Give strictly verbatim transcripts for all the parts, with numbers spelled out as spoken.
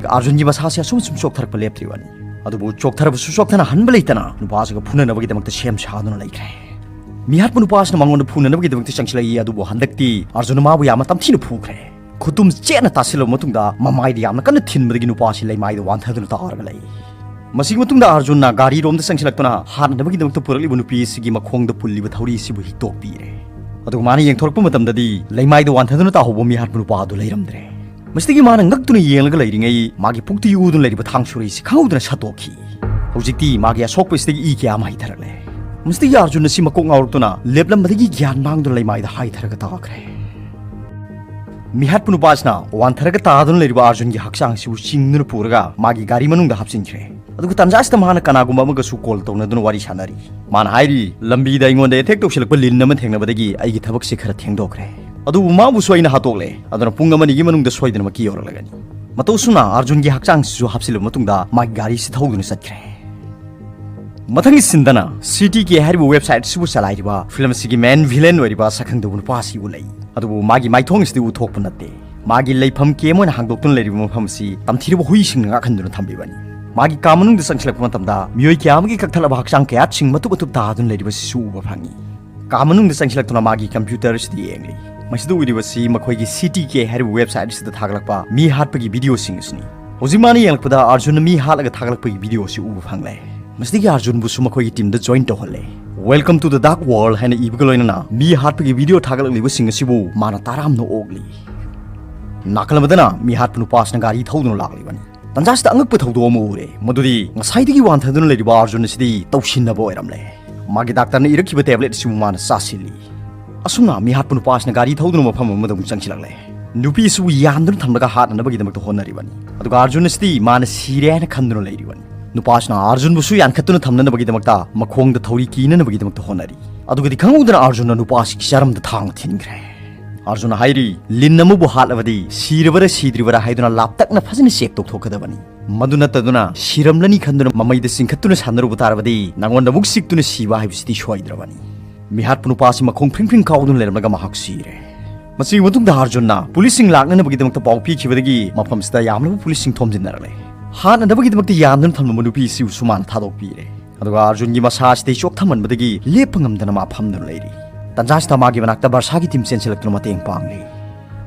ꯑꯥꯔꯖꯨꯟꯒꯤ ꯃꯁꯥꯁꯦ ꯑꯁꯨꯝ ꯁꯨꯝ ꯆꯣꯛꯊꯔꯛꯄ ꯂꯦꯞꯇ꯭ꯔꯤꯕꯅꯤ꯫ ꯑꯗꯨꯕꯨ ꯆꯣꯛꯊꯔꯕꯁꯨ ꯆꯣꯛꯊꯅ ꯍꯟꯕ ꯂꯩꯇꯅ ꯅꯨꯄꯥꯁꯤꯒ ꯐꯨꯅꯅꯕꯒꯤꯗꯃꯛꯇ ꯁꯦꯝ ꯁꯥꯗꯨꯅ ꯂꯩꯈ꯭ꯔꯦ꯫ ꯃꯤꯍꯥꯠꯄ ꯅꯨꯄꯥꯁꯤꯅ ꯃꯉꯣꯟꯗ ꯐꯨꯅꯅꯕꯒꯤꯗꯃꯛꯇ ꯆꯪꯁꯤꯜꯂꯛꯏ, ꯑꯗꯨꯕꯨ ꯍꯟꯗꯛꯇꯤ ꯑꯥꯔꯖꯨꯟꯅ ꯃꯥꯕꯨ ꯌꯥꯝꯅ ꯇꯝꯊꯤꯅ ꯐꯨꯈ꯭ꯔꯦ꯫ ꯈꯨꯇꯨꯝ ꯆꯦꯠꯅ ꯇꯥꯁꯤꯜꯂꯕ ꯃꯇꯨꯡꯗ ꯃꯃꯥꯏꯗ ꯌꯥꯝꯅ ꯀꯟꯅ ꯊꯤꯟꯕꯗꯒꯤ ꯅꯨꯄꯥꯁꯤ ꯂꯩꯃꯥꯏꯗ ꯋꯥꯟꯊꯗꯨꯅ ꯇꯥꯔꯒ ꯂꯩ꯫ ꯃꯁꯤꯒꯤ ꯃꯇꯨꯡꯗ ꯑꯥꯔꯖꯨꯟꯅ ꯒꯥꯔꯤꯔꯣꯝꯗ ꯆꯪꯁꯤꯜꯂꯛꯇꯨꯅ ꯍꯥꯠꯅꯕꯒꯤꯗꯃꯛꯇ ꯄꯨꯔꯛꯂꯤꯕ ꯅꯨꯄꯤ ꯑꯁꯤꯒꯤ ꯃꯈꯣꯡꯗ ꯄꯨꯜꯂꯤꯕ ꯊꯧꯔꯤ ꯑꯁꯤꯕꯨ ꯍꯤꯛꯇꯣꯛꯄꯤꯔꯦ꯫ ꯑꯗꯨꯒ ꯃꯥꯅ ꯌꯦꯡꯊꯣꯔꯛꯄ ꯃꯇꯝꯗꯗꯤ ꯂꯩꯃꯥꯏꯗ ꯋꯥꯟꯊꯗꯨꯅ ꯇꯥꯍꯧꯕ ꯃꯤꯍꯥꯠꯄ ꯅꯨꯄꯥ ꯑꯗꯨ ꯂꯩꯔꯝꯗ꯭ꯔꯦ꯫ ꯃꯁꯤꯗꯒꯤ ꯃꯥꯅ ꯉꯛꯇꯨꯅ ꯌꯦꯡꯂꯒ ꯂꯩꯔꯤꯉꯩ ꯃꯥꯒꯤ ꯄꯨꯛꯇ ꯌꯨꯗꯨꯅ ꯂꯩꯔꯤꯕ ꯊꯥꯡ ꯁꯨꯔꯤꯁꯤ ꯈꯪꯍꯧꯗꯅ ꯁꯠꯇꯣꯛꯈꯤ꯫ ꯍꯧꯖꯤꯛꯇꯤ ꯃꯥꯒꯤ ꯑꯁꯣꯛꯄ ꯑꯁꯤꯗꯒꯤ ꯏ ꯀꯌꯥ ꯑꯃ ꯍꯩꯊꯔꯛꯂꯦ꯫ ꯃꯁꯤꯗꯒꯤ ꯑꯥꯔꯖꯨꯟ ꯑꯁꯤ ꯃꯀꯣꯛ ꯉꯥꯎꯔꯛꯇꯨꯅ ꯂꯦꯞꯂꯝꯕꯗꯒꯤ ꯒ꯭ꯌꯥꯟ ꯃꯥꯡꯗꯨꯅ ꯂꯩꯃꯥꯏꯗ ꯍꯥꯏꯊꯔꯒ ꯇꯥꯈ꯭ꯔꯦ꯫ ꯃꯤꯍꯥꯠꯄ ꯅꯨꯄꯥꯁꯤꯅ ꯋꯥꯟꯊꯔꯒ ꯇꯥꯗꯨꯅ ꯂꯩꯔꯤꯕ ꯑꯥꯔꯖꯨꯟꯒꯤ ꯍꯛꯆꯥꯡꯁꯤꯕꯨ ꯆꯤꯡꯗꯨꯅ ꯄꯨꯔꯒ ꯃꯥꯒꯤ ꯒꯥꯔꯤ ꯃꯅꯨꯡꯗ ꯍꯥꯞꯆꯤꯟꯈ꯭ꯔꯦ꯫ ꯑꯗꯨꯒ ꯇꯥꯟꯖꯥꯁꯤꯗ ꯃꯍꯥꯛꯅ ꯀꯅꯥꯒꯨꯝꯕ ꯑꯃꯒꯁꯨ ꯀꯣꯜ ꯇꯧꯅꯗꯨꯅ ꯋꯥꯔꯤ ꯁꯥꯟꯅꯔꯤ꯫ ꯃꯥꯅ ꯍꯥꯏꯔꯤ, "ꯂꯝꯕꯤꯗ ꯑꯩꯉꯣꯟꯗ ꯑꯦꯇꯦꯛ ꯇꯧꯁꯤꯜꯂꯛꯄ ꯂꯤꯟ ꯑꯃ ꯊꯦꯡꯅꯕꯗꯒꯤ ꯑꯩꯒꯤ ꯊꯕꯛꯁꯦ ꯈꯔ ꯊꯦꯡꯗꯣꯛꯈ꯭ꯔꯦ꯫ ꯑꯗꯨꯕꯨ ꯃꯥꯕꯨꯁꯨ ꯑꯩꯅ ꯍꯥꯠꯇꯣꯛꯂꯦ꯫ ꯑꯗꯨꯅ ꯄꯨꯡ ꯑꯃ ꯑꯅꯤꯒꯤ ꯃꯅꯨꯡꯗ ꯁꯣꯏꯗꯅꯃꯛꯀꯤ ꯌꯧꯔꯛꯂꯒꯅꯤ꯫" ꯃꯇꯧ ꯑꯁꯨꯝꯅ ꯑꯥꯔꯖꯨꯟꯒꯤ ꯍꯛꯆꯥꯡꯁꯤꯁꯨ ꯍꯥꯞꯆꯤꯜꯂꯕ ꯃꯇꯨꯡꯗ ꯃꯥꯒꯤ ꯒꯥꯔꯤꯁꯤ ꯊꯧꯗꯨꯅ ꯆꯠꯈ꯭ꯔꯦ꯫ ꯃꯊꯪꯒꯤ ꯁꯤꯟꯗꯅ ꯁꯤ ꯇꯤ ꯀꯦ ꯍꯥꯏꯔꯤꯕ ꯋꯦꯕꯁꯥꯏꯠ ꯑꯁꯤꯕꯨ ꯆꯂꯥꯏꯔꯤꯕ ꯐꯤꯂꯝ ꯑꯁꯤꯒꯤ ꯃꯦꯟ ꯚꯤꯂꯦꯟ ꯑꯣꯏꯔꯤꯕ ꯁꯛꯈꯪꯗꯕ ꯅꯨꯄꯥ ꯑꯁꯤ ꯎꯠꯂꯛꯏ꯫ ꯑꯗꯨꯕꯨ ꯃꯥꯒꯤ ꯃꯥꯏꯊꯣꯡ ꯑꯁꯤꯗꯤ ꯎꯠꯊꯣꯛꯄ ꯅꯠꯇꯦ꯫ ꯃꯥꯒꯤ ꯂꯩꯐꯝ ꯀꯦꯝ ꯑꯣꯏꯅ ꯍꯥꯡꯗꯣꯛꯇꯨꯅ ꯂꯩꯔꯤꯕ ꯃꯐꯝ ꯑꯁꯤ ꯇꯝꯊꯤꯔꯕ ꯍꯨꯏꯁꯤꯡꯅ ꯉꯥꯛꯍꯟꯗꯨꯅ ꯊꯝꯕꯤꯕꯅꯤ꯫ ꯃꯥꯒꯤ ꯀꯥ ꯃꯅꯨꯡꯗ ꯆꯪꯁꯤꯜꯂꯛꯄ ꯃꯇꯝꯗ ꯃꯤꯑꯣꯏ ꯀꯌꯥ ꯑꯃꯒꯤ ꯀꯛꯊꯠꯂꯕ ꯍꯛꯆꯥꯡ ꯀꯌꯥꯠꯁꯤꯡ ꯃꯇꯨꯞ ꯃꯇꯨꯞ ꯇꯥꯗꯨꯅ ꯂꯩꯔꯤꯕꯁꯤꯁꯨ ꯎꯕ ꯐꯪꯉꯤ꯫ ꯀꯥ ꯃꯅꯨꯡꯗ ꯆꯪꯁꯤꯜꯂꯛꯇꯨꯅ ꯃꯥꯒꯤ ꯀꯝꯄ꯭ꯌꯨꯇꯔ ꯑꯁꯤꯗ ꯌꯦꯡꯂꯤ꯫ ꯃꯁꯤꯗ ꯎꯔꯤꯕꯁꯤ ꯃꯈꯣꯏꯒꯤ ꯁꯤ ꯇꯤ ꯀꯦ ꯍꯥꯏꯔꯤꯕ ꯋꯦꯕꯁꯥꯏꯠ ꯑꯁꯤꯗ ꯊꯥꯒꯠꯂꯛꯄ ꯃꯤ ꯍꯥꯠꯄꯒꯤ ꯚꯤꯗꯤꯑꯣꯁꯤꯡ ꯑꯁꯤꯅꯤ꯫ ꯍꯧꯖꯤꯛ ꯃꯥꯅ ꯌꯦꯡꯂꯛꯄꯗ ꯑꯥꯔꯖꯨꯟꯅ ꯃꯤ ꯍꯥꯠꯂꯒ ꯊꯥꯒꯠꯂꯛꯄꯒꯤ ꯚꯤꯗꯤꯑꯣ ꯑꯁꯤ ꯎꯕ ꯐꯪꯂꯦ꯫ ꯃꯁꯤꯗꯒꯤ ꯑꯥꯔꯖꯨꯟꯕꯨꯁꯨ ꯃꯈꯣꯏꯒꯤ ꯇꯤꯝꯗ join ꯇꯧꯍꯜꯂꯦ꯫ "Welcome to the dark world" ꯍꯥꯏꯅ ꯏꯕꯒ ꯂꯣꯏꯅꯅ ꯃꯤ ꯍꯥꯠꯄꯒꯤ ꯚꯤꯗꯤꯑꯣ ꯊꯥꯒꯠꯂꯛꯂꯤꯕꯁꯤꯡ ꯑꯁꯤꯕꯨ ꯃꯥꯅ ꯇꯔꯥꯝꯅ ꯑꯣꯛꯂꯤ꯫ ꯅꯥꯀꯜ ꯑꯃꯗꯅ ꯃꯤ ꯍꯥꯠꯄ ꯅꯨꯄꯥꯁꯤꯅ ꯒꯥꯔꯤ ꯊꯧꯗꯨꯅ ꯂꯥꯛꯂꯤꯕꯅꯤ꯫ ꯇꯟꯖꯥꯁꯤꯗ ꯑꯉꯛꯄ ꯊꯧꯗꯣꯛ ꯑꯃ ꯎꯔꯦ, ꯃꯗꯨꯗꯤ ꯉꯁꯥꯏꯗꯒꯤ ꯋꯥꯟꯊꯗꯨꯅ ꯂꯩꯔꯤꯕ ꯑꯥꯔꯖꯨꯟ ꯑꯁꯤꯗꯤ ꯇꯧꯁꯤꯟꯅꯕ ꯑꯣꯏꯔꯝꯂꯦ꯫ ꯃꯥꯒꯤ ꯗꯥꯛꯇꯔꯅ ꯏꯔꯛꯈꯤꯕ ꯇꯦꯕ꯭ꯂꯦꯠ ꯑꯁꯤꯕꯨ ꯃꯥꯅ ꯆꯥꯁꯤꯜꯂꯤ꯫ ꯑꯁꯨꯝꯅ ꯃꯤꯍꯥꯠꯄ ꯅꯨꯄꯥ ꯑꯁꯤꯅ ꯒꯥꯔꯤ ꯊꯧꯗꯨꯅ ꯃꯐꯝ ꯑꯃꯗ ꯑꯃꯨꯛ ꯆꯪꯁꯤꯜꯂꯛꯂꯦ꯫ ꯅꯨꯄꯤ ꯑꯁꯤꯕꯨ ꯌꯥꯟꯗꯨꯅ ꯊꯝꯂꯒ ꯍꯥꯠꯅꯅꯕꯒꯤꯗꯃꯛꯇ ꯍꯣꯠꯅꯔꯤꯕꯅꯤ꯫ ꯑꯗꯨꯒ ꯑꯥꯔꯖꯨꯟ ꯑꯁꯤꯗꯤ ꯃꯥꯅ ꯁꯤꯔꯦ ꯍꯥꯏꯅ ꯈꯟꯗꯨꯅ ꯂꯩꯔꯤꯕꯅꯤ꯫ ꯅꯨꯄꯥ ꯑꯁꯤꯅ ꯑꯥꯔꯖꯨꯟꯕꯨꯁꯨ ꯌꯥꯟꯈꯠꯇꯨꯅ ꯊꯝꯅꯅꯕꯒꯤꯗꯃꯛꯇ ꯃꯈꯣꯡꯗ ꯊꯧꯔꯤ ꯀꯤꯅꯅꯕꯒꯤꯗꯃꯛꯇ ꯍꯣꯠꯅꯔꯤ꯫ ꯑꯗꯨꯒꯗꯤ ꯈꯪꯍꯧꯗꯅ ꯑꯥꯔꯖꯨꯟꯅ ꯅꯨꯄꯥ ꯑꯁꯤꯒꯤ ꯆꯔꯝꯗ ꯊꯥꯡꯅ ꯊꯤꯟꯈ꯭ꯔꯦ꯫ ꯑꯥꯔꯖꯨꯟꯅ ꯍꯥꯏꯔꯤ, "ꯂꯤꯟ ꯑꯃꯕꯨ ꯍꯥꯠꯂꯕꯗꯤ ꯁꯤꯔꯕꯔꯥ ꯁꯤꯗ꯭ꯔꯤꯕꯔꯥ ꯍꯥꯏꯗꯨꯅ ꯂꯥꯞꯇꯛꯅ ꯐꯖꯅ ꯆꯦꯛ ꯇꯧꯊꯣꯛꯀꯗꯕꯅꯤ꯫ ꯃꯗꯨ ꯅꯠꯇꯗꯨꯅ ꯁꯤꯔꯝꯂꯅꯤ ꯈꯟꯗꯨꯅ ꯃꯃꯩꯗ ꯆꯤꯡꯈꯠꯇꯨꯅ ꯁꯥꯟꯅꯔꯨꯕ ꯇꯥꯔꯕꯗꯤ ꯅꯉꯣꯟꯗ ꯑꯃꯨꯛ ꯆꯤꯛꯇꯨꯅ ꯁꯤꯕ ꯍꯥꯏꯕꯁꯤꯗꯤ ꯁꯣꯏꯗ꯭ꯔꯕꯅꯤ꯫" ꯃꯤꯍꯥꯠꯄ ꯅꯨꯄꯥ ꯑꯁꯤ ꯃꯈꯣꯡ ꯐ꯭ꯔꯤꯡ ꯐ꯭ꯔꯤꯡ ꯀꯥꯎꯗꯨꯅ ꯂꯩꯔꯝꯂꯒ ꯃꯍꯥꯛ ꯁꯤꯔꯦ꯫ ꯃꯁꯤꯒꯤ ꯃꯇꯨꯡꯗ ꯑꯥꯔꯖꯨꯟꯅ ꯄꯨꯂꯤꯁꯁꯤꯡ ꯂꯥꯛꯅꯅꯕꯒꯤꯗꯃꯛꯇ ꯄꯥꯎ ꯄꯤꯈꯤꯕꯗꯒꯤ ꯃꯐꯝꯁꯤꯗ ꯌꯥꯝꯂꯕ ꯄꯨꯂꯤꯁꯁꯤꯡ ꯊꯣꯝꯖꯤꯟꯅꯔꯛꯂꯦ꯫ ꯍꯥꯠꯅꯅꯕꯒꯤꯗꯃꯛꯇ ꯌꯥꯝꯗꯨꯅ ꯊꯝꯂꯝꯕ ꯅꯨꯄꯤꯁꯤꯕꯨꯁꯨ ꯃꯥꯅ ꯊꯥꯗꯣꯛꯄꯤꯔꯦ꯫ ꯑꯗꯨꯒ ꯑꯥꯔꯖꯨꯟꯒꯤ ꯃꯁꯥ ꯑꯁꯤꯗ ꯆꯣꯛꯊꯃꯟꯕꯗꯒꯤ ꯂꯦꯞꯄ ꯉꯝꯗꯅ ꯃꯥ ꯐꯝꯗꯨꯅ ꯂꯩꯔꯤ꯫ ꯇꯟꯖꯥ ꯑꯁꯤꯗ ꯃꯥꯒꯤ ꯃꯅꯥꯛꯇ ꯕꯔꯁꯥꯒꯤ ꯇꯤꯝ ꯆꯦꯟꯁꯤꯜꯂꯛꯇꯨꯅ ꯃꯇꯦꯡ ꯄꯥꯡꯂꯤ꯫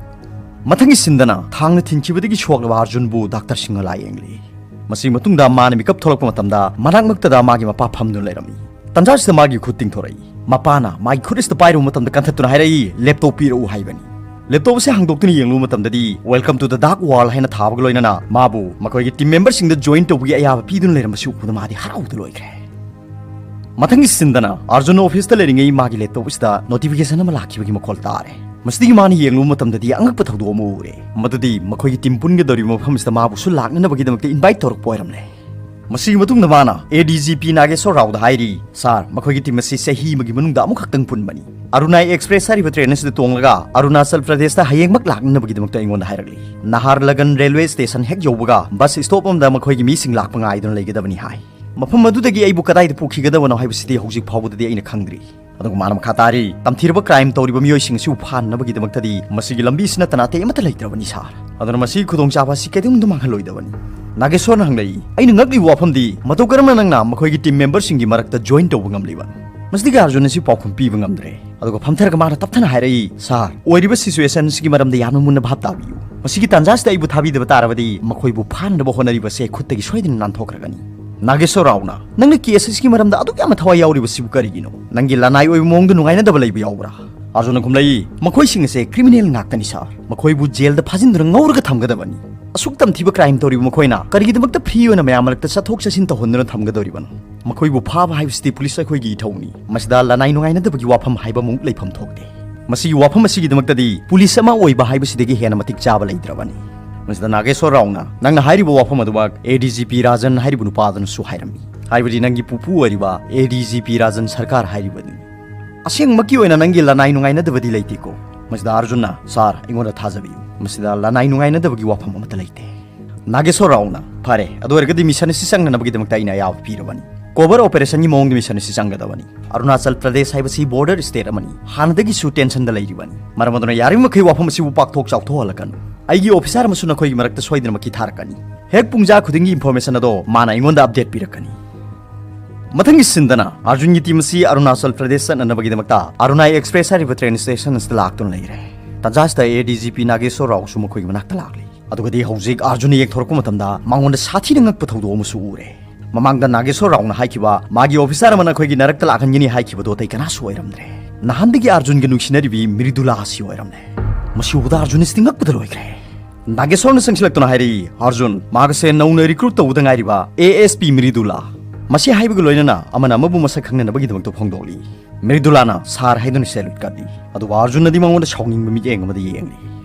ꯃꯊꯪꯒꯤ ꯁꯤꯟꯗꯅ ꯊꯥꯡꯅ ꯊꯤꯟꯈꯤꯕꯗꯒꯤ ꯁꯣꯛꯂꯕ ꯑꯥꯔꯖꯨꯟꯕꯨ ꯗꯥꯛꯇꯔꯁꯤꯡꯅ ꯂꯥꯌꯦꯡꯂꯤ꯫ ꯃꯁꯤꯒꯤ ꯃꯇꯨꯡꯗ ꯃꯥꯅ ꯃꯤꯀꯞ ꯊꯣꯛꯂꯛꯄ ꯃꯇꯝꯗ ꯃꯅꯥꯛ ꯅꯛꯇꯗ ꯃꯥꯒꯤ ꯃꯄꯥ ꯐꯝꯗꯨꯅ ꯂꯩꯔꯝꯃꯤ꯫ ꯇꯟꯖꯥꯁꯤꯗ ꯃꯥꯒꯤ ꯈꯨꯠ ꯇꯤꯡꯊꯣꯔꯛꯏ꯫ ꯃꯄꯥꯅ ꯃꯥꯒꯤ ꯈꯨꯠ ꯑꯁꯤꯗ ꯄꯥꯏꯔꯨꯕ ꯃꯇꯝꯗ ꯀꯟꯊꯠꯇꯨꯅ ꯍꯥꯏꯔꯛꯏ, "ꯂꯦꯞꯇꯣꯞ ꯄꯤꯔꯛꯎ" ꯍꯥꯏꯕꯅꯤ꯫ ꯂꯦꯞꯇꯣꯞ ꯑꯁꯤ ꯍꯥꯡꯗꯣꯛꯇꯨꯅ ꯌꯦꯡꯂꯨꯕ ꯃꯇꯝꯗꯗꯤ "Welcome to the Dark World" ꯍꯥꯏꯅ ꯊꯥꯕꯒ ꯂꯣꯏꯅꯅ ꯃꯥꯕꯨ ꯃꯈꯣꯏꯒꯤ ꯇꯤꯝ ꯃꯦꯝꯕꯔꯁꯤꯡꯗ ꯖꯣꯏꯟ ꯇꯧꯕꯒꯤ ꯑꯌꯥꯕ ꯄꯤꯗꯨꯅ ꯂꯩꯔꯝꯕꯁꯤ ꯎꯕꯗ ꯃꯥꯗꯤ ꯍꯔꯥꯎꯕꯗ ꯂꯣꯏꯈ꯭ꯔꯦ꯫ ꯃꯊꯪꯒꯤ ꯁꯤꯟꯗꯅ ꯑꯥꯔꯖꯨꯟ ꯑꯣꯐꯤꯁꯇ ꯂꯩꯔꯤꯉꯩ ꯃꯥꯒꯤ ꯂꯦꯞꯇꯣꯞ ꯑꯁꯤꯗ ꯅꯣꯇꯤꯐꯤꯀꯦꯁꯟ ꯑꯃ ꯂꯥꯛꯈꯤꯕꯒꯤ ꯃꯈꯣꯜ ꯇꯥꯔꯦ꯫ ꯃꯁꯤꯗꯒꯤ ꯃꯥꯅ ꯌꯦꯡꯂꯨꯕ ꯃꯇꯝꯗꯗꯤ ꯑꯉꯛꯄ ꯊꯧꯗꯣꯛ ꯑꯃ ꯎꯔꯦ꯫ ꯃꯗꯨꯗꯤ ꯃꯈꯣꯏꯒꯤ ꯇꯤꯝ ꯄꯨꯟꯒꯗꯧꯔꯤꯕ ꯃꯐꯝ ꯑꯁꯤꯗ ꯃꯥꯕꯨꯁꯨ ꯂꯥꯛꯅꯅꯕꯒꯤꯗꯃꯛꯇ ꯏꯟꯚꯥꯏꯠ ꯇꯧꯔꯛꯄ ꯑꯣꯏꯔꯝꯂꯦ꯫ ꯃꯁꯤꯒꯤ ꯃꯇꯨꯡꯗ ꯃꯥꯅ ꯑꯦ ꯗꯤ ꯖꯤ ꯄꯤ ꯅꯥꯒꯦꯁꯣꯔ ꯔꯥꯎꯗ ꯍꯥꯏꯔꯤ, "ꯁꯥꯔ, ꯃꯈꯣꯏꯒꯤ ꯇꯤꯝ ꯑꯁꯤ ꯆꯍꯤ ꯑꯃꯒꯤ ꯃꯅꯨꯡꯗ ꯑꯃꯨꯛꯈꯛꯇꯪ ꯄꯨꯟꯕꯅꯤ꯫ ꯑꯔꯨꯅꯥꯏ ꯑꯦꯛꯁꯄ꯭ꯔꯦꯁ ꯍꯥꯏꯔꯤꯕ ꯇ꯭ꯔꯦꯟ ꯑꯁꯤꯗ ꯇꯣꯡꯂꯒ ꯑꯔꯨꯅꯥꯆꯜ ꯄ꯭ꯔꯗꯦꯁꯇ ꯍꯌꯦꯡꯃꯛ ꯂꯥꯛꯅꯅꯕꯒꯤꯗꯃꯛꯇ ꯑꯩꯉꯣꯟꯗ ꯍꯥꯏꯔꯛꯂꯤ꯫ ꯅꯍꯥꯔꯂꯒꯟ ꯔꯦꯜꯋꯦ ꯁ꯭ꯇꯦꯁꯟ ꯍꯦꯛ ꯌꯧꯕꯒ ꯕꯁ ꯁ꯭ꯇꯣꯞ ꯑꯃꯗ ꯃꯈꯣꯏꯒꯤ ꯃꯤꯁꯤꯡ ꯂꯥꯛꯄ ꯉꯥꯏꯗꯨꯅ ꯂꯩꯒꯗꯕꯅꯤ" ꯍꯥꯏ꯫ ꯃꯐꯝ ꯑꯗꯨꯗꯒꯤ ꯑꯩꯕꯨ ꯀꯗꯥꯏꯗ ꯄꯨꯈꯤꯒꯗꯕꯅꯣ ꯍꯥꯏꯕꯁꯤꯗꯤ ꯍꯧꯖꯤꯛ ꯐꯥꯎꯕꯗꯗꯤ ꯑꯩꯅ ꯈꯪꯗ꯭ꯔꯤ꯫ ꯑꯗꯨꯒ ꯃꯥꯅ ꯃꯈꯥ ꯇꯥꯔꯤ, "ꯇꯝꯊꯤꯔꯕ ꯀ꯭ꯔꯥꯏꯝ ꯇꯧꯔꯤꯕ ꯃꯤꯑꯣꯏꯁꯤꯡ ꯑꯁꯤꯕꯨ ꯐꯥꯅꯅꯕꯒꯤꯗꯃꯛꯇꯗꯤ ꯃꯁꯤꯒꯤ ꯂꯝꯕꯤ ꯑꯁꯤ ꯅꯠꯇꯅ ꯑꯇꯩ ꯑꯃꯠꯇ ꯂꯩꯇ꯭ꯔꯕꯅꯤ, ꯁꯥꯔ꯫ ꯑꯗꯨꯅ ꯃꯁꯤꯒꯤ ꯈꯨꯗꯣꯡꯆꯥꯕ ꯑꯁꯤ ꯀꯩꯗꯧꯅꯨꯡꯗ ꯃꯥꯡꯍꯜꯂꯣꯏꯗꯕꯅꯤ"꯫ ꯅꯥꯒꯦꯁꯣꯔꯅ ꯍꯪꯂꯛꯏ, "ꯑꯩꯅ ꯉꯛꯂꯤꯕ ꯋꯥꯐꯝꯗꯤ ꯃꯇꯧ ꯀꯔꯝꯅ ꯅꯪꯅ ꯃꯈꯣꯏꯒꯤ ꯇꯤꯝ ꯃꯦꯝꯕꯔꯁꯤꯡꯒꯤ ꯃꯔꯛꯇ ꯖꯣꯏꯟ ꯇꯧꯕ ꯉꯝꯂꯤꯕꯅꯣ?" ꯃꯁꯤꯗꯒꯤ ꯑꯥꯔꯖꯨꯟ ꯑꯁꯤ ꯄꯥꯎꯈꯨꯝ ꯄꯤꯕ ꯉꯝꯗ꯭ꯔꯦ꯫ ꯑꯗꯨꯒ ꯐꯝꯊꯔꯒ ꯃꯥꯅ ꯇꯞꯊꯅ ꯍꯥꯏꯔꯛꯏ, "ꯁꯥꯔ, ꯑꯣꯏꯔꯤꯕ ꯁꯤꯆꯨꯋꯦꯁꯟ ꯑꯁꯤꯒꯤ ꯃꯔꯝꯗ ꯌꯥꯝꯅ ꯃꯨꯟꯅ ꯚꯥꯞ ꯇꯥꯕꯤꯌꯨ꯫ ꯃꯁꯤꯒꯤ ꯇꯥꯟꯖꯥ ꯑꯁꯤꯗ ꯑꯩꯕꯨ ꯊꯥꯕꯤꯗꯕ ꯇꯥꯔꯕꯗꯤ ꯃꯈꯣꯏꯕꯨ ꯐꯥꯅꯅꯕ ꯍꯣꯠꯅꯔꯤꯕꯁꯦ ꯈꯨꯠꯇꯒꯤ ꯁꯣꯏꯗꯅ ꯅꯥꯟꯊꯣꯛꯈ꯭ꯔꯒꯅꯤ꯫ ꯅꯥꯒꯦꯁꯣꯔ ꯔꯥꯎꯅ, ꯅꯪꯅ ꯀꯦꯁ ꯑꯁꯤꯒꯤ ꯃꯔꯝꯗ ꯑꯗꯨꯛ ꯌꯥꯝꯅ ꯊꯋꯥꯏ ꯌꯥꯎꯔꯤꯕꯁꯤꯕꯨ ꯀꯔꯤꯒꯤꯅꯣ? ꯅꯪꯒꯤ ꯂꯅꯥꯏ ꯑꯣꯏꯕ ꯃꯑꯣꯡꯗ ꯅꯨꯡꯉꯥꯏꯅꯗꯕ ꯂꯩꯕ ꯌꯥꯎꯕ꯭ꯔꯥ?" ꯑꯥꯔꯖꯨꯟꯅ ꯈꯨꯝꯂꯛꯏ, "ꯃꯈꯣꯏꯁꯤꯡ ꯑꯁꯦ ꯀ꯭ꯔꯤꯃꯤꯅꯦꯜ ꯉꯥꯛꯇꯅꯤ, ꯁꯥꯔ꯫ ꯃꯈꯣꯏꯕꯨ ꯖꯦꯜꯗ ꯐꯥꯖꯤꯟꯗꯨꯅ ꯉꯧꯔꯒ ꯊꯝꯒꯗꯕꯅꯤ꯫ ꯑꯁꯨꯛ ꯇꯝꯊꯤꯕ ꯀ꯭ꯔꯥꯏꯝ ꯇꯧꯔꯤꯕ ꯃꯈꯣꯏꯅ ꯀꯔꯤꯒꯤꯗꯃꯛꯇ ꯐ꯭ꯔꯤ ꯑꯣꯏꯅ ꯃꯌꯥꯝ ꯃꯔꯛꯇ ꯆꯠꯊꯣꯛ ꯆꯠꯁꯤꯟ ꯇꯧꯍꯟꯗꯨꯅ ꯊꯝꯒꯗꯧꯔꯤꯕꯅꯣ? ꯃꯈꯣꯏꯕꯨ ꯐꯥꯕ ꯍꯥꯏꯕꯁꯤꯗꯤ ꯄꯨꯂꯤꯁ ꯑꯩꯈꯣꯏꯒꯤ ꯏꯊꯧꯅꯤ꯫ ꯃꯁꯤꯗ ꯂꯅꯥꯏ ꯅꯨꯡꯉꯥꯏꯅꯗꯕꯒꯤ ꯋꯥꯐꯝ ꯍꯥꯏꯕ ꯑꯃꯨꯛ ꯂꯩꯐꯝ ꯊꯣꯛꯇꯦ꯫ ꯃꯁꯤꯒꯤ ꯋꯥꯐꯝ ꯑꯁꯤꯒꯤꯗꯃꯛꯇꯗꯤ ꯄꯨꯂꯤꯁ ꯑꯃ ꯑꯣꯏꯕ ꯍꯥꯏꯕꯁꯤꯗꯒꯤ ꯍꯦꯟꯅ ꯃꯇꯤꯛ ꯆꯥꯕ ꯂꯩꯇ꯭ꯔꯕꯅꯤ"꯫ ꯃꯁꯤꯗ ꯅꯥꯒꯦꯁꯣꯔ ꯔꯥꯎꯅ, "ꯅꯪꯅ ꯍꯥꯏꯔꯤꯕ ꯋꯥꯐꯝ ꯑꯗꯨꯃꯛ ꯑꯦ ꯗꯤ ꯖꯤ ꯄꯤ ꯔꯥꯖꯟ ꯍꯥꯏꯔꯤꯕ ꯅꯨꯄꯥ ꯑꯗꯨꯅꯁꯨ ꯍꯥꯏꯔꯝꯃꯤ꯫ ꯍꯥꯏꯕꯗꯤ ꯅꯪꯒꯤ ꯄꯨꯄꯨ ꯑꯣꯏꯔꯤꯕ ꯑꯦ ꯗꯤ ꯖꯤ ꯄꯤ ꯔꯥꯖꯟ ꯁꯔꯀꯥꯔ ꯍꯥꯏꯔꯤꯕꯗꯨꯅꯤ꯫ ꯑꯁꯦꯡꯕꯃꯛꯀꯤ ꯑꯣꯏꯅ ꯅꯪꯒꯤ ꯂꯅꯥꯏ ꯅꯨꯡꯉꯥꯏꯅꯗꯕꯗꯤ ꯂꯩꯇꯦꯀꯣ?" ꯃꯁꯤꯗ ꯑꯥꯔꯖꯨꯟꯅ, "ꯁꯥꯔ, ꯑꯩꯉꯣꯟꯗ ꯊꯥꯖꯕꯤꯌꯨ꯫ ꯃꯁꯤꯗ ꯂꯅꯥꯏ ꯅꯨꯡꯉꯥꯏꯅꯗꯕꯒꯤ ꯋꯥꯐꯝ ꯑꯃꯠꯇ ꯂꯩꯇꯦ"꯫ ꯅꯥꯒꯦꯁꯣꯔ ꯔꯥꯎꯅ, "ꯐꯔꯦ, ꯑꯗꯨ ꯑꯣꯏꯔꯒꯗꯤ ꯃꯤꯁꯟ ꯑꯁꯤ ꯆꯪꯅꯅꯕꯒꯤꯗꯃꯛꯇ ꯑꯩꯅ ꯑꯌꯥꯕ ꯄꯤꯔꯕꯅꯤ꯫ ꯀꯣꯚꯔ ꯑꯣꯄꯔꯦꯁꯟꯒꯤ ꯃꯑꯣꯡꯗ ꯃꯤꯁꯟ ꯑꯁꯤ ꯆꯪꯒꯗꯕꯅꯤ꯫ ꯑꯔꯨꯅꯥꯆꯜ ꯄ꯭ꯔꯗꯦꯁ ꯍꯥꯏꯕꯁꯤ ꯕꯣꯔꯗꯔ ꯁ꯭ꯇꯦꯠ ꯑꯃꯅꯤ꯫ ꯍꯥꯟꯅꯗꯒꯤꯁꯨ ꯇꯦꯟꯁꯟꯗ ꯂꯩꯔꯤꯕꯅꯤ꯫ ꯃꯔꯝ ꯑꯗꯨꯅ ꯌꯥꯔꯤꯕꯃꯈꯩ ꯋꯥꯐꯝ ꯑꯁꯤꯕꯨ ꯄꯥꯛꯊꯣꯛ ꯆꯥꯎꯊꯣꯛꯍꯜꯂꯛꯀꯅꯨ꯫ ꯑꯩꯒꯤ ꯑꯣꯐꯤꯁꯥꯔ ꯑꯃꯁꯨ ꯅꯈꯣꯏꯒꯤ ꯃꯔꯛꯇ ꯁꯣꯏꯗꯅꯃꯛꯀꯤ ꯊꯥꯔꯛꯀꯅꯤ꯫ ꯍꯦꯛ ꯄꯨꯡꯖꯥ ꯈꯨꯗꯤꯡꯒꯤ ꯏꯟꯐꯣꯔꯃꯦꯁꯟ ꯑꯗꯣ ꯃꯥꯅ ꯑꯩꯉꯣꯟꯗ ꯑꯞꯗꯦꯠ ꯄꯤꯔꯛꯀꯅꯤ꯫ ꯃꯊꯪꯒꯤ ꯁꯤꯟꯗꯅ ꯑꯥꯔꯖꯨꯟꯒꯤ ꯇꯤꯝ ꯑꯁꯤ ꯑꯔꯨꯅꯥꯆꯜ ꯄ꯭ꯔꯗꯦꯁ ꯆꯠꯅꯅꯕꯒꯤꯗꯃꯛꯇ ꯑꯔꯨꯅꯥꯏ ꯑꯦꯛꯁꯄ꯭ꯔꯦꯁ ꯍꯥꯏꯔꯤꯕ ꯇ꯭ꯔꯦꯟ ꯁ꯭ꯇꯦꯁꯟ ꯑꯁꯤꯗ ꯂꯥꯛꯇꯨꯅ ꯂꯩꯔꯦ꯫ ꯇꯟꯖꯥ ꯑꯁꯤꯗ ꯑꯦ ꯗꯤ ꯖꯤ ꯄꯤ ꯅꯥꯒꯦꯁꯣꯔ ꯔꯥꯎꯁꯨ ꯃꯈꯣꯏꯒꯤ ꯃꯅꯥꯛꯇ ꯂꯥꯛꯂꯤ꯫ ꯑꯗꯨꯒꯗꯤ ꯍꯧꯖꯤꯛ ꯑꯥꯔꯖꯨꯟꯅ ꯌꯦꯡꯊꯣꯔꯛꯄ ꯃꯇꯝꯗ ꯃꯉꯣꯟꯗ ꯁꯥꯊꯤꯅ ꯉꯛꯄ ꯊꯧꯗꯣꯛ ꯑꯃꯁꯨ ꯎꯔꯦ꯫ ꯃꯃꯥꯡꯗ ꯅꯥꯒꯦꯁꯣꯔ ꯔꯥꯎꯅ ꯍꯥꯏꯈꯤꯕ ꯃꯥꯒꯤ ꯑꯣꯐꯤꯁꯥꯔ ꯑꯃ ꯅꯈꯣꯏꯒꯤ ꯅꯔꯛꯇ ꯂꯥꯛꯍꯟꯒꯅꯤ ꯍꯥꯏꯈꯤꯕꯗꯣ ꯑꯇꯩ ꯀꯅꯥꯁꯨ ꯑꯣꯏꯔꯝꯗ꯭ꯔꯦ꯫ ꯅꯍꯥꯟꯗꯒꯤ ꯑꯥꯔꯖꯨꯟꯒ ꯅꯨꯡꯁꯤꯅꯔꯤꯕꯤ ꯃ꯭ꯔꯤꯗꯨꯂꯥ ꯑꯁꯤ ꯑꯣꯏꯔꯝꯂꯦ꯫ ꯃꯁꯤ ꯎꯕꯗ ꯑꯥꯔꯖꯨꯟ ꯑꯁꯤꯗꯤ ꯉꯛꯄꯗ ꯂꯣꯏꯈ꯭ꯔꯦ꯫ ꯅꯥꯒꯦꯁꯣꯔꯅ ꯆꯪꯁꯤꯜꯂꯛꯇꯨꯅ ꯍꯥꯏꯔꯛꯏ, "ꯑꯥꯔꯖꯨꯟ, ꯃꯍꯥꯛ ꯑꯁꯦ ꯅꯧꯅ ꯔꯤꯀ꯭ꯔꯨꯠ ꯇꯧꯕꯗ ꯉꯥꯏꯔꯤꯕ ꯑꯦ ꯑꯦꯁ ꯄꯤ ꯃ꯭ꯔꯤꯗꯨꯂꯥ꯫" ꯃꯁꯤ ꯍꯥꯏꯕꯒ ꯂꯣꯏꯅꯅ ꯑꯃꯅ ꯑꯃꯕꯨ ꯃꯁꯛ ꯈꯪꯅꯅꯕꯒꯤꯗꯃꯛꯇ ꯐꯣꯡꯗꯣꯛꯂꯤ꯫ ꯃ꯭ꯔꯤꯗꯨꯂꯥꯅ "ꯁꯥꯔ" ꯍꯥꯏꯗꯨꯅ ꯁꯦꯂꯨꯠ ꯀꯠꯂꯤ꯫ ꯑꯗꯨꯒ ꯑꯥꯔꯖꯨꯟꯅꯗꯤ ꯃꯉꯣꯟꯗ ꯁꯥꯎꯅꯤꯡꯕ ꯃꯤꯠꯌꯦꯡ ꯑꯃꯗ ꯌꯦꯡꯂꯤ꯫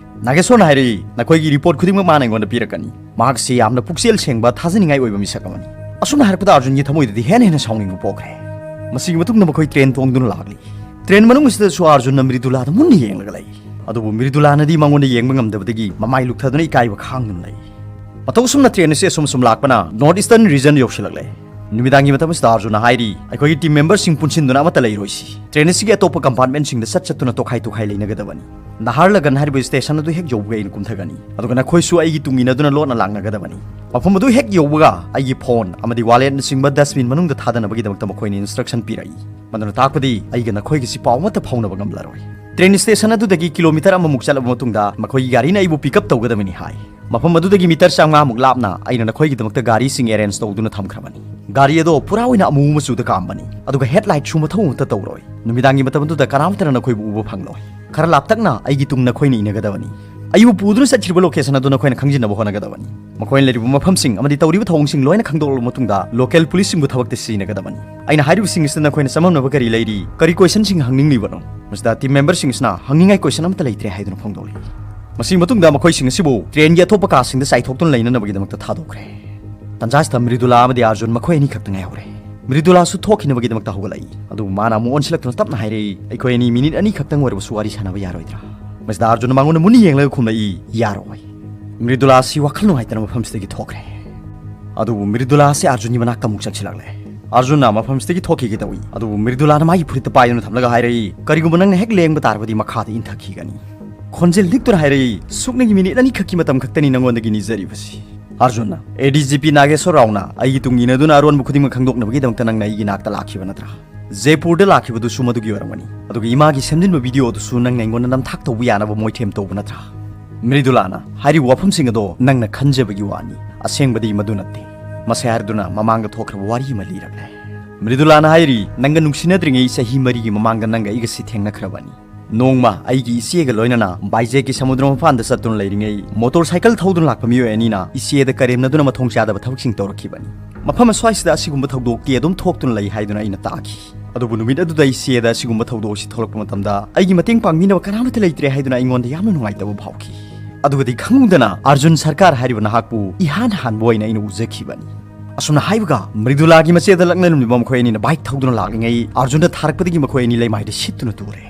ꯅꯥꯒꯦꯁꯣꯔꯅ ꯍꯥꯏꯔꯛꯏ, "ꯅꯈꯣꯏꯒꯤ ꯔꯤꯄꯣꯔꯠ ꯈꯨꯗꯤꯡꯃꯛ ꯃꯥꯅ ꯑꯩꯉꯣꯟꯗ ꯄꯤꯔꯛꯀꯅꯤ꯫ ꯃꯍꯥꯛꯁꯤ ꯌꯥꯝꯅ ꯄꯨꯛꯆꯦꯜ ꯁꯦꯡꯕ, ꯊꯥꯖꯅꯤꯡꯉꯥꯏ ꯑꯣꯏꯕ ꯃꯤꯁꯛ ꯑꯃꯅꯤ꯫" ꯑꯁꯨꯝꯅ ꯍꯥꯏꯔꯛꯄꯗ ꯑꯥꯔꯖꯨꯟꯒꯤ ꯊꯃꯣꯏꯗꯗꯤ ꯍꯦꯟꯅ ꯍꯦꯟꯅ ꯁꯥꯎꯅꯤꯡꯕ ꯄꯣꯛꯈ꯭ꯔꯦ꯫ ꯃꯁꯤꯒꯤ ꯃꯇꯨꯡꯗ ꯃꯈꯣꯏ ꯇ꯭ꯔꯦꯟ ꯇꯣꯡꯗꯨꯅ ꯂꯥꯛꯂꯤ꯫ ꯇ꯭ꯔꯦꯟ ꯃꯅꯨꯡ ꯑꯁꯤꯗꯁꯨ ꯑꯥꯔꯖꯨꯟꯅ ꯃ꯭ꯔꯤꯗꯨꯂꯥꯗ ꯃꯨꯟꯅ ꯌꯦꯡꯂꯒ ꯂꯩ꯫ ꯑꯗꯨꯕꯨ ꯃ꯭ꯔꯤꯗꯨꯂꯥꯅꯗꯤ ꯃꯉꯣꯟꯗ ꯌꯦꯡꯕ ꯉꯝꯗꯕꯗꯒꯤ ꯃꯃꯥꯏ ꯂꯨꯛꯊꯗꯨꯅ ꯏꯀꯥꯏꯕ ꯈꯥꯡꯗꯨꯅ ꯂꯩ꯫ ꯃꯇꯧ ꯑꯁꯨꯝꯅ ꯇ꯭ꯔꯦꯟ ꯑꯁꯤ ꯑꯁꯨꯝ ꯑꯁꯨꯝ ꯂꯥꯛꯄꯅ ꯅꯣꯔꯠ ꯏꯁꯇꯔꯟ ꯔꯤꯖꯟ ꯌꯧꯁꯤꯜꯂꯛꯂꯦ꯫ ꯅꯨꯃꯤꯗꯥꯡꯒꯤ ꯃꯇꯝ ꯑꯁꯤꯗ ꯑꯥꯔꯖꯨꯟꯅ ꯍꯥꯏꯔꯤ, "ꯑꯩꯈꯣꯏꯒꯤ ꯇꯤꯝ ꯃꯦꯝꯕꯔꯁꯤꯡ ꯄꯨꯟꯁꯤꯟꯗꯨꯅ ꯑꯃꯠꯇ ꯂꯩꯔꯣꯏꯁꯤ꯫ ꯇ꯭ꯔꯦꯟ ꯑꯁꯤꯒꯤ ꯑꯇꯣꯞꯄ ꯀꯝꯄꯥꯔꯠꯃꯦꯟꯁꯤꯡꯗ ꯆꯠ ꯆꯠꯇꯨꯅ ꯇꯣꯈꯥꯏ ꯇꯣꯈꯥꯏ ꯂꯩꯅꯒꯗꯕꯅꯤ꯫ ꯅꯍꯥꯔꯂꯒꯟ ꯍꯥꯏꯔꯤꯕ ꯁ꯭ꯇꯦꯁꯟ ꯑꯗꯨ ꯍꯦꯛ ꯌꯧꯕꯒ ꯑꯩꯅ ꯀꯨꯝꯊꯒꯅꯤ꯫ ꯑꯗꯨꯒ ꯅꯈꯣꯏꯁꯨ ꯑꯩꯒꯤ ꯇꯨꯡ ꯏꯟꯅꯗꯨꯅ ꯂꯣꯠꯅ ꯂꯥꯛꯅꯒꯗꯕꯅꯤ꯫ ꯃꯐꯝ ꯑꯗꯨ ꯍꯦꯛ ꯌꯧꯕꯒ ꯑꯩꯒꯤ ꯐꯣꯟ ꯑꯃꯗꯤ ꯋꯥꯂꯦꯠꯅꯆꯤꯡꯕ ꯗꯁꯕꯤꯟ ꯃꯅꯨꯡꯗ ꯊꯥꯗꯅꯕꯒꯤꯗꯃꯛꯇ ꯃꯈꯣꯏꯅ ꯏꯟꯁꯇ꯭ꯔꯛꯁꯟ ꯄꯤꯔꯛꯏ꯫ ꯃꯗꯨꯅ ꯇꯥꯛꯄꯗꯤ ꯑꯩꯒ ꯅꯈꯣꯏꯒꯁꯤ ꯄꯥꯎ ꯑꯃꯠꯇ ꯐꯥꯎꯅꯕ ꯉꯝꯂꯔꯣꯏ꯫ ꯇ꯭ꯔꯦꯟ ꯁ꯭ꯇꯦꯁꯟ ꯑꯗꯨꯗꯒꯤ ꯀꯤꯂꯣꯃꯤꯇꯔ ꯑꯃꯃꯨꯛ ꯆꯠꯂꯕ ꯃꯇꯨꯡꯗ ꯃꯈꯣꯏꯒꯤ ꯒꯥꯔꯤꯅ ꯑꯩꯕꯨ ꯄꯤꯛ ꯑꯞ ꯇꯧꯒꯗꯕꯅꯤ ꯍꯥꯏ꯫ ꯃꯐꯝ ꯑꯗꯨꯗꯒꯤ ꯃꯤꯇꯔ ꯆꯥꯝꯃꯉꯥꯃꯨꯛ ꯂꯥꯞꯅ ꯑꯩꯅ ꯅꯈꯣꯏꯒꯤꯗꯃꯛꯇ ꯒꯥꯔꯤꯁꯤꯡ ꯑꯦꯔꯦꯟꯖ ꯇꯧꯗꯨꯅ ꯊꯝꯈ꯭ꯔꯕꯅꯤ꯫ ꯒꯥꯔꯤ ꯑꯗꯣ ꯄꯨꯔꯥ ꯑꯣꯏꯅ ꯑꯃꯨꯕ ꯃꯆꯨꯗ ꯀꯥꯝꯕꯅꯤ, ꯑꯗꯨꯒ ꯍꯦꯗꯂꯥꯏꯠꯁꯨ ꯃꯊꯧ ꯑꯃꯠꯇ ꯇꯧꯔꯣꯏ꯫ ꯅꯨꯃꯤꯗꯥꯡꯒꯤ ꯃꯇꯝ ꯑꯗꯨꯗ ꯀꯅꯥꯃꯠꯇꯅ ꯅꯈꯣꯏꯕꯨ ꯎꯕ ꯐꯪꯂꯣꯏ꯫ ꯈꯔ ꯂꯥꯞꯇꯛꯅ ꯑꯩꯒꯤ ꯇꯨꯡ ꯅꯈꯣꯏꯅ ꯏꯟꯅꯒꯗꯕꯅꯤ꯫ ꯑꯩꯕꯨ ꯄꯨꯗꯨꯅ ꯆꯠꯈꯤꯕ ꯂꯣꯀꯦꯁꯟ ꯑꯗꯨ ꯅꯈꯣꯏꯅ ꯈꯪꯖꯤꯟꯅꯕ ꯍꯣꯠꯅꯒꯗꯕꯅꯤ꯫ ꯃꯈꯣꯏꯅ ꯂꯩꯔꯤꯕ ꯃꯐꯝꯁꯤꯡ ꯑꯃꯗꯤ ꯇꯧꯔꯤꯕ ꯊꯧꯑꯣꯡꯁꯤꯡ ꯂꯣꯏꯅ ꯈꯪꯗꯣꯛꯂꯕ ꯃꯇꯨꯡꯗ ꯂꯣꯀꯦꯜ ꯄꯨꯂꯤꯁꯁꯤꯡꯕꯨ ꯊꯕꯛꯇ ꯁꯤꯖꯤꯟꯅꯒꯗꯕꯅꯤ꯫ ꯑꯩꯅ ꯍꯥꯏꯔꯤꯕꯁꯤꯡ ꯑꯁꯤꯗ ꯅꯈꯣꯏꯅ ꯆꯃꯝꯅꯕ ꯀꯔꯤ ꯂꯩꯔꯤ? ꯀꯔꯤ ꯀꯣꯏꯁꯟꯁꯤꯡ ꯍꯪꯅꯤꯡꯂꯤꯕꯅꯣ? ꯃꯁꯤꯗ ꯇꯤꯝ ꯃꯦꯝꯕꯔꯁꯤꯡ ꯑꯁꯤꯅ ꯍꯪꯅꯤꯡꯉꯥꯏ ꯀꯣꯏꯁꯟ ꯑꯃꯠꯇ ꯂꯩꯇ꯭ꯔꯦ ꯍꯥꯏꯗꯨꯅ ꯐꯣꯡꯗꯣꯛꯂꯤ꯫ ꯃꯁꯤꯒꯤ ꯃꯇꯨꯡꯗ ꯃꯈꯣꯏꯁꯤꯡ ꯑꯁꯤꯕꯨ ꯇ꯭ꯔꯦꯟꯒꯤ ꯑꯇꯣꯞꯄ ꯀꯥꯁꯤꯡꯗ ꯆꯥꯏꯊꯣꯛꯇꯨꯅ ꯂꯩꯅꯅꯕꯒꯤꯗꯃꯛꯇ ꯊꯥꯗꯣꯛꯈ꯭ꯔꯦ꯫ ꯇꯟꯖꯥꯁꯤꯗ ꯃ꯭ꯔꯤꯗꯨꯂꯥ ꯑꯃꯗꯤ ꯑꯥꯔꯖꯨꯟ ꯃꯈꯣꯏ ꯑꯅꯤ ꯈꯛꯇ ꯉꯥꯏꯍꯧꯔꯦ꯫ ꯃ꯭ꯔꯤꯗꯨꯂꯥꯁꯨ ꯊꯣꯛꯈꯤꯅꯕꯒꯤꯗꯃꯛꯇ ꯍꯧꯒꯠꯂꯛꯏ꯫ ꯑꯗꯨꯕꯨ ꯃꯥꯅ ꯑꯃꯨꯛ ꯑꯣꯟꯁꯤꯜꯂꯛꯇꯨꯅ ꯇꯞꯅ ꯍꯥꯏꯔꯛꯏ, "ꯑꯩꯈꯣꯏ ꯑꯅꯤ ꯃꯤꯅꯤꯠ ꯑꯅꯤ ꯈꯛꯇꯪ ꯑꯣꯏꯔꯕꯁꯨ ꯋꯥꯔꯤ ꯁꯥꯟꯅꯕ ꯌꯥꯔꯣꯏꯗ꯭ꯔꯥ?" ꯃꯁꯤꯗ ꯑꯥꯔꯖꯨꯟꯅ ꯃꯉꯣꯟꯗ ꯃꯨꯟꯅ ꯌꯦꯡꯂꯒ ꯈꯨꯝꯂꯛꯏ, "ꯌꯥꯔꯣꯏ꯫" ꯃ꯭ꯔꯤꯗꯨꯂꯥ ꯑꯁꯤ ꯋꯥꯈꯜ ꯅꯨꯡꯉꯥꯏꯇꯅ ꯃꯐꯝꯁꯤꯗꯒꯤ ꯊꯣꯛꯈ꯭ꯔꯦ꯫ ꯑꯗꯨꯕꯨ ꯃ꯭ꯔꯤꯗꯨꯂꯥ ꯑꯁꯤ ꯑꯥꯔꯖꯨꯟꯒꯤ ꯃꯅꯥꯛꯇ ꯑꯃꯨꯛ ꯆꯪꯁꯤꯜꯂꯛꯂꯦ꯫ ꯑꯔꯖꯨꯟꯅ ꯃꯐꯝꯁꯤꯗꯒꯤ ꯊꯣꯛꯈꯤꯒꯦ ꯇꯧꯏ, ꯑꯗꯨꯕꯨ ꯃ꯭ꯔꯤꯗꯨꯂꯥꯅ ꯃꯥꯒꯤ ꯐꯨꯔꯤꯠꯇ ꯄꯥꯏꯗꯨꯅ ꯊꯝꯂꯒ ꯍꯥꯏꯔꯛꯏ, "ꯀꯔꯤꯒꯨꯝꯕ ꯅꯪꯅ ꯍꯦꯛ ꯂꯦꯡꯕ ꯇꯥꯔꯕꯗꯤ ꯃꯈꯥꯗ ꯏꯟꯊꯈꯤꯒꯅꯤ꯫" ꯈꯣꯟꯖꯦꯜ ꯅꯤꯛꯇꯨꯅ ꯍꯥꯏꯔꯛꯏ, "ꯁꯨꯞꯅꯒꯤ ꯃꯤꯅꯤꯠ ꯑꯅꯤꯈꯛꯀꯤ ꯃꯇꯝ ꯈꯛꯇꯅꯤ ꯅꯉꯣꯟꯗꯒꯤ ꯅꯤꯖꯔꯤꯕꯁꯤ꯫" ꯑꯔꯖꯨꯟꯅ, "ꯑꯦ ꯗꯤ ꯖꯤ ꯄꯤ ꯅꯥꯒꯦꯁꯣꯔ ꯔꯥꯎꯅ ꯑꯩꯒꯤ ꯇꯨꯡ ꯏꯟꯅꯗꯨꯅ ꯑꯔꯣꯟꯕ ꯈꯨꯗꯤꯡꯃꯛ ꯈꯪꯗꯣꯛꯅꯕꯒꯤꯗꯃꯛꯇ ꯅꯪꯅ ꯑꯩꯒꯤ ꯅꯥꯛꯇ ꯂꯥꯛꯈꯤꯕ ꯅꯠꯇ꯭ꯔꯥ? ꯖꯦꯄꯨꯔꯗ ꯂꯥꯛꯈꯤꯕꯗꯨꯁꯨ ꯃꯗꯨꯒꯤ ꯑꯣꯏꯔꯝꯒꯅꯤ꯫ ꯑꯗꯨꯒ ꯏꯃꯥꯒꯤ ꯁꯦꯝꯖꯤꯟꯕ ꯚꯤꯗꯤꯑꯣ ꯑꯗꯨꯁꯨ ꯅꯪꯅ ꯑꯩꯉꯣꯟꯗ ꯅꯝꯊꯥꯛ ꯇꯧꯕ ꯌꯥꯅꯕ ꯃꯣꯏꯊꯦꯝ ꯇꯧꯕ ꯅꯠꯇ꯭ꯔꯥ?" ꯃ꯭ꯔꯤꯗꯨꯂꯥꯅ, "ꯍꯥꯏꯔꯤꯕ ꯋꯥꯐꯝꯁꯤꯡ ꯑꯗꯣ ꯅꯪꯅ ꯈꯟꯖꯕꯒꯤ ꯋꯥꯅꯤ, ꯑꯁꯦꯡꯕꯗꯤ ꯃꯗꯨ ꯅꯠꯇꯦ꯫" ꯃꯁꯤ ꯍꯥꯏꯔꯗꯨꯅ ꯃꯃꯥꯡꯗ ꯊꯣꯛꯈ꯭ꯔꯕ ꯋꯥꯔꯤ ꯑꯃ ꯂꯤꯔꯛꯂꯦ꯫ ꯃ꯭ꯔꯤꯗꯨꯂꯥꯅ ꯍꯥꯏꯔꯤ, "ꯅꯪꯒ ꯅꯨꯡꯁꯤꯅꯗ꯭ꯔꯤꯉꯩ ꯆꯍꯤ ꯃꯔꯤꯒꯤ ꯃꯃꯥꯡꯗ ꯅꯪꯒ ꯑꯩꯒꯁꯤ ꯊꯦꯡꯅꯈ꯭ꯔꯕꯅꯤ꯫ ꯅꯣꯡꯃ ꯑꯩꯒꯤ ꯏꯆꯦꯒ ꯂꯣꯏꯅꯅ ꯕꯥꯏꯖꯦꯛꯀꯤ ꯁꯃꯨꯗ꯭ꯔ ꯃꯄꯥꯟꯗ ꯆꯠꯇꯨꯅ ꯂꯩꯔꯤꯉꯩ, ꯃꯣꯇꯣꯔ ꯁꯥꯏꯀꯜ ꯊꯧꯗꯨꯅ ꯂꯥꯛꯄ ꯃꯤꯑꯣꯏ ꯑꯅꯤꯅ ꯏꯆꯦꯗ ꯀꯔꯦꯝꯅꯗꯨꯅ ꯃꯊꯣꯡ ꯆꯥꯗꯕ ꯊꯕꯛꯁꯤꯡ ꯇꯧꯔꯛꯈꯤꯕꯅꯤ꯫ ꯃꯐꯝ ꯑꯁ꯭ꯋꯥꯏꯁꯤꯗ ꯑꯁꯤꯒꯨꯝꯕ ꯊꯧꯗꯣꯛꯇꯤ ꯑꯗꯨꯝ ꯊꯣꯛꯇꯨꯅ ꯂꯩ ꯍꯥꯏꯗꯨꯅ ꯑꯩꯅ ꯇꯥꯈꯤ꯫ ꯑꯗꯨꯕꯨ ꯅꯨꯃꯤꯠ ꯑꯗꯨꯗ ꯏꯆꯦꯗ ꯑꯁꯤꯒꯨꯝꯕ ꯊꯧꯗꯣꯛ ꯑꯁꯤ ꯊꯣꯛꯂꯛꯄ ꯃꯇꯝꯗ ꯑꯩꯒꯤ ꯃꯇꯦꯡ ꯄꯥꯡꯕꯤꯅꯕ ꯀꯅꯥꯃꯠꯇ ꯂꯩꯇ꯭ꯔꯦ ꯍꯥꯏꯗꯨꯅ ꯑꯩꯉꯣꯟꯗ ꯌꯥꯝꯅ ꯅꯨꯡꯉꯥꯏꯇꯕ ꯐꯥꯎꯈꯤ꯫ ꯑꯗꯨꯒꯗꯤ ꯈꯪꯍꯧꯗꯅ ꯑꯔꯖꯨꯟ ꯁꯔꯀꯥꯔ ꯍꯥꯏꯔꯤꯕ ꯅꯍꯥꯛꯄꯨ ꯏꯍꯥꯟ ꯍꯥꯟꯕ ꯑꯣꯏꯅ ꯑꯩꯅ ꯎꯖꯈꯤꯕꯅꯤ꯫" ꯑꯁꯨꯝꯅ ꯍꯥꯏꯕꯒ ꯃ꯭ꯔꯤꯗꯨꯂꯥꯒꯤ ꯃꯆꯦꯗ ꯂꯛꯅꯔꯝꯂꯤꯕ ꯃꯈꯣꯏ ꯑꯅꯤꯅ ꯕꯥꯏꯛ ꯊꯧꯗꯨꯅ ꯂꯥꯛꯂꯤꯉꯩ ꯑꯔꯖꯨꯟꯗ ꯊꯥꯔꯛꯄꯗꯒꯤ ꯃꯈꯣꯏ ꯑꯅꯤ ꯂꯩꯃꯥꯏꯗ ꯁꯤꯠꯇꯨꯅ ꯇꯨꯔꯦ꯫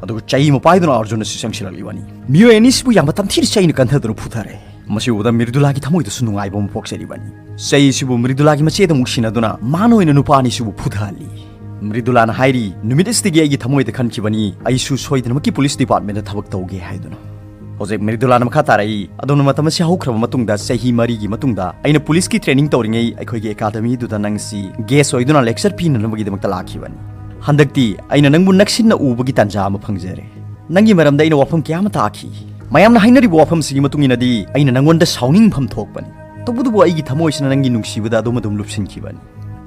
ꯑꯗꯨꯒ ꯆꯩ ꯑꯃ ꯄꯥꯏꯗꯨꯅ ꯑꯔꯖꯨꯟ ꯑꯁꯤ ꯆꯪꯁꯤꯜꯂꯛꯂꯤꯕꯅꯤ꯫ ꯃꯤꯑꯣꯏ ꯑꯅꯤꯁꯤꯕꯨ ꯌꯥꯝꯅ ꯇꯝꯊꯤꯅ ꯆꯩꯅ ꯀꯟꯊꯗꯨꯅ ꯐꯨꯊꯔꯦ꯫ ꯃꯁꯤ ꯎꯕꯗ ꯃ꯭ꯔꯤꯗꯨꯂꯥꯒꯤ ꯊꯃꯣꯏꯗꯁꯨ ꯅꯨꯡꯉꯥꯏꯕ ꯑꯃ ꯄꯣꯛꯆꯔꯤꯕꯅꯤ꯫ ꯆꯩ ꯑꯁꯤꯕꯨ ꯃ꯭ꯔꯤꯗꯨꯂꯥꯒꯤ ꯃꯆꯦꯗ ꯑꯃꯨꯛ ꯁꯤꯟꯅꯗꯨꯅ ꯃꯥꯅ ꯑꯣꯏꯅ ꯅꯨꯄꯥ ꯑꯅꯤꯁꯤꯕꯨ ꯐꯨꯊꯍꯜꯂꯤ꯫ ꯃ꯭ꯔꯤꯗꯨꯂꯥꯅ ꯍꯥꯏꯔꯤ, "ꯅꯨꯃꯤꯠ ꯑꯁꯤꯗꯒꯤ ꯑꯩꯒꯤ ꯊꯃꯣꯏꯗ ꯈꯟꯈꯤꯕꯅꯤ, ꯑꯩꯁꯨ ꯁꯣꯏꯗꯅꯃꯛꯀꯤ ꯄꯨꯂꯤꯁ ꯗꯤꯄꯥꯔꯠꯃꯦꯟꯗ ꯊꯕꯛ ꯇꯧꯒꯦ" ꯍꯥꯏꯗꯨꯅ꯫ ꯍꯧꯖꯤꯛ ꯃ꯭ꯔꯤꯗꯨꯂꯥꯅ ꯃꯈꯥ ꯇꯥꯔꯛꯏ, "ꯑꯗꯣꯝꯅ ꯃꯇꯝ ꯑꯁꯤ ꯍꯧꯈ꯭ꯔꯕ ꯃꯇꯨꯡꯗ, ꯆꯍꯤ ꯃꯔꯤꯒꯤ ꯃꯇꯨꯡꯗ ꯑꯩꯅ ꯄꯨꯂꯤꯁꯀꯤ ꯇ꯭ꯔꯦꯅꯤꯡ ꯇꯧꯔꯤꯉꯩ ꯑꯩꯈꯣꯏꯒꯤ ꯑꯦꯀꯥꯗꯃꯤꯗꯨꯗ ꯅꯪꯁꯤ ꯒꯦꯁ ꯑꯣꯏꯗꯨꯅ ꯂꯦꯛꯆꯔ ꯄꯤꯅꯅꯕꯒꯤꯗꯃꯛꯇ ꯂꯥꯛꯈꯤꯕꯅꯤ꯫ ꯍꯟꯗꯛꯇꯤ ꯑꯩꯅ ꯅꯪꯕꯨ ꯅꯛꯁꯤꯟꯅ ꯎꯕꯒꯤ ꯇꯥꯟꯖꯥ ꯑꯃ ꯐꯪꯖꯔꯦ꯫ ꯅꯪꯒꯤ ꯃꯔꯝꯗ ꯑꯩꯅ ꯋꯥꯐꯝ ꯀꯌꯥ ꯑꯃ ꯇꯥꯈꯤ꯫ ꯃꯌꯥꯝꯅ ꯍꯥꯏꯅꯔꯤꯕ ꯋꯥꯐꯝꯁꯤꯒꯤ ꯃꯇꯨꯡ ꯏꯟꯅꯗꯤ ꯑꯩꯅ ꯅꯪꯉꯣꯟꯗ ꯁꯥꯎꯅꯤꯡꯐꯝ ꯊꯣꯛꯄꯅꯤ꯫ ꯇꯧꯕꯇꯕꯨ ꯑꯩꯒꯤ ꯊꯃꯣꯏꯁꯤꯅ ꯅꯪꯒꯤ ꯅꯨꯡꯁꯤꯕꯗ ꯑꯗꯨꯝ ꯑꯗꯨꯝ ꯂꯨꯞꯁꯤꯟꯈꯤꯕꯅꯤ꯫"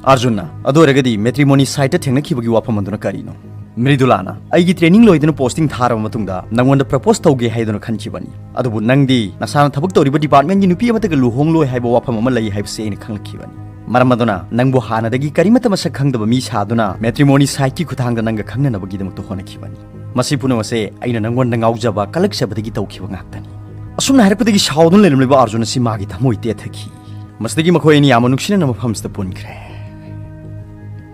ꯑꯔꯖꯨꯟꯅ, "ꯑꯗꯨ ꯑꯣꯏꯔꯒꯗꯤ ꯃꯦꯇ꯭ꯔꯤꯃꯣꯅꯤ ꯁꯥꯏꯠꯇ ꯊꯦꯡꯅꯈꯤꯕꯒꯤ ꯋꯥꯐꯝ ꯑꯗꯨꯅ ꯀꯔꯤꯅꯣ?" ꯃ꯭ꯔꯤꯗꯨꯂꯥꯅ, "ꯑꯩꯒꯤ ꯇ꯭ꯔꯦꯅꯤꯡ ꯂꯣꯏꯗꯨꯅ ꯄꯣꯁꯇꯤꯡ ꯊꯥꯔꯕ ꯃꯇꯨꯡꯗ ꯅꯪꯉꯣꯟꯗ ꯄ꯭ꯔꯄꯣꯁ ꯇꯧꯒꯦ ꯍꯥꯏꯗꯨꯅ ꯈꯟꯈꯤꯕꯅꯤ꯫ ꯑꯗꯨꯕꯨ ꯅꯪꯗꯤ ꯅꯁꯥꯅ ꯊꯕꯛ ꯇꯧꯔꯤꯕ ꯗꯤꯄꯥꯔꯠꯃꯦꯟꯒꯤ ꯅꯨꯄꯤ ꯑꯃꯠꯇꯒ ꯂꯨꯍꯣꯡꯂꯣꯏ ꯍꯥꯏꯕ ꯋꯥꯐꯝ ꯑꯃ ꯂꯩ ꯍꯥꯏꯕꯁꯤ ꯑꯩꯅ ꯈꯪꯂꯛꯈꯤꯕꯅꯤ꯫ ꯃꯔꯝ ꯑꯗꯨꯅ ꯅꯪꯕꯨ ꯍꯥꯟꯅꯗꯒꯤ ꯀꯔꯤꯃꯠꯇ ꯃꯁꯛ ꯈꯪꯗꯕ ꯃꯤ ꯁꯥꯗꯨꯅ ꯃꯦꯇ꯭ꯔꯤꯃꯣꯅꯤ ꯁꯥꯏꯠꯀꯤ ꯈꯨꯠꯊꯥꯡꯗ ꯅꯪꯒ ꯈꯪꯅꯅꯕꯒꯤꯗꯃꯛꯇ ꯍꯣꯠꯅꯈꯤꯕꯅꯤ꯫ ꯃꯁꯤ ꯄꯨꯝꯅꯃꯛꯁꯦ ꯑꯩꯅ ꯅꯪꯉꯣꯟꯗ ꯉꯥꯎꯖꯕ, ꯀꯂꯛꯆꯕꯗꯒꯤ ꯇꯧꯈꯤꯕ ꯉꯥꯛꯇꯅꯤ꯫" ꯑꯁꯨꯝꯅ ꯍꯥꯏꯔꯛꯄꯗꯒꯤ ꯁꯥꯎꯗꯨꯅ ꯂꯩꯔꯝꯂꯤꯕ ꯑꯔꯖꯨꯟ ꯑꯁꯤ ꯃꯥꯒꯤ ꯊꯃꯣꯏ ꯇꯦꯊꯈꯤ꯫ ꯃꯁꯤꯗꯒꯤ ꯃꯈꯣꯏ ꯑꯅꯤ ꯌꯥꯝꯅ ꯅꯨꯡꯁꯤꯅꯅ ꯃꯐꯝꯁꯤꯗ ꯄꯨꯟꯈ꯭ꯔꯦ꯫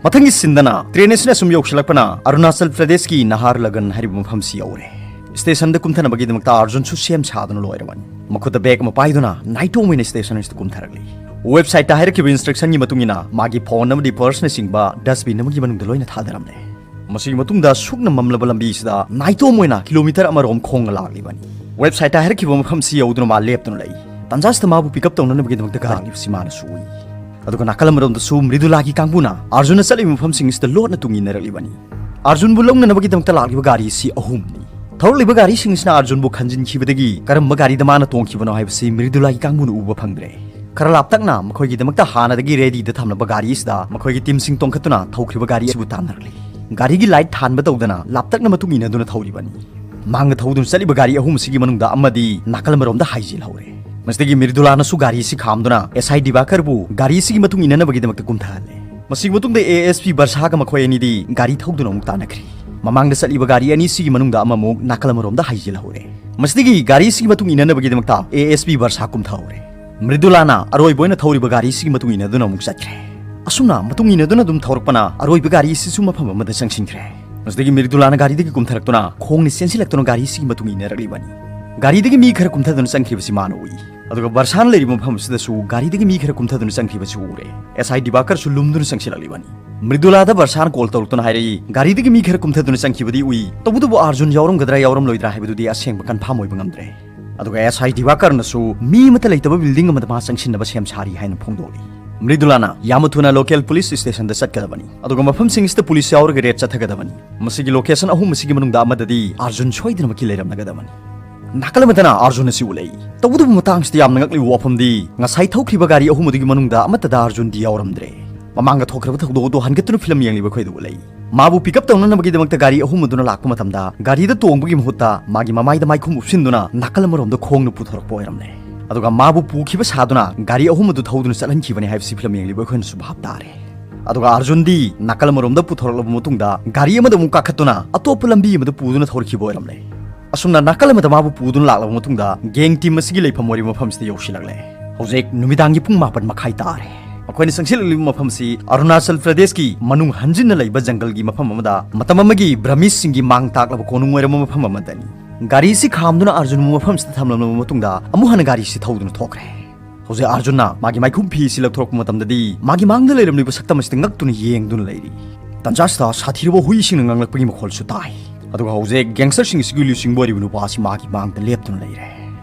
ꯃꯊꯪꯒꯤ ꯁꯤꯟꯗꯅ ꯇ꯭ꯔꯦꯟ ꯑꯁꯤꯅ ꯁꯨꯝ ꯌꯧꯁꯤꯜꯂꯛꯄꯅ ꯑꯔꯨꯅꯥꯆꯜ ꯄ꯭ꯔꯗꯦꯁꯀꯤ ꯅꯍꯥꯔꯂꯒꯟ ꯍꯥꯏꯔꯤꯕ ꯃꯐꯝꯁꯤ ꯌꯧꯔꯦ꯫ ꯁ꯭ꯇꯦꯁꯟꯗ ꯀꯨꯝꯊꯅꯕꯒꯤꯗꯃꯛꯇ ꯑꯔꯖꯨꯟꯁꯨ ꯁꯦꯝ ꯁꯥꯗꯨꯅ ꯂꯣꯏꯔꯕꯅꯤ꯫ ꯃꯈꯨꯠꯇ ꯕꯦꯒ ꯑꯃ ꯄꯥꯏꯗꯨꯅ ꯅꯥꯏꯇꯣꯝ ꯑꯣꯏꯅ ꯁ꯭ꯇꯦꯁꯟ ꯑꯁꯤꯗ ꯀꯨꯝꯊꯔꯛꯂꯤ꯫ ꯋꯦꯕꯁꯥꯏꯠꯇ ꯍꯥꯏꯔꯛꯈꯤꯕ ꯏꯟꯁꯇ꯭ꯔꯛꯁꯟꯒꯤ ꯃꯇꯨꯡ ꯏꯟꯅ ꯃꯥꯒꯤ ꯐꯣꯟ ꯑꯃꯗꯤ ꯄꯔꯁꯅꯆꯤꯡꯕ ꯗꯁꯕꯤꯟ ꯑꯃꯒꯤ ꯃꯅꯨꯡꯗ ꯂꯣꯏꯅ ꯊꯥꯗꯔꯝꯂꯦ꯫ ꯃꯁꯤꯒꯤ ꯃꯇꯨꯡꯗ ꯁꯨꯛꯅ ꯃꯝꯂꯕ ꯂꯝꯕꯤ ꯑꯁꯤꯗ ꯅꯥꯏꯇꯣꯝ ꯑꯣꯏꯅ ꯀꯤꯂꯣꯃꯤꯇꯔ ꯑꯃꯔꯣꯝ ꯈꯣꯡꯅ ꯂꯥꯛꯂꯤꯕꯅꯤ꯫ ꯋꯦꯕꯁꯥꯏꯠꯇ ꯍꯥꯏꯔꯛꯈꯤꯕ ꯃꯐꯝꯁꯤ ꯌꯧꯗꯨꯅ ꯃꯥ ꯂꯦꯞꯇꯨꯅ ꯂꯩ꯫ ꯇꯥꯟꯖꯥꯁꯤꯗ ꯃꯥꯕꯨ ꯄꯤꯛ ꯑꯞ ꯇꯧꯅꯅꯕꯒꯤꯗꯃꯛꯇ ꯒꯥꯔꯤ ꯂꯥꯛꯂꯤꯕꯁꯤ ꯃꯥꯅꯁꯨ ꯎꯏ꯫ ꯑꯗꯨꯒ ꯅꯥꯀꯜ ꯑꯃꯔꯣꯝꯗꯁꯨ ꯃ꯭ꯔꯤꯗꯨꯂꯥꯒꯤ ꯀꯥꯡꯕꯨꯅ ꯑꯥꯔꯖꯨꯟꯅ ꯆꯠꯂꯤꯕ ꯃꯐꯝꯁꯤꯡ ꯑꯁꯤꯗ ꯂꯣꯠꯅ ꯇꯨꯡ ꯏꯟꯅꯔꯛꯂꯤꯕꯅꯤ꯫ ꯑꯥꯔꯖꯨꯟꯕꯨ ꯂꯧꯅꯅꯕꯒꯤꯗꯃꯛꯇ ꯂꯥꯛꯂꯤꯕ ꯒꯥꯔꯤꯁꯤ ꯑꯍꯨꯝꯅꯤ꯫ ꯊꯧꯔꯛꯂꯤꯕ ꯒꯥꯔꯤꯁꯤꯡ ꯑꯁꯤꯅ ꯑꯥꯔꯖꯨꯟꯕꯨ ꯈꯟꯖꯤꯟꯈꯤꯕꯗꯒꯤ ꯀꯔꯝꯕ ꯒꯥꯔꯤꯗ ꯃꯥꯅ ꯇꯣꯡꯈꯤꯕꯅꯣ ꯍꯥꯏꯕꯁꯤ ꯃ꯭ꯔꯤꯗꯨꯂꯥꯒꯤ ꯀꯥꯡꯕꯨꯅ ꯎꯕ ꯐꯪꯗ꯭ꯔꯦ꯫ ꯈꯔ ꯂꯥꯞꯇꯛꯅ ꯃꯈꯣꯏꯒꯤꯗꯃꯛꯇ ꯍꯥꯟꯅꯗꯒꯤ ꯔꯦꯗꯤꯗ ꯊꯝꯂꯕ ꯒꯥꯔꯤ ꯑꯁꯤꯗ ꯃꯈꯣꯏꯒꯤ ꯇꯤꯝꯁꯤꯡ ꯇꯣꯡꯈꯠꯇꯨꯅ ꯊꯧꯈ꯭ꯔꯤꯕ ꯒꯥꯔꯤ ꯑꯁꯤꯕꯨ ꯇꯥꯟꯅꯔꯛꯂꯤ꯫ ꯒꯥꯔꯤꯒꯤ ꯂꯥꯏꯠ ꯊꯥꯟꯕ ꯇꯧꯗꯅ ꯂꯥꯞꯇꯛꯅ ꯃꯇꯨꯡ ꯏꯟꯅꯗꯨꯅ ꯊꯧꯔꯤꯕꯅꯤ꯫ ꯃꯥꯡꯗ ꯊꯧꯗꯨꯅ ꯆꯠꯂꯤꯕ ꯒꯥꯔꯤ ꯑꯍꯨꯝ ꯑꯁꯤꯒꯤ ꯃꯅꯨꯡꯗ ꯑꯃꯗꯤ ꯅꯥꯀꯜ ꯑꯃꯔꯣꯝꯗ ꯍꯥꯏꯖꯤꯜꯍꯧꯔꯦ꯫ ꯃꯁꯤꯗꯒꯤ ꯃ꯭ꯔꯤꯗꯨꯂꯥꯅꯁꯨ ꯒꯥꯔꯤ ꯑꯁꯤ ꯈꯥꯝꯗꯨꯅ ꯑꯦꯁ ꯑꯥꯏ ꯗꯤꯕꯥꯀꯔꯕꯨ ꯒꯥꯔꯤ ꯑꯁꯤꯒꯤ ꯃꯇꯨꯡ ꯏꯟꯅꯅꯕꯒꯤꯗꯃꯛꯇ ꯀꯨꯝꯊꯍꯜꯂꯦ꯫ ꯃꯁꯤꯒꯤ ꯃꯇꯨꯡꯗ ꯑꯦ ꯑꯦꯁ ꯄꯤ ꯕꯔꯁꯥꯒ ꯃꯈꯣꯏ ꯑꯅꯤꯗꯤ ꯒꯥꯔꯤ ꯊꯧꯗꯨꯅ ꯑꯃꯨꯛ ꯇꯥꯟꯅꯈ꯭ꯔꯤ꯫ ꯃꯃꯥꯡꯗ ꯆꯠꯂꯤꯕ ꯒꯥꯔꯤ ꯑꯅꯤꯁꯤꯒꯤ ꯃꯅꯨꯡꯗ ꯑꯃꯃꯨꯛ ꯅꯥꯀꯜ ꯑꯃꯔꯣꯝꯗ ꯍꯥꯏꯖꯤꯜꯍꯧꯔꯦ꯫ ꯃꯁꯤꯗꯒꯤ ꯒꯥꯔꯤꯁꯤꯒꯤ ꯃꯇꯨꯡ ꯏꯟꯅꯅꯕꯒꯤꯗꯃꯛꯇ ꯑꯦ ꯑꯦꯁ ꯄꯤ ꯕꯔꯁꯥ ꯀꯨꯝꯊꯍꯧꯔꯦ꯫ ꯃ꯭ꯔꯤꯗꯨꯂꯥꯅ ꯑꯔꯣꯏꯕ ꯑꯣꯏꯅ ꯊꯧꯔꯤꯕ ꯒꯥꯔꯤꯁꯤꯒꯤ ꯃꯇꯨꯡ ꯏꯟꯅꯗꯨꯅ ꯑꯃꯨꯛ ꯆꯠꯈ꯭ꯔꯦ꯫ ꯑꯁꯨꯝꯅ ꯃꯇꯨꯡ ꯏꯟꯅꯗꯨꯅ ꯑꯗꯨꯝ ꯊꯧꯔꯛꯄꯅ ꯑꯔꯣꯏꯕ ꯒꯥꯔꯤ ꯑꯁꯤꯁꯨ ꯃꯐꯝ ꯑꯃꯗ ꯆꯪꯁꯤꯟꯈ꯭ꯔꯦ꯫ ꯃꯁꯤꯗꯒꯤ ꯃ꯭ꯔꯤꯗꯨꯂꯥꯅ ꯒꯥꯔꯤꯗꯒꯤ ꯀꯨꯝꯊꯔꯛꯇꯨꯅ ꯈꯣꯡꯅ ꯆꯦꯟꯁꯤꯜꯂꯛꯇꯨꯅ ꯒꯥꯔꯤꯁꯤꯒꯤ ꯃꯇꯨꯡ ꯏꯟꯅꯔꯛꯂꯤꯕꯅꯤ꯫ ꯒꯥꯔꯤꯗꯒꯤ ꯃꯤ ꯈꯔ ꯀꯨꯝꯊꯗꯨꯅ ꯆꯪꯈꯤꯕꯁꯤ ꯃꯥꯅ ꯎꯏ꯫ ꯑꯗꯨꯒ ꯕꯔꯁꯥꯟ ꯂꯩꯔꯤꯕ ꯃꯐꯝ ꯑꯁꯤꯗꯁꯨ ꯒꯥꯔꯤꯗꯒꯤ ꯃꯤ ꯈꯔ ꯀꯨꯝꯊꯗꯨꯅ ꯆꯪꯈꯤꯕꯁꯤ ꯎꯔꯦ꯫ ꯑꯦꯁ ꯑꯥꯏ ꯗꯤꯕꯥꯀꯔꯁꯨ ꯂꯨꯝꯗꯨꯅ ꯆꯪꯁꯤꯜꯂꯛꯂꯤꯕꯅꯤ꯫ ꯃ꯭ꯔꯤꯗꯨꯂꯥꯗ ꯕꯔꯁꯥꯟ ꯀꯣꯜ ꯇꯧꯔꯛꯇꯨꯅ ꯍꯥꯏꯔꯛꯏ, ꯒꯥꯔꯤꯗꯒꯤ ꯃꯤ ꯈꯔ ꯀꯨꯝꯊꯗꯨꯅ ꯆꯪꯈꯤꯕꯗꯤ ꯎꯏ, ꯇꯧꯕꯇꯕꯨ ꯑꯥꯔꯖꯨꯟ ꯌꯥꯎꯔꯝꯒꯗ꯭ꯔꯥ ꯌꯥꯎꯔꯝꯂꯣꯏꯗ꯭ꯔꯥ ꯍꯥꯏꯕꯗꯨꯗꯤ ꯑꯁꯦꯡꯕ ꯀꯟꯐꯥꯝ ꯑꯣꯏꯕ ꯉꯝꯗ꯭ꯔꯦ꯫ ꯑꯗꯨꯒ ꯑꯦꯁ ꯑꯥꯏ ꯗꯤꯕꯥꯀꯔꯅꯁꯨ ꯃꯤ ꯑꯃꯠꯇ ꯂꯩꯇꯕ ꯕꯤꯜꯗꯤꯡ ꯑꯃꯗ ꯃꯥ ꯆꯪꯁꯤꯟꯅꯕ ꯁꯦꯝ ꯁꯥꯔꯤ ꯍꯥꯏꯅ ꯐꯣꯡꯗꯣꯛꯂꯤ꯫ ꯃ꯭ꯔꯤꯗꯨꯂꯥꯅ ꯌꯥꯝꯅ ꯊꯨꯅ ꯂꯣꯀꯦꯜ ꯄꯨꯂꯤꯁ ꯁ꯭ꯇꯦꯁꯟꯗ ꯆꯠꯀꯗꯕꯅꯤ, ꯑꯗꯨꯒ ꯃꯐꯝꯁꯤꯡ ꯑꯁꯤꯗ ꯄꯨꯂꯤꯁ ꯌꯥꯎꯔꯒ ꯔꯦꯗ ꯆꯠꯊꯒꯗꯕꯅꯤ꯫ ꯃꯁꯤꯒꯤ ꯂꯣꯀꯦꯁꯟ ꯑꯍꯨꯝ ꯑꯁꯤꯒꯤ ꯃꯅꯨꯡꯗ ꯑꯃꯗꯗꯤ ꯑꯥꯔꯖꯨꯟ ꯁꯣꯏꯗꯅꯃꯛꯀꯤ ꯂꯩꯔꯝꯂꯒꯗꯕꯅꯤ꯫ ꯅꯥꯀꯜ ꯑꯃꯗꯅ ꯑꯥꯔꯖꯨꯟ ꯑꯁꯤ ꯎꯠꯂꯛꯏ꯫ ꯇꯧꯕꯇꯕꯨ ꯃꯇꯥꯡꯁꯤꯗ ꯌꯥꯝꯅ ꯉꯛꯂꯤꯕ ꯋꯥꯐꯝꯗꯤ, ꯉꯁꯥꯏ ꯊꯧꯈ꯭ꯔꯤꯕ ꯒꯥꯔꯤ ꯑꯍꯨꯝ ꯑꯗꯨꯒꯤ ꯃꯅꯨꯡꯗ ꯑꯃꯠꯇꯗ ꯑꯥꯔꯖꯨꯟꯗꯤ ꯌꯥꯎꯔꯝꯗ꯭ꯔꯦ꯫ ꯃꯃꯥꯡꯗ ꯊꯣꯛꯈ꯭ꯔꯕ ꯊꯧꯗꯣꯛ ꯑꯗꯨ ꯍꯟꯒꯠꯇꯨꯅ ꯐꯤꯂꯝ ꯌꯦꯡꯂꯤꯕ ꯑꯩꯈꯣꯏꯗ ꯎꯠꯂꯛꯏ꯫ ꯃꯥꯕꯨ ꯄꯤꯛ ꯑꯞ ꯇꯧꯅꯅꯕꯒꯤꯗꯃꯛꯇ ꯒꯥꯔꯤ ꯑꯍꯨꯝ ꯑꯗꯨꯅ ꯂꯥꯛꯄ ꯃꯇꯝꯗ, ꯒꯥꯔꯤꯗ ꯇꯣꯡꯕꯒꯤ ꯃꯍꯨꯠꯇ ꯃꯥꯒꯤ ꯃꯃꯥꯏꯗ ꯃꯥꯏꯈꯨꯝ ꯎꯞꯁꯤꯟꯗꯨꯅ ꯅꯥꯀꯜ ꯑꯃꯔꯣꯝꯗ ꯈꯣꯡꯅ ꯄꯨꯊꯣꯔꯛꯄ ꯑꯣꯏꯔꯝꯂꯦ꯫ ꯑꯗꯨꯒ ꯃꯥꯕꯨ ꯄꯨꯈꯤꯕ ꯁꯥꯗꯨꯅ ꯒꯥꯔꯤ ꯑꯍꯨꯝ ꯑꯗꯨ ꯊꯧꯗꯨꯅ ꯆꯠꯍꯟꯈꯤꯕꯅꯤ ꯍꯥꯏꯕꯁꯤ ꯐꯤꯂꯝ ꯌꯦꯡꯂꯤꯕ ꯑꯩꯈꯣꯏꯅꯁꯨ ꯚꯥꯞ ꯇꯥꯔꯦ꯫ ꯑꯗꯨꯒ ꯑꯥꯔꯖꯨꯟꯗꯤ ꯅꯥꯀꯜ ꯑꯃꯔꯣꯝꯗ ꯄꯨꯊꯣꯔꯛꯂꯕ ꯃꯇꯨꯡꯗ, ꯒꯥꯔꯤ ꯑꯃꯗ ꯑꯃꯨꯛ ꯀꯥꯈꯠꯇꯨꯅ ꯑꯇꯣꯞꯄ ꯂꯝꯕꯤ ꯑꯃꯗ ꯄꯨꯗꯨꯅ ꯊꯧꯔꯛꯈꯤꯕ ꯑꯣꯏꯔꯝꯂꯦ꯫ ꯑꯁꯨꯝꯅ ꯅꯥꯀꯜ ꯑꯃꯗ ꯃꯥꯕꯨ ꯄꯨꯗꯨꯅ ꯂꯥꯛꯂꯕ ꯃꯇꯨꯡꯗ, ꯒꯦꯡ ꯇꯤꯝ ꯑꯁꯤꯒꯤ ꯂꯩꯐꯝ ꯑꯣꯏꯔꯤꯕ ꯃꯐꯝꯁꯤꯗ ꯌꯧꯁꯤꯜꯂꯛꯂꯦ꯫ ꯍꯧꯖꯤꯛ ꯅꯨꯃꯤꯗꯥꯡꯒꯤ ꯄꯨꯡ ꯃꯥꯄꯟ ꯃꯈꯥꯏ ꯇꯥꯔꯦ꯫ ꯃꯈꯣꯏꯅ ꯆꯪꯁꯤꯜꯂꯛꯂꯤꯕ ꯃꯐꯝꯁꯤ ꯑꯔꯨꯅꯥꯆꯜ ꯄ꯭ꯔꯗꯦꯁꯀꯤ ꯃꯅꯨꯡ ꯍꯟꯖꯤꯟꯅ ꯂꯩꯕ ꯖꯪꯒꯜꯒꯤ ꯃꯐꯝ ꯑꯃꯗ, ꯃꯇꯝ ꯑꯃꯒꯤ ꯕ꯭ꯔꯃꯤꯁꯁꯤꯡꯒꯤ ꯃꯥꯡ ꯇꯥꯛꯂꯕ ꯀꯣꯅꯨꯡ ꯑꯣꯏꯔꯝꯕ ꯃꯐꯝ ꯑꯃꯗꯅꯤ꯫ ꯒꯥꯔꯤꯁꯤ ꯈꯥꯝꯗꯨꯅ ꯑꯥꯔꯖꯨꯟꯕꯨ ꯃꯐꯝꯁꯤꯗ ꯊꯝꯂꯝꯂꯕ ꯃꯇꯨꯡꯗ, ꯑꯃꯨꯛ ꯍꯟꯅ ꯒꯥꯔꯤꯁꯤ ꯊꯧꯗꯨꯅ ꯊꯣꯛꯈ꯭ꯔꯦ꯫ ꯍꯧꯖꯤꯛ ꯑꯥꯔꯖꯨꯟꯅ ꯃꯥꯒꯤ ꯃꯥꯏꯈꯨꯝ ꯐꯤ ꯁꯤ ꯂꯧꯊꯣꯔꯛꯄ ꯃꯇꯝꯗꯗꯤ ꯃꯥꯒꯤ ꯃꯥꯡꯗ ꯂꯩꯔꯝꯂꯤꯕ ꯁꯛꯇꯝ ꯑꯁꯤꯗ ꯉꯛꯇꯨꯅ ꯌꯦꯡꯗꯨꯅ ꯂꯩꯔꯤ꯫ ꯇꯟꯖꯥꯁꯤꯗ ꯁꯥꯊꯤꯔꯕ ꯍꯨꯏꯁꯤꯡꯅ ꯉꯪꯂꯛꯄꯒꯤ ꯃꯈꯣꯜꯁꯨ ꯇꯥꯏ꯫ ꯑꯗꯨꯒ ꯍꯧꯖꯤꯛ ꯒꯦꯡꯁꯇꯔꯁꯤꯡ ꯑꯁꯤꯒꯤ ꯂꯨꯆꯤꯡꯕ ꯑꯣꯏꯔꯤꯕ ꯅꯨꯄꯥ ꯑꯁꯤ ꯃꯥꯒꯤ ꯃꯥꯡꯗ ꯂꯦꯞꯇꯨꯅ ꯂꯩꯔꯦ꯫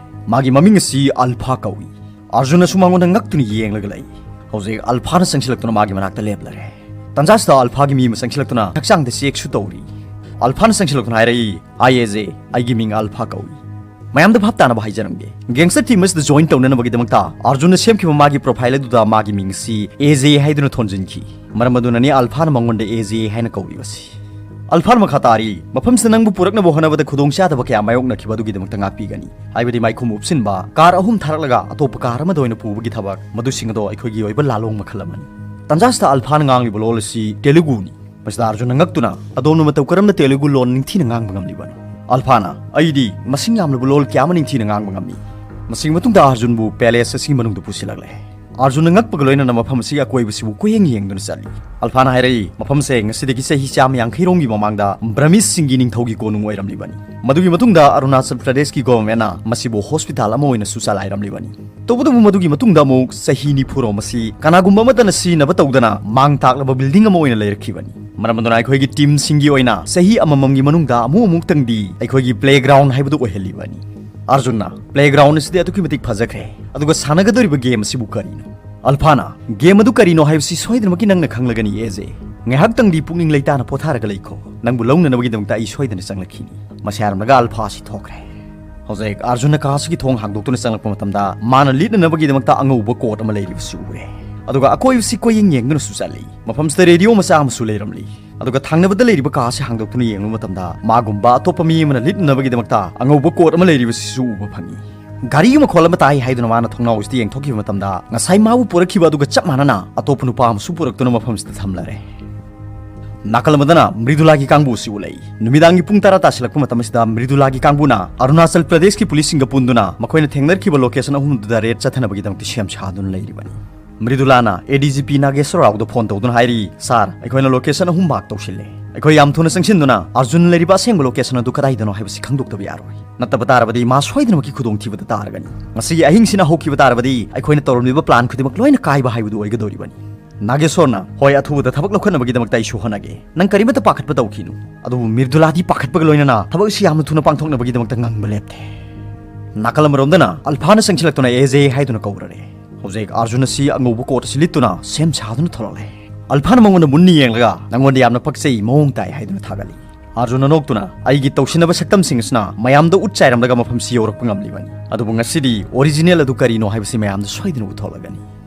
ꯃꯥꯒꯤ ꯃꯃꯤꯡ ꯑꯁꯤ ꯑꯜꯐꯥ ꯀꯧꯏ꯫ ꯑꯥꯔꯖꯨꯟꯅꯁꯨ ꯃꯉꯣꯟꯗ ꯉꯛꯇꯨꯅ ꯌꯦꯡꯂꯒ ꯂꯩ꯫ ꯍꯧꯖꯤꯛ ꯑꯜꯐꯥꯅ ꯆꯪꯁꯤꯜꯂꯛꯇꯨꯅ ꯃꯥꯒꯤ ꯃꯅꯥꯛꯇ ꯂꯦꯞꯂꯔꯦ꯫ ꯇꯟꯖꯥꯁꯤꯗ ꯑꯜꯐꯥꯒꯤ ꯃꯤ ꯑꯃ ꯆꯪꯁꯤꯜꯂꯛꯇꯨꯅ ꯍꯛꯆꯥꯡꯗ ꯆꯦꯛꯁꯨ ꯇꯧꯔꯤ꯫ ꯑꯜꯐꯥꯅ ꯆꯪꯁꯤꯜꯂꯛꯇꯨꯅ ꯍꯥꯏꯔꯛꯏ, "ꯑꯥꯏ ꯑꯦꯖꯦ, ꯑꯩꯒꯤ ꯃꯤꯡ ꯑꯜꯐꯥ ꯀꯧꯏ꯫ ꯃꯌꯥꯝꯗ ꯚꯥꯞ ꯇꯥꯅꯕ ꯍꯥꯏꯖꯔꯝꯒꯦ, ꯒꯦꯡꯁꯇꯔ ꯇꯤꯝ ꯑꯁꯤꯗ ꯖꯣꯏꯟ ꯇꯧꯅꯅꯕꯒꯤꯗꯃꯛꯇ ꯑꯥꯔꯖꯨꯟꯅ ꯁꯦꯝꯈꯤꯕ ꯃꯥꯒꯤ ꯄ꯭ꯔꯣꯐꯥꯏꯜ ꯑꯗꯨꯗ ꯃꯥꯒꯤ ꯃꯤꯡ ꯑꯁꯤ ꯑꯦꯖꯦ ꯍꯥꯏꯗꯨꯅ ꯊꯣꯟꯖꯤꯟꯈꯤ꯫ ꯃꯔꯝ ꯑꯗꯨꯅꯅꯤ ꯑꯜꯐꯥꯅ ꯃꯉꯣꯟꯗ ꯑꯦꯖꯦ ꯍꯥꯏꯅ ꯀꯧꯔꯤꯕꯁꯤ꯫" ꯑꯜꯐꯥꯅ ꯃꯈꯥ ꯇꯥꯔꯤ, "ꯃꯐꯝꯁꯤꯗ ꯅꯪꯕꯨ ꯄꯨꯔꯛꯅꯕ ꯍꯣꯠꯅꯕꯗ ꯈꯨꯗꯣꯡꯆꯥꯗꯕ ꯀꯌꯥ ꯃꯥꯌꯣꯛꯅꯈꯤꯕ ꯑꯗꯨꯒꯤꯗꯃꯛꯇ ꯉꯥꯛꯄꯤꯒꯅꯤ, ꯍꯥꯏꯕꯗꯤ ꯃꯥꯏꯈꯨꯝ ꯎꯞꯁꯤꯟꯕ, ꯀꯥꯔ ꯑꯍꯨꯝ ꯊꯥꯔꯛꯂꯒ ꯑꯇꯣꯞꯄ ꯀꯥꯔ ꯑꯃꯗ ꯑꯣꯏꯅ ꯄꯨꯕꯒꯤ ꯊꯕꯛ, ꯃꯗꯨꯁꯤꯡ ꯑꯗꯣ ꯑꯩꯈꯣꯏꯒꯤ ꯑꯣꯏꯕ ꯂꯥꯂꯣꯡ ꯃꯈꯜ ꯑꯃꯅꯤ꯫" ꯇꯟꯖꯥꯁꯤꯗ ꯑꯜꯐꯥꯅ ꯉꯥꯡꯂꯤꯕ ꯂꯣꯜ ꯑꯁꯤ ꯇꯦꯂꯨꯒꯨꯅꯤ꯫ ꯃꯁꯤꯗ ꯑꯥꯔꯖꯨꯟꯅ ꯉꯛꯇꯨꯅ, "ꯑꯗꯣꯝꯅ ꯃꯇꯧ ꯀꯔꯝꯅ ꯇꯦꯂꯨꯒꯨ ꯂꯣꯟ ꯅꯤꯡꯊꯤꯅ ꯉꯥꯡꯕ ꯉꯝꯂꯤꯕꯅꯣ?" ꯑꯜꯐꯥꯅ, "ꯑꯩꯗꯤ ꯃꯁꯤꯡ ꯌꯥꯝꯂꯕ ꯂꯣꯜ ꯀꯌꯥ ꯑꯃ ꯅꯤꯡꯊꯤꯅ ꯉꯥꯡꯕ ꯉꯝꯃꯤ꯫" ꯃꯁꯤꯒꯤ ꯃꯇꯨꯡꯗ ꯑꯥꯔꯖꯨꯟꯕꯨ ꯄꯦꯂꯦꯁ ꯑꯁꯤꯒꯤ ꯃꯅꯨꯡꯗ ꯄꯨꯁꯤꯜꯂꯛꯂꯦ꯫ ꯑꯥꯔꯖꯨꯟꯅ ꯉꯛꯄꯒ ꯂꯣꯏꯅꯅ ꯃꯐꯝ ꯑꯁꯤꯒꯤ ꯑꯀꯣꯏꯕꯁꯤꯕꯨ ꯀꯣꯏꯌꯦꯡ ꯌꯦꯡꯗꯨꯅ ꯆꯠꯂꯤ꯫ ꯑꯜꯐꯥꯅ ꯍꯥꯏꯔꯛꯏ, "ꯃꯐꯝꯁꯦ ꯉꯁꯤꯗꯒꯤ ꯆꯍꯤ ꯆꯥꯝꯃ ꯌꯥꯡꯈꯩ ꯔꯣꯝꯒꯤ ꯃꯃꯥꯡꯗ ꯕ꯭ꯔꯃꯤꯁꯁꯤꯡꯒꯤ ꯅꯤꯡꯊꯧꯒꯤ ꯀꯣꯅꯨꯡ ꯑꯣꯏꯔꯝꯂꯤꯕꯅꯤ꯫ ꯃꯗꯨꯒꯤ ꯃꯇꯨꯡꯗ ꯑꯔꯨꯅꯥꯆꯜ ꯄ꯭ꯔꯗꯦꯁꯀꯤ ꯒꯣꯚꯔꯟꯃꯦꯟꯠꯅ ꯃꯁꯤꯕꯨ ꯍꯣꯁꯄꯤꯇꯥꯜ ꯑꯃ ꯑꯣꯏꯅꯁꯨ ꯆꯂꯥꯏꯔꯝꯂꯤꯕꯅꯤ꯫ ꯇꯧꯕꯇꯕꯨ ꯃꯗꯨꯒꯤ ꯃꯇꯨꯡꯗ ꯑꯃꯨꯛ ꯆꯍꯤ ꯅꯤꯐꯨ ꯔꯣꯝ ꯑꯁꯤ ꯀꯅꯥꯒꯨꯝꯕ ꯑꯃꯠꯇꯅ ꯁꯤꯖꯤꯟꯅꯕ ꯇꯧꯗꯅ ꯃꯥꯡ ꯇꯥꯛꯂꯕ ꯕꯤꯜꯗꯤꯡ ꯑꯃ ꯑꯣꯏꯅ ꯂꯩꯔꯛꯈꯤꯕꯅꯤ꯫ ꯃꯔꯝ ꯑꯗꯨꯅ ꯑꯩꯈꯣꯏꯒꯤ ꯇꯤꯝꯁꯤꯡꯒꯤ ꯑꯣꯏꯅ ꯆꯍꯤ ꯑꯃꯃꯝꯒꯤ ꯃꯅꯨꯡꯗ ꯑꯃꯨꯛ ꯑꯃꯨꯛꯇꯪꯗꯤ ꯑꯩꯈꯣꯏꯒꯤ ꯄ꯭ꯂꯦꯒ꯭ꯔꯥꯎꯟ ꯍꯥꯏꯕꯗꯨ ꯑꯣꯏꯍꯜꯂꯤꯕꯅꯤ꯫" ꯑꯥꯔꯖꯨꯟꯅ, "ꯄ꯭ꯂꯦꯒ꯭ꯔꯥꯎꯟ ꯑꯁꯤꯗꯤ ꯑꯗꯨꯛꯀꯤ ꯃꯇꯤꯛ ꯐꯖꯈ꯭ꯔꯦ, ꯑꯗꯨꯒ ꯁꯥꯟꯅꯒꯗꯧꯔꯤꯕ ꯒꯦꯝ ꯑꯁꯤꯕꯨ ꯀꯔꯤꯅꯣ?" ꯑꯜꯐꯥꯅ, "ꯒꯦꯝ ꯑꯗꯨ ꯀꯔꯤꯅꯣ ꯍꯥꯏꯕꯁꯤ ꯁꯣꯏꯗꯅꯃꯛꯀꯤ ꯅꯪꯅ ꯈꯪꯂꯒꯅꯤ, ꯑꯦꯖꯦ꯫ ꯉꯥꯏꯍꯥꯛꯇꯪꯗꯤ ꯄꯨꯛꯅꯤꯡ ꯂꯩꯇꯥꯅ ꯄꯣꯊꯥꯔꯒ ꯂꯩꯈꯣ꯫ ꯅꯪꯕꯨ ꯂꯧꯅꯅꯕꯒꯤꯗꯃꯛꯇ ꯑꯩ ꯁꯣꯏꯗꯅ ꯆꯪꯂꯛꯈꯤꯅꯤ꯫" ꯃꯁꯤ ꯍꯥꯏꯔꯝꯂꯒ ꯑꯜꯐꯥ ꯑꯁꯤ ꯊꯣꯛꯈ꯭ꯔꯦ꯫ ꯍꯧꯖꯤꯛ ꯑꯥꯔꯖꯨꯟꯅ ꯀꯥ ꯑꯁꯤꯒꯤ ꯊꯣꯡ ꯍꯥꯡꯗꯣꯛꯇꯨꯅ ꯆꯪꯂꯛꯄ ꯃꯇꯝꯗ ꯃꯥꯅ ꯂꯤꯠꯅꯅꯕꯒꯤꯗꯃꯛꯇ ꯑꯉꯧꯕ ꯀꯣꯠ ꯑꯃ ꯂꯩꯔꯤꯕꯁꯤ ꯎꯔꯦ꯫ ꯑꯗꯨꯒ ꯑꯀꯣꯏꯕꯁꯤ ꯀꯣꯏꯌꯦꯡ ꯌꯦꯡꯗꯨꯅꯁꯨ ꯆꯠꯂꯤ꯫ ꯃꯐꯝꯁꯤꯗ ꯔꯦꯗꯤꯑꯣ ꯃꯆꯥ ꯑꯃꯁꯨ ꯂꯩꯔꯝꯂꯤ꯫ ꯑꯗꯨꯒ ꯊꯪꯅꯕꯗ ꯂꯩꯔꯤꯕ ꯀꯥ ꯑꯁꯤ ꯍꯥꯡꯗꯣꯛꯇꯨꯅ ꯌꯦꯡꯂꯨꯕ ꯃꯇꯝꯗ ꯃꯥꯒꯨꯝꯕ ꯑꯇꯣꯞꯄ ꯃꯤ ꯑꯃꯅ ꯂꯤꯠꯅꯅꯕꯒꯤꯗꯃꯛꯇ ꯑꯉꯧꯕ ꯀꯣꯠ ꯑꯃ ꯂꯩꯔꯤꯕꯁꯤꯁꯨ ꯎꯕ ꯐꯪꯏ꯫ ꯒꯥꯔꯤꯒꯤ ꯃꯈꯣꯜ ꯑꯃ ꯇꯥꯏ ꯍꯥꯏꯗꯨꯅ ꯃꯥꯅ ꯊꯣꯡꯅꯥꯎ ꯑꯁꯤꯗ ꯌꯦꯡꯊꯣꯛꯈꯤꯕ ꯃꯇꯝꯗ ꯉꯁꯥꯏ ꯃꯥꯕꯨ ꯄꯨꯔꯛꯈꯤꯕ ꯑꯗꯨꯒ ꯆꯞ ꯃꯥꯟꯅꯅ ꯑꯇꯣꯞꯄ ꯅꯨꯄꯥ ꯑꯃꯁꯨ ꯄꯨꯔꯛꯇꯨꯅ ꯃꯐꯝꯁꯤꯗ ꯊꯝꯂꯔꯦ꯫ ꯅꯥꯀꯜ ꯑꯃꯗꯅ ꯃ꯭ꯔꯤꯗꯨꯂꯥꯒꯤ ꯀꯥꯡꯕꯨ ꯑꯁꯤ ꯎꯠꯂꯛꯏ꯫ ꯅꯨꯃꯤꯗꯥꯡꯒꯤ ꯄꯨꯡ ꯇꯔꯥ ꯇꯥꯁꯤꯜꯂꯛꯄ ꯃꯇꯝ ꯑꯁꯤꯗ ꯃ꯭ꯔꯤꯗꯨꯂꯥꯒꯤ ꯀꯥꯡꯕꯨꯅ ꯑꯔꯨꯅꯥꯆꯜ ꯄ꯭ꯔꯗꯦꯁꯀꯤ ꯄꯨꯂꯤꯁꯁꯤꯡꯒ ꯄꯨꯟꯗꯨꯅ ꯃꯈꯣꯏꯅ ꯊꯦꯡꯅꯔꯛꯈꯤꯕ ꯂꯣꯀꯦꯁꯟ ꯑꯍꯨꯝꯗꯨꯗ ꯔꯦꯗ ꯆꯠꯊꯅꯕꯒꯤꯗꯃꯛꯇ ꯁꯦꯝ ꯁꯥꯗꯨꯅ ꯂꯩꯔꯤꯕꯅꯤ꯫ ꯃ꯭ꯔꯤꯗꯨꯂꯥꯅ ꯑꯦ ꯗꯤ ꯖꯤ ꯄꯤ ꯅꯥꯒꯦꯁ꯭ꯋꯔ ꯔꯥꯎꯗ ꯐꯣꯟ ꯇꯧꯗꯨꯅ ꯍꯥꯏꯔꯤ, "ꯁꯥꯔ, ꯑꯩꯈꯣꯏꯅ ꯂꯣꯀꯦꯁꯟ ꯑꯍꯨꯝ ꯃꯥꯔꯛ ꯇꯧꯁꯤꯜꯂꯦ꯫ ꯑꯩꯈꯣꯏ ꯌꯥꯝ ꯊꯨꯅ ꯆꯪꯁꯤꯟꯗꯨꯅ ꯑꯔꯖꯨꯟ ꯂꯩꯔꯤꯕ ꯑꯁꯦꯡꯕ ꯂꯣꯀꯦꯁꯟ ꯑꯗꯨ ꯀꯗꯥꯏꯗꯅꯣ ꯍꯥꯏꯕꯁꯤ ꯈꯪꯗꯣꯛꯇꯕ ꯌꯥꯔꯣꯏ꯫ ꯅꯠꯇꯕ ꯇꯥꯔꯕꯗꯤ ꯃꯥ ꯁꯣꯏꯗꯅꯃꯛꯀꯤ ꯈꯨꯗꯣꯡꯊꯤꯕꯗ ꯇꯥꯔꯒꯅꯤ꯫ ꯉꯁꯤꯒꯤ ꯑꯍꯤꯡꯁꯤꯅ ꯍꯧꯈꯤꯕ ꯇꯥꯔꯕꯗꯤ ꯑꯩꯈꯣꯏꯅ ꯇꯧꯔꯝꯂꯤꯕ ꯄ꯭ꯂꯥꯟ ꯈꯨꯗꯤꯡꯃꯛ ꯂꯣꯏꯅ ꯀꯥꯏꯕ ꯍꯥꯏꯕꯗꯨ ꯑꯣꯏꯒꯗꯧꯔꯤꯕꯅꯤ"꯫ ꯅꯥꯒꯦꯁ꯭ꯋꯔꯅ, "ꯍꯣꯏ, ꯑꯊꯨꯕꯗ ꯊꯕꯛ ꯂꯧꯈꯠꯅꯕꯒꯤꯗꯃꯛꯇ ꯑꯩꯁꯨ ꯍꯣꯠꯅꯒꯦ꯫ ꯅꯪ ꯀꯔꯤꯃꯠꯇ ꯄꯥꯈꯠꯄ ꯇꯧꯈꯤꯅꯨ"꯫ ꯑꯗꯨꯕꯨ ꯃ꯭ꯔꯤꯗꯨꯂꯥꯗꯤ ꯄꯥꯈꯠꯄꯒ ꯂꯣꯏꯅꯅ ꯊꯕꯛ ꯑꯁꯤ ꯌꯥꯝꯅ ꯊꯨꯅ ꯄꯥꯡꯊꯣꯛꯅꯕꯒꯤꯗꯃꯛꯇ ꯉꯪꯕ ꯂꯦꯞꯇꯦ꯫ ꯅꯥꯀꯜ ꯑꯃꯔꯣꯝꯗꯅ ꯑꯜꯐꯥꯅ ꯆꯪꯁꯤꯜꯂꯛꯇꯨꯅ "ꯑꯦꯖꯦ" ꯍꯥꯏꯗꯨꯅ ꯀꯧꯔꯔꯦ꯫ ꯍꯧꯖꯤꯛ ꯑꯥꯔꯖꯨꯟ ꯑꯁꯤ ꯑꯉꯧꯕ ꯀꯣꯠ ꯑꯁꯤ ꯂꯤꯠꯇꯨꯅ ꯁꯦꯝ ꯁꯥꯗꯨꯅ ꯊꯣꯛꯂꯛꯂꯦ꯫ ꯑꯜꯐꯥꯅ ꯃꯉꯣꯟꯗ ꯃꯨꯟꯅ ꯌꯦꯡꯂꯒ, "ꯅꯪꯉꯣꯟꯗ ꯌꯥꯝꯅ ꯄꯛꯆꯩ, ꯃꯑꯣꯡ ꯇꯥꯏ" ꯍꯥꯏꯗꯨꯅ ꯊꯥꯒꯠꯂꯤ꯫ ꯑꯥꯔꯖꯨꯟꯅ ꯅꯣꯛꯇꯨꯅ, "ꯑꯩꯒꯤ ꯇꯧꯁꯤꯟꯅꯕ ꯁꯛꯇꯝꯁꯤꯡ ꯑꯁꯤꯅ ꯃꯌꯥꯝꯗ ꯎꯠ ꯆꯥꯏꯔꯝꯂꯒ ꯃꯐꯝꯁꯤ ꯌꯧꯔꯛꯄ ꯉꯝꯂꯤꯕꯅꯤ꯫ ꯑꯗꯨꯕꯨ ꯉꯁꯤꯗꯤ ꯑꯣꯔꯤꯖꯤꯅꯦꯜ ꯑꯗꯨ ꯀꯔꯤꯅꯣ ꯍꯥꯏꯕꯁꯤ ꯃꯌꯥꯝꯗ ꯁꯣꯏꯗꯅ ꯎꯠꯊꯣꯛꯂꯒꯅꯤ"꯫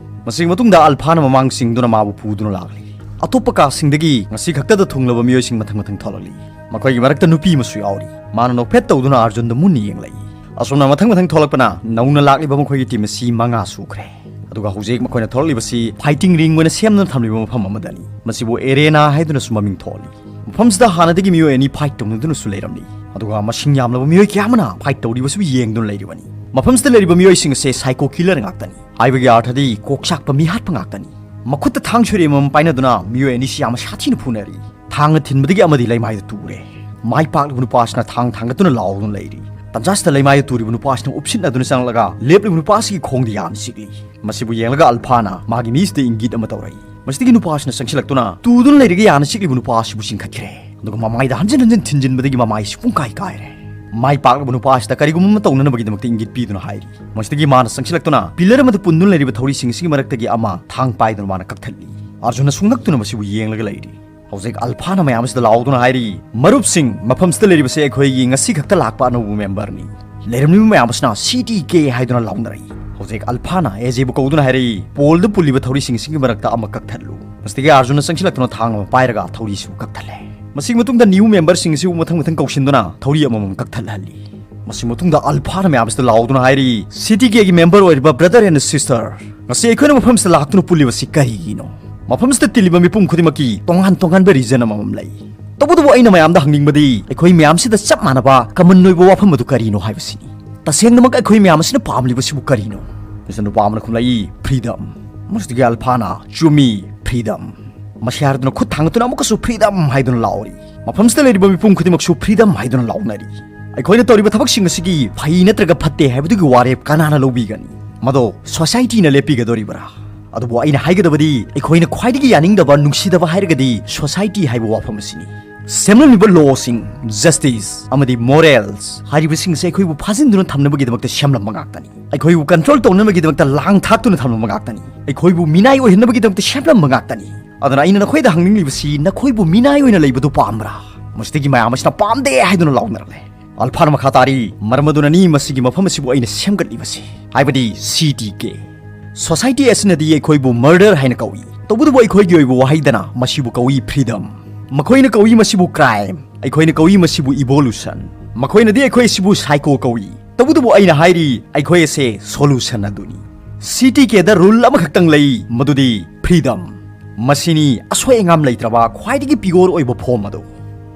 ꯃꯁꯤꯒꯤ ꯃꯇꯨꯡꯗ ꯑꯜꯐꯥꯅ ꯃꯃꯥꯡ ꯆꯤꯡꯗꯨꯅ ꯃꯥꯕꯨ ꯄꯨꯗꯨꯅ ꯂꯥꯛꯂꯤ꯫ ꯑꯇꯣꯞꯄ ꯀꯥꯁꯤꯡꯗꯒꯤ ꯉꯁꯤ ꯈꯛꯇꯗ ꯊꯨꯡꯂꯕ ꯃꯤꯑꯣꯏꯁꯤꯡ ꯃꯊꯪ ꯃꯊꯪ ꯊꯣꯛꯂꯛꯂꯤ꯫ ꯃꯈꯣꯏꯒꯤ ꯃꯔꯛꯇ ꯅꯨꯄꯤ ꯑꯃꯁꯨ ꯌꯥꯎꯔꯤ꯫ ꯃꯥꯅ ꯅꯣꯛꯐꯦꯠ ꯇꯧꯗꯨꯅ ꯑꯥꯔꯖꯨꯟꯗ ꯃꯨꯟꯅ ꯌꯦꯡꯂꯛꯏ꯫ ꯑꯁꯨꯝꯅ ꯃꯊꯪ ꯃꯊꯪ ꯊꯣꯛꯂꯛꯄꯅ ꯅꯧꯅ ꯂꯥꯛꯂꯤꯕ ꯃꯈꯣꯏꯒꯤ ꯇꯤꯝ ꯑꯁꯤ ꯃꯉꯥ ꯁꯨꯈ꯭ꯔꯦ꯫ ꯑꯗꯨꯒ ꯍꯧꯖꯤꯛ ꯃꯈꯣꯏꯅ ꯊꯣꯛꯂꯛꯂꯤꯕꯁꯤ ꯐꯥꯏꯇꯤꯡ ꯔꯤꯡ ꯑꯣꯏꯅ ꯁꯦꯝꯗꯨꯅ ꯊꯝꯂꯤꯕ ꯃꯐꯝ ꯑꯃꯗꯅꯤ꯫ ꯃꯁꯤꯕꯨ ꯑꯦꯔꯦꯅꯥ ꯍꯥꯏꯗꯨꯅꯁꯨ ꯃꯃꯤꯡ ꯊꯣꯜꯂꯤ꯫ ꯃꯐꯝꯁꯤꯗ ꯍꯥꯟꯅꯗꯒꯤ ꯃꯤꯑꯣꯏ ꯑꯅꯤ ꯐꯥꯏꯠ ꯇꯧꯅꯗꯨꯅꯁꯨ ꯂꯩꯔꯝꯂꯤ꯫ ꯑꯗꯨꯒ ꯃꯁꯤꯡ ꯌꯥꯝꯂꯕ ꯃꯤꯑꯣꯏ ꯀꯌꯥ ꯑꯃꯅ ꯐꯥꯏꯠ ꯇꯧꯔꯤꯕꯁꯤꯕꯨ ꯌꯦꯡꯗꯨꯅ ꯂꯩꯔꯤꯕꯅꯤ꯫ ꯃꯐꯝꯁꯤꯗ ꯂꯩꯔꯤꯕ ꯃꯤꯑꯣꯏꯁꯤꯡ ꯑꯁꯦ ꯁꯥꯏꯀꯣ ꯀꯤꯂꯔ ꯉꯥꯛꯇꯅꯤ꯫ ꯍꯥꯏꯕꯒꯤ ꯑꯥꯔꯊꯗꯤ ꯀꯣꯛ ꯆꯥꯛꯄ ꯃꯤꯍꯥꯠꯄ ꯉꯥꯛꯇꯅꯤ꯫ ꯃꯈꯨꯠꯇ ꯊꯥꯡ ꯁꯣꯏꯔꯦꯝ ꯑꯃ ꯄꯥꯏꯅꯗꯨꯅ ꯃꯤꯑꯣꯏ ꯑꯅꯤꯁꯤ ꯌꯥꯝꯅ ꯁꯥꯊꯤꯅ ꯐꯨꯅꯔꯤ꯫ ꯊꯥꯡꯅ ꯊꯤꯟꯕꯗꯒꯤ ꯑꯃꯗꯤ ꯂꯩꯃꯥꯏꯗ ꯇꯨꯔꯦ꯫ ꯃꯥꯏ ꯄꯥꯛꯂꯤꯕ ꯅꯨꯄꯥꯁꯤꯅ ꯊꯥꯡ ꯊꯥꯡꯒꯠꯇꯨꯅ ꯂꯥꯎꯗꯨꯅ ꯂꯩꯔꯤ꯫ ꯇꯟꯖꯥꯁꯤꯗ ꯂꯩꯃꯥꯏꯗ ꯇꯨꯔꯤꯕ ꯅꯨꯄꯥꯁꯤꯅ ꯎꯞꯁꯤꯠꯅꯗꯨꯅ ꯆꯪꯂꯛꯂꯒ ꯂꯦꯞꯂꯤꯕ ꯅꯨꯄꯥꯁꯤꯒꯤ ꯈꯣꯡꯗ ꯌꯥꯝꯅ ꯆꯤꯛꯂꯤ꯫ ꯃꯁꯤꯕꯨ ꯌꯦꯡꯂꯒ ꯑꯜꯐꯥꯅ ꯃꯥꯒꯤ ꯃꯤꯁꯤꯗ ꯏꯪꯒꯤꯠ ꯑꯃ ꯇꯧꯔꯛꯏ꯫ ꯃꯁꯤꯗꯒꯤ ꯅꯨꯄꯥꯁꯤꯅ ꯆꯪꯁꯤꯜꯂꯛꯇꯨꯅ ꯇꯨꯗꯨꯅ ꯂꯩꯔꯤꯕ ꯌꯥꯅ ꯆꯤꯛꯂꯤꯕ ꯅꯨꯄꯥ ꯑꯁꯤꯕꯨ ꯆꯤꯡꯈꯠꯈ꯭ꯔꯦ꯫ ꯑꯗꯨꯒ ꯃꯃꯥꯏꯗ ꯍꯟꯖꯤꯟ ꯍꯟꯖꯤꯟ ꯊꯤꯟꯖꯤꯟꯕꯗꯒꯤ ꯃꯃꯥꯏꯁꯤ ꯄꯨꯡꯀꯥꯏ ꯀꯥꯏꯔꯦ꯫ ꯃꯥꯏ ꯄꯥꯛꯂꯕ ꯅꯨꯄꯥ ꯑꯁꯤꯗ ꯀꯔꯤꯒꯨꯝꯕ ꯑꯃ ꯇꯧꯅꯅꯕꯒꯤꯗꯃꯛꯇ ꯏꯪꯒꯤꯠ ꯄꯤꯗꯨꯅ ꯍꯥꯏꯔꯤ꯫ ꯃꯁꯤꯗꯒꯤ ꯃꯥꯅ ꯆꯪꯁꯤꯜꯂꯛꯇꯨꯅ ꯄꯤꯂꯔ ꯑꯃꯗ ꯄꯨꯟꯗꯨꯅ ꯂꯩꯔꯤꯕ ꯊꯧꯔꯤꯁꯤꯡ ꯑꯁꯤꯒꯤ ꯃꯔꯛꯇꯒꯤ ꯑꯃ ꯊꯥꯡ ꯄꯥꯏꯗꯨꯅ ꯃꯥꯅ ꯀꯛꯊꯠꯂꯤ꯫ ꯑꯥꯔꯖꯨꯟꯅ ꯁꯨꯡꯉꯛꯇꯨꯅ ꯃꯁꯤꯕꯨ ꯌꯦꯡꯂꯒ ꯂꯩꯔꯤ꯫ ꯍꯧꯖꯤꯛ ꯑꯜꯐꯥꯅ ꯃꯌꯥꯝ ꯑꯁꯤꯗ ꯂꯥꯎꯗꯨꯅ ꯍꯥꯏꯔꯤ, "ꯃꯔꯨꯞꯁꯤꯡ, ꯃꯐꯝꯁꯤꯗ ꯂꯩꯔꯤꯕꯁꯦ ꯑꯩꯈꯣꯏꯒꯤ ꯉꯁꯤ ꯈꯛꯇ ꯂꯥꯛꯄ ꯑꯅꯧꯕ ꯃꯦꯝꯕꯔꯅꯤ"꯫ ꯂꯩꯔꯝꯂꯤꯕ ꯃꯌꯥꯝ ꯑꯁꯤꯅ "ꯁꯤ ꯇꯤ ꯀꯦ" ꯍꯥꯏꯗꯨꯅ ꯂꯥꯎꯅꯔꯛꯏ꯫ ꯍꯧꯖꯤꯛ ꯑꯜꯐꯥꯅ ꯑꯦꯖꯦꯕꯨ ꯀꯧꯗꯨꯅ ꯍꯥꯏꯔꯛꯏ, "ꯄꯣꯜꯗ ꯄꯨꯜꯂꯤꯕ ꯊꯧꯔꯤꯁꯤꯡ ꯑꯁꯤꯒꯤ ꯃꯔꯛꯇ ꯑꯃ ꯀꯛꯊꯠꯂꯨ"꯫ ꯃꯁꯤꯗꯒꯤ ꯑꯥꯔꯖꯨꯟꯅ ꯆꯪꯁꯤꯜꯂꯛꯇꯨꯅ ꯊꯥꯡ ꯑꯃ ꯄꯥꯏꯔꯒ ꯊꯧꯔꯤꯁꯤꯕꯨ ꯀꯛꯊꯠꯂꯦ꯫ ꯃꯁꯤꯒꯤ ꯃꯇꯨꯡꯗ ꯅ꯭ꯌꯨ ꯃꯦꯝꯕꯔꯁꯤꯡ ꯑꯁꯤꯕꯨ ꯃꯊꯪ ꯃꯊꯪ ꯀꯧꯁꯤꯟꯗꯨꯅ ꯊꯧꯔꯤ ꯑꯃꯃꯝ ꯀꯛꯊꯠꯍꯜꯂꯤ꯫ ꯃꯁꯤ ꯃꯇꯨꯡꯗ ꯑꯜꯐꯥꯅ ꯃꯌꯥꯝꯁꯤꯗ ꯂꯥꯎꯗꯨꯅ ꯍꯥꯏꯔꯤ, "ꯁꯤ ꯇꯤ ꯀꯦꯒꯤ ꯃꯦꯝꯕꯔ ꯑꯣꯏꯔꯤꯕ ꯕ꯭ꯔꯗꯔ ꯑꯦꯟ ꯁꯤꯁꯇꯔ, ꯉꯁꯤ ꯑꯩꯈꯣꯏꯅ ꯃꯐꯝꯁꯤꯗ ꯂꯥꯛꯇꯨꯅ ꯄꯨꯜꯂꯤꯕꯁꯤ ꯀꯔꯤꯒꯤꯅꯣ? ꯃꯐꯝꯁꯤꯗ ꯇꯤꯜꯂꯤꯕ ꯃꯤꯄꯨꯝ ꯈꯨꯗꯤꯡꯃꯛꯀꯤ ꯇꯣꯉꯥꯟ ꯇꯣꯉꯥꯟꯕ ꯔꯤꯖꯟ ꯑꯃꯃꯝ ꯂꯩ꯫ ꯇꯧꯕꯇꯕꯨ ꯑꯩꯅ ꯃꯌꯥꯝꯗ ꯍꯪꯅꯤꯡꯕꯗꯤ ꯑꯩꯈꯣꯏ ꯃꯌꯥꯝꯁꯤꯗ ꯆꯞ ꯃꯥꯟꯅꯕ ꯀꯃꯟ ꯑꯣꯏꯕ ꯋꯥꯐꯝ ꯑꯗꯨ ꯀꯔꯤꯅꯣ ꯍꯥꯏꯕꯁꯤꯅꯤ꯫ ꯇꯁꯦꯡꯅꯃꯛ ꯑꯩꯈꯣꯏ ꯃꯌꯥꯝ ꯑꯁꯤꯅ ꯄꯥꯝꯂꯤꯕꯁꯤꯕꯨ ꯀꯔꯤꯅꯣ?" ꯃꯁꯤꯗ ꯅꯨꯄꯥ ꯑꯃꯅ ꯈꯨꯝꯂꯛꯏ, "ꯐ꯭ꯔꯤꯗꯝ"꯫ ꯃꯁꯤꯗꯒꯤ ꯑꯜꯐꯥꯅ, "ꯆꯨꯝꯃꯤ, freedom꯫ ꯃꯁꯤ ꯍꯥꯏꯔꯗꯨꯅ ꯈꯨꯠ ꯊꯥꯡꯒꯠꯇꯨꯅ ꯑꯃꯨꯛꯀꯁꯨ freedom ꯍꯥꯏꯗꯨꯅ ꯂꯥꯎꯔꯤ꯫ ꯃꯐꯝꯁꯤꯗ ꯂꯩꯔꯤꯕ ꯃꯤꯄꯨꯝ ꯈꯨꯗꯤꯡꯃꯛꯁꯨ freedom ꯍꯥꯏꯗꯨꯅ ꯂꯥꯎꯅꯔꯤ꯫ ꯑꯩꯈꯣꯏꯅ ꯇꯧꯔꯤꯕ ꯊꯕꯛꯁꯤꯡ ꯑꯁꯤꯒꯤ ꯐꯩ ꯅꯠꯇ꯭ꯔꯒ ꯐꯠꯇꯦ ꯍꯥꯏꯕꯗꯨꯒꯤ ꯋꯥꯔꯦꯞ ꯀꯅꯥꯅ ꯂꯧꯕꯤꯒꯅꯤ? ꯃꯗꯣ societyꯅ ꯂꯦꯞꯄꯤꯒꯗꯧꯔꯤꯕ꯭ꯔꯥ?" ꯑꯗꯨꯕꯨ ꯑꯩꯅ ꯍꯥꯏꯒꯗꯕꯗꯤ, ꯑꯩꯈꯣꯏꯅ ꯈ꯭ꯋꯥꯏꯗꯒꯤ ꯌꯥꯅꯤꯡꯗꯕ, ꯅꯨꯡꯁꯤꯗꯕ ꯍꯥꯏꯔꯒꯗꯤ society ꯍꯥꯏꯕ ꯋꯥꯐꯝ ꯑꯁꯤꯅꯤ꯫ ꯁꯦꯝꯂꯝꯂꯤꯕ lawꯁꯤꯡ, justice ꯑꯃꯗꯤ morals ꯍꯥꯏꯔꯤꯕꯁꯤꯡ ꯑꯁꯤ ꯑꯩꯈꯣꯏꯕꯨ ꯐꯥꯖꯤꯟꯗꯨꯅ ꯊꯝꯅꯕꯒꯤꯗꯃꯛꯇ ꯁꯦꯝꯂꯝꯕ ꯉꯥꯛꯇꯅꯤ꯫ ꯑꯩꯈꯣꯏꯕꯨ control ꯇꯧꯅꯕꯒꯤꯗꯃꯛꯇ ꯂꯥꯡ ꯊꯥꯛꯇꯨꯅ ꯊꯝꯂꯝꯕ ꯉꯥꯛꯇꯅꯤ꯫ ꯑꯩꯈꯣꯏꯕꯨ ꯃꯤꯅꯥꯏ ꯑꯣꯏꯍꯟꯅꯕꯒꯤꯗꯃꯛꯇ ꯁꯦꯝꯂꯝꯕ ꯉꯥꯛꯇꯅꯤ꯫ ꯑꯗꯨꯅ ꯑꯩꯅ ꯅꯈꯣꯏꯗ ꯍꯪꯅꯤꯡꯂꯤꯕꯁꯤ, ꯅꯈꯣꯏꯕꯨ ꯃꯤꯅꯥꯏ ꯑꯣꯏꯅ ꯂꯩꯕꯗꯨ ꯄꯥꯝꯕ꯭ꯔꯥ? ꯃꯁꯤꯗꯒꯤ ꯃꯌꯥꯝ ꯑꯁꯤꯅ "ꯄꯥꯝꯗꯦ" ꯍꯥꯏꯗꯨꯅ ꯂꯥꯎꯅꯔꯛꯂꯦ꯫ ꯑꯜꯐꯥꯅ ꯃꯈꯥ ꯇꯥꯔꯤ, "ꯃꯔꯝ ꯑꯗꯨꯅꯅꯤ ꯃꯁꯤꯒꯤ ꯃꯐꯝ ꯑꯁꯤꯕꯨ ꯑꯩꯅ ꯁꯦꯝꯒꯠꯂꯤꯕꯁꯤ, ꯍꯥꯏꯕꯗꯤ C T K꯫ Society ꯑꯁꯤꯅꯗꯤ ꯑꯩꯈꯣꯏꯕꯨ murder ꯍꯥꯏꯅ ꯀꯧꯏ, ꯇꯧꯕꯇꯕꯨ ꯑꯩꯈꯣꯏꯒꯤ ꯑꯣꯏꯕ ꯋꯥꯍꯩꯗꯅ ꯃꯁꯤꯕꯨ ꯀꯧꯏ freedom꯫ ꯃꯈꯣꯏꯅ ꯀꯧꯏ ꯃꯁꯤꯕꯨ crime, ꯑꯩꯈꯣꯏꯅ ꯀꯧꯏ ꯃꯁꯤꯕꯨ evolution꯫ ꯃꯈꯣꯏꯅꯗꯤ ꯑꯩꯈꯣꯏ ꯑꯁꯤꯕꯨ psycho ꯀꯧꯏ, ꯇꯧꯕꯇꯕꯨ ꯑꯩꯅ ꯍꯥꯏꯔꯤ, ꯑꯩꯈꯣꯏ ꯑꯁꯦ solution ꯑꯗꯨꯅꯤ꯫ C T Kꯗ rule ꯑꯃꯈꯛꯇꯪ ꯂꯩ, ꯃꯗꯨꯗꯤ freedom꯫ ꯃꯁꯤꯅꯤ ꯑꯁꯣꯏ ꯑꯉꯥꯝ ꯂꯩꯇ꯭ꯔꯕ ꯈ꯭ꯋꯥꯏꯗꯒꯤ pure ꯑꯣꯏꯕ form ꯑꯗꯨ꯫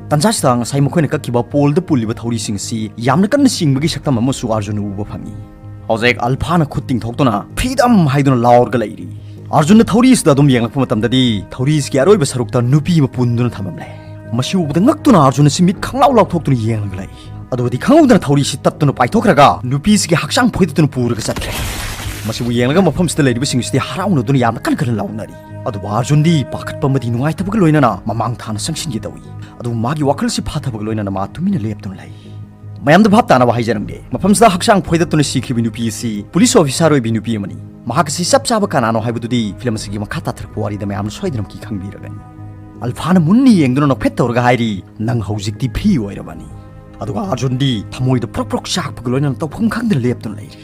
ꯇꯟꯖꯥꯁꯤꯗ ꯉꯁꯥꯏ ꯃꯈꯣꯏꯅ ꯀꯛꯈꯤꯕ poleꯗ ꯄꯨꯜꯂꯤꯕ ꯊꯧꯔꯤꯁꯤꯡ ꯑꯁꯤ ꯌꯥꯝꯅ ꯀꯟꯅ ꯆꯤꯡꯕꯒꯤ ꯁꯛꯇꯝ ꯑꯃꯁꯨ ꯑꯥꯔꯖꯨꯟꯅ ꯎꯕ ꯐꯪꯏ꯫ ꯍꯧꯖꯤꯛ ꯑꯜꯐꯥꯅ ꯈꯨꯠ ꯇꯤꯡꯊꯣꯛꯇꯨꯅ "freedom" ꯍꯥꯏꯗꯨꯅ ꯂꯥꯎꯔꯒ ꯂꯩꯔꯤ꯫ ꯑꯥꯔꯖꯨꯟꯅ ꯊꯧꯔꯤ ꯑꯁꯤꯗ ꯑꯗꯨꯝ ꯌꯦꯡꯂꯛꯄ ꯃꯇꯝꯗꯗꯤ, ꯊꯧꯔꯤ ꯑꯁꯤꯒꯤ ꯑꯔꯣꯏꯕ ꯁꯔꯨꯛꯇ ꯅꯨꯄꯤ ꯑꯃ ꯄꯨꯟꯗꯨꯅ ꯊꯝꯂꯝꯂꯦ꯫ ꯃꯁꯤ ꯎꯕꯗ ꯉꯛꯇꯨꯅ ꯑꯥꯔꯖꯨꯟ ꯑꯁꯤ ꯃꯤꯠ ꯈꯪꯂꯥꯎ ꯂꯥꯎꯊꯣꯛꯇꯨꯅ ꯌꯦꯡꯂꯒ ꯂꯩ꯫ ꯑꯗꯨꯒꯗꯤ ꯈꯪꯍꯧꯗꯅ ꯊꯧꯔꯤ ꯑꯁꯤ ꯇꯠꯇꯨꯅ ꯄꯥꯏꯊꯣꯛꯈ꯭ꯔꯒ, ꯅꯨꯄꯤꯁꯤꯒꯤ ꯍꯛꯆꯥꯡ ꯐꯣꯏꯗꯠꯇꯨꯅ ꯄꯨꯔꯒ ꯆꯠꯈ꯭ꯔꯦ꯫ ꯃꯁꯤꯕꯨ ꯌꯦꯡꯂꯒ ꯃꯐꯝꯁꯤꯗ ꯂꯩꯔꯤꯕꯁꯤꯡ ꯑꯁꯤꯗꯤ ꯍꯔꯥꯎꯅꯗꯨꯅ ꯌꯥꯝꯅ ꯀꯟꯅ ꯀꯟꯅ ꯂꯥꯎꯅꯔꯤ꯫ ꯑꯗꯨꯕꯨ ꯑꯥꯔꯖꯨꯟꯗꯤ ꯄꯥꯈꯠꯄ ꯑꯃꯗꯤ ꯅꯨꯡꯉꯥꯏꯇꯕꯒ ꯂꯣꯏꯅꯅ ꯃꯃꯥꯡ ꯊꯥꯅ ꯆꯪꯁꯤꯟꯒꯦ ꯇꯧꯏ꯫ ꯑꯗꯨꯕꯨ ꯃꯥꯒꯤ ꯋꯥꯈꯜ ꯑꯁꯤ ꯐꯥꯊꯕꯒ ꯂꯣꯏꯅꯅ ꯃꯥ ꯇꯨꯃꯤꯟꯅ ꯂꯦꯞꯇꯨꯅ ꯂꯩ꯫ ꯃꯌꯥꯝꯗ ꯚꯥꯞ ꯇꯥꯅꯕ ꯍꯥꯏꯖꯔꯝꯒꯦ, ꯃꯐꯝꯁꯤꯗ ꯍꯛꯆꯥꯡ ꯐꯣꯏꯗꯠꯇꯨꯅ ꯁꯤꯈ꯭ꯔꯤꯕ ꯅꯨꯄꯤ ꯑꯁꯤ police officer ꯑꯣꯏꯕꯤ ꯅꯨꯄꯤ ꯑꯃꯅꯤ꯫ ꯃꯍꯥꯛ ꯑꯁꯤ ꯆꯞ ꯆꯥꯕ ꯀꯅꯥꯅꯣ ꯍꯥꯏꯕꯗꯨꯗꯤ film ꯑꯁꯤꯒꯤ ꯃꯈꯥ ꯇꯥꯊꯔꯛꯄ ꯋꯥꯔꯤꯗ ꯃꯌꯥꯝꯅ ꯁꯣꯏꯗꯅꯃꯛꯀꯤ ꯈꯪꯕꯤꯔꯒꯅꯤ꯫ ꯑꯜꯐꯥꯅ ꯃꯨꯟꯅ ꯌꯦꯡꯗꯨꯅ ꯅꯣꯛꯐꯦꯠ ꯇꯧꯔꯒ ꯍꯥꯏꯔꯤ, "ꯅꯪ ꯍꯧꯖꯤꯛꯇꯤ free ꯑꯣꯏꯔꯕꯅꯤ"꯫ ꯑꯗꯨꯒ ꯑꯥꯔꯖꯨꯟꯗꯤ ꯊꯃꯣꯏꯗ ꯄ꯭ꯔꯣꯛ ꯄ꯭ꯔꯣꯛ ꯆꯥꯛꯄꯒ ꯂꯣꯏꯅꯅ ꯇꯧꯐꯝ ꯈꯪꯗꯅ ꯂꯦꯞꯇꯨꯅ ꯂꯩꯔꯤ꯫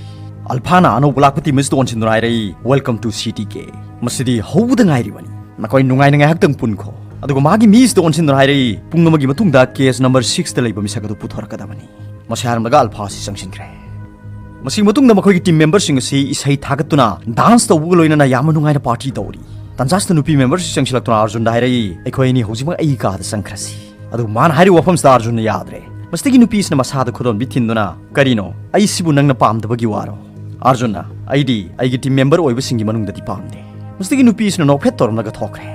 ꯑꯜꯐꯥꯅ ꯑꯅꯧꯕ ꯂꯥꯛꯄ team ꯑꯁꯤꯗ ꯑꯣꯟꯁꯤꯟꯗꯨꯅ ꯍꯥꯏꯔꯛꯏ, "Welcome to C T K꯫ ꯃꯁꯤꯗꯤ ꯍꯧꯕꯗ ꯉꯥꯏꯔꯤꯕꯅꯤ꯫ ꯅꯈꯣꯏ ꯅꯨꯡꯉꯥꯏꯅ ꯉꯥꯏꯍꯥꯛꯇꯪ ꯄꯨꯟꯈꯣ"꯫ ꯑꯗꯨꯒ ꯃꯥꯒꯤ ꯃꯤꯁꯤꯗ ꯑꯣꯟꯁꯤꯟꯗꯨꯅ ꯍꯥꯏꯔꯛꯏ, "ꯄꯨꯡ ꯑꯃꯒꯤ ꯃꯇꯨꯡꯗ cage number sixꯇ ꯂꯩꯕ ꯃꯤꯁꯛ ꯑꯗꯨ ꯄꯨꯊꯣꯔꯛꯀꯗꯕꯅꯤ"꯫ ꯃꯁꯤ ꯍꯥꯏꯔꯝꯂꯒ ꯑꯜꯐꯥ ꯑꯁꯤ ꯆꯪꯁꯤꯟꯈ꯭ꯔꯦ꯫ ꯃꯁꯤꯒꯤ ꯃꯇꯨꯡꯗ ꯃꯈꯣꯏꯒꯤ team memberꯁꯤꯡ ꯑꯁꯤ ꯏꯁꯩ ꯊꯥꯒꯠꯇꯨꯅ dance ꯇꯧꯕꯒ ꯂꯣꯏꯅꯅ ꯌꯥꯝꯅ ꯅꯨꯡꯉꯥꯏꯅ party ꯇꯧꯔꯤ꯫ ꯇꯟꯖꯥꯁꯤꯗ ꯅꯨꯄꯤ memberꯁꯤ ꯆꯪꯁꯤꯜꯂꯛꯇꯨꯅ ꯑꯥꯔꯖꯨꯟꯗ ꯍꯥꯏꯔꯛꯏ, "ꯑꯩꯈꯣꯏ ꯑꯅꯤ ꯍꯧꯖꯤꯛꯃꯛ ꯑꯩꯒꯤ ꯀꯥꯗ ꯆꯪꯈ꯭ꯔꯁꯤ"꯫ ꯑꯗꯨꯕꯨ ꯃꯥꯅ ꯍꯥꯏꯔꯤꯕ ꯋꯥꯐꯝꯁꯤꯗ ꯑꯥꯔꯖꯨꯟꯅ ꯌꯥꯗ꯭ꯔꯦ꯫ ꯃꯁꯤꯗꯒꯤ ꯅꯨꯄꯤꯁꯤꯅ ꯃꯁꯥꯗ ꯈꯨꯗꯣꯟꯕꯤ ꯊꯤꯟꯗꯨꯅ, "ꯀꯔꯤꯅꯣ? ꯑꯩꯁꯤꯕꯨ ꯅꯪꯅ ꯄꯥꯝꯗꯕꯒꯤ ꯋꯥꯔꯣ?" ꯑꯥꯔꯖꯨꯟꯅ, "ꯑꯩꯗꯤ ꯑꯩꯒꯤ team member ꯑꯣꯏꯕꯁꯤꯡꯒꯤ ꯃꯅꯨꯡꯗꯗꯤ ꯄꯥꯝꯗꯦ"꯫ ꯃꯁꯤꯗꯒꯤ ꯅꯨꯄꯤꯁꯤꯅ ꯅꯣꯛꯐꯦꯠ ꯇꯧꯔꯝꯂꯒ ꯊꯣꯛꯈ꯭ꯔꯦ꯫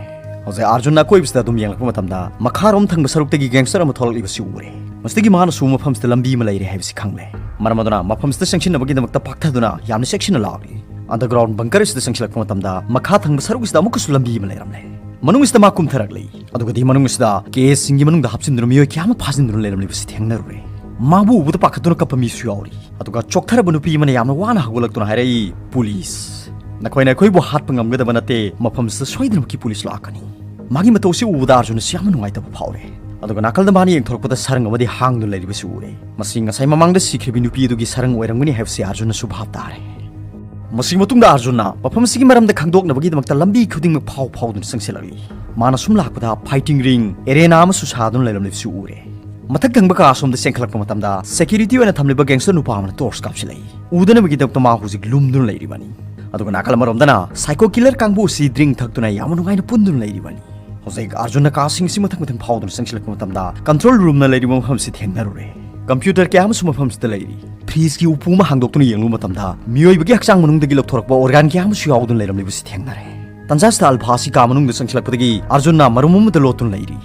ꯍꯧꯖꯤꯛ ꯑꯥꯔꯖꯨꯟꯅ ꯑꯀꯣꯏꯕꯁꯤꯗ ꯑꯗꯨꯝ ꯌꯦꯡꯂꯛꯄ ꯃꯇꯝꯗ ꯃꯈꯥꯔꯣꯝ ꯊꯪꯕ ꯁꯔꯨꯛꯇꯒꯤ ꯒꯦꯡꯁꯇꯔ ꯑꯃ ꯊꯣꯛꯂꯛꯂꯤꯕꯁꯤ ꯎꯔꯦ꯫ ꯃꯁꯤꯗꯒꯤ ꯃꯍꯥꯛꯅꯁꯨ ꯃꯐꯝꯁꯤꯗ ꯂꯝꯕꯤ ꯑꯃ ꯂꯩꯔꯦ ꯍꯥꯏꯕꯁꯤ ꯈꯪꯂꯦ꯫ ꯃꯔꯝ ꯑꯗꯨꯅ ꯃꯐꯝꯁꯤꯗ ꯆꯪꯁꯤꯟꯅꯕꯒꯤꯗꯃꯛꯇ ꯄꯥꯛꯊꯗꯨꯅ ꯌꯥꯝꯅ ꯆꯦꯛꯁꯤꯟꯅ ꯂꯥꯛꯂꯤ꯫ ꯑꯟꯗꯔꯒ꯭ꯔꯥꯎꯟ ꯕꯪꯀꯔ ꯑꯁꯤꯗ ꯆꯪꯁꯤꯜꯂꯛꯄ ꯃꯇꯝꯗ ꯃꯈꯥ ꯊꯪꯕ ꯁꯔꯨꯛ ꯑꯁꯤꯗ ꯑꯃꯨꯛꯀꯁꯨ ꯂꯝꯕꯤ ꯑꯃ ꯂꯩꯔꯝꯂꯦ꯫ ꯃꯅꯨꯡ ꯑꯁꯤꯗ ꯃꯥ ꯀꯨꯝꯊꯔꯛꯂꯤ꯫ ꯑꯗꯨꯒꯗꯤ ꯃꯅꯨꯡ ꯑꯁꯤꯗ ꯀꯦ ꯑꯦꯁꯁꯤꯡꯒꯤ ꯃꯅꯨꯡꯗ ꯍꯥꯞꯆꯤꯟꯗꯨꯅ ꯃꯤꯑꯣꯏ ꯀꯌꯥ ꯑꯃ ꯐꯥꯖꯤꯟꯗꯨꯅ ꯂꯩꯔꯝꯂꯤꯕꯁꯤ ꯊꯦꯡꯅꯔꯨꯔꯦ꯫ ꯃꯥꯕꯨ ꯎꯕꯗ ꯄꯥꯈꯠꯇꯨꯅ ꯀꯞꯄ ꯃꯤꯁꯨ ꯌꯥꯎꯔꯤ꯫ ꯑꯗꯨꯒ ꯆꯣꯛꯊꯔꯕ ꯅꯨꯄꯤ ꯑꯃꯅ ꯌꯥꯝꯅ ꯋꯥꯅ ꯍꯧꯒꯠꯂꯛꯇꯨꯅ ꯍꯥꯏꯔꯛꯏ, "ꯄꯨꯂꯤꯁ, ꯅꯈꯣꯏꯅ ꯑꯩꯈꯣꯏꯕꯨ ꯍꯥꯠꯄ ꯉꯝꯒꯗꯕ ꯅꯠꯇꯦ, ꯃꯐꯝꯁꯤꯗ ꯁꯣꯏꯗꯅꯃꯛꯀꯤ ꯄꯨꯂꯤꯁ ꯂꯥꯛꯀꯅꯤ"꯫ ꯃꯥꯒꯤ ꯃꯇꯧꯁꯤ ꯎꯕꯗ ꯑꯥꯔꯖꯨꯟꯁꯤ ꯌꯥꯝꯅ ꯅꯨꯡꯉꯥꯏꯇꯕ ꯐꯥꯎꯔꯦ꯫ ꯑꯗꯨꯒ ꯅꯥꯀꯜꯗ ꯃꯥꯅ ꯌꯦꯡꯊꯣꯔꯛꯄꯗ ꯁꯔꯪ ꯑꯃꯗꯤ ꯍꯥꯡꯗꯨꯅ ꯂꯩꯔꯤꯕꯁꯤ ꯎꯔꯦ꯫ ꯃꯁꯤ ꯉꯁꯥꯏ ꯃꯃꯥꯡꯗ ꯁꯤꯈ꯭ꯔꯤꯕꯤ ꯅꯨꯄꯤ ꯑꯗꯨꯒꯤ ꯁꯔꯪ ꯑꯣꯏꯔꯝꯒꯅꯤ ꯍꯥꯏꯕꯁꯤ ꯑꯥꯔꯖꯨꯟꯅꯁꯨ ꯚꯥꯞ ꯇꯥꯔꯦ꯫ ꯃꯁꯤꯒꯤ ꯃꯇꯨꯡꯗ ꯑꯥꯔꯖꯨꯟꯅ ꯃꯐꯝ ꯑꯁꯤꯒꯤ ꯃꯔꯝꯗ ꯈꯪꯗꯣꯛꯅꯕꯒꯤꯗꯃꯛꯇ ꯂꯝꯕꯤ ꯈꯨꯗꯤꯡꯃꯛ ꯐꯥꯎ ꯐꯥꯎꯗꯨꯅ ꯆꯪꯁꯤꯜꯂꯛꯂꯤ꯫ ꯃꯥꯅ ꯁꯨꯝ ꯂꯥꯛꯄꯗ ꯐꯥꯏꯇꯤꯡ ꯔꯤꯡ ꯑꯦꯔꯦꯅꯥ ꯑꯃꯁꯨ ꯁꯥꯗꯨꯅ ꯂꯩꯔꯝꯂꯤꯕꯁꯨ ꯎꯔꯦ꯫ ꯃꯊꯛ ꯊꯪꯕ ꯀꯥ ꯑꯁꯣꯝꯗ ꯆꯦꯟꯈꯠꯂꯛꯄ ꯃꯇꯝꯗ ꯁꯦꯀ꯭ꯌꯨꯔꯤꯇꯤ ꯑꯣꯏꯅ ꯊꯝꯂꯤꯕ ꯒꯦꯡꯁꯇꯔ ꯅꯨꯄꯥ ꯑꯃꯅ ꯇꯣꯔꯆ ꯀꯥꯞꯁꯤꯜꯂꯛꯏ꯫ ꯎꯗꯅꯕꯒꯤꯗꯃꯛꯇ ꯃꯥ ꯍꯧꯖꯤꯛ ꯂꯨꯝꯗꯨꯅ ꯂꯩꯔꯤꯕꯅꯤ꯫ ꯑꯗꯨꯒ ꯅꯥꯀꯜ ꯑꯃꯔꯣꯝꯗꯅ ꯁꯥꯏꯀꯣ ꯀꯤꯂꯔ ꯀꯥꯡꯕꯨ ꯑꯁꯤ ꯗ꯭ꯔꯤꯡ ꯊꯛꯇꯨꯅ ꯌꯥꯝꯅ ꯅꯨꯡꯉꯥꯏꯅ ꯄꯨꯟꯗꯨꯅ ꯂꯩꯔꯤꯕꯅꯤ꯫ ꯍꯧꯖꯤꯛ ꯑꯥꯔꯖꯨꯟꯅ ꯀꯥꯁꯤꯡ ꯑꯁꯤ ꯃꯊꯪ ꯃꯊꯪ ꯐꯥꯎꯗꯨꯅ ꯆꯪꯁꯤꯜꯂꯛꯄ ꯃꯇꯝꯗ ꯀꯟꯇ꯭ꯔꯣꯜ ꯔꯨꯝꯅ ꯂꯩꯔꯤꯕ ꯃꯐꯝꯁꯤ ꯊꯦꯡꯅꯔꯨꯔꯦ꯫ ꯀꯝꯄ꯭ꯌꯨꯇꯔ ꯀꯌꯥ ꯑꯃꯁꯨ ꯃꯐꯝꯁꯤꯗ ꯂꯩꯔꯤ꯫ ꯐ꯭ꯔꯤꯖꯀꯤ ꯎꯄꯨ ꯑꯃ ꯍꯥꯡꯗꯣꯛꯇꯨꯅ ꯌꯦꯡꯂꯨꯕ ꯃꯇꯝꯗ ꯃꯤꯑꯣꯏꯕꯒꯤ ꯍꯛꯆꯥꯡ ꯃꯅꯨꯡꯗꯒꯤ ꯂꯧꯊꯣꯔꯛꯄ ꯑꯣꯔꯒꯥꯟ ꯀꯌꯥ ꯑꯃꯁꯨ ꯌꯥꯎꯗꯨꯅ ꯂꯩꯔꯝꯂꯤꯕꯁꯤ ꯊꯦꯡꯅꯔꯦ꯫ ꯇꯟꯖꯥꯁꯤꯗ ꯑꯜꯐꯥ ꯑꯁꯤ ꯀꯥ ꯃꯅꯨꯡꯗ ꯆꯪꯁꯤꯜꯂꯛꯄꯗꯒꯤ ꯑꯥꯔꯖꯨꯟꯅ ꯃꯔꯨꯝ ꯑꯃꯗ ꯂꯣꯠꯇꯨꯅ ꯂꯩꯔꯤ꯫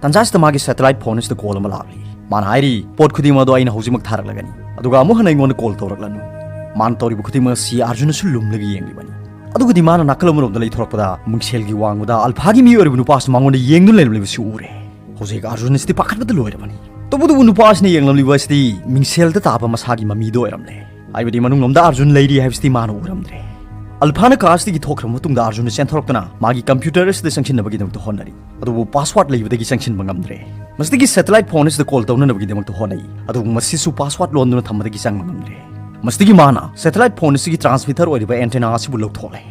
ꯇꯟꯖꯥꯁꯤꯗ ꯃꯥꯒꯤ ꯁꯦꯇꯦꯂꯥꯏꯠ ꯐꯣꯟ ꯑꯁꯤꯗ ꯀꯣꯜ ꯑꯃ ꯂꯥꯛꯂꯤ꯫ ꯃꯥꯅ ꯍꯥꯏꯔꯤ, "ꯄꯣꯠ ꯈꯨꯗꯤꯡꯃꯛ ꯑꯗꯣ ꯑꯩꯅ ꯍꯧꯖꯤꯛꯃꯛ ꯊꯥꯔꯛꯂꯒꯅꯤ, ꯑꯗꯨꯒ ꯑꯃꯨꯛ ꯍꯟꯅ ꯑꯩꯉꯣꯟꯗ ꯀꯣꯜ ꯇꯧꯔꯛꯂꯅꯨ"꯫ ꯃꯥꯅ ꯇꯧꯔꯤꯕ ꯈꯨꯗꯤꯡꯃꯛ ꯑꯁꯤ ꯑꯥꯔꯖꯨꯟꯅꯁꯨ ꯂꯨꯝꯂꯒ ꯌꯦꯡꯂꯤꯕꯅꯤ꯫ ꯑꯗꯨꯒꯗꯤ ꯃꯥꯅ ꯅꯥꯀꯜ ꯑꯃꯔꯣꯝꯗ ꯂꯩꯊꯣꯔꯛꯄꯗ ꯃꯤꯡꯁꯦꯜꯒꯤ ꯋꯥꯡꯃꯗ ꯑꯜꯐꯥꯒꯤ ꯃꯤꯑꯣꯏ ꯑꯣꯏꯔꯤꯕ ꯅꯨꯄꯥ ꯑꯁꯤ ꯃꯉꯣꯟꯗ ꯌꯦꯡꯗꯨꯅ ꯂꯩꯔꯝꯂꯤꯕꯁꯤ ꯎꯔꯦ꯫ ꯍꯧꯖꯤꯛ ꯑꯥꯔꯖꯨꯟ ꯑꯁꯤꯗꯤ ꯄꯥꯈꯠꯄꯗ ꯂꯣꯏꯔꯕꯅꯤ꯫ ꯇꯧꯕꯇꯕꯨ ꯅꯨꯄꯥ ꯑꯁꯤꯅ ꯌꯦꯡꯂꯝꯂꯤꯕ ꯑꯁꯤꯗꯤ ꯃꯤꯡꯁꯦꯜꯗ ꯇꯥꯕ ꯃꯁꯥꯒꯤ ꯃꯃꯤꯗꯣ ꯑꯣꯏꯔꯝꯂꯦ꯫ ꯍꯥꯏꯕꯗꯤ ꯃꯅꯨꯡꯂꯣꯝꯗ ꯑꯥꯔꯖꯨꯟ ꯂꯩꯔꯤ ꯍꯥꯏꯕꯁꯤꯗꯤ ꯃꯥꯅ ꯎꯔꯝꯗ꯭ꯔꯦ꯫ ꯑꯜꯐꯥꯅ ꯀꯥ ꯑꯁꯤꯗꯒꯤ ꯊꯣꯛꯈ꯭ꯔꯕ ꯃꯇꯨꯡꯗ ꯑꯥꯔꯖꯨꯟꯅ ꯆꯦꯟꯊꯣꯔꯛꯇꯨꯅ ꯃꯥꯒꯤ ꯀꯝꯄ꯭ꯌꯨꯇꯔ ꯑꯁꯤꯗ ꯆꯪꯁꯤꯟꯅꯕꯒꯤꯗꯃꯛꯇ ꯍꯣꯠꯅꯔꯤ꯫ ꯑꯗꯨꯕꯨ ꯄꯥꯁꯋꯥꯔꯗ ꯂꯩꯕꯗꯒꯤ ꯆꯪꯁꯤꯟꯕ ꯉꯝꯗ꯭ꯔꯦ꯫ ꯃꯁꯤꯗꯒꯤ ꯁꯦꯇꯦꯂꯥꯏꯠ ꯐꯣꯟ ꯑꯁꯤꯗ ꯀꯣꯜ ꯇꯧꯅꯅꯕꯒꯤꯗꯃꯛꯇ ꯍꯣꯠꯅꯩ, ꯑꯗꯨꯕꯨ ꯃꯁꯤꯁꯨ ꯄꯥꯁꯋꯥꯔꯗ ꯂꯣꯟꯗꯨꯅ ꯊꯝꯕꯗꯒꯤ ꯆꯪꯕ ꯉꯝꯗ꯭ꯔꯦ꯫ ꯃꯁꯤꯗꯒꯤ ꯃꯥꯅ ꯁꯦꯇꯦꯂꯥꯏꯠ ꯐꯣꯟ ꯑꯁꯤꯒꯤ ꯇ꯭ꯔꯥꯟꯁꯃꯤꯇꯔ ꯑꯣꯏꯔꯤꯕ ꯑꯦꯟꯇꯦꯅꯥ ꯑꯁꯤꯕꯨ ꯂꯧꯊꯣꯛꯂꯦ꯫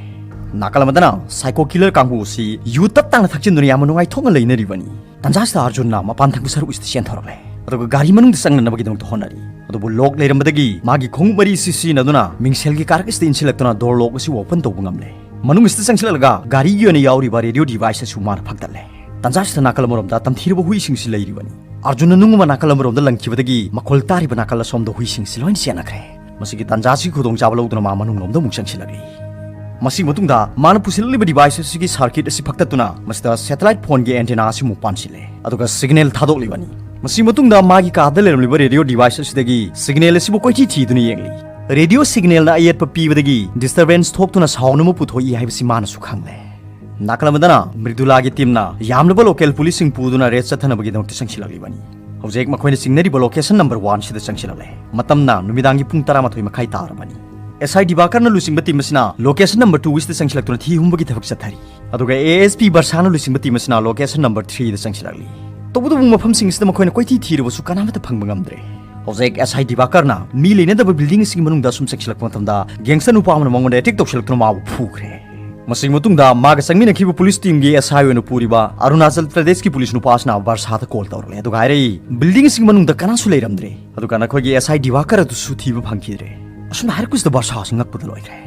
ꯅꯥꯀꯜ ꯑꯃꯗꯅ ꯁꯥꯏꯀꯣ ꯀꯤꯂꯔ ꯀꯥꯡꯕꯨ ꯑꯁꯤ ꯌꯨ ꯇꯞ ꯇꯥꯡꯅ ꯊꯛꯆꯤꯟꯗꯨꯅ ꯌꯥꯝꯅ ꯅꯨꯡꯉꯥꯏꯊꯣꯛꯅ ꯂꯩꯅꯔꯤꯕꯅꯤ꯫ ꯇꯟꯖꯥꯁꯤꯗ ꯑꯥꯔꯖꯨꯟꯅ ꯃꯄꯥꯟ ꯊꯪꯕ ꯁꯔꯨꯛ ꯑꯁꯤꯗ ꯆꯦꯟꯊꯣꯔꯛꯂꯦ, ꯑꯗꯨꯒ ꯒꯥꯔꯤ ꯃꯅꯨꯡꯗ ꯆꯪꯅꯅꯕꯒꯤꯗꯃꯛꯇ ꯍꯣꯠꯅꯔꯤ꯫ ꯑꯗꯨꯕꯨ ꯂꯣꯛ ꯂꯩꯔꯝꯕꯗꯒꯤ ꯃꯥꯒꯤ ꯈꯣꯡꯎꯞ ꯃꯔꯤ ꯑꯁꯤ ꯁꯤꯖꯤꯟꯅꯗꯨꯅ ꯃꯤꯡꯁꯦꯜꯒꯤ ꯀꯥꯔꯛ ꯑꯁꯤꯗ ꯏꯟꯁꯤꯜꯂꯛꯇꯨꯅ ꯗꯣꯔ ꯂꯣꯛ ꯑꯁꯤ ꯑꯣꯄꯟ ꯇꯧꯕ ꯉꯝꯂꯦ꯫ ꯃꯅꯨꯡ ꯑꯁꯤꯗ ꯆꯪꯁꯤꯜꯂꯛꯂꯒ ꯒꯥꯔꯤꯒꯤ ꯑꯣꯏꯅ ꯌꯥꯎꯔꯤꯕ ꯔꯦꯗꯤꯑꯣ ꯗꯤꯚꯥꯏꯁ ꯑꯁꯤꯁꯨ ꯃꯥꯅ ꯐꯛꯇꯠꯂꯦ꯫ ꯇꯟꯖꯥꯁꯤꯗ ꯅꯥꯀꯜ ꯑꯃꯔꯣꯝꯗ ꯇꯝꯊꯤꯔꯕ ꯍꯨꯏꯁꯤꯡꯁꯤ ꯂꯩꯔꯤꯕꯅꯤ꯫ ꯑꯥꯔꯖꯨꯟꯅ ꯅꯨꯡ ꯑꯃ ꯅꯥꯀꯜ ꯑꯃꯔꯣꯝꯗ ꯂꯪꯈꯤꯕꯗꯒꯤ ꯃꯈꯣꯜ ꯇꯥꯔꯤꯕ ꯅꯥꯀꯜ ꯑꯁꯣꯝꯗ ꯍꯨꯏꯁꯤꯡꯁꯤ ꯂꯣꯏꯅ ꯆꯦꯟꯅꯈ꯭ꯔꯦ꯫ ꯃꯁꯤꯒꯤ ꯇꯟꯖꯥꯁꯤꯒꯤ ꯈꯨꯗꯣꯡꯆꯥꯕ ꯂꯧꯗꯨꯅ ꯃꯥ ꯃꯅꯨꯡꯂꯣꯝꯗ ꯑꯃꯨꯛ ꯆꯪꯁꯤꯜꯂꯛꯂꯤ꯫ ꯃꯁꯤꯒꯤ ꯃꯇꯨꯡꯗ ꯃꯥꯅ ꯄꯨꯁꯤꯜꯂꯛꯂꯤꯕ device ꯑꯁꯤꯒꯤ circuit ꯑꯁꯤ ꯐꯛꯇꯠꯇꯨꯅ ꯃꯁꯤꯗ satellite phoneꯒꯤ antenna ꯑꯁꯤꯃꯨꯛ ꯄꯥꯟꯁꯤꯜꯂꯦ, ꯑꯗꯨꯒ signal ꯊꯥꯗꯣꯛꯂꯤꯕꯅꯤ꯫ ꯃꯁꯤꯒꯤ ꯃꯇꯨꯡꯗ ꯃꯥꯒꯤ ꯀꯥꯗ ꯂꯩꯔꯝꯂꯤꯕ radio device ꯑꯁꯤꯗꯒꯤ signal ꯑꯁꯤꯕꯨ ꯀꯣꯏꯊꯤ ꯊꯤꯗꯨꯅ ꯌꯦꯡꯂꯤ꯫ Radio signalꯅ ꯑꯌꯦꯠꯄ ꯄꯤꯕꯗꯒꯤ disturbance ꯊꯣꯛꯇꯨꯅ sound ꯑꯃ ꯄꯨꯊꯣꯛꯏ ꯍꯥꯏꯕꯁꯤ ꯃꯥꯅꯁꯨ ꯈꯪꯂꯦ꯫ ꯅꯥꯀꯜ ꯑꯃꯗꯅ ꯃ꯭ꯔꯤꯗꯨꯂꯥꯒꯤ teamꯅ ꯌꯥꯝꯂꯕ local policeꯁꯤꯡ ꯄꯨꯗꯨꯅ raid ꯆꯠꯊꯅꯕꯒꯤꯗꯃꯛꯇ ꯆꯪꯁꯤꯜꯂꯛꯂꯤꯕꯅꯤ꯫ ꯍꯧꯖꯤꯛ ꯃꯈꯣꯏꯅ ꯆꯤꯡꯅꯔꯤꯕ location number oneꯁꯤꯗ ꯆꯪꯁꯤꯜꯂꯛꯂꯦ꯫ ꯃꯇꯝꯅ ꯅꯨꯃꯤꯗꯥꯡꯒꯤ ꯄꯨꯡ ꯇꯔꯥꯃꯥꯊꯣꯏ ꯃꯈꯥꯏ ꯇꯥꯔꯕꯅꯤ꯫ ꯑꯦꯁ ꯑꯥꯏ ꯗꯤꯕꯥꯀꯔꯅ ꯂꯨꯆꯤꯡꯕ team ꯑꯁꯤꯅ location number twoꯁꯤꯗ ꯆꯪꯁꯤꯜꯂꯛꯇꯨꯅ ꯊꯤ ꯍꯨꯝꯕꯒꯤ ꯊꯕꯛ ꯆꯠꯊꯔꯤ꯫ ꯑꯗꯨꯒ ꯑꯦ ꯑꯦꯁ ꯄꯤ ꯕꯔꯁꯥꯅ ꯂꯨꯆꯤꯡꯕ team ꯑꯁꯤꯅ location number threeꯗ ꯆꯪꯁꯤꯜꯂꯛꯂꯤ꯫ ꯇꯧꯕꯇꯕꯨ ꯃꯐꯝꯁꯤꯡ ꯑꯁꯤꯗ ꯃꯈꯣꯏꯅ ꯀꯣꯏꯊꯤ ꯊꯤꯔꯕꯁꯨ ꯀꯅꯥꯃꯠꯇ ꯐꯪꯕ ꯉꯝꯗ꯭ꯔꯦ꯫ ꯍꯧꯖꯤꯛ ꯑꯦꯁ ꯑꯥꯏ ꯗꯤꯕꯥꯀꯔꯅ ꯃꯤ ꯂꯩꯅꯗꯕ building ꯑꯁꯤꯒꯤ ꯃꯅꯨꯡꯗ ꯑꯁꯨꯝ ꯆꯪꯁꯤꯜꯂꯛꯄ ꯃꯇꯝꯗ gangster ꯅꯨꯄꯥ ꯑꯃꯅ ꯃꯉꯣꯟꯗ attack ꯇꯧꯁꯤꯜꯂꯛꯇꯨꯅ ꯃꯥꯕꯨ ꯐꯨꯈ꯭ꯔꯦ꯫ ꯃꯁꯤꯒꯤ ꯃꯇꯨꯡꯗ ꯃꯥꯒ ꯆꯪꯃꯤꯟꯅꯈꯤꯕ police teamꯒꯤ ꯑꯦꯁ ꯑꯥꯏ ꯑꯣꯏꯅ ꯄꯨꯔꯤꯕ ꯑꯔꯨꯅꯥꯆꯜ ꯄ꯭ꯔꯗꯦꯁꯀꯤ police ꯅꯨꯄꯥꯁꯤꯅ ꯕꯔꯁꯥꯗ call ꯇꯧꯔꯛꯂꯦ, ꯑꯗꯨꯒ ꯍꯥꯏꯔꯛꯏ, building ꯑꯁꯤꯒꯤ ꯃꯅꯨꯡꯗ ꯀꯅꯥꯁꯨ ꯂꯩꯔꯝꯗ꯭ꯔꯦ, ꯑꯗꯨꯒ ꯅꯈꯣꯏꯒꯤ ꯑꯦꯁ ꯑꯥꯏ ꯗꯤꯕꯥꯀꯔ ꯑꯗꯨꯁꯨ ꯊꯤꯕ ꯐꯪꯈꯤꯗ꯭ꯔꯦ꯫ ꯑꯁꯨꯝꯅ ꯍꯥꯏꯔꯛꯄꯁꯤꯗ ꯕꯔꯁꯥꯁꯤ ꯉꯛꯄꯗ ꯂꯣꯏꯈ꯭ꯔꯦ꯫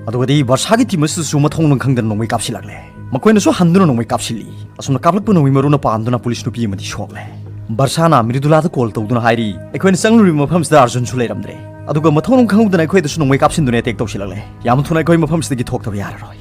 ꯑꯗꯨꯒꯗꯤ ꯕꯔꯁꯥꯒꯤ team ꯑꯁꯤꯗꯁꯨ ꯃꯊꯣꯡ ꯃꯔꯝ ꯈꯪꯗꯅ ꯅꯣꯡꯃꯩ ꯀꯥꯞꯁꯤꯜꯂꯛꯂꯦ꯫ ꯃꯈꯣꯏꯅꯁꯨ ꯍꯟꯗꯨꯅ ꯅꯣꯡꯃꯩ ꯀꯥꯞꯁꯤꯜꯂꯤ꯫ ꯑꯁꯨꯝꯅ ꯀꯥꯞꯂꯛꯄ ꯅꯣꯡꯃꯩ ꯃꯔꯨꯅ ꯄꯥꯟꯗꯨꯅ police ꯅꯨꯄꯤ ꯑꯃꯗꯤ ꯁꯣꯛꯂꯦ꯫ ꯕꯔꯁꯥꯅ ꯃ꯭ꯔꯤꯗꯨꯂꯥꯗ call ꯇꯧꯗꯨꯅ ꯍꯥꯏꯔꯤ, ꯑꯩꯈꯣꯏꯅ ꯆꯪꯂꯨꯔꯤꯕ ꯃꯐꯝꯁꯤꯗ ꯑꯔꯖꯨꯟꯁꯨ ꯂꯩꯔꯝꯗ꯭ꯔꯦ, ꯑꯗꯨꯒ ꯃꯊꯣꯡ ꯃꯔꯝ ꯈꯪꯍꯧꯗꯅ ꯑꯩꯈꯣꯏꯗꯁꯨ ꯅꯣꯡꯃꯩ ꯀꯥꯞꯁꯤꯟꯗꯨꯅ attack ꯇꯧꯁꯤꯜꯂꯛꯂꯦ꯫ ꯌꯥꯝ ꯊꯨꯅ ꯑꯩꯈꯣꯏ ꯃꯐꯝꯁꯤꯗꯒꯤ ꯊꯣꯛꯇꯕ ꯌꯥꯔꯔꯣꯏ꯫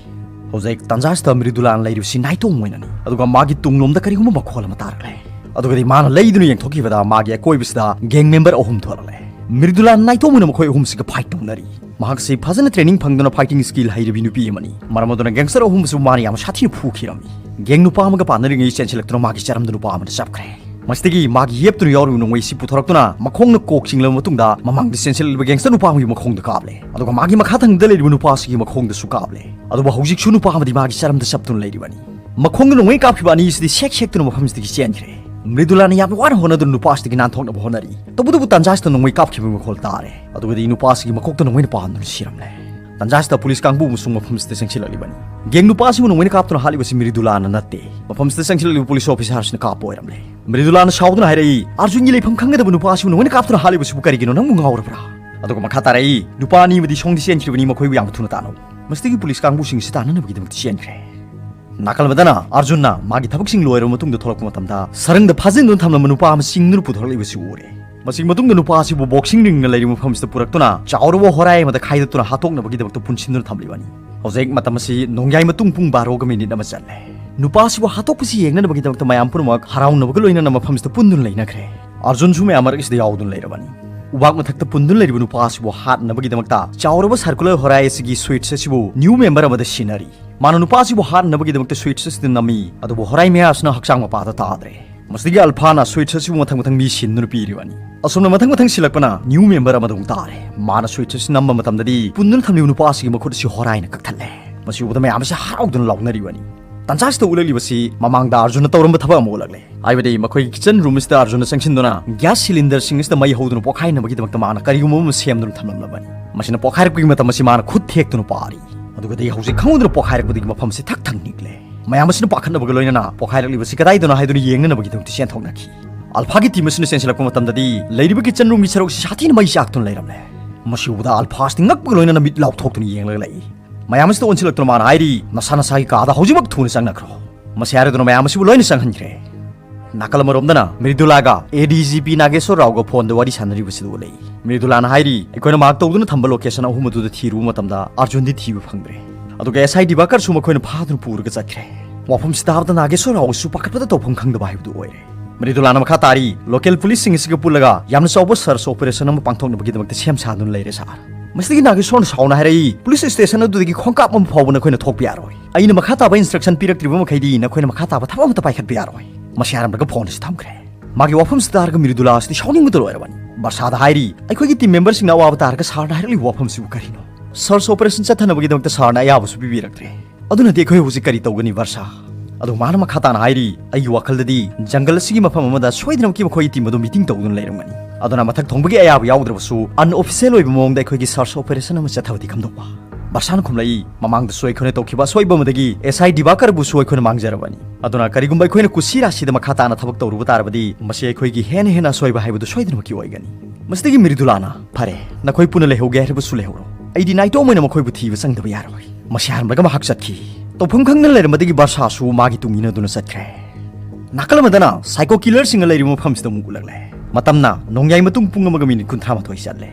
ꯍꯧꯖꯤꯛ ꯇꯥꯟꯖꯥꯁꯤꯗ ꯃ꯭ꯔꯤꯗꯨꯂꯥꯅ ꯂꯩꯔꯤꯕꯁꯤ ꯅꯥꯏꯇꯣꯝ ꯑꯣꯏꯅꯅꯤ, ꯑꯗꯨꯒ ꯃꯥꯒꯤ ꯇꯨꯡꯂꯣꯝꯗ ꯀꯔꯤꯒꯨꯝꯕ ꯃꯈꯣꯜ ꯑꯃ ꯇꯥꯔꯛꯂꯦ꯫ ꯑꯗꯨꯒꯗꯤ ꯃꯥꯅ ꯂꯩꯗꯨꯅ ꯌꯦꯡꯊꯣꯛꯈꯤꯕꯗ ꯃꯥꯒꯤ ꯑꯀꯣꯏꯕꯁꯤꯗ gang member ꯑꯍꯨꯝ ꯊꯣꯛꯂꯛꯂꯦ꯫ ꯃ꯭ꯔꯤꯗꯨꯂꯥ ꯅꯥꯏꯇꯣꯝ ꯑꯣꯏꯅ ꯃꯈꯣꯏ ꯑꯍꯨꯝꯁꯤꯒ fight ꯇꯧꯅꯔꯤ꯫ ꯃꯍꯥꯛꯁꯤ ꯐꯖꯅ training ꯐꯪꯗꯨꯅ fighting skill ꯍꯩꯔꯕꯤ ꯅꯨꯄꯤ ꯑꯃꯅꯤ꯫ ꯃꯔꯝ ꯑꯗꯨꯅ gangster ꯑꯍꯨꯝꯕꯨꯁꯨ ꯃꯥꯅ ꯌꯥꯝ ꯁꯥꯊꯤꯅ ꯐꯨꯈꯤꯔꯝꯃꯤ꯫ Gang ꯅꯨꯄꯥ ꯑꯃꯒ ꯄꯥꯟꯅꯔꯤꯉꯩ ꯆꯦꯟꯁꯤꯜꯂꯛꯇꯨꯅ ꯃꯥꯒꯤ ꯆꯔꯝꯗ ꯅꯨꯄꯥ ꯑꯃꯅ ꯆꯞꯈ꯭ꯔꯦ꯫ ꯃꯁꯤꯗꯒꯤ ꯃꯥꯒꯤ ꯌꯦꯞꯇꯨꯅ ꯌꯥꯎꯔꯤꯕ ꯅꯣꯡꯃꯩꯁꯤ ꯄꯨꯊꯣꯔꯛꯇꯨꯅ ꯃꯈꯣꯡꯅ ꯀꯣꯛ ꯆꯤꯡꯂꯕ ꯃꯇꯨꯡꯗ ꯃꯃꯥꯡꯗ ꯆꯦꯟꯁꯤꯜꯂꯛꯂꯤꯕ gangster ꯅꯨꯄꯥ ꯑꯃꯒꯤ ꯃꯈꯣꯡꯗ ꯀꯥꯞꯂꯦ, ꯑꯗꯨꯒ ꯃꯥꯒꯤ ꯃꯈꯥ ꯊꯪꯕꯗ ꯂꯩꯔꯤꯕ ꯅꯨꯄꯥꯁꯤꯒꯤ ꯃꯈꯣꯡꯗꯁꯨ ꯀꯥꯞꯂꯦ꯫ ꯑꯗꯨꯕꯨ ꯍꯧꯖꯤꯛꯁꯨ ꯅꯨꯄꯥ ꯑꯃꯗꯤ ꯃꯥꯒꯤ ꯆꯔꯝꯗ ꯆꯞꯇꯨꯅ ꯂꯩꯔꯤꯕꯅꯤ꯫ ꯃꯈꯣꯡꯗ ꯅꯣꯡꯃꯩ ꯀꯥꯞꯈꯤꯕ ꯑꯅꯤ ꯑꯁꯤꯗꯤ ꯁꯦꯛ ꯁꯦꯛꯇꯨꯅ ꯃꯐꯝꯁꯤꯗꯒꯤ ꯆꯦꯟꯈ꯭ꯔꯦ꯫ ꯃ꯭ꯔꯤꯗꯨꯂꯥꯅ ꯌꯥꯝꯅ ꯋꯥꯅ ꯍꯣꯠꯅꯗꯨꯅ ꯅꯨꯄꯥꯁꯤꯗꯒꯤ ꯅꯥꯟꯊꯣꯛꯅꯕ ꯍꯣꯠꯅꯔꯤ꯫ ꯇꯧꯕꯇꯕꯨ ꯇꯥꯟꯖꯥꯁꯤꯗ ꯅꯣꯡꯃꯩ ꯀꯥꯞꯈꯤꯕꯒꯤ ꯃꯈꯣꯜ ꯇꯥꯔꯦ꯫ ꯑꯗꯨꯒꯗꯤ ꯅꯨꯄꯥꯁꯤꯒꯤ ꯃꯀꯣꯛꯇ ꯅꯣꯡꯃꯩꯅ ꯄꯥꯟꯗꯨꯅ ꯁꯤꯔꯝꯂꯦ꯫ ꯇꯥꯟꯖꯥꯁꯤꯗ police ꯀꯥꯡꯕꯨ ꯑꯃꯁꯨ ꯃꯐꯝꯁꯤꯗ ꯆꯪꯁꯤꯜꯂꯛꯂꯤꯕꯅꯤ꯫ Gang ꯅꯨꯄꯥꯁꯤꯕꯨ ꯅꯣꯡꯃꯩꯅ ꯀꯥꯞꯇꯨꯅ ꯍꯥꯠꯂꯤꯕꯁꯤ ꯃ꯭ꯔꯤꯗꯨꯂꯥꯅ ꯅꯠꯇꯦ꯫ ꯃꯐꯝꯁꯤꯗ ꯆꯪꯁꯤꯜꯂꯛꯂꯤꯕ police officerꯁꯤꯅ ꯀꯥꯞꯄ ꯑꯣꯏꯔꯝꯂꯦ꯫ ꯃ꯭ꯔꯤꯗꯨꯂꯥꯅ ꯁꯥꯎꯗꯨꯅ ꯍꯥꯏꯔꯛꯏ, "ꯑꯔꯖꯨꯟꯒꯤ ꯂꯩꯐꯝ ꯈꯪꯒꯗꯕ ꯅꯨꯄꯥꯁꯤꯕꯨ ꯅꯣꯡꯃꯩꯅ ꯀꯥꯞꯇꯨꯅ ꯍꯥꯠꯂꯤꯕꯁꯤꯕꯨ ꯀꯔꯤꯒꯤꯅꯣ? ꯅꯪꯕꯨ ꯉꯥꯎꯔꯕ꯭ꯔꯥ?" ꯑꯗꯨꯒ ꯃꯈꯥ ꯇꯥꯔꯛꯏ, "ꯅꯨꯄꯥ ꯑꯅꯤ ꯑꯃꯗꯤ ꯁꯣꯝꯗ ꯆꯦꯟꯈ꯭ꯔꯤꯕꯅꯤ, ꯃꯈꯣꯏꯕꯨ ꯌꯥꯝꯅ ꯊꯨꯅ ꯇꯥꯟꯅꯧ꯫" ꯃꯁꯤꯗꯒꯤ police ꯀꯥꯡꯕꯨꯁꯤꯡ ꯑꯁꯤ ꯇꯥꯟꯅꯅꯕꯒꯤꯗꯃꯛꯇ ꯆꯦꯟꯈ꯭ꯔꯦ꯫ ꯅꯥꯀꯜ ꯑꯃꯗꯅ ꯑꯔꯖꯨꯟꯅ ꯃꯥꯒꯤ ꯊꯕꯛꯁꯤꯡ ꯂꯣꯏꯔꯕ ꯃꯇꯨꯡꯗ ꯊꯣꯛꯂꯛꯄ ꯃꯇꯝꯗ ꯁꯔꯪꯗ ꯐꯥꯖꯤꯟꯗꯨꯅ ꯊꯝꯂꯝꯕ ꯅꯨꯄꯥ ꯑꯃ ꯆꯤꯡꯗꯨꯅ ꯄꯨꯊꯣꯔꯛꯂꯤꯕꯁꯤ ꯎꯔꯦ꯫ ꯃꯁꯤꯒꯤ ꯃꯇꯨꯡꯗ ꯅꯨꯄꯥ ꯑꯁꯤꯕꯨ boxing ringꯅ ꯂꯩꯔꯤꯕ ꯃꯐꯝꯁꯤꯗ ꯄꯨꯔꯛꯇꯨꯅ ꯆꯥꯎꯔꯕ ꯍꯣꯔꯥꯏ ꯑꯃꯗ ꯈꯥꯏꯗꯠꯇꯨꯅ ꯍꯥꯠꯇꯣꯛꯅꯕꯒꯤꯗꯃꯛꯇ ꯄꯨꯟꯁꯤꯟꯗꯨꯅ ꯊꯝꯂꯤꯕꯅꯤ꯫ ꯍꯧꯖꯤꯛ ꯃꯇꯝ ꯑꯁꯤ ꯅꯣꯡꯌꯥꯏ ꯃꯇꯨꯡ ꯄꯨꯡ ꯕꯥꯔꯣꯒ ꯃꯤꯅꯤꯠ ꯑꯃ ꯆꯠꯂꯦ꯫ ꯅꯨꯄꯥ ꯑꯁꯤꯕꯨ ꯍꯥꯠꯇꯣꯛꯄꯁꯤ ꯌꯦꯡꯅꯅꯕꯒꯤꯗꯃꯛꯇ ꯃꯌꯥꯝ ꯄꯨꯝꯅꯃꯛ ꯍꯔꯥꯎꯅꯕꯒ ꯂꯣꯏꯅꯅ ꯃꯐꯝꯁꯤꯗ ꯄꯨꯟꯗꯨꯅ ꯂꯩꯅꯈ꯭ꯔꯦ꯫ ꯑꯔꯖꯨꯟꯁꯨ ꯃꯌꯥꯝ ꯃꯔꯛꯁꯤꯗ ꯌꯥꯎꯗꯨꯅ ꯂꯩꯔꯕꯅꯤ꯫ ꯎꯕꯥꯛ ꯃꯊꯛꯇ ꯄꯨꯟꯗꯨꯅ ꯂꯩꯔꯤꯕ ꯅꯨꯄꯥ ꯑꯁꯤꯕꯨ ꯍꯥꯠꯅꯕꯒꯤꯗꯃꯛꯇ ꯆꯥꯎꯔꯕ circular ꯍꯣꯔꯥꯏ ꯑꯁꯤꯒꯤ switch ꯑꯁꯤꯕꯨ new member ꯑꯃꯗ ꯁꯤꯟꯅꯔꯤ꯫ ꯃꯥꯅ ꯅꯨꯄꯥ ꯑꯁꯤꯕꯨ ꯍꯥꯠꯅꯕꯒꯤꯗꯃꯛꯇ switch ꯑꯁꯤꯗ ꯅꯝꯃꯤ, ꯑꯗꯨꯕꯨ ꯍꯣꯔꯥꯏ ꯃꯌꯥꯝ ꯑꯁꯤꯅ ꯍꯛꯆꯥꯡ ꯃꯄꯥꯗ ꯇꯥꯗ꯭ꯔꯦ꯫ ꯃꯁꯤꯗꯒꯤ ꯑꯜꯐꯥꯅ switch ꯑꯁꯤꯕꯨ ꯃꯊꯪ ꯃꯊꯪ ꯃꯤ ꯁꯤꯟꯗꯨꯅ ꯄꯤꯔꯤꯕꯅꯤ꯫ ꯑꯁꯨꯝꯅ ꯃꯊꯪ ꯃꯊꯪ ꯁꯤꯜꯂꯛꯄꯅ new member ꯑꯃꯗ ꯑꯃꯨꯛ ꯇꯥꯔꯦ꯫ ꯃꯥꯅ switch ꯑꯁꯤ ꯅꯝꯕ ꯃꯇꯝꯗꯗꯤ ꯄꯨꯟꯗꯨꯅ ꯊꯝꯂꯤꯕ ꯅꯨꯄꯥ ꯑꯁꯤꯒꯤ ꯃꯈꯨꯠ ꯑꯁꯤ ꯍꯣꯔꯥꯏꯅ ꯀꯛꯊꯠꯂꯦ꯫ ꯃꯁꯤ ꯎꯕꯗ ꯃꯌꯥꯝ ꯑꯁꯤ ꯍꯔꯥꯎꯗꯨꯅ ꯂꯥꯎꯅꯔꯤꯕꯅꯤ꯫ ꯇꯥꯟꯖꯥ ꯑꯁꯤꯗ ꯎꯠꯂꯛꯂꯤꯕꯁꯤ ꯃꯃꯥꯡꯗ ꯑꯔꯖꯨꯟꯅ ꯇꯧꯔꯝꯕ ꯊꯕꯛ ꯑꯃ ꯎꯠꯂꯛꯂꯦ꯫ ꯍꯥꯏꯕꯗꯤ ꯃꯈꯣꯏꯒꯤ kitchen room ꯑꯁꯤꯗ ꯑꯔꯖꯨꯟꯅ ꯆꯪꯁꯤꯟꯗꯨꯅ gas cylinder ꯁꯤꯡ ꯑꯁꯤꯗ ꯃꯩ ꯍꯧꯗꯨꯅ ꯄꯣꯈꯥꯏꯅꯕꯒꯤꯗꯃꯛꯇ ꯃꯥꯅ ꯀꯔꯤꯒꯨꯝꯕ ꯑꯃ ꯁꯦꯝꯗꯨꯅ ꯊꯝꯂꯝꯂꯕꯅꯤ꯫ ꯃꯁꯤꯅ ꯄꯣꯈꯥꯏꯔꯛꯄꯒꯤ ꯃꯇꯝ ꯑꯁꯤ ꯃꯥꯅ ꯈꯨꯠ ꯊꯦꯛꯇꯨꯅ ꯄꯥꯔꯤ꯫ ꯑꯗꯨꯒꯗꯤ ꯍꯧꯖꯤꯛ ꯈꯪꯍꯧꯗꯅ ꯄꯣꯈꯥꯏꯔꯛꯄꯗꯒꯤ ꯃꯐꯝꯁꯤ ꯊꯛ ꯊꯛ ꯅꯤꯛꯂꯦ꯫ ꯃꯌꯥꯝ ꯑꯁꯤꯅ ꯄꯥꯈꯠꯅꯕꯒ ꯂꯣꯏꯅꯅ ꯄꯣꯈꯥꯏꯔꯛꯂꯤꯕꯁꯤ ꯀꯗꯥꯏꯗꯅꯣ ꯍꯥꯏꯗꯨꯅ ꯌꯦꯡꯅꯅꯕꯒꯤꯗꯃꯛꯇ ꯆꯦꯟꯊꯣꯛꯅꯈꯤ꯫ ꯑꯜꯐꯥꯒꯤ team ꯑꯁꯤꯅ ꯆꯦꯟꯁꯤꯜꯂꯛꯄ ꯃꯇꯝꯗꯗꯤ ꯂꯩꯔꯤꯕ kitchen room ꯒꯤ ꯁꯔꯨꯛꯁꯤ ꯁꯥꯊꯤꯅ ꯃꯩ ꯆꯥꯛꯇꯨꯅ ꯂꯩꯔꯝꯂꯦ꯫ ꯃꯁꯤ ꯎꯕꯗ ꯑꯜꯐꯥ ꯑꯁꯤꯗꯤ ꯉꯛꯄꯒ ꯂꯣꯏꯅꯅ ꯃꯤꯠ ꯂꯥꯎꯊꯣꯛꯇꯨꯅ ꯌꯦꯡꯂꯒ ꯂꯩ꯫ ꯃꯌꯥꯝ ꯑꯁꯤꯗ ꯑꯣꯟꯁꯤꯜꯂꯛꯇꯨꯅ ꯃꯥꯅ ꯍꯥꯏꯔꯤ, "ꯅꯁꯥ ꯅꯁꯥꯒꯤ ꯀꯥꯗ ꯍꯧꯖꯤꯛꯃꯛ ꯊꯨꯅ ꯆꯪꯅꯈ꯭ꯔꯣ"꯫ ꯃꯁꯤ ꯍꯥꯏꯔꯗꯨꯅ ꯃꯌꯥꯝ ꯑꯁꯤꯕꯨ ꯂꯣꯏꯅ ꯆꯪꯍꯟꯈ꯭ꯔꯦ꯫ ꯅꯥꯀꯜ ꯑꯃꯔꯣꯝꯗꯅ ꯃ꯭ꯔꯤꯗꯨꯂꯥꯒ A D G P ꯅꯥꯒꯦꯁꯣꯔ ꯔꯥꯎꯒ phone ꯗ ꯋꯥꯔꯤ ꯁꯥꯟꯅꯔꯤꯕꯁꯤꯗ ꯎꯠꯂꯛꯏ꯫ ꯃ꯭ꯔꯤꯗꯨꯂꯥꯅ ꯍꯥꯏꯔꯤ, "ꯑꯩꯈꯣꯏꯅ mark ꯇꯧꯗꯨꯅ ꯊꯝꯕ location ꯑꯍꯨꯝ ꯑꯗꯨꯗ ꯊꯤꯔꯨꯕ ꯃꯇꯝꯗ ꯑꯔꯖꯨꯟꯗꯤ ꯊꯤꯕ ꯐꯪꯗ꯭ꯔꯦ꯫ ꯑꯗꯨꯒ S I ꯗꯤꯕꯥꯀꯔꯁꯨ ꯃꯈꯣꯏꯅ ꯐꯥꯗꯨꯅ ꯄꯨꯔꯒ ꯆꯠꯈ꯭ꯔꯦ"꯫ ꯋꯥꯐꯝꯁꯤ ꯇꯥꯕꯗ ꯅꯥꯒꯦꯁꯣꯔ ꯔꯥꯎꯁꯨ ꯄꯥꯈꯠꯄꯗ ꯇꯧꯐꯝ ꯈꯪꯗꯕ ꯍꯥꯏꯕꯗꯨ ꯑꯣꯏꯔꯦ꯫ ꯃ꯭ꯔꯤꯗꯨꯂꯥꯅ ꯃꯈꯥ ꯇꯥꯔꯤ, "Local police ꯁꯤꯡ ꯑꯁꯤꯒ ꯄꯨꯜꯂꯒ ꯌꯥꯝꯅ ꯆꯥꯎꯕ search operation ꯑꯃ ꯄꯥꯡꯊꯣꯛꯅꯕꯒꯤꯗꯃꯛꯇ ꯁꯦꯝ ꯁꯥꯗꯨꯅ ꯂꯩꯔꯦ, sir"꯫ ꯃꯁꯤꯗꯒꯤ ꯅꯥꯒꯦꯁꯣꯔꯅ ꯁꯥꯎꯅ ꯍꯥꯏꯔꯛꯏ, "Police station ꯑꯗꯨꯗꯒꯤ ꯈꯣꯡꯀꯥꯞ ꯑꯃ ꯐꯥꯎꯕ ꯅꯈꯣꯏꯅ ꯊꯣꯛꯄ ꯌꯥꯔꯣꯏ꯫ ꯑꯩꯅ ꯃꯈꯥ ꯇꯥꯕ instruction ꯄꯤꯔꯛꯇ꯭ꯔꯤꯕ ꯃꯈꯩꯗꯤ ꯅꯈꯣꯏꯅ ꯃꯈꯥ ꯇꯥꯕ ꯊꯕꯛ ꯑꯃꯠꯇ ꯄꯥꯏꯈꯠꯄ ꯌꯥꯔꯣꯏ"꯫ ꯃꯁꯤ ꯍꯥꯏꯔꯝꯂꯒ phone ꯑꯁꯤ ꯊꯝꯈ꯭ꯔꯦ꯫ ꯃꯥꯒꯤ ꯋꯥꯐꯝꯁꯤ ꯇꯥꯔꯒ ꯃ꯭ꯔꯤꯗꯨꯂꯥ ꯑꯁꯤꯗꯤ ꯁꯥꯎꯅꯤꯡꯕꯗ ꯂꯣꯏꯔꯕꯅꯤ꯫ ꯕꯔꯁꯥꯗ ꯍꯥꯏꯔꯤ, "ꯑꯩꯈꯣꯏꯒꯤ team member ꯁꯤꯡꯅ ꯑꯋꯥꯕ ꯇꯥꯔꯒ sir ꯅ ꯍꯥꯏꯔꯛꯂꯤꯕ ꯋꯥꯐꯝꯁꯤꯕꯨ ꯀꯔꯤꯅꯣ? Search operation ꯆꯠꯊꯅꯕꯒꯤꯗꯃꯛꯇ sir ꯅ ꯑꯌꯥꯕꯁꯨ ꯄꯤꯕꯤꯔꯛꯇ꯭ꯔꯦ꯫ ꯑꯗꯨꯅꯗꯤ ꯑꯩꯈꯣꯏ ꯍꯧꯖꯤꯛ ꯀꯔꯤ ꯇꯧꯒꯅꯤ, ꯕꯔꯁꯥ?" ꯑꯗꯨ ꯃꯥꯅ ꯃꯈꯥ ꯇꯥꯅ ꯍꯥꯏꯔꯤ, "ꯑꯩꯒꯤ ꯋꯥꯈꯜꯗꯗꯤ jungle ꯑꯁꯤꯒꯤ ꯃꯐꯝ ꯑꯃꯗ ꯁꯣꯏꯗꯅꯃꯛꯀꯤ ꯃꯈꯣꯏꯒꯤ team ꯑꯗꯨ meeting ꯇꯧꯗꯨꯅ ꯂꯩꯔꯝꯒꯅꯤ꯫ ꯑꯗꯨꯅ ꯃꯊꯛ ꯊꯣꯡꯕꯒꯤ ꯑꯌꯥꯕ ꯌꯥꯎꯗ꯭ꯔꯕꯁꯨ unofficial ꯑꯣꯏꯕ ꯃꯑꯣꯡꯗ ꯑꯩꯈꯣꯏꯒꯤ search operation ꯑꯃ ꯆꯠꯊꯕꯗꯤ ꯀꯝꯗꯧꯕ?" ꯕꯔꯁꯥꯅ ꯈꯨꯝꯂꯛꯏ, "ꯃꯃꯥꯡꯗꯁꯨ ꯑꯩꯈꯣꯏꯅ ꯇꯧꯈꯤꯕ ꯑꯁꯣꯏꯕ ꯑꯃꯗꯒꯤ S I ꯗꯤꯕꯥꯀꯔꯕꯨꯁꯨ ꯑꯩꯈꯣꯏꯅ ꯃꯥꯡꯖꯔꯕꯅꯤ꯫ ꯑꯗꯨꯅ ꯀꯔꯤꯒꯨꯝꯕ ꯑꯩꯈꯣꯏꯅ ꯀꯨꯁꯤ ꯔꯥꯁꯤꯗ ꯃꯈꯥ ꯇꯥꯅ ꯊꯕꯛ ꯇꯧꯔꯨꯕ ꯇꯥꯔꯕꯗꯤ ꯃꯁꯤ ꯑꯩꯈꯣꯏꯒꯤ ꯍꯦꯟꯅ ꯍꯦꯟꯅ ꯑꯁꯣꯏꯕ ꯍꯥꯏꯕꯗꯨ ꯁꯣꯏꯗꯅꯃꯛꯀꯤ ꯑꯣꯏꯒꯅꯤ"꯫ ꯃꯁꯤꯗꯒꯤ ꯃ꯭ꯔꯤꯗꯨꯂꯥꯅ, "ꯐꯔꯦ, ꯅꯈꯣꯏ ꯄꯨꯟꯅ ꯂꯩꯍꯧꯒꯦ ꯍꯥꯏꯔꯕꯁꯨ ꯂꯩꯍꯧꯔꯣ꯫ ꯑꯩꯗꯤ ꯅꯥꯏꯇꯣꯝ ꯑꯣꯏꯅ ꯃꯈꯣꯏꯕꯨ ꯊꯤꯕ ꯆꯪꯗꯕ ꯌꯥꯔꯣꯏ"꯫ ꯃꯁꯤ ꯍꯥꯏꯔꯝꯂꯒ ꯃꯍꯥꯛ ꯆꯠꯈꯤ꯫ ꯇꯧꯐꯝ ꯈꯪꯗꯅ ꯂꯩꯔꯝꯕꯗꯒꯤ ꯕꯔꯁꯥꯁꯨ ꯃꯥꯒꯤ ꯇꯨꯡ ꯏꯟꯅꯗꯨꯅ ꯆꯠꯈ꯭ꯔꯦ꯫ ꯅꯥꯀꯜ ꯑꯃꯗꯅ psycho killer ꯁꯤꯡꯅ ꯂꯩꯔꯤꯕ ꯃꯐꯝꯁꯤꯗ ꯑꯃꯨꯛ ꯎꯠꯂꯛꯂꯦ꯫ ꯃꯇꯝꯅ ꯅꯣꯡꯌꯥꯏ ꯃꯇꯨꯡ ꯄꯨꯡ ꯑꯃꯒ ꯃꯤꯅꯤꯠ ꯀꯨꯟꯊ꯭ꯔꯥ ꯃꯥꯊꯣꯏ ꯆꯠꯂꯦ꯫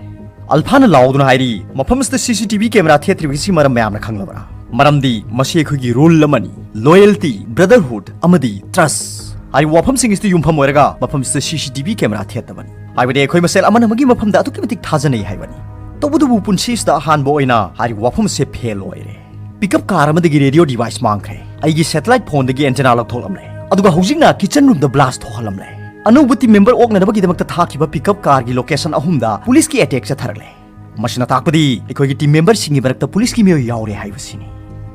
ꯑꯜꯐꯥꯅ ꯂꯥꯎꯗꯨꯅ ꯍꯥꯏꯔꯤ, "ꯃꯐꯝ ꯑꯁꯤꯗ ꯁꯤ ꯁꯤ ꯇꯤ ꯚꯤ ꯀꯦꯃꯦꯔꯥ ꯊꯦꯠꯇ꯭ꯔꯤꯕꯒꯤ ꯁꯤ ꯃꯔꯝ ꯃꯌꯥꯝꯅ ꯈꯪꯂꯕ꯭ꯔꯥ? ꯃꯔꯝꯗꯤ ꯃꯁꯤ ꯑꯩꯈꯣꯏꯒꯤ ꯔꯨꯜ ꯑꯃꯅꯤ, ꯂꯣꯌꯦꯜꯇꯤ, ꯕ꯭ꯔꯗꯔꯍꯨꯗ ꯑꯃꯗꯤ ꯇ꯭ꯔꯁ ꯍꯥꯏꯔꯤꯕ ꯋꯥꯐꯝꯁꯤꯡ ꯑꯁꯤꯗ ꯌꯨꯝꯐꯝ ꯑꯣꯏꯔꯒ ꯃꯐꯝꯁꯤꯗ ꯁꯤ ꯁꯤ ꯇꯤ ꯚꯤ ꯀꯦꯃꯦꯔꯥ ꯊꯦꯠꯇꯕꯅꯤ꯫ ꯍꯥꯏꯕꯗꯤ ꯑꯩꯈꯣꯏ ꯃꯁꯦꯜ ꯑꯃꯅ ꯑꯃꯒꯤ ꯃꯐꯝꯗ ꯑꯗꯨꯛꯀꯤ ꯃꯇꯤꯛ ꯊꯥꯖꯅꯩ ꯍꯥꯏꯕꯅꯤ꯫ ꯇꯧꯕꯇꯕꯨ ꯄꯨꯟꯁꯤꯁꯤꯗ ꯑꯍꯥꯟꯕ ꯑꯣꯏꯅ ꯍꯥꯏꯔꯤꯕ ꯋꯥꯐꯝ ꯑꯁꯤ ꯐꯦꯜ ꯑꯣꯏꯔꯦ꯫ ꯄꯤꯛꯑꯞ ꯀꯥꯔ ꯑꯃꯗꯒꯤ ꯔꯦꯗꯤꯑꯣ ꯗꯤꯚꯥꯏꯁ ꯃꯥꯡꯈ꯭ꯔꯦ꯫ ꯑꯩꯒꯤ ꯁꯦꯇꯦꯂꯥꯏꯠ ꯐꯣꯟꯗꯒꯤ ꯑꯦꯟꯇꯦꯅꯥ ꯂꯧꯊꯣꯛꯂꯝꯂꯦ꯫ ꯑꯗꯨꯒ ꯍꯧꯖꯤꯛꯅ ꯀꯤꯆꯟ ꯔꯨꯝꯗ ꯕ꯭ꯂꯥꯁ ꯊꯣꯛꯍꯜꯂꯝꯂꯦ꯫ ꯑꯅꯧꯕ ꯇꯤꯝ ꯃꯦꯝꯕꯔ ꯑꯣꯛꯅꯅꯕꯒꯤꯗꯃꯛꯇ ꯊꯥꯈꯤꯕ ꯄꯤꯛꯑꯞ ꯀꯥꯔꯒꯤ ꯂꯣꯀꯦꯁꯟ ꯑꯍꯨꯝꯗ ꯄꯨꯂꯤꯁꯀꯤ ꯑꯦꯇꯦꯛ ꯆꯠꯊꯔꯛꯂꯦ꯫ ꯃꯁꯤꯅ ꯇꯥꯛꯄꯗꯤ ꯑꯩꯈꯣꯏꯒꯤ ꯇꯤꯝ ꯃꯦꯝꯕꯔꯁꯤꯡꯒꯤ ꯃꯔꯛꯇ ꯄꯨꯂꯤꯁꯀꯤ ꯃꯤꯑꯣꯏ ꯌꯥꯎꯔꯦ ꯍꯥꯏꯕꯁꯤꯅꯤ꯫"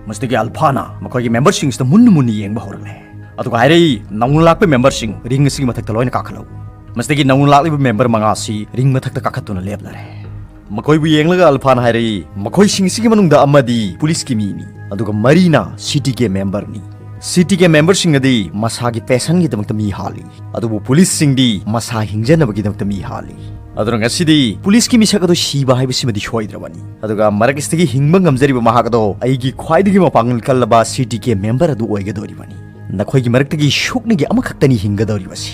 ꯃꯁꯤꯗꯒꯤ ꯑꯜꯐꯥꯅ ꯃꯈꯣꯏꯒꯤ ꯃꯦꯝꯕꯔꯁꯤꯡꯁꯤꯗ ꯃꯨꯟꯅ ꯃꯨꯟꯅ ꯌꯦꯡꯕ ꯍꯧꯔꯛꯂꯦ꯫ ꯑꯗꯨꯒ ꯍꯥꯏꯔꯛꯏ, "ꯅꯧꯅ ꯂꯥꯛꯄ ꯃꯦꯝꯕꯔꯁꯤꯡ ꯔꯤꯡ ꯑꯁꯤꯒꯤ ꯃꯊꯛꯇ ꯂꯣꯏꯅ ꯀꯥꯈꯠꯂꯛꯎ꯫" ꯃꯁꯤꯗꯒꯤ ꯅꯧꯅ ꯂꯥꯛꯂꯤꯕ ꯃꯦꯝꯕꯔ ꯃꯉꯥ ꯑꯁꯤ ꯔꯤꯡ ꯃꯊꯛꯇ ꯀꯥꯈꯠꯇꯨꯅ ꯂꯦꯞꯂꯔꯦ꯫ ꯃꯈꯣꯏꯕꯨ ꯌꯦꯡꯂꯒ ꯑꯜꯐꯥꯅ ꯍꯥꯏꯔꯛꯏ, "ꯃꯈꯣꯏꯁꯤꯡ ꯑꯁꯤꯒꯤ ꯃꯅꯨꯡꯗ ꯑꯃꯗꯤ ꯄꯨꯂꯤꯁꯀꯤ ꯃꯤꯅꯤ, ꯑꯗꯨꯒ ꯃꯔꯤꯅ ꯁꯤ ꯇꯤ ꯀꯦ ꯃꯦꯝꯕꯔꯅꯤ꯫ ꯁꯤ ꯇꯤ ꯀꯦ ꯃꯦꯝꯕꯔꯁꯤꯡ ꯑꯗꯤ ꯃꯁꯥꯒꯤ ꯄꯦꯁꯟꯒꯤꯗꯃꯛꯇ ꯃꯤ ꯍꯥꯠꯂꯤ, ꯑꯗꯨꯕꯨ ꯄꯨꯂꯤꯁꯁꯤꯡꯗꯤ ꯃꯁꯥ ꯍꯤꯡꯖꯅꯕꯒꯤꯗꯃꯛꯇ ꯃꯤ ꯍꯥꯠꯂꯤ꯫ ꯑꯗꯨꯅ ꯉꯁꯤꯗꯤ ꯄꯨꯂꯤꯁꯀꯤ ꯃꯤꯁꯛ ꯑꯗꯨ ꯁꯤꯕ ꯍꯥꯏꯕꯁꯤꯃꯗꯤ ꯁꯣꯏꯗ꯭ꯔꯕꯅꯤ꯫ ꯑꯗꯨꯒ ꯃꯔꯛ ꯑꯁꯤꯗꯒꯤ ꯍꯤꯡꯕ ꯉꯝꯖꯔꯤꯕ ꯃꯍꯥꯛ ꯑꯗꯣ ꯑꯩꯒꯤ ꯈ꯭ꯋꯥꯏꯗꯒꯤ ꯃꯄꯥꯡꯒꯜ ꯀꯜꯂꯕ ꯁꯤ ꯇꯤ ꯀꯦ ꯃꯦꯝꯕꯔ ꯑꯗꯨ ꯑꯣꯏꯒꯗꯧꯔꯤꯕꯅꯤ꯫ ꯅꯈꯣꯏꯒꯤ ꯃꯔꯛꯇꯒꯤ ꯁꯨꯞꯅꯒꯤ ꯑꯃꯈꯛꯇꯅꯤ ꯍꯤꯡꯒꯗꯧꯔꯤꯕꯁꯤ꯫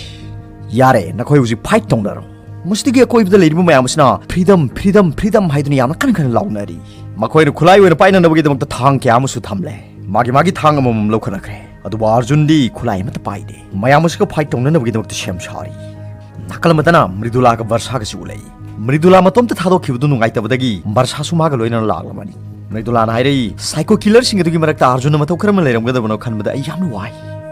ꯌꯥꯔꯦ, ꯅꯈꯣꯏ ꯍꯧꯖꯤꯛ ꯐꯥꯏꯠ ꯇꯧꯅꯔꯣ꯫" ꯃꯁꯤꯗꯒꯤ ꯑꯀꯣꯏꯕꯗ ꯂꯩꯔꯤꯕ ꯃꯌꯥꯝ ꯑꯁꯤꯅ "ꯐ꯭ꯔꯤꯗꯝ, ꯐ꯭ꯔꯤꯗꯝ, ꯐ꯭ꯔꯤꯗꯝ" ꯍꯥꯏꯗꯨꯅ ꯌꯥꯝꯅ ꯀꯟꯅ ꯀꯟꯅ ꯂꯥꯎꯅꯔꯤ꯫ ꯃꯈꯣꯏꯅ ꯈꯨꯠꯂꯥꯏ ꯑꯣꯏꯅ ꯄꯥꯏꯅꯅꯕꯒꯤꯗꯃꯛꯇ ꯊꯥꯡ ꯀꯌꯥ ꯑꯃꯁꯨ ꯊꯝꯂꯦ꯫ ꯃꯥꯒꯤ ꯃꯥꯒꯤ ꯊꯥꯡ ꯑꯃꯃꯝ ꯂꯧꯈꯠꯅꯈ꯭ꯔꯦ꯫ ꯑꯗꯨꯕꯨ ꯑꯥꯔꯖꯨꯟꯗꯤ ꯈꯨꯠꯂꯥꯏ ꯑꯃꯠꯇ ꯄꯥꯏꯗꯦ꯫ ꯃꯌꯥꯝ ꯑꯁꯤꯒ ꯐꯥꯏꯠ ꯇꯧꯅꯅꯕꯒꯤꯗꯃꯛꯇ ꯁꯦꯝ ꯁꯥꯔꯤ꯫ ꯅꯥꯀꯜ ꯑꯃꯗꯅ ꯃ꯭ꯔꯤꯗꯨꯂꯥꯒ ꯕꯔꯁꯥꯒꯁꯨ ꯎꯠꯂꯛꯏ꯫ ꯃ꯭ꯔꯤꯗꯨꯂꯥ ꯃꯇꯣꯝꯇ ꯊꯥꯗꯣꯛꯈꯤꯕꯗꯨ ꯅꯨꯡꯉꯥꯏꯇꯕꯗꯒꯤ ꯕꯔꯁꯥꯁꯨ ꯃꯥꯒ ꯂꯣꯏꯅꯅ ꯂꯥꯛꯂꯕꯅꯤ꯫ ꯃ꯭ꯔꯤꯗꯨꯂꯥꯅ ꯍꯥꯏꯔꯛꯏ, "ꯁꯥꯏꯀꯣ ꯀꯤꯂꯔꯁꯤꯡ ꯑꯗꯨꯒꯤ ꯃꯔꯛꯇ ꯑꯥꯔꯖꯨꯟꯅ ꯃꯇꯧ ꯀꯔꯝꯅ ꯂꯩꯔꯝꯒꯗꯕꯅꯣ ꯈꯟꯕꯗ ꯑꯩ ꯌꯥꯝꯅ ꯋꯥꯏ꯫"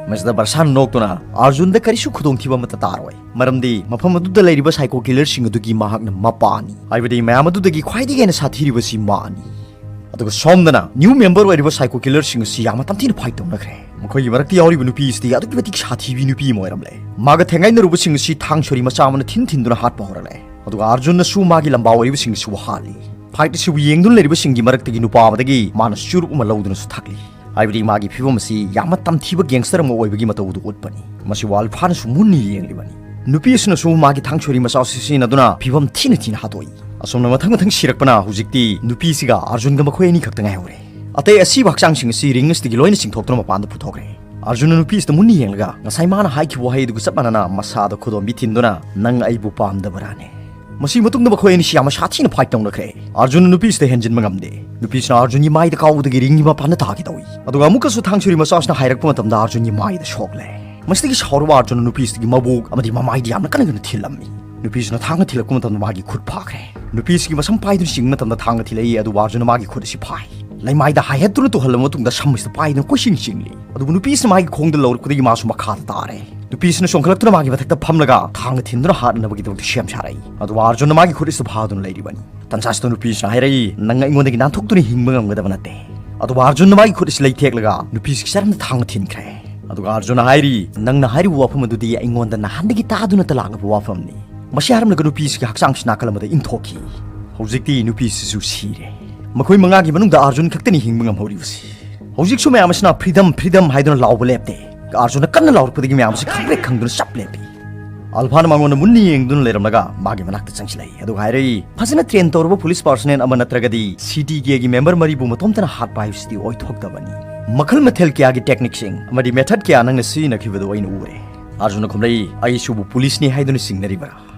ꯃꯁꯤꯗ ꯕꯔꯁꯥꯅ ꯅꯣꯛꯇꯨꯅ, "ꯑꯥꯔꯖꯨꯟꯗ ꯀꯔꯤꯁꯨ ꯈꯨꯗꯣꯡꯊꯤꯕ ꯑꯃꯠꯇ ꯇꯥꯔꯣꯏ, ꯃꯔꯝꯗꯤ ꯃꯐꯝ ꯑꯗꯨꯗ ꯂꯩꯔꯤꯕ ꯁꯥꯏꯀꯣ ꯀꯤꯂꯔꯁꯤꯡ ꯑꯗꯨꯒꯤ ꯃꯍꯥꯛꯅ ꯃꯄꯥꯅꯤ, ꯍꯥꯏꯕꯗꯤ ꯃꯌꯥꯝ ꯑꯗꯨꯗꯒꯤ ꯈ꯭ꯋꯥꯏꯗꯒꯤ ꯍꯦꯟꯅ ꯁꯥꯊꯤꯔꯤꯕꯁꯤ ꯃꯥꯅꯤ꯫" ꯑꯗꯨꯒ ꯁꯣꯝꯗꯅ ꯅ꯭ꯌꯨ ꯃꯦꯝꯕꯔ ꯑꯣꯏꯔꯤꯕ ꯁꯥꯏꯀꯣ ꯀꯤꯂꯔꯁꯤꯡ ꯑꯁꯤ ꯌꯥꯝꯅ ꯇꯝꯊꯤꯅ ꯐꯥꯏꯠ ꯇꯧꯅꯈ꯭ꯔꯦ꯫ ꯃꯈꯣꯏꯒꯤ ꯃꯔꯛꯇ ꯌꯥꯎꯔꯤꯕ ꯅꯨꯄꯤ ꯑꯁꯤꯗꯤ ꯑꯗꯨꯛꯀꯤ ꯃꯇꯤꯛ ꯁꯥꯊꯤꯕꯤ ꯅꯨꯄꯤ ꯑꯃ ꯑꯣꯏꯔꯝꯂꯦ꯫ ꯃꯥꯒ ꯊꯦꯡꯒꯥꯏꯅꯔꯨꯕꯁꯤꯡ ꯑꯁꯤ ꯊꯥꯡ ꯁꯣꯔꯤ ꯃꯆꯥ ꯑꯃꯅ ꯊꯤꯟ ꯊꯤꯟꯗꯨꯅ ꯍꯥꯠꯄ ꯍꯧꯔꯛꯂꯦ꯫ ꯑꯗꯨꯒ ꯑꯥꯔꯖꯨꯟꯅꯁꯨ ꯃꯥꯒꯤ ꯂꯝꯕꯥ ꯑꯣꯏꯔꯤꯕꯁꯤꯡ ꯑꯁꯤꯕꯨ ꯍꯥꯠꯂꯤ꯫ ꯐꯥꯏꯠ ꯑꯁꯤꯕꯨ ꯌꯦꯡꯗꯨꯅ ꯂꯩꯔꯤꯕꯁꯤꯡꯒꯤ ꯃꯔꯛꯇꯒꯤ ꯅꯨꯄꯥ ꯑꯃꯗꯒꯤ ꯃꯥꯅ ꯆꯨꯔꯨꯞ ꯑꯃ ꯂꯧꯗꯨꯅꯁꯨ ꯊꯛꯂꯤ꯫ ꯍꯥꯏꯕꯗꯤ ꯃꯥꯒꯤ ꯐꯤꯕꯝ ꯑꯁꯤ ꯌꯥꯝꯅ ꯇꯝꯊꯤꯕ ꯒꯦꯡꯁꯇꯔ ꯑꯃ ꯑꯣꯏꯕꯒꯤ ꯃꯇꯧ ꯑꯗꯨ ꯎꯠꯄꯅꯤ꯫ ꯃꯁꯤꯕꯨ ꯑꯜꯐꯥꯅꯁꯨ ꯃꯨꯟꯅ ꯌꯦꯡꯂꯤꯕꯅꯤ꯫ ꯅꯨꯄꯤ ꯑꯁꯤꯅꯁꯨ ꯃꯥꯒꯤ ꯊꯥꯡ ꯁꯣꯔꯤ ꯃꯆꯥ ꯑꯁꯤ ꯁꯤꯖꯤꯟꯅꯗꯨꯅ ꯐꯤꯕꯝ ꯊꯤꯅ ꯊꯤꯅ ꯍꯥꯠꯇꯣꯛꯏ꯫ ꯑꯁꯨꯝꯅ ꯃꯊꯪ ꯃꯊꯪ ꯁꯤꯔꯛꯄꯅ ꯍꯧꯖꯤꯛꯇꯤ ꯅꯨꯄꯤꯁꯤꯒ ꯑꯥꯔꯖꯨꯟꯒ ꯃꯈꯣꯏ ꯑꯅꯤ ꯈꯛꯇ ꯉꯥꯏꯍꯧꯔꯦ꯫ ꯑꯇꯩ ꯑꯁꯤꯕ ꯍꯛꯆꯥꯡꯁꯤꯡ ꯑꯁꯤ ꯔꯤꯡ ꯑꯁꯤꯗꯒꯤ ꯂꯣꯏꯅ ꯆꯤꯡꯊꯣꯛꯇꯨꯅ ꯃꯄꯥꯟꯗ ꯄꯨꯊꯣꯛꯈ꯭ꯔꯦ꯫ ꯑꯥꯔꯖꯨꯟꯅ ꯅꯨꯄꯤ ꯑꯁꯤꯗ ꯃꯨꯟꯅ ꯌꯦꯡꯂꯒ ꯉꯁꯥꯏ ꯃꯥꯅ ꯍꯥꯏꯈꯤꯕ ꯋꯥꯍꯩ ꯑꯗꯨꯒ ꯆꯞ ꯃꯥꯟꯅꯅ ꯃꯁꯥꯗ ꯈꯨꯗꯣꯝꯕꯤ ꯊꯤꯟꯗꯨꯅ, "ꯅꯪ ꯑꯩꯕꯨ ꯄꯥꯝꯗꯕ꯭ꯔꯥꯅꯦ?" ꯃꯁꯤ ꯃꯇꯨꯡꯗ ꯃꯈꯣꯏ ꯑꯅꯤꯁꯤ ꯌꯥꯝꯅ ꯁꯥꯊꯤꯅ ꯐꯥꯏꯠ ꯇꯧꯅꯈ꯭ꯔꯦ꯫ ꯑꯥꯔꯖꯨꯟꯅ ꯅꯨꯄꯤꯁꯤꯗ ꯍꯦꯟꯖꯤꯟꯕ ꯉꯝꯗꯦ꯫ ꯅꯨꯄꯤꯁꯤꯅ ꯑꯥꯔꯖꯨꯟꯒꯤ ꯃꯥꯏꯗ ꯀꯥꯎꯕꯗꯒꯤ ꯔꯤꯡꯒꯤ ꯃꯄꯥꯟꯗ ꯇꯥꯒꯦ ꯇꯧꯏ꯫ ꯑꯗꯨꯒ ꯑꯃꯨꯛꯀꯁꯨ ꯊꯥꯡꯁꯨꯔꯤ ꯃꯆꯥꯁꯤꯅ ꯍꯥꯏꯔꯛꯄ ꯃꯇꯝꯗ ꯑꯥꯔꯖꯨꯟꯒꯤ ꯃꯥꯏꯗ ꯁꯣꯛꯂꯦ꯫ ꯃꯁꯤꯗꯒꯤ ꯁꯥꯎꯔꯕ ꯑꯥꯔꯖꯨꯟꯅ ꯅꯨꯄꯤꯁꯤꯒꯤ ꯃꯕꯨꯛ ꯑꯃꯗꯤ ꯃꯃꯥꯏꯗ ꯌꯥꯝꯅ ꯀꯟꯅ ꯀꯟꯅ ꯊꯤꯜꯂꯝꯃꯤ꯫ ꯅꯨꯄꯤꯁꯤꯅ ꯊꯥꯡꯅ ꯊꯤꯜꯂꯛꯄ ꯃꯇꯝꯗ ꯃꯥꯒꯤ ꯈꯨꯠ ꯐꯥꯈ꯭ꯔꯦ꯫ ꯅꯨꯄꯤꯁꯤꯒꯤ ꯃꯁꯝ ꯄꯥꯏꯗꯨꯅ ꯆꯤꯡꯕ ꯃꯇꯝꯗ ꯊꯥꯡꯅ ꯊꯤꯜꯂꯛꯏ, ꯑꯗꯨꯕꯨ ꯑꯥꯔꯖꯨꯟꯅ ꯃꯥꯒꯤ ꯈꯨꯠ ꯑꯁꯤ ꯐꯥꯏ꯫ ꯂꯩꯃꯥꯏꯗ ꯍꯥꯏꯍꯠꯇꯨꯅ ꯇꯨꯍꯜꯂꯕ ꯃꯇꯨꯡꯗ ꯁꯝ ꯑꯁꯤꯗ ꯄꯥꯏꯗꯨꯅ ꯀꯣꯏꯆꯤꯡ ꯆꯤꯡꯂꯤ꯫ ꯑꯗꯨꯕꯨ ꯅꯨꯄꯤꯁꯤꯅ ꯃꯥꯒꯤ ꯈꯣꯡꯗ ꯂꯧꯔꯛꯄꯗꯒꯤ ꯃꯥꯁꯨ ꯃꯈꯥꯗ ꯇꯥꯔꯦ꯫ ꯅꯨꯄꯤꯁꯤꯅ ꯆꯣꯡꯈꯠꯂꯛꯇꯨꯅ ꯃꯥꯒꯤ ꯃꯊꯛꯇ ꯐꯝꯂꯒ ꯊꯥꯡꯅ ꯊꯤꯟꯗꯨꯅ ꯍꯥꯠꯅꯅꯕꯒꯤꯗꯃꯛꯇ ꯁꯦꯝ ꯁꯥꯔꯛꯏ꯫ ꯑꯗꯨꯒ ꯑꯥꯔꯖꯨꯟꯅ ꯃꯥꯒꯤ ꯈꯨꯠ ꯑꯁꯤꯗ ꯐꯥꯗꯨꯅ ꯂꯩꯔꯤꯕꯅꯤ꯫ ꯇꯟꯖꯥꯁꯤꯗ ꯅꯨꯄꯤꯁꯤꯅ ꯍꯥꯏꯔꯛꯏ, "ꯅꯪ ꯑꯩꯉꯣꯟꯗꯒꯤ ꯅꯥꯟꯊꯣꯛꯇꯨꯅ ꯍꯤꯡꯕ ꯉꯝꯒꯗꯕ ꯅꯠꯇꯦ"꯫ ꯑꯗꯨꯒ ꯑꯥꯔꯖꯨꯟꯅ ꯃꯥꯒꯤ ꯈꯨꯠ ꯑꯁꯤ ꯂꯩꯊꯦꯛꯂꯒ ꯅꯨꯄꯤꯁꯤꯒꯤ ꯆꯔꯝꯗ ꯊꯥꯡꯅ ꯊꯤꯟꯈ꯭ꯔꯦ꯫ ꯑꯗꯨꯒ ꯑꯥꯔꯖꯨꯟꯅ ꯍꯥꯏꯔꯤ, "ꯅꯪꯅ ꯍꯥꯏꯔꯤꯕ ꯋꯥꯐꯝ ꯑꯗꯨꯗꯤ ꯑꯩꯉꯣꯟꯗ ꯅꯍꯥꯟꯗꯒꯤ ꯇꯥꯗꯨꯅ ꯇꯂꯥꯛꯂꯕ ꯋꯥꯐꯝꯅꯤ"꯫ ꯃꯁꯤ ꯍꯥꯏꯔꯝꯂꯒ ꯅꯨꯄꯤꯁꯤꯒꯤ ꯍꯛꯆꯥꯡꯁꯤ ꯅꯥꯀꯜ ꯑꯃꯗ ꯏꯟꯊꯣꯛꯈꯤ꯫ ꯍꯧꯖꯤꯛꯇꯤ ꯅꯨꯄꯤꯁꯤꯁꯨ ꯁꯤꯔꯦ꯫ ꯃꯈꯣꯏ ꯃꯉꯥꯒꯤ ꯃꯅꯨꯡꯗ ꯑꯥꯔꯖꯨꯟ ꯈꯛꯇꯅꯤ ꯍꯤꯡꯕ ꯉꯝꯍꯧꯔꯤꯕꯁꯤ꯫ ꯍꯧꯖꯤꯛꯁꯨ ꯃꯌꯥꯝ ꯑꯁꯤꯅ "Freedom, freedom" ꯍꯥꯏꯗꯨꯅ ꯂꯥꯎꯕ ꯂꯦꯞꯇꯦ꯫ ꯑꯥꯔꯖꯨꯟꯅ ꯀꯟꯅ ꯂꯥꯎꯔꯛꯄꯗꯒꯤ ꯃꯌꯥꯝ ꯑꯁꯤ ꯈꯪꯄ꯭ꯔꯦꯛ ꯈꯪꯗꯨꯅ ꯆꯞ ꯂꯦꯞꯄꯤ꯫ ꯑꯜꯐꯥꯅ ꯃꯉꯣꯟꯗ ꯃꯨꯟꯅ ꯌꯦꯡꯗꯨꯅ ꯂꯩꯔꯝꯂꯒ ꯃꯥꯒꯤ ꯃꯅꯥꯛꯇ ꯆꯪꯁꯤꯜꯂꯛꯏ꯫ ꯑꯗꯨꯒ ꯍꯥꯏꯔꯛꯏ, "ꯐꯖꯅ ꯇ꯭ꯔꯦꯟ ꯇꯧꯔꯕ ꯄꯨꯂꯤꯁ ꯄꯥꯔꯁꯣꯅꯦꯜ ꯑꯃ ꯅꯠꯇ꯭ꯔꯒꯗꯤ ꯁꯤ ꯇꯤ ꯀꯦꯒꯤ ꯃꯦꯝꯕꯔ ꯃꯔꯤꯕꯨ ꯃꯇꯣꯝꯇꯅ ꯍꯥꯠꯄ ꯍꯥꯏꯕꯁꯤꯗꯤ ꯑꯣꯏꯊꯣꯛꯇꯕꯅꯤ꯫ ꯃꯈꯜ ꯃꯊꯦꯜ ꯀꯌꯥꯒꯤ ꯇꯦꯛꯅꯤꯛꯁꯤꯡ ꯑꯃꯗꯤ ꯃꯦꯊꯠ ꯀꯌꯥ ꯅꯪꯅ ꯁꯤꯖꯤꯟꯅꯈꯤꯕꯗꯨ ꯑꯩꯅ ꯎꯔꯦ"꯫ ꯑꯥꯔꯖꯨꯟꯅ ꯈꯨꯝꯂꯛꯏ, "ꯑꯩꯁꯨꯕꯨ ꯄꯨꯂꯤꯁꯅꯤ ꯍꯥꯏꯗꯨꯅ ꯆꯤꯡꯅꯔꯤꯕ꯭ꯔꯥ?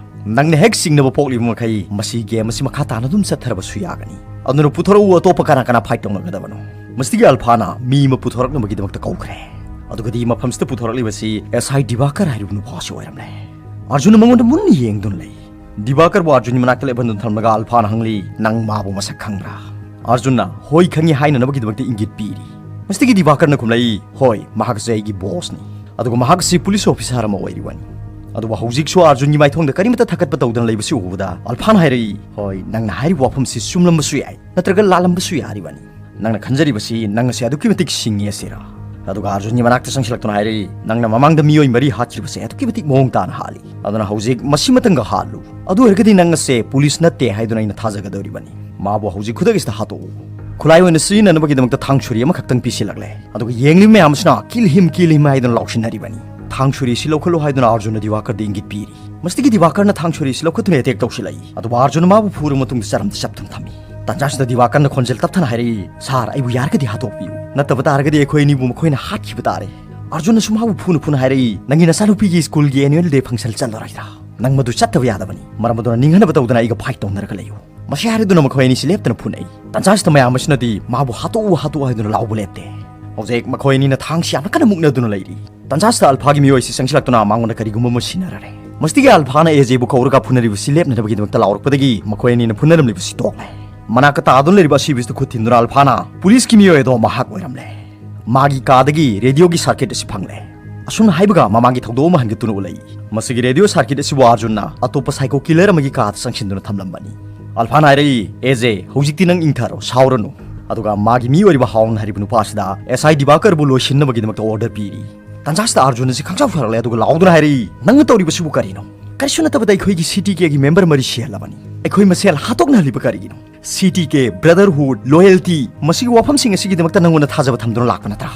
ꯅꯪꯅ ꯍꯦꯛ ꯆꯤꯡꯅꯕ ꯄꯣꯛꯂꯤꯕ ꯃꯈꯩ ꯃꯁꯤ ꯒꯦꯝ ꯑꯁꯤ ꯃꯈꯥ ꯇꯥꯅ ꯑꯗꯨꯝ ꯆꯠꯊꯔꯕꯁꯨ ꯌꯥꯒꯅꯤ꯫ ꯑꯗꯨꯅ ꯄꯨꯊꯣꯔꯛꯎ, ꯑꯇꯣꯞꯄ ꯀꯅꯥ ꯀꯅꯥ ꯐꯥꯏꯠ ꯇꯧꯅꯒꯗꯕꯅꯣ"꯫ ꯃꯁꯤꯗꯒꯤ ꯑꯜꯐꯥꯅ ꯃꯤ ꯑꯃ ꯄꯨꯊꯣꯔꯛꯅꯕꯒꯤꯗꯃꯛꯇ ꯀꯧꯈ꯭ꯔꯦ꯫ ꯑꯗꯨꯒꯗꯤ ꯃꯐꯝꯁꯤꯗ ꯄꯨꯊꯣꯔꯛꯂꯤꯕꯁꯤ ꯑꯦꯁ ꯑꯥꯏ ꯗꯤꯕꯥꯀꯔ ꯍꯥꯏꯔꯤꯕ ꯅꯨꯄꯥ ꯑꯁꯤ ꯑꯣꯏꯔꯝꯂꯦ꯫ ꯑꯥꯔꯖꯨꯟꯅ ꯃꯉꯣꯟꯗ ꯃꯨꯟꯅ ꯌꯦꯡꯗꯨꯅ ꯂꯩ꯫ ꯗꯤꯕꯥꯀꯔꯕꯨ ꯑꯥꯔꯖꯨꯟꯒꯤ ꯃꯅꯥꯛꯇ ꯂꯦꯞꯍꯟꯗꯨꯅ ꯊꯝꯂꯒ ꯑꯜꯐꯥꯅ ꯍꯪꯂꯤ, "ꯅꯪ ꯃꯥꯕꯨ ꯃꯁꯛ ꯈꯪꯕ꯭ꯔꯥ?" ꯑꯥꯔꯖꯨꯟꯅ "ꯍꯣꯏ ꯈꯪꯉꯤ" ꯍꯥꯏꯅꯅꯕꯒꯤꯗꯃꯛꯇ ꯏꯪꯒꯤꯠ ꯄꯤꯔꯤ꯫ ꯃꯁꯤꯗꯒꯤ ꯗꯤꯕꯥꯀꯔꯅ ꯈꯨꯝꯂꯛꯏ, "ꯍꯣꯏ, ꯃꯍꯥꯛ ꯑꯁꯤ ꯑꯩꯒꯤ ꯕꯣꯁꯅꯤ"꯫ ꯑꯗꯨꯒ ꯃꯍꯥꯛ ꯑꯁꯤ ꯄꯨꯂꯤꯁ ꯑꯣꯐꯤꯁꯥꯔ ꯑꯃ ꯑꯣꯏꯔꯤꯕꯅꯤ꯫ ꯑꯗꯨꯕꯨ ꯍꯧꯖꯤꯛꯁꯨ ꯑꯥꯔꯖꯨꯟꯒꯤ ꯃꯥꯏꯊꯣꯡꯗ ꯀꯔꯤꯃꯠꯇ ꯊꯀꯠꯄ ꯇꯧꯗꯅ ꯂꯩꯕꯁꯤ ꯎꯕꯗ ꯑꯜꯐꯥꯅ ꯍꯥꯏꯔꯛꯏ, "ꯍꯣꯏ, ꯅꯪꯅ ꯍꯥꯏꯔꯤꯕ ꯋꯥꯐꯝꯁꯤ ꯆꯨꯝꯂꯝꯕꯁꯨ ꯌꯥꯏ, ꯅꯠꯇ꯭ꯔꯒ ꯂꯥꯜꯂꯝꯕꯁꯨ ꯌꯥꯔꯤꯕꯅꯤ꯫ ꯅꯪꯅ ꯈꯟꯖꯔꯤꯕꯁꯤ ꯅꯪ ꯑꯁꯤ ꯑꯗꯨꯛꯀꯤ ꯃꯇꯤꯛ ꯁꯤꯡꯉꯤ ꯑꯁꯤꯔꯥ?" ꯑꯗꯨꯒ ꯑꯥꯔꯖꯨꯟꯒꯤ ꯃꯅꯥꯛꯇ ꯆꯪꯁꯤꯜꯂꯛꯇꯨꯅ ꯍꯥꯏꯔꯛꯏ, "ꯅꯪꯅ ꯃꯃꯥꯡꯗ ꯃꯤꯑꯣꯏ ꯃꯔꯤ ꯍꯥꯠꯈꯤꯕꯁꯦ ꯑꯗꯨꯛꯀꯤ ꯃꯇꯤꯛ ꯃꯑꯣꯡ ꯇꯥꯅ ꯍꯥꯠꯂꯤ꯫ ꯑꯗꯨꯅ ꯍꯧꯖꯤꯛ ꯃꯁꯤꯃꯇꯪꯒ ꯍꯥꯠꯂꯨ꯫ ꯑꯗꯨ ꯑꯣꯏꯔꯒꯗꯤ ꯅꯪ ꯑꯁꯦ ꯄꯨꯂꯤꯁ ꯅꯠꯇꯦ ꯍꯥꯏꯗꯨꯅ ꯑꯩꯅ ꯊꯥꯖꯒꯗꯧꯔꯤꯕꯅꯤ꯫ ꯃꯥꯕꯨ ꯍꯧꯖꯤꯛ ꯈꯨꯗꯛ ꯑꯁꯤꯗ ꯍꯥꯠꯇꯣꯛꯎ"꯫ ꯈꯨꯠꯂꯥꯏ ꯑꯣꯏꯅ ꯁꯤꯖꯤꯟꯅꯅꯕꯒꯤꯗꯃꯛꯇ ꯊꯥꯡ ꯁꯨꯔꯤ ꯑꯃꯈꯛꯇꯪ ꯄꯤꯁꯤꯜꯂꯛꯂꯦ꯫ ꯑꯗꯨꯒ ꯌꯦꯡꯂꯤꯕ ꯃꯌꯥꯝ ꯑꯁꯤꯅ "Kill him, kill him" ꯍꯥꯏꯗꯨꯅ ꯂꯥꯎꯁꯤꯟꯅꯔꯤꯕꯅꯤ꯫ "ꯊꯥꯡ ꯁꯨꯔꯤ ꯑꯁꯤ ꯂꯧꯈꯠꯂꯨ" ꯍꯥꯏꯗꯨꯅ ꯑꯥꯔꯖꯨꯟꯅ ꯗꯤꯋꯥꯀꯔꯗ ꯏꯪꯒꯤꯠ ꯄꯤꯔꯤ꯫ ꯃꯁꯤꯗꯒꯤ ꯗꯤꯋꯥꯀꯔꯅ ꯊꯥꯡ ꯁꯨꯔꯤ ꯑꯁꯤ ꯂꯧꯈꯠꯇꯨꯅ ꯑꯦꯇꯦꯛ ꯇꯧꯁꯤꯜꯂꯛꯏ꯫ ꯑꯗꯨꯕꯨ ꯑꯥꯔꯖꯨꯟꯅ ꯃꯥꯕꯨ ꯐꯨꯔꯕ ꯃꯇꯨꯡꯗ ꯆꯔꯝꯗ ꯆꯞꯇꯨꯅ ꯊꯝꯃꯤ꯫ ꯇꯥꯟꯖꯥꯁꯤꯗ ꯗꯤꯋꯥꯀꯔꯅ ꯈꯣꯟꯖꯦꯜ ꯇꯞꯊꯅ ꯍꯥꯏꯔꯛꯏ, "ꯁꯥꯔ, ꯑꯩꯕꯨ ꯌꯥꯔꯒꯗꯤ ꯍꯥꯠꯇꯣꯛꯄꯤꯌꯨ꯫ ꯅꯠꯇꯕ ꯇꯥꯔꯒꯗꯤ ꯑꯩꯈꯣꯏ ꯑꯅꯤꯕꯨ ꯃꯈꯣꯏꯅ ꯍꯥꯠꯈꯤꯕ ꯇꯥꯔꯦ"꯫ ꯑꯥꯔꯖꯨꯟꯅꯁꯨ ꯃꯥꯕꯨ ꯐꯨꯅ ꯐꯨꯅ ꯍꯥꯏꯔꯛꯏ, "ꯅꯪꯒꯤ ꯅꯆꯥꯅꯨꯄꯤꯒꯤ ꯁ꯭ꯀꯨꯜꯒꯤ annual day function ꯆꯠꯂꯔꯣꯏꯗ꯭ꯔꯥ?" "ꯅꯪ ꯃꯗꯨ ꯆꯠꯇꯕ ꯌꯥꯗꯕꯅꯤ꯫ ꯃꯔꯝ ꯑꯗꯨꯅ ꯅꯤꯡꯍꯟꯅꯕ ꯇꯧꯗꯅ ꯑꯩꯒ ꯐꯥꯏꯠ ꯇꯧꯅꯔꯒ ꯂꯩꯌꯨ"꯫ ꯃꯁꯤ ꯍꯥꯏꯔꯗꯨꯅ ꯃꯈꯣꯏ ꯑꯅꯤꯁꯤ ꯂꯦꯞꯇꯅ ꯐꯨꯅꯩ꯫ ꯇꯟꯖꯥꯁꯤꯗ ꯃꯌꯥꯝ ꯑꯁꯤꯅꯗꯤ ꯃꯥꯕꯨ "ꯍꯥꯠꯇꯣꯛꯎ, ꯍꯥꯠꯇꯣꯛꯎ" ꯍꯥꯏꯗꯨꯅ ꯂꯥꯎꯕ ꯂꯦꯞꯇꯦ꯫ ꯍꯧꯖꯤꯛ ꯃꯈꯣꯏ ꯑꯅꯤꯅ ꯊꯥꯡꯁꯤ ꯌꯥꯝꯅ ꯀꯟꯅ ꯃꯨꯛꯅꯗꯨꯅ ꯂꯩꯔꯤ꯫ ꯇꯟꯖꯥꯁꯤꯗ ꯑꯜꯐꯥꯒꯤ ꯃꯤꯑꯣꯏꯁꯤ ꯆꯪꯁꯤꯜꯂꯛꯇꯨꯅ ꯃꯉꯣꯟꯗ ꯀꯔꯤꯒꯨꯝꯕ ꯑꯃ ꯁꯤꯟꯅꯔꯔꯦ꯫ ꯃꯁꯤꯗꯒꯤ ꯑꯜꯐꯥꯅ ꯑꯦꯖꯦꯕꯨ ꯀꯧꯔꯒ ꯐꯨꯅꯔꯤꯕꯁꯤ ꯂꯦꯞꯅꯅꯕꯒꯤꯗꯃꯛꯇ ꯂꯥꯎꯔꯛꯄꯗꯒꯤ ꯃꯈꯣꯏ ꯑꯅꯤꯅ ꯐꯨꯅꯔꯝꯂꯤꯕꯁꯤ ꯇꯣꯛꯂꯦ꯫ ꯃꯅꯥꯛꯇ ꯇꯥꯗꯨꯅ ꯂꯩꯔꯤꯕ ꯑꯁꯤꯕꯁꯤꯗ ꯈꯨꯠ ꯊꯤꯟꯗꯨꯅ ꯑꯜꯐꯥꯅ ꯄꯨꯂꯤꯁꯀꯤ ꯃꯤꯑꯣꯏ ꯑꯗꯣ ꯃꯍꯥꯛ ꯑꯣꯏꯔꯝꯂꯦ꯫ ꯃꯥꯒꯤ ꯀꯥꯗꯒꯤ ꯔꯦꯗꯤꯑꯣꯒꯤ ꯁꯥꯔꯀꯤꯠ ꯑꯁꯤ ꯐꯪꯂꯦ꯫ ꯑꯁꯨꯝꯅ ꯍꯥꯏꯕꯒ ꯃꯃꯥꯡꯒꯤ ꯊꯧꯗꯣꯛ ꯑꯃ ꯍꯟꯒꯠꯇꯨꯅ ꯎꯠꯂꯛꯏ꯫ ꯃꯁꯤꯒꯤ ꯔꯦꯗꯤꯑꯣ ꯁꯥꯔꯀꯤꯠ ꯑꯁꯤꯕꯨ ꯑꯥꯔꯖꯨꯟꯅ ꯑꯇꯣꯞꯄ ꯁꯥꯏꯀꯣ ꯀꯤꯂꯔ ꯑꯃꯒꯤ ꯀꯥꯗ ꯆꯪꯁꯤꯟꯗꯨꯅ ꯊꯝꯂꯝꯕꯅꯤ꯫ ꯑꯜꯐꯥꯅ ꯍꯥꯏꯔꯛꯏ, "ꯑꯦꯖꯦ, ꯍꯧꯖꯤꯛꯇꯤ ꯅꯪ ꯏꯪꯊꯔꯣ, ꯁꯥꯎꯔꯅꯨ"꯫ ꯑꯗꯨꯒ ꯃꯥꯒꯤ ꯃꯤ ꯑꯣꯏꯔꯤꯕ ꯍꯥꯎꯟ ꯍꯥꯏꯔꯤꯕ ꯅꯨꯄꯥ ꯑꯁꯤꯗ ꯑꯦꯁ ꯑꯥꯏ ꯗꯤꯕꯥꯀꯔꯕꯨ ꯂꯣꯏꯁꯤꯟꯅꯕꯒꯤꯗꯃꯛꯇ ꯑꯣꯔꯗꯔ ꯄꯤꯔꯤ꯫ ꯇꯟꯖꯥꯁꯤꯗ ꯑꯥꯔꯖꯨꯟ ꯑꯁꯤ ꯈꯪꯁꯥꯎ ꯁꯥꯎꯔꯛꯂꯦ, ꯑꯗꯨꯒ ꯂꯥꯎꯗꯨꯅ ꯍꯥꯏꯔꯛꯏ, "ꯅꯪꯅ ꯇꯧꯔꯤꯕꯁꯤꯕꯨ ꯀꯔꯤꯅꯣ? ꯀꯔꯤꯁꯨ ꯅꯠꯇꯕꯗ ꯑꯩꯈꯣꯏꯒꯤ ꯁꯤ ꯇꯤ ꯀꯦꯒꯤ ꯃꯦꯝꯕꯔ ꯃꯔꯤ ꯁꯤꯍꯜꯂꯕꯅꯤ꯫ ꯑꯩꯈꯣꯏ ꯃꯁꯦꯜ ꯍꯥꯠꯇꯣꯛꯅꯍꯜꯂꯤꯕ ꯀꯔꯤꯒꯤꯅꯣ? ꯁꯤ ꯇꯤ ꯀꯦ, ꯕ꯭ꯔꯗꯔꯍꯨꯗ, ꯂꯣꯌꯦꯜꯇꯤ, ꯃꯁꯤꯒꯤ ꯋꯥꯐꯝꯁꯤꯡ ꯑꯁꯤꯒꯤꯗꯃꯛꯇ ꯅꯪꯉꯣꯟꯗ ꯊꯥꯖꯕ ꯊꯝꯗꯨꯅ ꯂꯥꯛꯄ ꯅꯠꯇ꯭ꯔꯥ?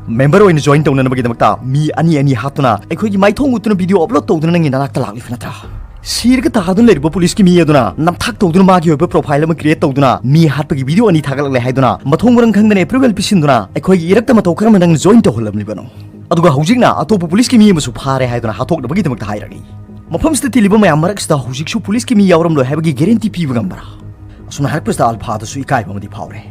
ꯃꯦꯝꯕꯔ ꯑꯣꯏꯅ ꯖꯣꯏꯟ ꯇꯧꯅꯅꯕꯒꯤꯗꯃꯛꯇ ꯃꯤ ꯑꯅꯤ ꯑꯅꯤ ꯍꯥꯠꯇꯨꯅ ꯑꯩꯈꯣꯏꯒꯤ ꯃꯥꯏꯊꯣꯡ ꯎꯠꯇꯨꯅ ꯚꯤꯗꯤꯑꯣ ꯑꯞꯂꯣꯗ ꯇꯧꯗꯨꯅ ꯅꯪꯒꯤ ꯅꯅꯥꯛꯇ ꯂꯥꯛꯂꯤꯕ ꯅꯠꯇ꯭ꯔꯥ? ꯁꯤꯔꯒ ꯇꯥꯗꯨꯅ ꯂꯩꯔꯤꯕ ꯄꯨꯂꯤꯁꯀꯤ ꯃꯤ ꯑꯗꯨꯅ ꯅꯝꯊꯥꯛ ꯇꯧꯗꯨꯅ ꯃꯥꯒꯤ ꯑꯣꯏꯕ ꯄ꯭ꯔꯣꯐꯥꯏꯜ ꯑꯃ ꯀ꯭ꯔꯤꯌꯦꯠ ꯇꯧꯗꯨꯅ ꯃꯤ ꯍꯥꯠꯄꯒꯤ ꯚꯤꯗꯤꯑꯣ ꯑꯅꯤ ꯊꯥꯒꯠꯂꯛꯂꯦ ꯍꯥꯏꯗꯨꯅ ꯃꯊꯣꯡ ꯃꯔꯝ ꯈꯪꯗꯅ ꯑꯦꯄ꯭ꯔꯨꯚꯦꯜ ꯄꯤꯁꯤꯟꯗꯨꯅ ꯑꯩꯈꯣꯏꯒꯤ ꯏꯔꯛꯇ ꯃꯇꯧ ꯀꯔꯝꯅ ꯅꯪꯅ ꯖꯣꯏꯟ ꯇꯧꯍꯜꯂꯝꯂꯤꯕꯅꯣ? ꯑꯗꯨꯒ ꯍꯧꯖꯤꯛꯅ ꯑꯇꯣꯞꯄ ꯄꯨꯂꯤꯁꯀꯤ ꯃꯤ ꯑꯃꯁꯨ ꯐꯥꯔꯦ ꯍꯥꯏꯗꯨꯅ ꯍꯥꯠꯇꯣꯛꯅꯕꯒꯤꯗꯃꯛꯇ ꯍꯥꯏꯔꯛꯏ꯫ ꯃꯐꯝꯁꯤꯗ ꯇꯤꯜꯂꯤꯕ ꯃꯌꯥꯝ ꯃꯔꯛꯁꯤꯗ ꯍꯧꯖꯤꯛꯁꯨ ꯄꯨꯂꯤꯁꯀꯤ ꯃꯤ ꯌꯥꯎꯔꯝꯂꯣꯏ ꯍꯥꯏꯕꯒꯤ ꯒꯦꯔꯦꯟꯇꯤ ꯄꯤꯕ ꯉꯝꯕ꯭ꯔꯥ?" ꯑꯁꯨꯝꯅ ꯍꯥꯏꯔꯛꯄꯁꯤꯗ ꯑꯜꯐꯥꯗꯁꯨ ꯏꯀꯥꯏꯕ ꯑꯃꯗꯤ ꯐꯥꯎꯔꯦ꯫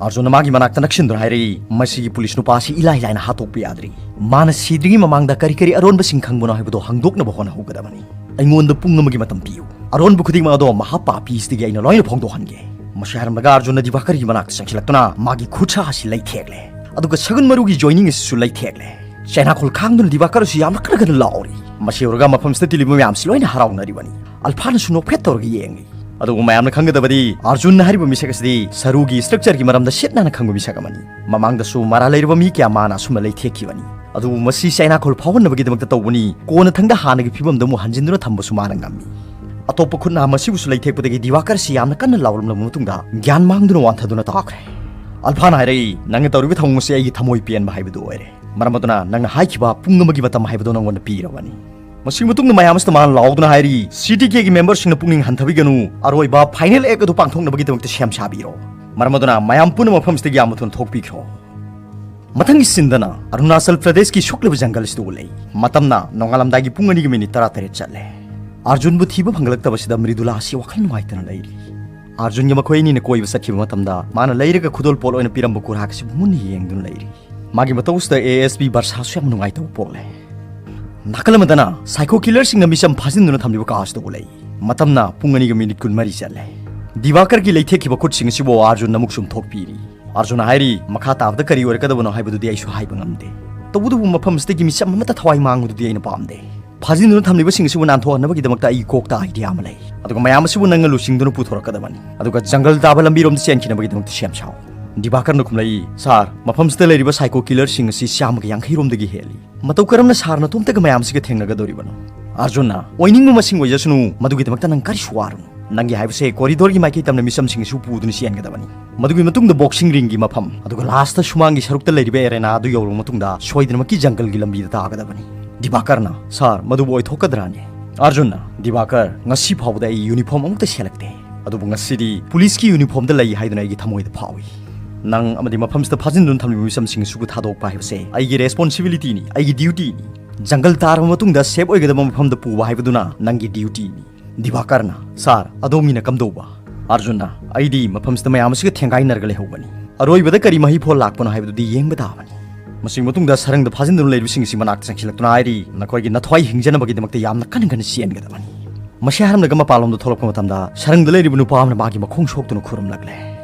ꯑꯥꯔꯖꯨꯟꯅ ꯃꯥꯒꯤ ꯃꯅꯥꯛꯇ ꯅꯛꯁꯤꯟꯗꯨꯅ ꯍꯥꯏꯔꯛꯏ, "ꯃꯁꯤꯒꯤ ꯄꯨꯂꯤꯁ ꯅꯨꯄꯥ ꯑꯁꯤ ꯏꯂꯥꯏ ꯂꯥꯏꯅ ꯍꯥꯠꯇꯣꯛꯄ ꯌꯥꯗ꯭ꯔꯤ꯫ ꯃꯥꯅ ꯁꯤꯗ꯭ꯔꯤꯉꯩ ꯃꯃꯥꯡꯗ ꯀꯔꯤ ꯀꯔꯤ ꯑꯔꯣꯟꯕꯁꯤꯡ ꯈꯪꯕꯅꯣ ꯍꯥꯏꯕꯗꯨ ꯍꯪꯗꯣꯛꯅꯕ ꯍꯣꯠꯅꯍꯧꯒꯗꯕꯅꯤ꯫ ꯑꯩꯉꯣꯟꯗ ꯄꯨꯡ ꯑꯃꯒꯤ ꯃꯇꯝ ꯄꯤꯌꯨ꯫ ꯑꯔꯣꯟꯕ ꯈꯨꯗꯤꯡꯃꯛ ꯑꯗꯣ ꯃꯍꯥꯄꯥꯄꯤꯁꯤꯗꯒꯤ ꯑꯩꯅ ꯂꯣꯏꯅ ꯐꯣꯡꯗꯣꯛꯍꯟꯒꯦ"꯫ ꯃꯁꯤ ꯍꯥꯏꯔꯝꯂꯒ ꯑꯥꯔꯖꯨꯟꯅ ꯗꯤꯕꯥꯀꯔꯒꯤ ꯃꯅꯥꯛꯇ ꯆꯪꯁꯤꯜꯂꯛꯇꯨꯅ ꯃꯥꯒꯤ ꯈꯨꯠꯁꯥ ꯑꯁꯤ ꯂꯩꯊꯦꯛꯂꯦ꯫ ꯑꯗꯨꯒ ꯁꯒꯨꯟ ꯃꯔꯨꯒꯤ ꯖꯣꯏꯅꯤꯡ ꯑꯁꯤꯁꯨ ꯂꯩꯊꯦꯛꯂꯦ꯫ ꯆꯩꯅꯥꯈꯣꯜ ꯈꯥꯡꯗꯨꯅ ꯗꯤꯕꯥꯀꯔꯁꯨ ꯌꯥꯝꯅ ꯀꯟꯅ ꯀꯟꯅ ꯂꯥꯎꯔꯤ꯫ ꯃꯁꯤ ꯎꯔꯒ ꯃꯐꯝꯁꯤꯗ ꯇꯤꯜꯂꯤꯕ ꯃꯌꯥꯝꯁꯤ ꯂꯣꯏꯅ ꯍꯔꯥꯎꯅꯔꯤꯕꯅꯤ꯫ ꯑꯜꯐꯥꯅꯁꯨ ꯅꯣꯛꯐꯦꯠ ꯇꯧꯔꯒ ꯌꯦꯡꯂꯤ꯫ ꯑꯗꯨꯕꯨ ꯃꯌꯥꯝꯅ ꯈꯪꯒꯗꯕꯗꯤ, ꯑꯥꯔꯖꯨꯟ ꯍꯥꯏꯔꯤꯕ ꯃꯤꯁꯛ ꯑꯁꯤꯗꯤ ꯁꯔꯨꯒꯤ ꯁ꯭ꯇ꯭ꯔꯛꯆꯔꯒꯤ ꯃꯔꯝꯗ ꯁꯤꯠ ꯅꯥꯟꯅ ꯈꯪꯕ ꯃꯤꯁꯛ ꯑꯃꯅꯤ꯫ ꯃꯃꯥꯡꯗꯁꯨ ꯃꯔꯥꯜ ꯂꯩꯔꯕ ꯃꯤ ꯀꯌꯥ ꯃꯥꯅ ꯑꯁꯨꯝꯅ ꯂꯩꯊꯦꯛꯈꯤꯕꯅꯤ꯫ ꯑꯗꯨꯕꯨ ꯃꯁꯤ ꯆꯩꯅꯥꯈꯣꯜ ꯐꯥꯎꯍꯟꯅꯕꯒꯤꯗꯃꯛꯇ ꯇꯧꯕꯅꯤ꯫ ꯀꯣꯟꯅꯊꯪꯗ ꯍꯥꯟꯅꯒꯤ ꯐꯤꯕꯝꯗ ꯑꯃꯨꯛ ꯍꯟꯖꯤꯟꯗꯨꯅ ꯊꯝꯕꯁꯨ ꯃꯥꯅ ꯉꯝꯃꯤ꯫ ꯑꯇꯣꯞꯄ ꯈꯨꯠꯅ ꯃꯁꯤꯕꯨꯁꯨ ꯂꯩꯊꯦꯛꯄꯗꯒꯤ ꯗꯤꯋꯥꯀꯔꯁꯤ ꯌꯥꯝꯅ ꯀꯟꯅ ꯂꯥꯎꯔꯝꯂꯕ ꯃꯇꯨꯡꯗ ꯒ꯭ꯌꯥꯟ ꯃꯥꯡꯗꯨꯅ ꯋꯥꯟꯊꯗꯨꯅ ꯇꯥꯈ꯭ꯔꯦ꯫ ꯑꯜꯐꯥꯅ ꯍꯥꯏꯔꯛꯏ, "ꯅꯪꯅ ꯇꯧꯔꯤꯕ ꯊꯧꯑꯣꯡ ꯑꯁꯤ ꯑꯩꯒꯤ ꯊꯃꯣꯏ ꯄꯦꯟꯕ ꯍꯥꯏꯕꯗꯨ ꯑꯣꯏꯔꯦ꯫ ꯃꯔꯝ ꯑꯗꯨꯅ ꯅꯪꯅ ꯍꯥꯏꯈꯤꯕ ꯄꯨꯡ ꯑꯃꯒꯤ ꯃꯇꯝ ꯍꯥꯏꯕꯗꯨ ꯅꯪꯉꯣꯟꯗ ꯄꯤꯔꯕꯅꯤ"꯫ ꯃꯁꯤꯒꯤ ꯃꯇꯨꯡꯗ ꯃꯌꯥꯝ ꯑꯁꯤꯅ ꯃꯥꯅ ꯂꯥꯎꯗꯨꯅ ꯍꯥꯏꯔꯤ, "ꯁꯤ ꯇꯤ ꯀꯦꯒꯤ ꯃꯦꯝꯕꯔꯁꯤꯡꯅ ꯄꯨꯛꯅꯤꯡ ꯍꯟꯊꯕꯤꯒꯅꯨ꯫ ꯑꯔꯣꯏꯕ ꯐꯥꯏꯅꯦꯜ ꯑꯦꯛ ꯑꯗꯨ ꯄꯥꯡꯊꯣꯛꯅꯕꯒꯤꯗꯃꯛꯇ ꯁꯦꯝ ꯁꯥꯕꯤꯔꯣ꯫ ꯃꯔꯝ ꯑꯗꯨꯅ ꯃꯌꯥꯝ ꯄꯨꯝꯅꯃꯛ ꯃꯐꯝꯁꯤꯗꯒꯤ ꯌꯥꯝꯅ ꯊꯨꯅ ꯊꯣꯛꯄꯤꯈ꯭ꯔꯣ"꯫ ꯃꯊꯪꯒꯤ ꯁꯤꯟꯗꯅ ꯑꯔꯨꯅꯥꯆꯜ ꯄ꯭ꯔꯗꯦꯁꯀꯤ ꯁꯨꯛꯂꯕ ꯖꯪꯒꯜ ꯑꯁꯤꯗ ꯎꯠꯂꯛꯏ꯫ ꯃꯇꯝꯅ ꯅꯣꯡꯉꯥꯜꯂꯝꯗꯥꯏꯒꯤ ꯄꯨꯡ ꯑꯅꯤꯒꯤ ꯃꯤꯅꯤꯠ ꯇꯔꯥꯇꯔꯦꯠ ꯆꯠꯂꯦ꯫ ꯑꯥꯔꯖꯨꯟꯕꯨ ꯊꯤꯕ ꯐꯪꯒꯠꯂꯛꯇꯕꯁꯤꯗ ꯃ꯭ꯔꯤꯗꯨꯂꯥ ꯑꯁꯤ ꯋꯥꯈꯜ ꯅꯨꯡꯉꯥꯏꯇꯅ ꯂꯩꯔꯤ꯫ ꯑꯥꯔꯖꯨꯟꯒ ꯃꯈꯣꯏ ꯑꯅꯤꯅ ꯀꯣꯏꯕ ꯆꯠꯈꯤꯕ ꯃꯇꯝꯗ ꯃꯥꯅ ꯂꯩꯔꯒ ꯈꯨꯗꯣꯜꯄꯣꯠ ꯑꯣꯏꯅ ꯄꯤꯔꯝꯕ ꯀꯨꯔꯍꯥꯛ ꯑꯁꯤꯕꯨ ꯃꯨꯟꯅ ꯌꯦꯡꯗꯨꯅ ꯂꯩꯔꯤ꯫ ꯃꯥꯒꯤ ꯃꯇꯧꯁꯤꯗ ꯑꯦ ꯑꯦꯁ ꯄꯤ ꯕꯔꯁꯥꯁꯨ ꯌꯥꯝ ꯅꯨꯡꯉꯥꯏꯇꯕ ꯄꯣꯛꯂꯦ꯫ ꯅꯥꯀꯜ ꯑꯃꯗꯅ ꯁꯥꯏꯀꯣ ꯀꯤꯂꯔꯁꯤꯡꯅ ꯃꯤꯆꯝ ꯐꯥꯖꯤꯟꯗꯨꯅ ꯊꯝꯂꯤꯕ ꯀꯥ ꯑꯁꯤꯗ ꯎꯠꯂꯛꯏ꯫ ꯃꯇꯝꯅ ꯄꯨꯡ ꯑꯅꯤꯒ ꯃꯤꯅꯤꯠ ꯀꯨꯟꯃꯔꯤ ꯆꯠꯂꯦ꯫ ꯗꯤꯕꯥꯀꯔꯒꯤ ꯂꯩꯊꯦꯛꯈꯤꯕ ꯈꯨꯠꯁꯤꯡ ꯑꯁꯤꯕꯨ ꯑꯥꯔꯖꯨꯟꯅ ꯑꯃꯨꯛ ꯆꯨꯝꯊꯣꯛꯄꯤꯔꯤ꯫ ꯑꯥꯔꯖꯨꯟꯅ ꯍꯥꯏꯔꯤ, "ꯃꯈꯥ ꯇꯥꯕꯗ ꯀꯔꯤ ꯑꯣꯏꯔꯛꯀꯗꯕꯅꯣ ꯍꯥꯏꯕꯗꯨꯗꯤ ꯑꯩꯁꯨ ꯍꯥꯏꯕ ꯉꯝꯗꯦ꯫ ꯇꯧꯕꯇꯕꯨ ꯃꯐꯝ ꯑꯁꯤꯗꯒꯤ ꯃꯤꯆꯝ ꯑꯃꯠꯇ ꯊꯋꯥꯏ ꯃꯥꯡꯕꯗꯨꯗꯤ ꯑꯩꯅ ꯄꯥꯝꯗꯦ꯫ ꯐꯥꯖꯤꯟꯗꯨꯅ ꯊꯝꯂꯤꯕꯁꯤꯡ ꯑꯁꯤꯕꯨ ꯅꯥꯟꯊꯣꯛꯍꯟꯅꯕꯒꯤꯗꯃꯛꯇ ꯑꯩ ꯀꯣꯛꯇ ꯑꯥꯏꯗꯤꯌꯥ ꯑꯃ ꯂꯩ꯫ ꯑꯗꯨꯒ ꯃꯌꯥꯝ ꯑꯁꯤꯕꯨ ꯅꯪꯅ ꯂꯨꯆꯤꯡꯗꯨꯅ ꯄꯨꯊꯣꯔꯛꯀꯗꯕꯅꯤ꯫ ꯑꯗꯨꯒ ꯖꯪꯒꯜ ꯇꯥꯕ ꯂꯝꯕꯤꯔꯣꯝꯗ ꯆꯦꯟꯈꯤꯅꯕꯒꯤꯗꯃꯛꯇ ꯁꯦꯝ ꯁꯥꯎ꯫" ꯗꯤꯕꯥꯀꯔꯅ ꯈꯨꯝꯂꯛꯏ, "ꯁꯥꯔ, ꯃꯐꯝꯁꯤꯗ ꯂꯩꯔꯤꯕ ꯁꯥꯏꯀꯣ ꯀꯤꯂꯔꯁꯤꯡ ꯑꯁꯤ ꯆꯥꯝꯃꯒ ꯌꯥꯡꯈꯩ ꯔꯣꯝꯗꯒꯤ ꯍꯦꯜꯂꯤ꯫ ꯃꯇꯧ ꯀꯔꯝꯅ ꯁꯥꯔ ꯅꯇꯣꯝꯇꯒ ꯃꯌꯥꯝꯁꯤꯒ ꯊꯦꯡꯅꯒꯗꯧꯔꯤꯕꯅꯣ?" ꯑꯥꯔꯖꯨꯟꯅ, "ꯑꯣꯏꯅꯤꯡꯕ ꯃꯁꯤꯡ ꯑꯣꯏꯖꯁꯅꯨ, ꯃꯗꯨꯒꯤꯗꯃꯛꯇ ꯅꯪ ꯀꯔꯤꯁꯨ ꯋꯥꯔꯨꯅꯨ꯫ ꯅꯪꯒꯤ ꯍꯥꯏꯕꯁꯦ ꯀꯣꯔꯤꯗꯣꯔꯒꯤ ꯃꯥꯏꯀꯩ ꯇꯝꯅ ꯃꯤꯆꯝꯁꯤꯡ ꯑꯁꯤꯕꯨ ꯄꯨꯗꯨꯅ ꯆꯦꯟꯒꯗꯕꯅꯤ꯫ ꯃꯗꯨꯒꯤ ꯃꯇꯨꯡꯗ ꯕꯣꯛꯁꯤꯡ ꯔꯤꯡꯒꯤ ꯃꯐꯝ, ꯑꯗꯨꯒ ꯂꯥꯁꯇ ꯁꯨꯃꯥꯡꯒꯤ ꯁꯔꯨꯛꯇ ꯂꯩꯔꯤꯕ ꯑꯦꯔꯦꯅꯥ ꯑꯗꯨ ꯌꯧꯔꯕ ꯃꯇꯨꯡꯗ ꯁꯣꯏꯗꯅꯃꯛꯀꯤ ꯖꯪꯒꯜꯒꯤ ꯂꯝꯕꯤꯗ ꯇꯥꯒꯗꯕꯅꯤ꯫" ꯗꯤꯕꯥꯀꯔꯅ, "ꯁꯥꯔ, ꯃꯗꯨꯕꯨ ꯑꯣꯏꯊꯣꯛꯀꯗ꯭ꯔꯥꯅꯦ?" ꯑꯥꯔꯖꯨꯟꯅ, "ꯗꯤꯕꯥꯀꯔ, ꯉꯁꯤ ꯐꯥꯎꯕꯗ ꯑꯩ ꯌꯨꯅꯤꯐꯣꯔꯝ ꯑꯃꯨꯛꯇ ꯁꯦꯠꯂꯛꯇꯦ꯫ ꯑꯗꯨꯕꯨ ꯉꯁꯤꯗꯤ ꯄꯨꯂꯤꯁꯀꯤ ꯌꯨꯅꯤꯐꯣꯔꯝꯗ ꯂꯩ ꯍꯥꯏꯗꯨꯅ ꯑꯩꯒꯤ ꯊꯃꯣꯏꯗ ꯐꯥꯎꯏ꯫ ꯅꯪ ꯑꯃꯗꯤ ꯃꯐꯝꯁꯤꯗ ꯐꯥꯖꯤꯟꯗꯨꯅ ꯊꯝꯂꯤꯕ ꯃꯤꯆꯝꯁꯤꯡ ꯑꯁꯤꯕꯨ ꯊꯥꯗꯣꯛꯄ ꯍꯥꯏꯕꯁꯦ ꯑꯩꯒꯤ ꯔꯦꯁꯄꯣꯟꯁꯤꯕꯤꯂꯤꯇꯤꯅꯤ, ꯑꯩꯒꯤ ꯗ꯭ꯌꯨꯇꯤꯅꯤ꯫ ꯖꯪꯒꯜ ꯇꯥꯔꯕ ꯃꯇꯨꯡꯗ ꯁꯦꯐ ꯑꯣꯏꯒꯗꯕ ꯃꯐꯝꯗ ꯄꯨꯕ ꯍꯥꯏꯕꯗꯨꯅ ꯅꯪꯒꯤ ꯗ꯭ꯌꯨꯇꯤꯅꯤ꯫" ꯗꯤꯕꯥꯀꯔꯅ, "ꯁꯥꯔ, ꯑꯗꯣꯝꯒꯤꯅ ꯀꯝꯗꯧꯕ?" ꯑꯥꯔꯖꯨꯟꯅ, "ꯑꯩꯗꯤ ꯃꯐꯝꯁꯤꯗ ꯃꯌꯥꯝ ꯑꯁꯤꯒ ꯊꯦꯡꯒꯥꯏꯅꯔꯒ ꯂꯩꯍꯧꯕꯅꯤ꯫ ꯑꯔꯣꯏꯕꯗ ꯀꯔꯤ ꯃꯍꯩ ꯐꯣꯜ ꯂꯥꯛꯄꯅꯣ ꯍꯥꯏꯕꯗꯨꯗꯤ ꯌꯦꯡꯕ ꯇꯥꯕꯅꯤ꯫" ꯃꯁꯤꯒꯤ ꯃꯇꯨꯡꯗ ꯁꯔꯪꯗ ꯐꯥꯖꯤꯟꯗꯨꯅ ꯂꯩꯔꯤꯕꯁꯤꯡ ꯑꯁꯤ ꯃꯅꯥꯛꯇ ꯆꯪꯁꯤꯜꯂꯛꯇꯨꯅ ꯍꯥꯏꯔꯤ, "ꯅꯈꯣꯏꯒꯤ ꯅꯊ꯭ꯋꯥꯏ ꯍꯤꯡꯖꯅꯕꯒꯤꯗꯃꯛꯇ ꯌꯥꯝꯅ ꯀꯟꯅ ꯀꯟꯅ ꯆꯦꯟꯒꯗꯕꯅꯤ꯫" ꯃꯁꯤ ꯍꯥꯏꯔꯝꯂꯒ ꯃꯄꯥꯟꯂꯣꯝꯗ ꯊꯣꯛꯂꯛꯄ ꯃꯇꯝꯗ ꯁꯔꯪꯗ ꯂꯩꯔꯤꯕ ꯅꯨꯄꯥ ꯑꯃꯅ ꯃꯥꯒꯤ ꯃꯈꯣꯡ ꯁꯣꯛꯇꯨꯅ ꯈꯨꯔꯨꯝꯂꯛꯂꯦ꯫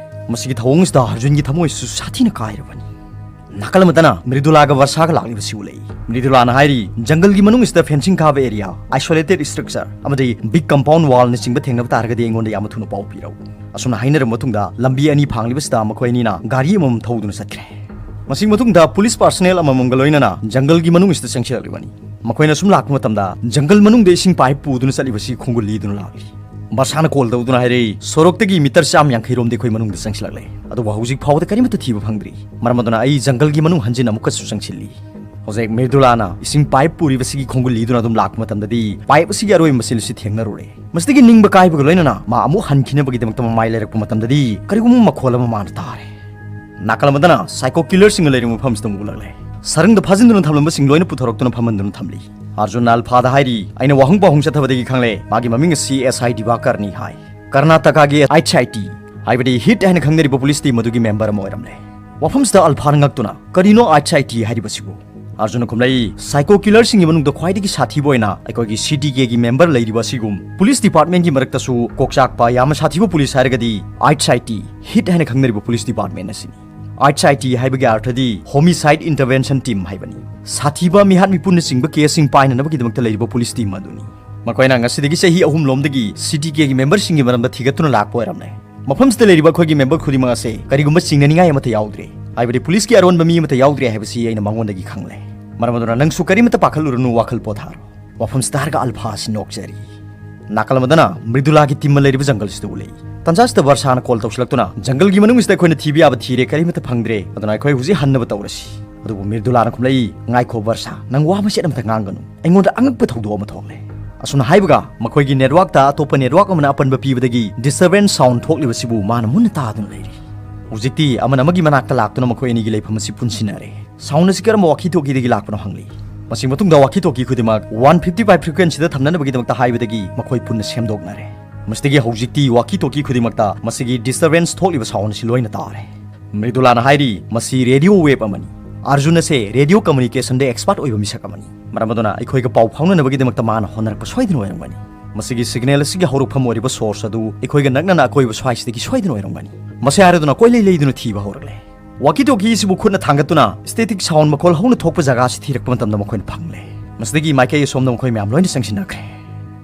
ꯃꯁꯤꯒꯤ ꯊꯧꯑꯣꯡ ꯑꯁꯤꯗ ꯑꯥꯔꯖꯨꯟꯒꯤ ꯊꯃꯣꯏꯁꯨ ꯁꯥꯊꯤꯅ ꯀꯥꯏꯔꯕꯅꯤ꯫ ꯅꯥꯀꯜ ꯑꯃꯗꯅ ꯃ꯭ꯔꯤꯗꯨꯂꯥꯒ ꯚꯔꯁꯥꯒ ꯂꯥꯛꯂꯤꯕꯁꯤ ꯎꯠꯂꯛꯏ꯫ ꯃ꯭ꯔꯤꯗꯨꯂꯥꯅ ꯍꯥꯏꯔꯤ, "ꯖꯪꯒꯜꯒꯤ ꯃꯅꯨꯡ ꯑꯁꯤꯗ ꯐꯦꯟꯁꯤꯡ ꯀꯥꯕ ꯑꯦꯔꯤꯌꯥ, ꯑꯥꯏꯁꯣꯂꯦꯇꯦꯗ ꯁ꯭ꯇ꯭ꯔꯛꯆꯔ ꯑꯃꯗꯤ ꯕꯤꯒ ꯀꯝꯄꯥꯎꯟ ꯋꯥꯜꯅꯆꯤꯡꯕ ꯊꯦꯡꯅꯕ ꯇꯥꯔꯒꯗꯤ ꯑꯩꯉꯣꯟꯗ ꯌꯥꯝꯅ ꯊꯨꯅ ꯄꯥꯎ ꯄꯤꯔꯛꯎ꯫" ꯑꯁꯨꯝꯅ ꯍꯥꯏꯅꯔꯕ ꯃꯇꯨꯡꯗ ꯂꯝꯕꯤ ꯑꯅꯤ ꯐꯥꯡꯂꯤꯕꯁꯤꯗ ꯃꯈꯣꯏ ꯑꯅꯤꯅ ꯒꯥꯔꯤ ꯑꯃꯃꯝ ꯊꯧꯗꯨꯅ ꯆꯠꯈ꯭ꯔꯦ꯫ ꯃꯁꯤꯒꯤ ꯃꯇꯨꯡꯗ ꯄꯨꯂꯤꯁ ꯄꯥꯔꯁꯅꯦꯜ ꯑꯃꯃꯝꯒ ꯂꯣꯏꯅꯅ ꯖꯪꯒꯜꯒꯤ ꯃꯅꯨꯡ ꯑꯁꯤꯗ ꯆꯪꯁꯤꯜꯂꯛꯂꯤꯕꯅꯤ꯫ ꯃꯈꯣꯏꯅ ꯁꯨꯝ ꯂꯥꯛꯄ ꯃꯇꯝꯗ ꯖꯪꯒꯜ ꯃꯅꯨꯡꯗ ꯏꯁꯤꯡ ꯄꯥꯏꯞ ꯄꯨꯗꯨꯅ ꯆꯠꯂꯤꯕꯁꯤ ꯈꯣꯡꯒꯨꯜ ꯂꯤꯗꯨꯅ ꯂꯥꯛꯂꯤ꯫ ꯕꯔꯁꯥꯅ ꯀꯣꯜ ꯇꯧꯗꯨꯅ ꯍꯥꯏꯔꯛꯏ, "ꯁꯣꯔꯣꯛꯇꯒꯤ ꯃꯤꯇꯔ ꯆꯥꯝ ꯌꯥꯡꯈꯩ ꯔꯣꯝꯗꯤ ꯑꯩꯈꯣꯏ ꯃꯅꯨꯡꯗ ꯆꯪꯁꯤꯜꯂꯛꯂꯦ, ꯑꯗꯨꯕꯨ ꯍꯧꯖꯤꯛ ꯐꯥꯎꯕꯗ ꯀꯔꯤꯃꯠꯇ ꯊꯤꯕ ꯐꯪꯗ꯭ꯔꯤ꯫ ꯃꯔꯝ ꯑꯗꯨꯅ ꯑꯩ ꯖꯪꯒꯜꯒꯤ ꯃꯅꯨꯡ ꯍꯟꯖꯤꯟ ꯑꯃꯨꯛꯀꯁꯨ ꯆꯪꯁꯤꯜꯂꯤ꯫" ꯍꯧꯖꯤꯛ ꯃꯤꯔꯗꯨꯂꯥꯅ ꯏꯁꯤꯡ ꯄꯥꯏꯞ ꯄꯨꯔꯤꯕꯁꯤꯒꯤ ꯈꯣꯡꯒꯨꯜ ꯂꯤꯗꯨꯅ ꯑꯗꯨꯝ ꯂꯥꯛꯄ ꯃꯇꯝꯗꯗꯤ ꯄꯥꯏꯞ ꯑꯁꯤꯒꯤ ꯑꯔꯣꯏꯕ ꯃꯆꯤꯜ ꯑꯁꯤ ꯊꯦꯡꯅꯔꯨꯔꯦ꯫ ꯃꯁꯤꯗꯒꯤ ꯅꯤꯡꯕ ꯀꯥꯏꯕꯒ ꯂꯣꯏꯅꯅ ꯃꯥ ꯑꯃꯨꯛ ꯍꯟꯈꯤꯅꯕꯒꯤꯗꯃꯛꯇ ꯃꯃꯥꯏ ꯂꯩꯔꯛꯄ ꯃꯇꯝꯗꯗꯤ ꯀꯔꯤꯒꯨꯝꯕ ꯃꯈꯣꯜ ꯑꯃ ꯃꯥꯅ ꯇꯥꯔꯦ꯫ ꯅꯥꯀꯜ ꯑꯃꯗꯅ ꯁꯥꯏꯀꯣ ꯀꯤꯂꯔꯁꯤꯡꯅ ꯂꯩꯔꯤꯕ ꯃꯐꯝꯁꯤꯗ ꯑꯃꯨꯛ ꯎꯠꯂꯛꯂꯦ꯫ ꯁꯔꯪꯗ ꯐꯥꯖꯤꯟꯗꯨꯅ ꯊꯝꯂꯝꯕꯁꯤꯡ ꯂꯣꯏꯅ ꯄꯨꯊꯣꯔꯛꯇꯨꯅ ꯐꯝꯍꯟꯗꯨꯅ ꯊꯝꯂꯤ꯫ ꯑꯥꯔꯖꯨꯟꯅ ꯑꯜꯐꯥꯗ ꯍꯥꯏꯔꯤ, "ꯑꯩꯅ ꯋꯥꯍꯪ ꯄꯥꯎꯍꯪ ꯆꯠꯊꯕꯗꯒꯤ ꯈꯪꯂꯦ, ꯃꯥꯒꯤ ꯃꯃꯤꯡ ꯑꯁꯤ ꯑꯦꯁ ꯑꯥꯏ ꯗꯤꯕꯥꯀꯔꯅꯤ" ꯍꯥꯏ꯫ ꯀꯔꯅꯥꯇꯀꯥꯒꯤ ꯑꯩꯆ ꯑꯥꯏ ꯇꯤ, ꯍꯥꯏꯕꯗꯤ ꯍꯤꯠ ꯍꯥꯏꯅ ꯈꯪꯅꯔꯤꯕ ꯄꯨꯂꯤꯁ ꯇꯤꯝ ꯑꯗꯨꯒꯤ ꯃꯦꯝꯕꯔ ꯑꯃ ꯑꯣꯏꯔꯝꯂꯦ꯫ ꯋꯥꯐꯝꯁꯤꯗ ꯑꯜꯐꯥꯅ ꯉꯛꯇꯨꯅ, "ꯀꯔꯤꯅꯣ ꯑꯩꯆ ꯑꯥꯏ ꯇꯤ ꯍꯥꯏꯔꯤꯕꯁꯤꯕꯨ?" ꯑꯥꯔꯖꯨꯟꯅ ꯈꯨꯝꯂꯛꯏ, "ꯁꯥꯏꯀꯣ ꯀꯤꯂꯔꯁꯤꯡꯒꯤ ꯃꯅꯨꯡꯗ ꯈ꯭ꯋꯥꯏꯗꯒꯤ ꯁꯥꯊꯤꯕ ꯑꯣꯏꯅ ꯑꯩꯈꯣꯏꯒꯤ ꯁꯤ ꯇꯤ ꯀꯦꯒꯤ ꯃꯦꯝꯕꯔ ꯂꯩꯔꯤꯕ ꯑꯁꯤꯒꯨꯝ ꯄꯨꯂꯤꯁ ꯗꯤꯄꯥꯔꯠꯃꯦꯟꯒꯤ ꯃꯔꯛꯇꯁꯨ ꯀꯣꯛꯆꯥꯛꯄ ꯌꯥꯝꯅ ꯁꯥꯊꯤꯕ ꯄꯨꯂꯤꯁ ꯍꯥꯏꯔꯒꯗꯤ ꯑꯩꯆ ꯑꯥꯏ ꯇꯤ, ꯍꯤꯠ ꯍꯥꯏꯅ ꯈꯪꯅꯔꯤꯕ ꯄꯨꯂꯤꯁ ꯗꯤꯄꯥꯔꯠꯃꯦꯟ ꯑꯁꯤꯅꯤ꯫ ꯑꯩꯆ ꯑꯥꯏ ꯇꯤ ꯍꯥꯏꯕꯒꯤ ꯑꯥꯔꯊꯗꯤ ꯍꯣꯃꯤꯁꯥꯏꯗ ꯏꯟꯇꯔꯚꯦꯟꯁꯟ ꯇꯤꯝ ꯍꯥꯏꯕꯅꯤ꯫ ꯁꯥꯊꯤꯕ ꯃꯤꯍꯥꯠ ꯃꯤꯄꯨꯟꯅꯆꯤꯡꯕ ꯀꯦꯁꯁꯤꯡ ꯄꯥꯏꯅꯅꯕꯒꯤꯗꯃꯛꯇ ꯂꯩꯔꯤꯕ ꯄꯨꯂꯤꯁ ꯇꯤꯝ ꯑꯗꯨꯅꯤ꯫ ꯃꯈꯣꯏꯅ ꯉꯁꯤꯗꯒꯤ ꯆꯍꯤ ꯑꯍꯨꯝ ꯂꯣꯝꯗꯒꯤ ꯁꯤ ꯇꯤ ꯀꯦꯒꯤ ꯃꯦꯝꯕꯔꯁꯤꯡꯒꯤ ꯃꯔꯝꯗ ꯊꯤꯒꯠꯇꯨꯅ ꯂꯥꯛꯄ ꯑꯣꯏꯔꯝꯂꯦ꯫ ꯃꯐꯝꯁꯤꯗ ꯂꯩꯔꯤꯕ ꯑꯩꯈꯣꯏꯒꯤ ꯃꯦꯝꯕꯔ ꯈꯨꯗꯤꯡꯃꯛ ꯑꯁꯦ ꯀꯔꯤꯒꯨꯝꯕ ꯆꯤꯡꯅꯅꯤꯡꯉꯥꯏ ꯑꯃꯠꯇ ꯌꯥꯎꯗ꯭ꯔꯦ, ꯍꯥꯏꯕꯗꯤ ꯄꯨꯂꯤꯁꯀꯤ ꯑꯔꯣꯟꯕ ꯃꯤ ꯑꯃꯠꯇ ꯌꯥꯎꯗ꯭ꯔꯦ ꯍꯥꯏꯕꯁꯤ ꯑꯩꯅ ꯃꯉꯣꯟꯗꯒꯤ ꯈꯪꯂꯦ꯫ ꯃꯔꯝ ꯑꯗꯨꯅ ꯅꯪꯁꯨ ꯀꯔꯤꯃꯠꯇ ꯄꯥꯈꯠꯂꯨꯔꯅꯨ, ꯋꯥꯈꯜ ꯄꯣꯊꯥꯔꯣ꯫" ꯋꯥꯐꯝꯁꯤ ꯇꯥꯔꯒ ꯑꯜꯐꯥ ꯑꯁꯤ ꯅꯣꯛꯆꯔꯤ꯫ ꯅꯥꯀꯜ ꯑꯃꯗꯅ ꯃ꯭ꯔꯤꯗꯨꯂꯥꯒꯤ ꯇꯤꯝ ꯑꯃ ꯂꯩꯔꯤꯕ ꯖꯪꯒꯜꯁꯤꯗ ꯎꯠꯂꯛꯏ꯫ ꯇꯟꯖꯥꯁꯤꯗ ꯕꯔꯁꯥꯅ ꯀꯣꯜ ꯇꯧꯁꯤꯜꯂꯛꯇꯨꯅ, "ꯖꯪꯒꯜꯒꯤ ꯃꯅꯨꯡꯁꯤꯗ ꯑꯩꯈꯣꯏꯅ ꯊꯤꯕ ꯌꯥꯕ ꯊꯤꯔꯦ, ꯀꯔꯤꯃꯠꯇ ꯐꯪꯗ꯭ꯔꯦ, ꯑꯗꯨꯅ ꯑꯩꯈꯣꯏ ꯍꯧꯖꯤꯛ ꯍꯟꯅꯕ ꯇꯧꯔꯁꯤ꯫" ꯑꯗꯨꯕꯨ ꯃ꯭ꯔꯤꯗꯨꯂꯥꯅ ꯈꯨꯝꯂꯛꯏ, "ꯉꯥꯏꯈꯣ ꯕꯔꯁꯥ, ꯅꯪ ꯋꯥ ꯃꯆꯦꯠ ꯑꯃꯇ ꯉꯥꯡꯒꯅꯨ꯫ ꯑꯩꯉꯣꯟꯗ ꯑꯉꯛꯄ ꯊꯧꯗꯣꯛ ꯑꯃ ꯊꯣꯛꯂꯦ꯫" ꯑꯁꯨꯝꯅ ꯍꯥꯏꯕꯒ ꯃꯈꯣꯏꯒꯤ ꯅꯦꯠꯋꯥꯛꯇ ꯑꯇꯣꯞꯄ ꯅꯦꯠꯋꯥꯛ ꯑꯃꯅ ꯑꯄꯟꯕ ꯄꯤꯕꯗꯒꯤ ꯗꯤꯁꯇꯔꯕꯦꯟꯁ ꯁꯥꯎꯟ ꯊꯣꯛꯂꯤꯕꯁꯤꯕꯨ ꯃꯥꯅ ꯃꯨꯟꯅ ꯇꯥꯗꯨꯅ ꯂꯩꯔꯤ꯫ ꯍꯧꯖꯤꯛꯇꯤ ꯑꯃꯅ ꯑꯃꯒꯤ ꯃꯅꯥꯛꯇ ꯂꯥꯛꯇꯨꯅ ꯃꯈꯣꯏ ꯑꯅꯤꯒꯤ ꯂꯩꯐꯝ ꯑꯁꯤ ꯄꯨꯟꯁꯤꯟꯅꯔꯦ꯫ ꯁꯥꯎꯟ ꯑꯁꯤ ꯀꯔꯝꯕ ꯋꯥꯀꯤ ꯇꯣꯀꯤꯗꯒꯤ ꯂꯥꯛꯄꯅꯣ ꯍꯪꯂꯤ꯫ ꯃꯁꯤ ꯃꯇꯨꯡꯗ ꯋꯥꯀꯤ ꯇꯣꯀꯤ ꯈꯨꯗꯤꯡꯃꯛ ꯋꯥꯟ ꯐꯤꯐꯇꯤ ꯐꯥꯏꯚ ꯐ꯭ꯔꯤꯀ꯭ꯋꯦꯟꯁꯤꯗ ꯊꯝꯅꯅꯕꯒꯤꯗꯃꯛꯇ ꯍꯥꯏꯕꯗꯒꯤ ꯃꯈꯣꯏ ꯄꯨꯟꯅ ꯁꯦꯝꯗꯣꯛꯅꯔꯦ꯫ ꯃꯁꯤꯗꯒꯤ ꯍꯧꯖꯤꯛꯇꯤ ꯋꯥꯀꯤ ꯇꯣꯀꯤ ꯈꯨꯗꯤꯡꯃꯛꯇ ꯃꯁꯤꯒꯤ ꯗꯤꯁꯇꯔꯕꯦꯟꯁ ꯊꯣꯛꯂꯤꯕ ꯁꯥꯎꯟ ꯑꯁꯤ ꯂꯣꯏꯅ ꯇꯥꯔꯦ꯫ ꯃ꯭ꯔꯤꯗꯨꯂꯥꯅ ꯍꯥꯏꯔꯤ, "ꯃꯁꯤ ꯔꯦꯗꯤꯑꯣ ꯋꯦꯕ ꯑꯃꯅꯤ꯫ ꯑꯥꯔꯖꯨꯟ ꯑꯁꯦ ꯔꯦꯗꯤꯑꯣ ꯀꯝꯃꯨꯅꯤꯀꯦꯁꯟꯗ ꯑꯦꯛꯁꯄꯥꯔꯠ ꯑꯣꯏꯕ ꯃꯤꯁꯛ ꯑꯃꯅꯤ꯫ ꯃꯔꯝ ꯑꯗꯨꯅ ꯑꯩꯈꯣꯏꯒ ꯄꯥꯎ ꯐꯥꯎꯅꯅꯕꯒꯤꯗꯃꯛꯇ ꯃꯥꯅ ꯍꯣꯠꯅꯔꯛꯄ ꯁꯣꯏꯗꯅ ꯑꯣꯏꯔꯝꯒꯅꯤ꯫ ꯃꯁꯤꯒꯤ ꯁꯤꯒꯅꯦꯜ ꯑꯁꯤꯒꯤ ꯍꯧꯔꯛꯐꯝ ꯑꯣꯏꯔꯤꯕ ꯁꯣꯔꯁ ꯑꯗꯨ ꯑꯩꯈꯣꯏꯒ ꯅꯛꯅꯅ ꯑꯀꯣꯏꯕ ꯁ꯭ꯋꯥꯏꯁꯤꯗꯒꯤ ꯁꯣꯏꯗꯅ ꯑꯣꯏꯔꯝꯒꯅꯤ꯫" ꯃꯁꯤ ꯍꯥꯏꯔꯗꯨꯅ ꯀꯣꯏꯂꯩ ꯂꯩꯗꯨꯅ ꯊꯤꯕ ꯍꯧꯔꯛꯂꯦ꯫ ꯋꯥꯀꯤ ꯇꯣꯀꯤ ꯑꯁꯤꯕꯨ ꯈꯨꯠꯅ ꯊꯥꯡꯒꯠꯇꯨꯅ ꯁ꯭ꯇꯦꯇꯤꯛ ꯁꯥꯎꯟ ꯃꯈꯣꯜ ꯍꯧꯅ ꯊꯣꯛꯄ ꯖꯒꯥ ꯑꯁꯤ ꯊꯤꯔꯛꯄ ꯃꯇꯝꯗ ꯃꯈꯣꯏꯅ ꯐꯪꯂꯦ꯫ ꯃꯁꯤꯗꯒꯤ ꯃꯥꯏꯀꯩ ꯑꯁꯣꯝꯗ ꯃꯈꯣꯏ ꯃꯌꯥꯝ ꯂꯣꯏꯅ ꯆꯪꯁꯤꯟꯅꯈ꯭ꯔꯦ꯫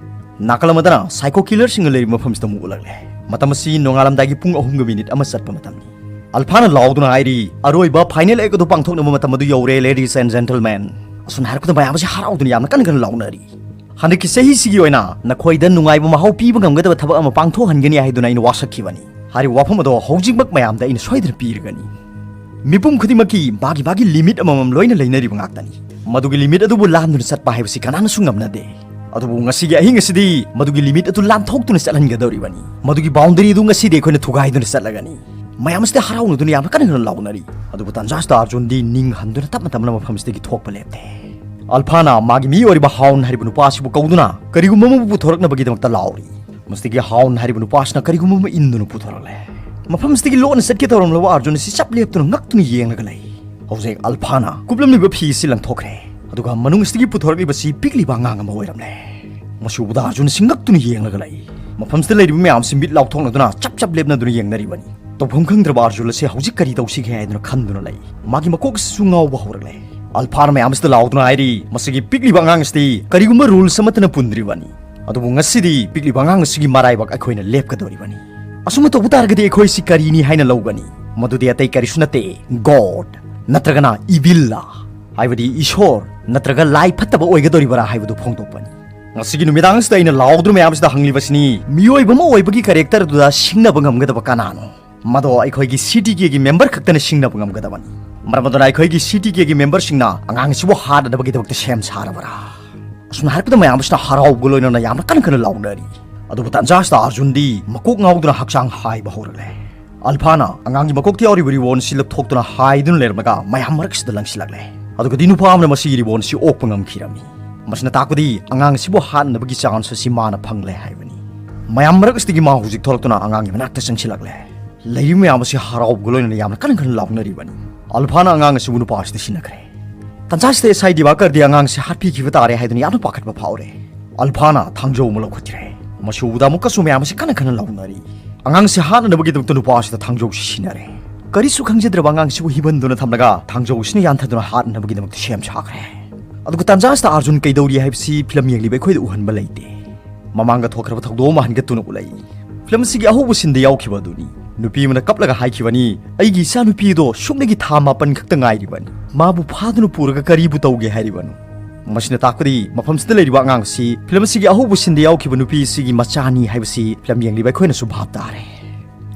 ꯅꯥꯀꯜ ꯑꯃꯗꯅ ꯁꯥꯏꯀꯣ ꯀꯤꯂꯔꯁꯤꯡꯅ ꯂꯩꯔꯤꯕ ꯃꯐꯝꯁꯤꯗ ꯑꯃꯨꯛ ꯎꯠꯂꯛꯂꯦ꯫ ꯃꯇꯝ ꯑꯁꯤ ꯅꯣꯡꯉꯥꯂꯝꯗꯥꯏꯒꯤ ꯄꯨꯡ ꯑꯍꯨꯝꯒ ꯃꯤꯅꯤꯠ ꯑꯃ ꯆꯠꯄ ꯃꯇꯝꯅꯤ꯫ ꯑꯜꯐꯥꯅ ꯂꯥꯎꯗꯨꯅ ꯍꯥꯏꯔꯤ, "ꯑꯔꯣꯏꯕ ꯐꯥꯏꯅꯦꯜ ꯑꯦꯛ ꯑꯗꯨ ꯄꯥꯡꯊꯣꯛꯅꯕ ꯃꯇꯝ ꯑꯗꯨ ꯌꯧꯔꯦ, ladies and gentlemen꯫" ꯑꯁꯨꯝꯅ ꯍꯥꯏꯔꯛꯄꯗ ꯃꯌꯥꯝ ꯑꯁꯤ ꯍꯔꯥꯎꯗꯨꯅ ꯌꯥꯝꯅ ꯀꯟꯅ ꯀꯟꯅ ꯂꯥꯎꯅꯔꯤ꯫ "ꯍꯟꯗꯛꯀꯤ ꯆꯍꯤꯁꯤꯒꯤ ꯑꯣꯏꯅ ꯅꯈꯣꯏꯗ ꯅꯨꯡꯉꯥꯏꯕ ꯃꯍꯥꯎ ꯄꯤꯕ ꯉꯝꯒꯗꯕ ꯊꯕꯛ ꯑꯃ ꯄꯥꯡꯊꯣꯛꯍꯟꯒꯅꯤ" ꯍꯥꯏꯗꯨꯅ ꯑꯩꯅ ꯋꯥꯁꯛꯈꯤꯕꯅꯤ꯫ ꯍꯥꯏꯔꯤꯕ ꯋꯥꯐꯝ ꯑꯗꯣ ꯍꯧꯖꯤꯛꯃꯛ ꯃꯌꯥꯝꯗ ꯑꯩꯅ ꯁꯣꯏꯗꯅ ꯄꯤꯔꯒꯅꯤ꯫ ꯃꯤꯄꯨꯝ ꯈꯨꯗꯤꯡꯃꯛꯀꯤ ꯃꯥꯒꯤ ꯃꯥꯒꯤ ꯂꯤꯃꯤꯠ ꯑꯃꯃꯝ ꯂꯣꯏꯅ ꯂꯩꯅꯔꯤꯕ ꯉꯥꯛꯇꯅꯤ꯫ ꯃꯗꯨꯒꯤ ꯂꯤꯃꯤꯠ ꯑꯗꯨꯕꯨ ꯂꯥꯟꯗꯨꯅ ꯆꯠꯄ ꯍꯥꯏꯕꯁꯤ ꯀꯅꯥꯅꯁꯨ ꯉꯝꯅꯗꯦ꯫ ꯑꯗꯨꯕꯨ ꯉꯁꯤꯒꯤ ꯑꯍꯤꯡ ꯑꯁꯤꯗꯤ ꯃꯗꯨꯒꯤ ꯂꯤꯃꯤꯠ ꯑꯗꯨ ꯂꯥꯟꯊꯣꯛꯇꯨꯅ ꯆꯠꯍꯟꯒꯗꯧꯔꯤꯕꯅꯤ꯫ ꯃꯗꯨꯒꯤ ꯕꯥꯎꯟꯗꯔꯤ ꯑꯗꯨ ꯉꯁꯤꯗꯤ ꯑꯩꯈꯣꯏꯅ ꯊꯨꯒꯥꯏꯗꯨꯅ ꯆꯠꯂꯒꯅꯤ꯫ ꯃꯌꯥꯝ ꯑꯁꯤꯗ ꯍꯔꯥꯎꯅꯗꯨꯅ ꯌꯥꯝꯅ ꯀꯟꯅ ꯀꯟꯅ ꯂꯥꯎꯅꯔꯤ꯫ ꯑꯗꯨꯕꯨ ꯇꯥꯟꯖꯥꯁꯤꯗ ꯑꯔꯖꯨꯟꯗꯤ ꯅꯤꯡ ꯍꯟꯗꯨꯅ ꯇꯞꯅ ꯇꯞꯅ ꯃꯐꯝꯁꯤꯗꯒꯤ ꯊꯣꯛꯄ ꯂꯦꯞꯇꯦ꯫ ꯑꯜꯐꯥꯅ ꯃꯥꯒꯤ ꯃꯤ ꯑꯣꯏꯔꯤꯕ ꯍꯥꯎꯟ ꯍꯥꯏꯔꯤꯕ ꯅꯨꯄꯥ ꯑꯁꯤꯕꯨ ꯀꯧꯗꯨꯅ ꯀꯔꯤꯒꯨꯝꯕ ꯑꯃꯕꯨ ꯄꯨꯊꯣꯔꯛꯅꯕꯒꯤꯗꯃꯛꯇ ꯂꯥꯎꯔꯤ꯫ ꯃꯁꯤꯗꯒꯤ ꯍꯥꯎꯟ ꯍꯥꯏꯔꯤꯕ ꯅꯨꯄꯥ ꯑꯁꯤꯅ ꯀꯔꯤꯒꯨꯝꯕ ꯑꯃ ꯏꯟꯗꯨꯅ ꯄꯨꯊꯣꯔꯛꯂꯦ꯫ ꯃꯐꯝꯁꯤꯗꯒꯤ ꯂꯣꯟꯅ ꯆꯠꯀꯦ ꯇꯧꯔꯝꯂꯕ ꯑꯔꯖꯨꯟ ꯑꯁꯤ ꯆꯞ ꯂꯦꯞꯇꯨꯅ ꯉꯛꯇꯨꯅ ꯌꯦꯡꯂꯒ ꯂꯩ꯫ ꯍꯧꯖꯤꯛ ꯑꯜꯐꯥꯅ ꯀꯨꯞꯂꯝꯂꯤꯕ ꯐꯤ ꯑꯁꯤ ꯂꯪꯊꯣꯛꯈ꯭ꯔꯦ꯫ ꯑꯗꯨꯒ ꯃꯅꯨꯡ ꯑꯁꯤꯗꯒꯤ ꯄꯨꯊꯣꯔꯛꯂꯤꯕꯁꯤ ꯄꯤꯛꯂꯤꯕ ꯑꯉꯥꯡ ꯑꯃ ꯑꯣꯏꯔꯝꯂꯦ꯫ ꯃꯁꯤ ꯎꯕꯗ ꯑꯔꯖꯨꯟ ꯑꯁꯤ ꯉꯛꯇꯨꯅ ꯌꯦꯡꯂꯒ ꯂꯩ꯫ ꯃꯐꯝꯁꯤꯗ ꯂꯩꯔꯤꯕ ꯃꯌꯥꯝꯁꯤ ꯃꯤꯠ ꯂꯥꯎꯊꯣꯛꯅꯗꯨꯅ ꯆꯞ ꯆꯞ ꯂꯦꯞꯅꯗꯨꯅ ꯌꯦꯡꯅꯔꯤꯕꯅꯤ꯫ ꯇꯧꯐꯝ ꯈꯪꯗ꯭ꯔꯕ ꯑꯔꯖꯨꯟ ꯑꯁꯤ ꯍꯧꯖꯤꯛ ꯀꯔꯤ ꯇꯧꯁꯤꯒꯦ ꯍꯥꯏꯗꯨꯅ ꯈꯟꯗꯨꯅ ꯂꯩ꯫ ꯃꯥꯒꯤ ꯃꯀꯣꯛ ꯑꯁꯤꯁꯨ ꯉꯥꯎꯕ ꯍꯧꯔꯛꯂꯦ꯫ ꯑꯜꯐꯥꯅ ꯃꯌꯥꯝ ꯑꯁꯤꯗ ꯂꯥꯎꯗꯨꯅ ꯍꯥꯏꯔꯤ, "ꯃꯁꯤꯒꯤ ꯄꯤꯛꯂꯤꯕ ꯑꯉꯥꯡ ꯑꯁꯤꯗꯤ ꯀꯔꯤꯒꯨꯝꯕ ꯔꯨꯜꯁ ꯑꯃꯠꯇꯅ ꯄꯨꯟꯗ꯭ꯔꯤꯕꯅꯤ꯫ ꯑꯗꯨꯕꯨ ꯉꯁꯤꯗꯤ ꯄꯤꯛꯂꯤꯕ ꯑꯉꯥꯡ ꯑꯁꯤꯒꯤ ꯃꯔꯥꯏꯕꯛ ꯑꯩꯈꯣꯏꯅ ꯂꯦꯞꯀꯗꯧꯔꯤꯕꯅꯤ꯫ ꯑꯁꯨꯝꯅ ꯇꯧꯕ ꯇꯥꯔꯒꯗꯤ ꯑꯩꯈꯣꯏ ꯁꯤ ꯀꯔꯤꯅꯤ ꯍꯥꯏꯅ ꯂꯧꯒꯅꯤ? ꯃꯗꯨꯗꯤ ꯑꯇꯩ ꯀꯔꯤꯁꯨ ꯅꯠꯇꯦ, ꯒꯣꯗ ꯅꯠꯇ꯭ꯔꯒꯅ ꯏꯚꯤꯜꯂ, ꯍꯥꯏꯕꯗꯤ ꯏꯁꯣꯔ ꯅꯠꯇ꯭ꯔꯒ ꯂꯥꯏ ꯐꯠꯇꯕ ꯑꯣꯏꯒꯗꯧꯔꯤꯕꯔꯥ ꯍꯥꯏꯕꯗꯨ ꯐꯣꯡꯗꯣꯛꯄꯅꯤ꯫ ꯉꯁꯤꯒꯤ ꯅꯨꯃꯤꯗꯥꯡꯁꯤꯗ ꯑꯩꯅ ꯂꯥꯎꯗꯨꯅ ꯃꯌꯥꯝꯁꯤꯗ ꯍꯪꯂꯤꯕꯁꯤꯅꯤ, ꯃꯤꯑꯣꯏꯕ ꯑꯃ ꯑꯣꯏꯕꯒꯤ ꯀꯦꯔꯦꯛꯇꯔ ꯑꯗꯨꯗ ꯁꯤꯡꯅꯕ ꯉꯝꯒꯗꯕ ꯀꯅꯥꯅꯣ? ꯃꯗꯣ ꯑꯩꯈꯣꯏꯒꯤ ꯁꯤ ꯇꯤ ꯀꯦꯒꯤ ꯃꯦꯝꯕꯔ ꯈꯛꯇꯅ ꯁꯤꯡꯅꯕ ꯉꯝꯒꯗꯕꯅꯤ꯫ ꯃꯔꯝ ꯑꯗꯨꯅ ꯑꯩꯈꯣꯏꯒꯤ ꯁꯤ ꯇꯤ ꯀꯦꯒꯤ ꯃꯦꯝꯕꯔꯁꯤꯡꯅ ꯑꯉꯥꯡ ꯑꯁꯤꯕꯨ ꯍꯥꯠꯅꯅꯕꯒꯤꯗꯃꯛꯇ ꯁꯦꯝ ꯁꯥꯔꯕꯔꯥ?" ꯑꯁꯨꯝꯅ ꯍꯥꯏꯔꯛꯄꯗ ꯃꯌꯥꯝ ꯑꯁꯤꯅ ꯍꯔꯥꯎꯕꯒ ꯂꯣꯏꯅꯅ ꯌꯥꯝꯅ ꯀꯟꯅ ꯀꯟꯅ ꯂꯥꯎꯅꯔꯤ꯫ ꯑꯗꯨꯕꯨ ꯇꯥꯟꯖꯥ ꯑꯁꯤꯗ ꯑꯥꯔꯖꯨꯟꯗꯤ ꯃꯀꯣꯛ ꯉꯥꯎꯗꯨꯅ ꯍꯛꯆꯥꯡ ꯍꯥꯏꯕ ꯍꯧꯔꯛꯂꯦ꯫ ꯑꯜꯐꯥꯅ ꯑꯉꯥꯡꯒꯤ ꯃꯀꯣꯛꯇ ꯌꯥꯎꯔꯤꯕ ꯔꯤꯕꯣꯟ ꯑꯁꯤ ꯂꯧꯊꯣꯛꯇꯨꯅ ꯍꯥꯏꯗꯨꯅ ꯂꯩꯔꯝꯃꯒ ꯃꯌꯥꯝ ꯃꯔꯛꯁꯤꯗ ꯂꯪꯁꯤꯜꯂꯛꯂꯦ꯫ ꯑꯗꯨꯒꯗꯤ ꯅꯨꯄꯥ ꯑꯃꯅ ꯃꯁꯤꯒꯤ ꯔꯤꯕꯣꯟ ꯑꯁꯤ ꯑꯣꯛꯄ ꯉꯝꯈꯤꯔꯝꯃꯤ꯫ ꯃꯁꯤꯅ ꯇꯥꯛꯄꯗꯤ ꯑꯉꯥꯡ ꯑꯁꯤꯕꯨ ꯍꯥꯠꯅꯕꯒꯤ ꯆꯥꯟꯁ ꯑꯁꯤ ꯃꯥꯅ ꯐꯪꯂꯦ ꯍꯥꯏꯕꯅꯤ꯫ ꯃꯌꯥꯝ ꯃꯔꯛ ꯑꯁꯤꯗꯒꯤ ꯃꯥ ꯍꯧꯖꯤꯛ ꯊꯣꯛꯂꯛꯇꯨꯅ ꯑꯉꯥꯡꯒꯤ ꯃꯅꯥꯛꯇ ꯆꯪꯁꯤꯜꯂꯛꯂꯦ꯫ ꯂꯩꯔꯤꯕ ꯃꯌꯥꯝ ꯑꯁꯤ ꯍꯔꯥꯎꯕꯒ ꯂꯣꯏꯅꯅ ꯌꯥꯝꯅ ꯀꯟꯅ ꯀꯟꯅ ꯂꯥꯎꯅꯔꯤꯕꯅꯤ꯫ ꯑꯜꯐꯥꯅ ꯑꯉꯥꯡ ꯑꯁꯤꯕꯨ ꯅꯨꯄꯥ ꯑꯁꯤꯗ ꯁꯤꯟꯅꯈ꯭ꯔꯦ꯫ ꯇꯟꯖꯥ ꯑꯁꯤꯗ ꯑꯦꯁ ꯑꯥꯏ ꯗꯤꯕꯥꯀꯔꯗꯤ ꯑꯉꯥꯡꯁꯤ ꯍꯥꯠꯄꯤꯈꯤꯕ ꯇꯥꯔꯦ ꯍꯥꯏꯗꯨꯅ ꯌꯥꯝꯅ ꯄꯥꯈꯠꯄ ꯐꯥꯎꯔꯦ꯫ ꯑꯜꯐꯥꯅ ꯊꯥꯡꯖꯧ ꯑꯃ ꯂꯧꯈꯠꯈ꯭ꯔꯦ꯫ ꯃꯁꯤ ꯎꯕꯗ ꯑꯃꯨꯛꯀꯁꯨ ꯃꯌꯥꯝ ꯑꯁꯤ ꯀꯟꯅ ꯀꯟꯅ ꯂꯥꯎꯅꯔꯤ꯫ ꯑꯉꯥꯡꯁꯤ ꯍꯥꯠꯅꯅꯕꯒꯤꯗꯃꯛꯇ ꯅꯨꯄꯥ ꯑꯁꯤꯗ ꯊꯥꯡꯖꯧꯁꯤ ꯁꯤꯟꯅꯔꯦ꯫ ꯀꯔꯤꯁꯨ ꯈꯪꯖꯗ꯭ꯔꯕ ꯑꯉꯥꯡꯁꯤꯕꯨ ꯍꯤꯕꯟꯗꯨꯅ ꯊꯝꯂꯒ ꯊꯥꯡꯖꯧ ꯑꯁꯤꯅ ꯌꯥꯟꯊꯗꯨꯅ ꯍꯥꯠꯅꯅꯕꯒꯤꯗꯃꯛꯇ ꯁꯦꯝ ꯁꯥꯈ꯭ꯔꯦ꯫ ꯑꯗꯨꯒ ꯇꯥꯟꯖꯥ ꯑꯁꯤꯗ ꯑꯥꯔꯖꯨꯟ ꯀꯩꯗꯧꯔꯤ ꯍꯥꯏꯕꯁꯤ ꯐꯤꯂꯝ ꯌꯦꯡꯂꯤꯕ ꯑꯩꯈꯣꯏꯗ ꯎꯍꯟꯕ ꯂꯩꯇꯦ꯫ ꯃꯃꯥꯡꯗ ꯊꯣꯛꯈ꯭ꯔꯕ ꯊꯧꯗꯣꯛ ꯑꯃ ꯍꯟꯒꯠꯇꯨꯅ ꯎꯠꯂꯛꯏ꯫ ꯐꯤꯂꯝ ꯑꯁꯤꯒꯤ ꯑꯍꯧꯕ ꯁꯤꯟꯗ ꯌꯥꯎꯈꯤꯕ ꯑꯗꯨꯅꯤ꯫ ꯅꯨꯄꯤ ꯑꯃꯅ ꯀꯞꯂꯒ ꯍꯥꯏꯈꯤꯕꯅꯤ, "ꯑꯩꯒꯤ ꯏꯆꯥꯅꯨꯄꯤ ꯑꯗꯣ ꯁꯨꯞꯅꯒꯤ ꯊꯥ ꯃꯥꯄꯟ ꯈꯛꯇ ꯉꯥꯏꯔꯤꯕꯅꯤ꯫ ꯃꯥꯕꯨ ꯐꯥꯗꯨꯅ ꯄꯨꯔꯒ ꯀꯔꯤꯕꯨ ꯇꯧꯒꯦ ꯍꯥꯏꯔꯤꯕꯅꯣ?" ꯃꯁꯤꯅ ꯇꯥꯛꯄꯗꯤ ꯃꯐꯝꯁꯤꯗ ꯂꯩꯔꯤꯕ ꯑꯉꯥꯡ ꯑꯁꯤ ꯐꯤꯂꯝ ꯑꯁꯤꯒꯤ ꯑꯍꯧꯕ ꯁꯤꯟꯗ ꯌꯥꯎꯈꯤꯕ ꯅꯨꯄꯤ ꯑꯁꯤꯒꯤ ꯃꯆꯥꯅꯤ ꯍꯥꯏꯕꯁꯤ ꯐꯤꯂꯝ ꯌꯦꯡꯂꯤꯕ ꯑꯩꯈꯣꯏꯅꯁꯨ ꯚꯥꯞ ꯇꯥꯔꯦ꯫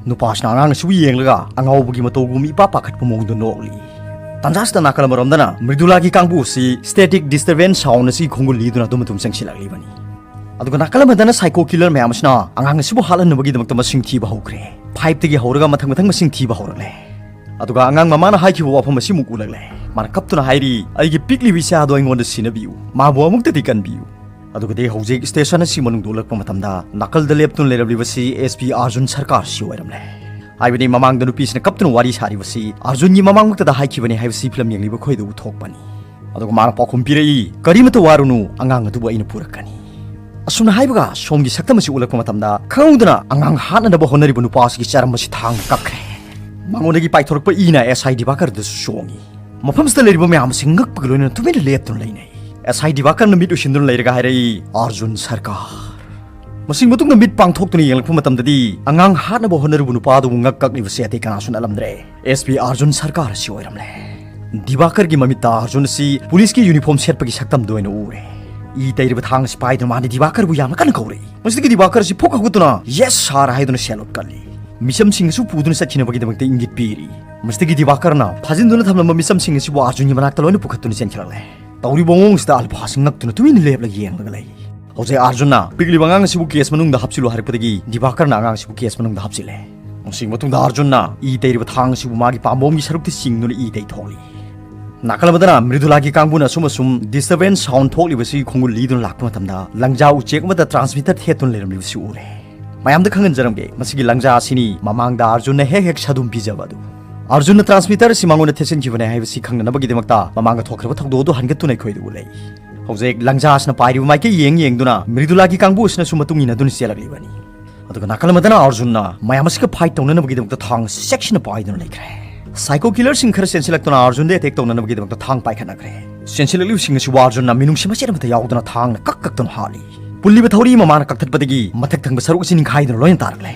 ꯅꯨꯄꯥꯁꯤꯅ ꯑꯉꯥꯡ ꯑꯁꯤꯕꯨ ꯌꯦꯡꯂꯒ ꯑꯉꯥꯎꯕꯒꯤ ꯃꯇꯧꯒꯨꯝ ꯏꯄꯥ ꯄꯥꯈꯠꯄ ꯃꯑꯣꯡꯗ ꯅꯣꯛꯂꯤ꯫ ꯇꯥꯟꯖꯥꯁꯤꯗ ꯅꯥꯀꯜ ꯑꯃꯔꯣꯝꯗꯅ ꯃ꯭ꯔꯤꯗꯨꯂꯥꯒꯤ ꯀꯥꯡꯕꯨ ꯑꯁꯤ ꯁ꯭ꯇꯦꯇꯤꯛ ꯗꯤꯁꯇꯔꯕꯦꯟꯁ ꯁꯥꯎꯟ ꯑꯁꯤꯒꯤ ꯈꯣꯡꯒꯨꯜ ꯂꯤꯗꯨꯅ ꯑꯗꯨꯝ ꯑꯗꯨꯝ ꯆꯪꯁꯤꯜꯂꯛꯂꯤꯕꯅꯤ꯫ ꯑꯗꯨꯒ ꯅꯥꯀꯜ ꯑꯃꯗꯅ ꯁꯥꯏꯀꯣ ꯀꯤꯂꯔ ꯃꯌꯥꯝ ꯑꯁꯤꯅ ꯑꯉꯥꯡ ꯑꯁꯤꯕꯨ ꯍꯥꯠꯍꯟꯅꯕꯒꯤꯗꯃꯛꯇ ꯃꯁꯤꯡ ꯊꯤꯕ ꯍꯧꯈ꯭ꯔꯦ꯫ ꯐꯥꯏꯚꯇꯒꯤ ꯍꯧꯔꯒ ꯃꯊꯪ ꯃꯊꯪ ꯃꯁꯤꯡ ꯊꯤꯕ ꯍꯧꯔꯛꯂꯦ꯫ ꯑꯗꯨꯒ ꯑꯉꯥꯡ ꯃꯃꯥꯅ ꯍꯥꯏꯈꯤꯕ ꯋꯥꯐꯝ ꯑꯁꯤꯃꯨꯛ ꯎꯠꯂꯛꯂꯦ꯫ ꯃꯥꯅ ꯀꯞꯇꯨꯅ ꯍꯥꯏꯔꯤ, "ꯑꯩꯒꯤ ꯄꯤꯛꯂꯤꯕ ꯏꯆꯥ ꯑꯗꯣ ꯑꯩꯉꯣꯟꯗ ꯁꯤꯟꯅꯕꯤꯌꯨ, ꯃꯥꯕꯨ ꯑꯃꯨꯛꯇꯗꯤ ꯀꯟꯕꯤꯌꯨ"꯫ ꯑꯗꯨꯒꯗꯤ ꯍꯧꯖꯤꯛ ꯁ꯭ꯇꯦꯁꯟ ꯑꯁꯤ ꯃꯅꯨꯡꯗ ꯎꯠꯂꯛꯄ ꯃꯇꯝꯗ ꯅꯥꯀꯜꯗ ꯂꯦꯞꯇꯨꯅ ꯂꯩꯔꯝꯂꯤꯕꯁꯤ ꯑꯦꯁ ꯄꯤ ꯑꯥꯔꯖꯨꯟ ꯁꯔꯀꯥꯔꯁꯤ ꯑꯣꯏꯔꯝꯂꯦ꯫ ꯍꯥꯏꯕꯗꯤ ꯃꯃꯥꯡꯗ ꯅꯨꯄꯤꯁꯤꯅ ꯀꯞꯇꯨꯅ ꯋꯥꯔꯤ ꯁꯥꯔꯤꯕꯁꯤ ꯑꯥꯔꯖꯨꯟꯒꯤ ꯃꯃꯥꯡꯃꯛꯇꯗ ꯍꯥꯏꯈꯤꯕꯅꯤ ꯍꯥꯏꯕꯁꯤ ꯐꯤꯂꯝ ꯌꯦꯡꯂꯤꯕ ꯑꯩꯈꯣꯏꯗ ꯎꯊꯣꯛꯄꯅꯤ꯫ ꯑꯗꯨꯒ ꯃꯥꯅ ꯄꯥꯎꯈꯨꯝ ꯄꯤꯔꯛꯏ, "ꯀꯔꯤꯃꯠꯇ ꯋꯥꯔꯨꯅꯨ, ꯑꯉꯥꯡ ꯑꯗꯨꯕꯨ ꯑꯩꯅ ꯄꯨꯔꯛꯀꯅꯤ"꯫ ꯑꯁꯨꯝꯅ ꯍꯥꯏꯕꯒ ꯁꯣꯝꯒꯤ ꯁꯛꯇꯝ ꯑꯁꯤ ꯎꯠꯂꯛꯄ ꯃꯇꯝꯗ ꯈꯪꯍꯧꯗꯅ ꯑꯉꯥꯡ ꯍꯥꯠꯅꯅꯕ ꯍꯣꯠꯅꯔꯤꯕ ꯅꯨꯄꯥ ꯑꯁꯤꯒꯤ ꯆꯔꯝ ꯑꯁꯤ ꯊꯥꯡꯅ ꯀꯛꯈ꯭ꯔꯦ꯫ ꯃꯉꯣꯟꯗꯒꯤ ꯄꯥꯏꯊꯣꯔꯛꯄ ꯏꯅ ꯑꯦꯁ ꯑꯥꯏ ꯗꯤꯕꯥꯀꯔꯗꯁꯨ ꯁꯣꯡꯉꯤ꯫ ꯃꯐꯝꯁꯤꯗ ꯂꯩꯔꯤꯕ ꯃꯌꯥꯝ ꯑꯁꯤ ꯉꯛꯄꯒ ꯂꯣꯏꯅꯅ ꯇꯨꯃꯤꯟꯅ ꯂꯦꯞꯇꯨꯅ ꯂꯩꯅꯩ꯫ ꯑꯦꯁ ꯑꯥꯏ ꯗꯤꯕꯥꯀꯔꯅ ꯃꯤꯠ ꯎꯏꯁꯤꯟꯗꯨꯅ ꯂꯩꯔꯒ ꯍꯥꯏꯔꯛꯏ, "ꯑꯥꯔꯖꯨꯟ ꯁꯔꯀꯥꯔ"꯫ ꯃꯁꯤꯒꯤ ꯃꯇꯨꯡꯗ ꯃꯤꯠ ꯄꯥꯡꯊꯣꯛꯇꯨꯅ ꯌꯦꯡꯂꯛꯄ ꯃꯇꯝꯗꯗꯤ ꯑꯉꯥꯡ ꯍꯥꯠꯅꯕ ꯍꯣꯠꯅꯔꯤꯕ ꯅꯨꯄꯥ ꯑꯗꯨꯕꯨ ꯉꯛ ꯀꯛꯂꯤꯕꯁꯤ ꯑꯇꯩ ꯀꯅꯥꯁꯨ ꯅꯠꯂꯝꯗ꯭ꯔꯦ, ꯑꯦꯁ ꯄꯤ ꯑꯥꯔꯖꯨꯟ ꯁꯔꯀꯥꯔ ꯑꯁꯤ ꯑꯣꯏꯔꯝꯂꯦ꯫ ꯗꯤꯕꯥꯀꯔꯒꯤ ꯃꯃꯤꯠꯇ ꯑꯥꯔꯖꯨꯟ ꯑꯁꯤ ꯄꯨꯂꯤꯁꯀꯤ ꯌꯨꯅꯤꯐꯣꯔꯝ ꯁꯦꯠꯄꯒꯤ ꯁꯛꯇꯝꯗ ꯑꯣꯏꯅ ꯎꯔꯦ꯫ ꯏ ꯇꯩꯔꯤꯕ ꯊꯥꯡ ꯑꯁꯤ ꯄꯥꯏꯗꯨꯅ ꯃꯥꯅ ꯗꯤꯕꯥꯀꯔꯕꯨ ꯌꯥꯝꯅ ꯀꯟꯅ ꯀꯧꯔꯛꯏ꯫ ꯃꯁꯤꯗꯒꯤ ꯗꯤꯕꯥꯀꯔ ꯑꯁꯤ ꯐꯨꯛ ꯍꯧꯒꯠꯇꯨꯅ, "Yes sir" ꯍꯥꯏꯗꯨꯅ ꯁꯦꯂꯨꯠ ꯀꯜꯂꯤ꯫ ꯃꯤꯆꯝꯁꯤꯡ ꯑꯁꯨ ꯄꯨꯗꯨꯅ ꯆꯠꯈꯤꯅꯕꯒꯤꯗꯃꯛꯇ ꯏꯪꯒꯤꯠ ꯄꯤꯔꯤ꯫ ꯃꯁꯤꯗꯒꯤ ꯗꯤꯕꯥꯀꯔꯅ ꯐꯥꯖꯤꯟꯗꯨꯅ ꯊꯝꯂꯝꯕ ꯃꯤꯆꯝꯁꯤꯡ ꯑꯁꯤꯕꯨ ꯑꯥꯔꯖꯨꯟꯒꯤ ꯃꯅꯥꯛꯇ ꯂꯣꯏꯅ ꯄꯨꯈꯠꯇꯨꯅ ꯆꯦꯟꯈꯠꯂꯛꯂꯦ꯫ ꯇꯧꯔꯤꯕ ꯃꯑꯣꯡꯁꯤꯗ ꯑꯜꯐꯥꯁꯤ ꯉꯛꯇꯨꯅ ꯇꯨꯃꯤꯟꯅ ꯂꯦꯞꯂꯒ ꯌꯦꯡꯂꯒ ꯂꯩ꯫ ꯍꯧꯖꯤꯛ ꯑꯥꯔꯖꯨꯟꯅ ꯄꯤꯛꯂꯤꯕ ꯑꯉꯥꯡ ꯑꯁꯤꯕꯨ ꯀꯦꯁ ꯃꯅꯨꯡꯗ ꯍꯥꯞꯆꯤꯜꯂꯨ ꯍꯥꯏꯔꯛꯄꯗꯒꯤ ꯗꯤꯕꯥꯀꯔꯅ ꯑꯉꯥꯡ ꯑꯁꯤꯕꯨ ꯀꯦꯁ ꯃꯅꯨꯡꯗ ꯍꯥꯞꯆꯤꯜꯂꯦ꯫ ꯃꯁꯤꯒꯤ ꯃꯇꯨꯡꯗ ꯑꯥꯔꯖꯨꯟꯅ ꯏ ꯇꯩꯔꯤꯕ ꯊꯥꯡ ꯑꯁꯤꯕꯨ ꯃꯥꯒꯤ ꯄꯥꯝꯕꯣꯝꯒꯤ ꯁꯔꯨꯛꯇ ꯆꯤꯡꯗꯨꯅ ꯏ ꯇꯩꯊꯣꯛꯂꯤ꯫ ꯅꯥꯀꯜ ꯑꯃꯗꯅ ꯃ꯭ꯔꯤꯗꯨꯂꯥꯒꯤ ꯀꯥꯡꯕꯨꯅ ꯑꯁꯨꯝ ꯑꯁꯨꯝ disturbance sound ꯊꯣꯛꯂꯤꯕꯁꯤ ꯈꯣꯡꯒꯨꯜ ꯂꯤꯗꯨꯅ ꯂꯥꯛꯄ ꯃꯇꯝꯗ ꯂꯪꯖꯥ ꯎꯆꯦꯛ ꯑꯃꯗ transmitter ꯊꯦꯠꯇꯨꯅ ꯂꯩꯔꯝꯂꯤꯕꯁꯤ ꯎꯔꯦ꯫ ꯃꯌꯥꯝꯗ ꯈꯪꯍꯟꯖꯔꯝꯒꯦ, ꯃꯁꯤꯒꯤ ꯂꯪꯖꯥ ꯑꯁꯤꯅꯤ ꯃꯃꯥꯡꯗ ꯑꯥꯔꯖꯨꯟꯅ ꯍꯦꯛ ꯍꯦꯛ ꯁꯥꯗꯨꯝ ꯄꯤꯖꯕ ꯑꯗꯨ꯫ ꯑꯥꯔꯖꯨꯟꯅ transmitter ꯑꯁꯤ ꯃꯉꯣꯟꯗ ꯊꯦꯠꯆꯤꯟꯈꯤꯕꯅꯦ ꯍꯥꯏꯕꯁꯤ ꯈꯪꯅꯅꯕꯒꯤꯗꯃꯛꯇ ꯃꯃꯥꯡꯗ ꯊꯣꯛꯈ꯭ꯔꯕ ꯊꯧꯗꯣꯛ ꯑꯗꯨ ꯍꯟꯒꯠꯇꯨꯅ ꯑꯩꯈꯣꯏꯗ ꯎꯠꯂꯛꯏ꯫ ꯍꯧꯖꯤꯛ ꯂꯪꯖꯥ ꯑꯁꯤꯅ ꯄꯥꯏꯔꯤꯕ ꯃꯥꯏꯀꯩ ꯌꯦꯡ ꯌꯦꯡꯗꯨꯅ ꯃ꯭ꯔꯤꯗꯨꯂꯥꯒꯤ ꯀꯥꯡꯕꯨ ꯑꯁꯤꯅꯁꯨ ꯃꯇꯨꯡ ꯏꯟꯅꯗꯨꯅ ꯆꯦꯜꯂꯛꯂꯤꯕꯅꯤ꯫ ꯑꯗꯨꯒ ꯅꯥꯀꯜ ꯑꯃꯗꯅ ꯑꯥꯔꯖꯨꯟꯅ ꯃꯌꯥꯝ ꯑꯁꯤꯒ fight ꯇꯧꯅꯅꯕꯒꯤꯗꯃꯛꯇ ꯊꯥꯡ ꯑꯁꯤ ꯆꯦꯛꯁꯤꯟꯅ ꯄꯥꯏꯗꯨꯅ ꯂꯩꯈ꯭ꯔꯦ꯫ Psycho killer ꯁꯤꯡ ꯈꯔ ꯆꯦꯟꯁꯤꯜꯂꯛꯇꯨꯅ ꯑꯥꯔꯖꯨꯟꯗ attack ꯇꯧꯅꯅꯕꯒꯤꯗꯃꯛꯇ ꯊꯥꯡ ꯄꯥꯏꯈꯠꯅꯈ꯭ꯔꯦ꯫ ꯆꯦꯟꯁꯤꯜꯂꯛꯂꯤꯕꯁꯤꯡ ꯑꯁꯤꯕꯨ ꯑꯥꯔꯖꯨꯟꯅ ꯃꯤꯅꯨꯡꯁꯤ ꯃꯆꯦꯠ ꯑꯃꯠꯇ ꯌꯥꯎꯗꯅ ꯊꯥꯡꯅ ꯀꯛ ꯀꯛꯇꯨꯅ ꯍꯥꯠꯂꯤ꯫ ꯄꯨꯜꯂꯤꯕ ꯊꯧꯔꯤ ꯑꯃ ꯃꯥꯅ ꯀꯛꯊꯠꯄꯗꯒꯤ ꯃꯊꯛ ꯊꯪꯕ ꯁꯔꯨꯛ ꯑꯁꯤ ꯅꯤꯡꯈꯥꯏꯗꯨꯅ ꯂꯣꯏꯅ ꯇꯥꯔꯛꯂꯦ꯫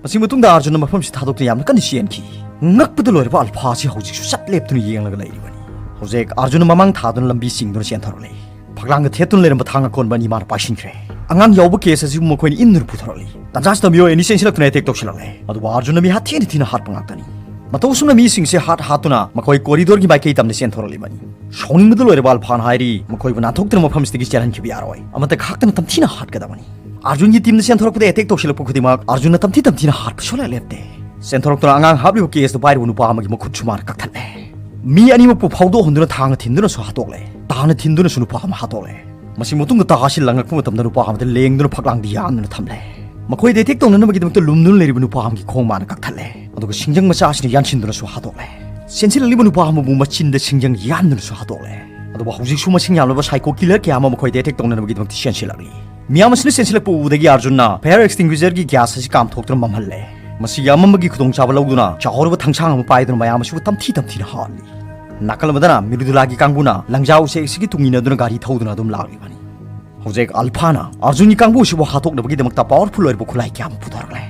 ꯃꯁꯤ ꯃꯇꯨꯡꯗ ꯑꯥꯔꯖꯨꯟꯅ ꯃꯐꯝꯁꯤ ꯊꯥꯗꯣꯛꯇꯨꯅ ꯌꯥꯝꯅ ꯀꯟꯅ ꯆꯦꯟꯈꯤ꯫ ꯉꯛꯄꯗ ꯂꯣꯏꯔꯕ ꯑꯜꯐꯥ ꯑꯁꯤ ꯍꯧꯖꯤꯛꯁꯨ ꯆꯠ ꯂꯦꯞꯇꯨꯅ ꯌꯦꯡꯂꯒ ꯂꯩꯔꯤꯕꯅꯤ꯫ ꯍꯧꯖꯤꯛ ꯑꯥꯔꯖꯨꯟꯅ ꯃꯃꯥꯡ ꯊꯥꯗꯨꯅ ꯂꯝꯕꯤ ꯆꯤꯡꯗꯨꯅ ꯆꯦꯟꯊꯣꯔꯛꯂꯦ꯫ ꯐꯛꯂꯥꯡꯗ ꯊꯦꯠꯇꯨꯅ ꯂꯩꯔꯝꯕ ꯊꯥꯡ ꯑꯀꯣꯟꯕ ꯑꯅꯤ ꯃꯥꯅ ꯄꯥꯏꯁꯤꯟꯈ꯭ꯔꯦ꯫ ꯑꯉꯥꯡ ꯌꯥꯎꯕ ꯀꯦꯁ ꯑꯁꯤꯕꯨ ꯃꯈꯣꯏꯅ ꯏꯟꯗꯨꯅ ꯄꯨꯊꯣꯔꯛꯂꯤ꯫ ꯇꯟꯖꯥꯁꯤꯗ ꯃꯤꯑꯣꯏ ꯑꯅꯤ ꯆꯦꯟꯁꯤꯜꯂꯛꯇꯨꯅ attack ꯇꯧꯁꯤꯜꯂꯛꯂꯦ꯫ ꯑꯗꯨꯕꯨ ꯑꯥꯔꯖꯨꯟꯅ ꯃꯤ ꯍꯥꯠꯊꯤꯅ ꯊꯤꯅ ꯍꯥꯠꯄ ꯉꯥꯛꯇꯅꯤ꯫ ꯃꯇꯧ ꯑꯁꯨꯝꯅ ꯃꯤꯁꯤꯡꯁꯦ ꯍꯥꯠ ꯍꯥꯠꯇꯨꯅ ꯃꯈꯣꯏ corridor ꯒꯤ ꯃꯥꯏꯀꯩ ꯇꯝꯅ ꯆꯦꯟꯊꯣꯔꯛꯂꯤꯕꯅꯤ꯫ ꯁꯥꯎꯅꯤꯡꯕꯗ ꯂꯣꯏꯔꯕ ꯑꯜꯐꯥꯅ ꯍꯥꯏꯔꯤ, ꯃꯈꯣꯏꯕꯨ ꯅꯥꯟꯊꯣꯛꯇꯨꯅ ꯃꯐꯝꯁꯤꯗꯒꯤ ꯆꯦꯜꯍꯟꯈꯤꯕ ꯌꯥꯔꯣꯏ꯫ ꯑꯃꯠꯇ ꯈꯥꯛꯇꯅ ꯇꯝꯊꯤꯅ ꯍꯥꯠꯀꯗꯕꯅꯤ꯫ ꯑꯥꯔꯖꯨꯟꯒꯤ ꯇꯤꯝꯅ ꯆꯦꯟꯊꯣꯔꯛꯄꯗ ꯑꯦꯇꯦꯛ ꯇꯧꯁꯤꯜꯂꯛꯄ ꯈꯨꯗꯤꯡꯃꯛ ꯑꯥꯔꯖꯨꯟꯅ ꯇꯝꯊꯤ ꯇꯝꯊꯤꯅ ꯍꯥꯠꯄ ꯁꯨꯡꯂꯦꯞ ꯂꯦꯞꯇꯦ꯫ ꯆꯦꯟꯊꯣꯔꯛꯇꯨꯅ ꯑꯉꯥꯡ ꯍꯥꯞꯂꯤꯕ ꯀꯦꯁꯇꯨ ꯄꯥꯏꯔꯤꯕ ꯅꯨꯄꯥ ꯑꯃꯒꯤ ꯃꯈꯨꯠꯁꯨ ꯃꯥꯅ ꯀꯛꯊꯠꯂꯦ꯫ ꯃꯤ ꯑꯅꯤꯃꯛꯄꯨ ꯐꯥꯎꯗꯣꯛꯍꯟꯗꯨꯅ ꯊꯥꯡꯅ ꯊꯤꯟꯗꯨꯅꯁꯨ ꯍꯥꯠꯇꯣꯛꯂꯦ꯫ ꯊꯥꯡꯅ ꯊꯤꯟꯗꯨꯅꯁꯨ ꯅꯨꯄꯥ ꯑꯃ ꯍꯥꯠꯇꯣꯛꯂꯦ꯫ ꯃꯁꯤ ꯃꯇꯨꯡꯗ ꯇꯥꯁꯤ ꯂꯪꯉꯛꯄ ꯃꯇꯝꯗ ꯅꯨꯄꯥ ꯑꯃꯗ ꯂꯦꯡꯗꯨꯅ ꯐꯛꯂꯥꯡꯗ ꯌꯥꯟꯗꯨꯅ ꯊꯝꯂꯦ꯫ ꯃꯈꯣꯏꯗ ꯑꯦꯇꯦꯛ ꯇꯧꯅꯅꯕꯒꯤꯗꯃꯛꯇ ꯂꯨꯝꯗꯨꯅ ꯂꯩꯔꯤꯕ ꯅꯨꯄꯥ ꯑꯃꯒꯤ ꯈꯣꯡ ꯃꯥꯅ ꯀꯛꯊꯠꯂꯦ꯫ ꯑꯗꯨꯒ ꯁꯤꯡꯖꯪ ꯃꯆꯥ ꯑꯁꯤꯅ ꯌꯥꯟꯁꯤꯟꯗꯨꯅꯁꯨ ꯍꯥꯠꯇꯣꯛꯂꯦ꯫ ꯆꯦꯟꯁꯤꯜꯂꯛꯂꯤꯕ ꯅꯨꯄꯥ ꯑꯃꯕꯨ ꯃꯆꯤꯟꯗ ꯁꯤꯡꯖꯪ ꯌꯥꯟꯗꯨꯅꯁꯨ ꯍꯥꯠꯇꯣꯛꯂꯦ꯫ ꯑꯗꯨꯕꯨ ꯍꯧꯖꯤꯛꯁꯨ ꯃꯁꯤꯡ ꯌꯥꯝꯂꯕ ꯁꯥꯏꯀꯣ ꯀꯤꯂꯔ ꯀꯌꯥ ꯑꯃ ꯃꯈꯣꯏꯗ ꯑꯦꯇꯦꯛ ꯇꯧꯅꯅꯕꯒꯤꯗꯃꯛꯇ ꯆꯦꯟꯁꯤꯜꯂꯛꯂꯤ꯫ ꯃꯤꯌꯥꯝ ꯑꯁꯤꯅ ꯆꯦꯟꯁꯤꯜꯂꯛꯄ ꯎꯕꯗꯒꯤ ꯑꯥꯔꯖꯨꯟꯅ ꯐꯥꯌꯔ ꯑꯦꯛꯁꯇꯤꯡꯒ꯭ꯋꯤꯖꯔꯒꯤ ꯒ꯭ꯌꯥꯁ ꯑꯁꯤ ꯀꯥꯝꯊꯣꯛꯇꯨꯅ ꯃꯝꯍꯜꯂꯦ꯫ ꯃꯁꯤꯒꯤ ꯑꯃꯝꯕꯒꯤ ꯈꯨꯗꯣꯡꯆꯥꯕ ꯂꯧꯗꯨꯅ ꯆꯥꯎꯔꯕ ꯊꯥꯡꯁꯥꯡ ꯑꯃ ꯄꯥꯏꯗꯨꯅ ꯃꯌꯥꯝ ꯑꯁꯤꯕꯨ ꯇꯝꯊꯤ ꯇꯝꯊꯤꯅ ꯍꯥꯠꯂꯤ꯫ ꯅꯥꯀꯜ ꯑꯃꯗꯅ ꯃꯤꯔꯨꯗꯨꯂꯥꯒꯤ ꯀꯥꯡꯕꯨꯅ ꯂꯪꯖꯥ ꯎꯆꯦꯛ ꯑꯁꯤꯒꯤ ꯇꯨꯡ ꯏꯟꯅꯗꯨꯅ ꯒꯥꯔꯤ ꯊꯧꯗꯨꯅ ꯑꯗꯨꯝ ꯂꯥꯛꯂꯤꯕꯅꯤ꯫ ꯍꯧꯖꯤꯛ ꯑꯜꯐꯥꯅ ꯑꯥꯔꯖꯨꯟꯒꯤ ꯀꯥꯡꯕꯨ ꯑꯁꯤꯕꯨ ꯍꯥꯠꯇꯣꯛꯅꯕꯒꯤꯗꯃꯛꯇ ꯄꯥꯋꯔꯐꯨꯜ ꯑꯣꯏꯔꯕ ꯈꯨꯠꯂꯥꯏ ꯀꯌꯥ ꯑꯃ ꯄꯨꯊꯣꯔꯛꯂꯦ꯫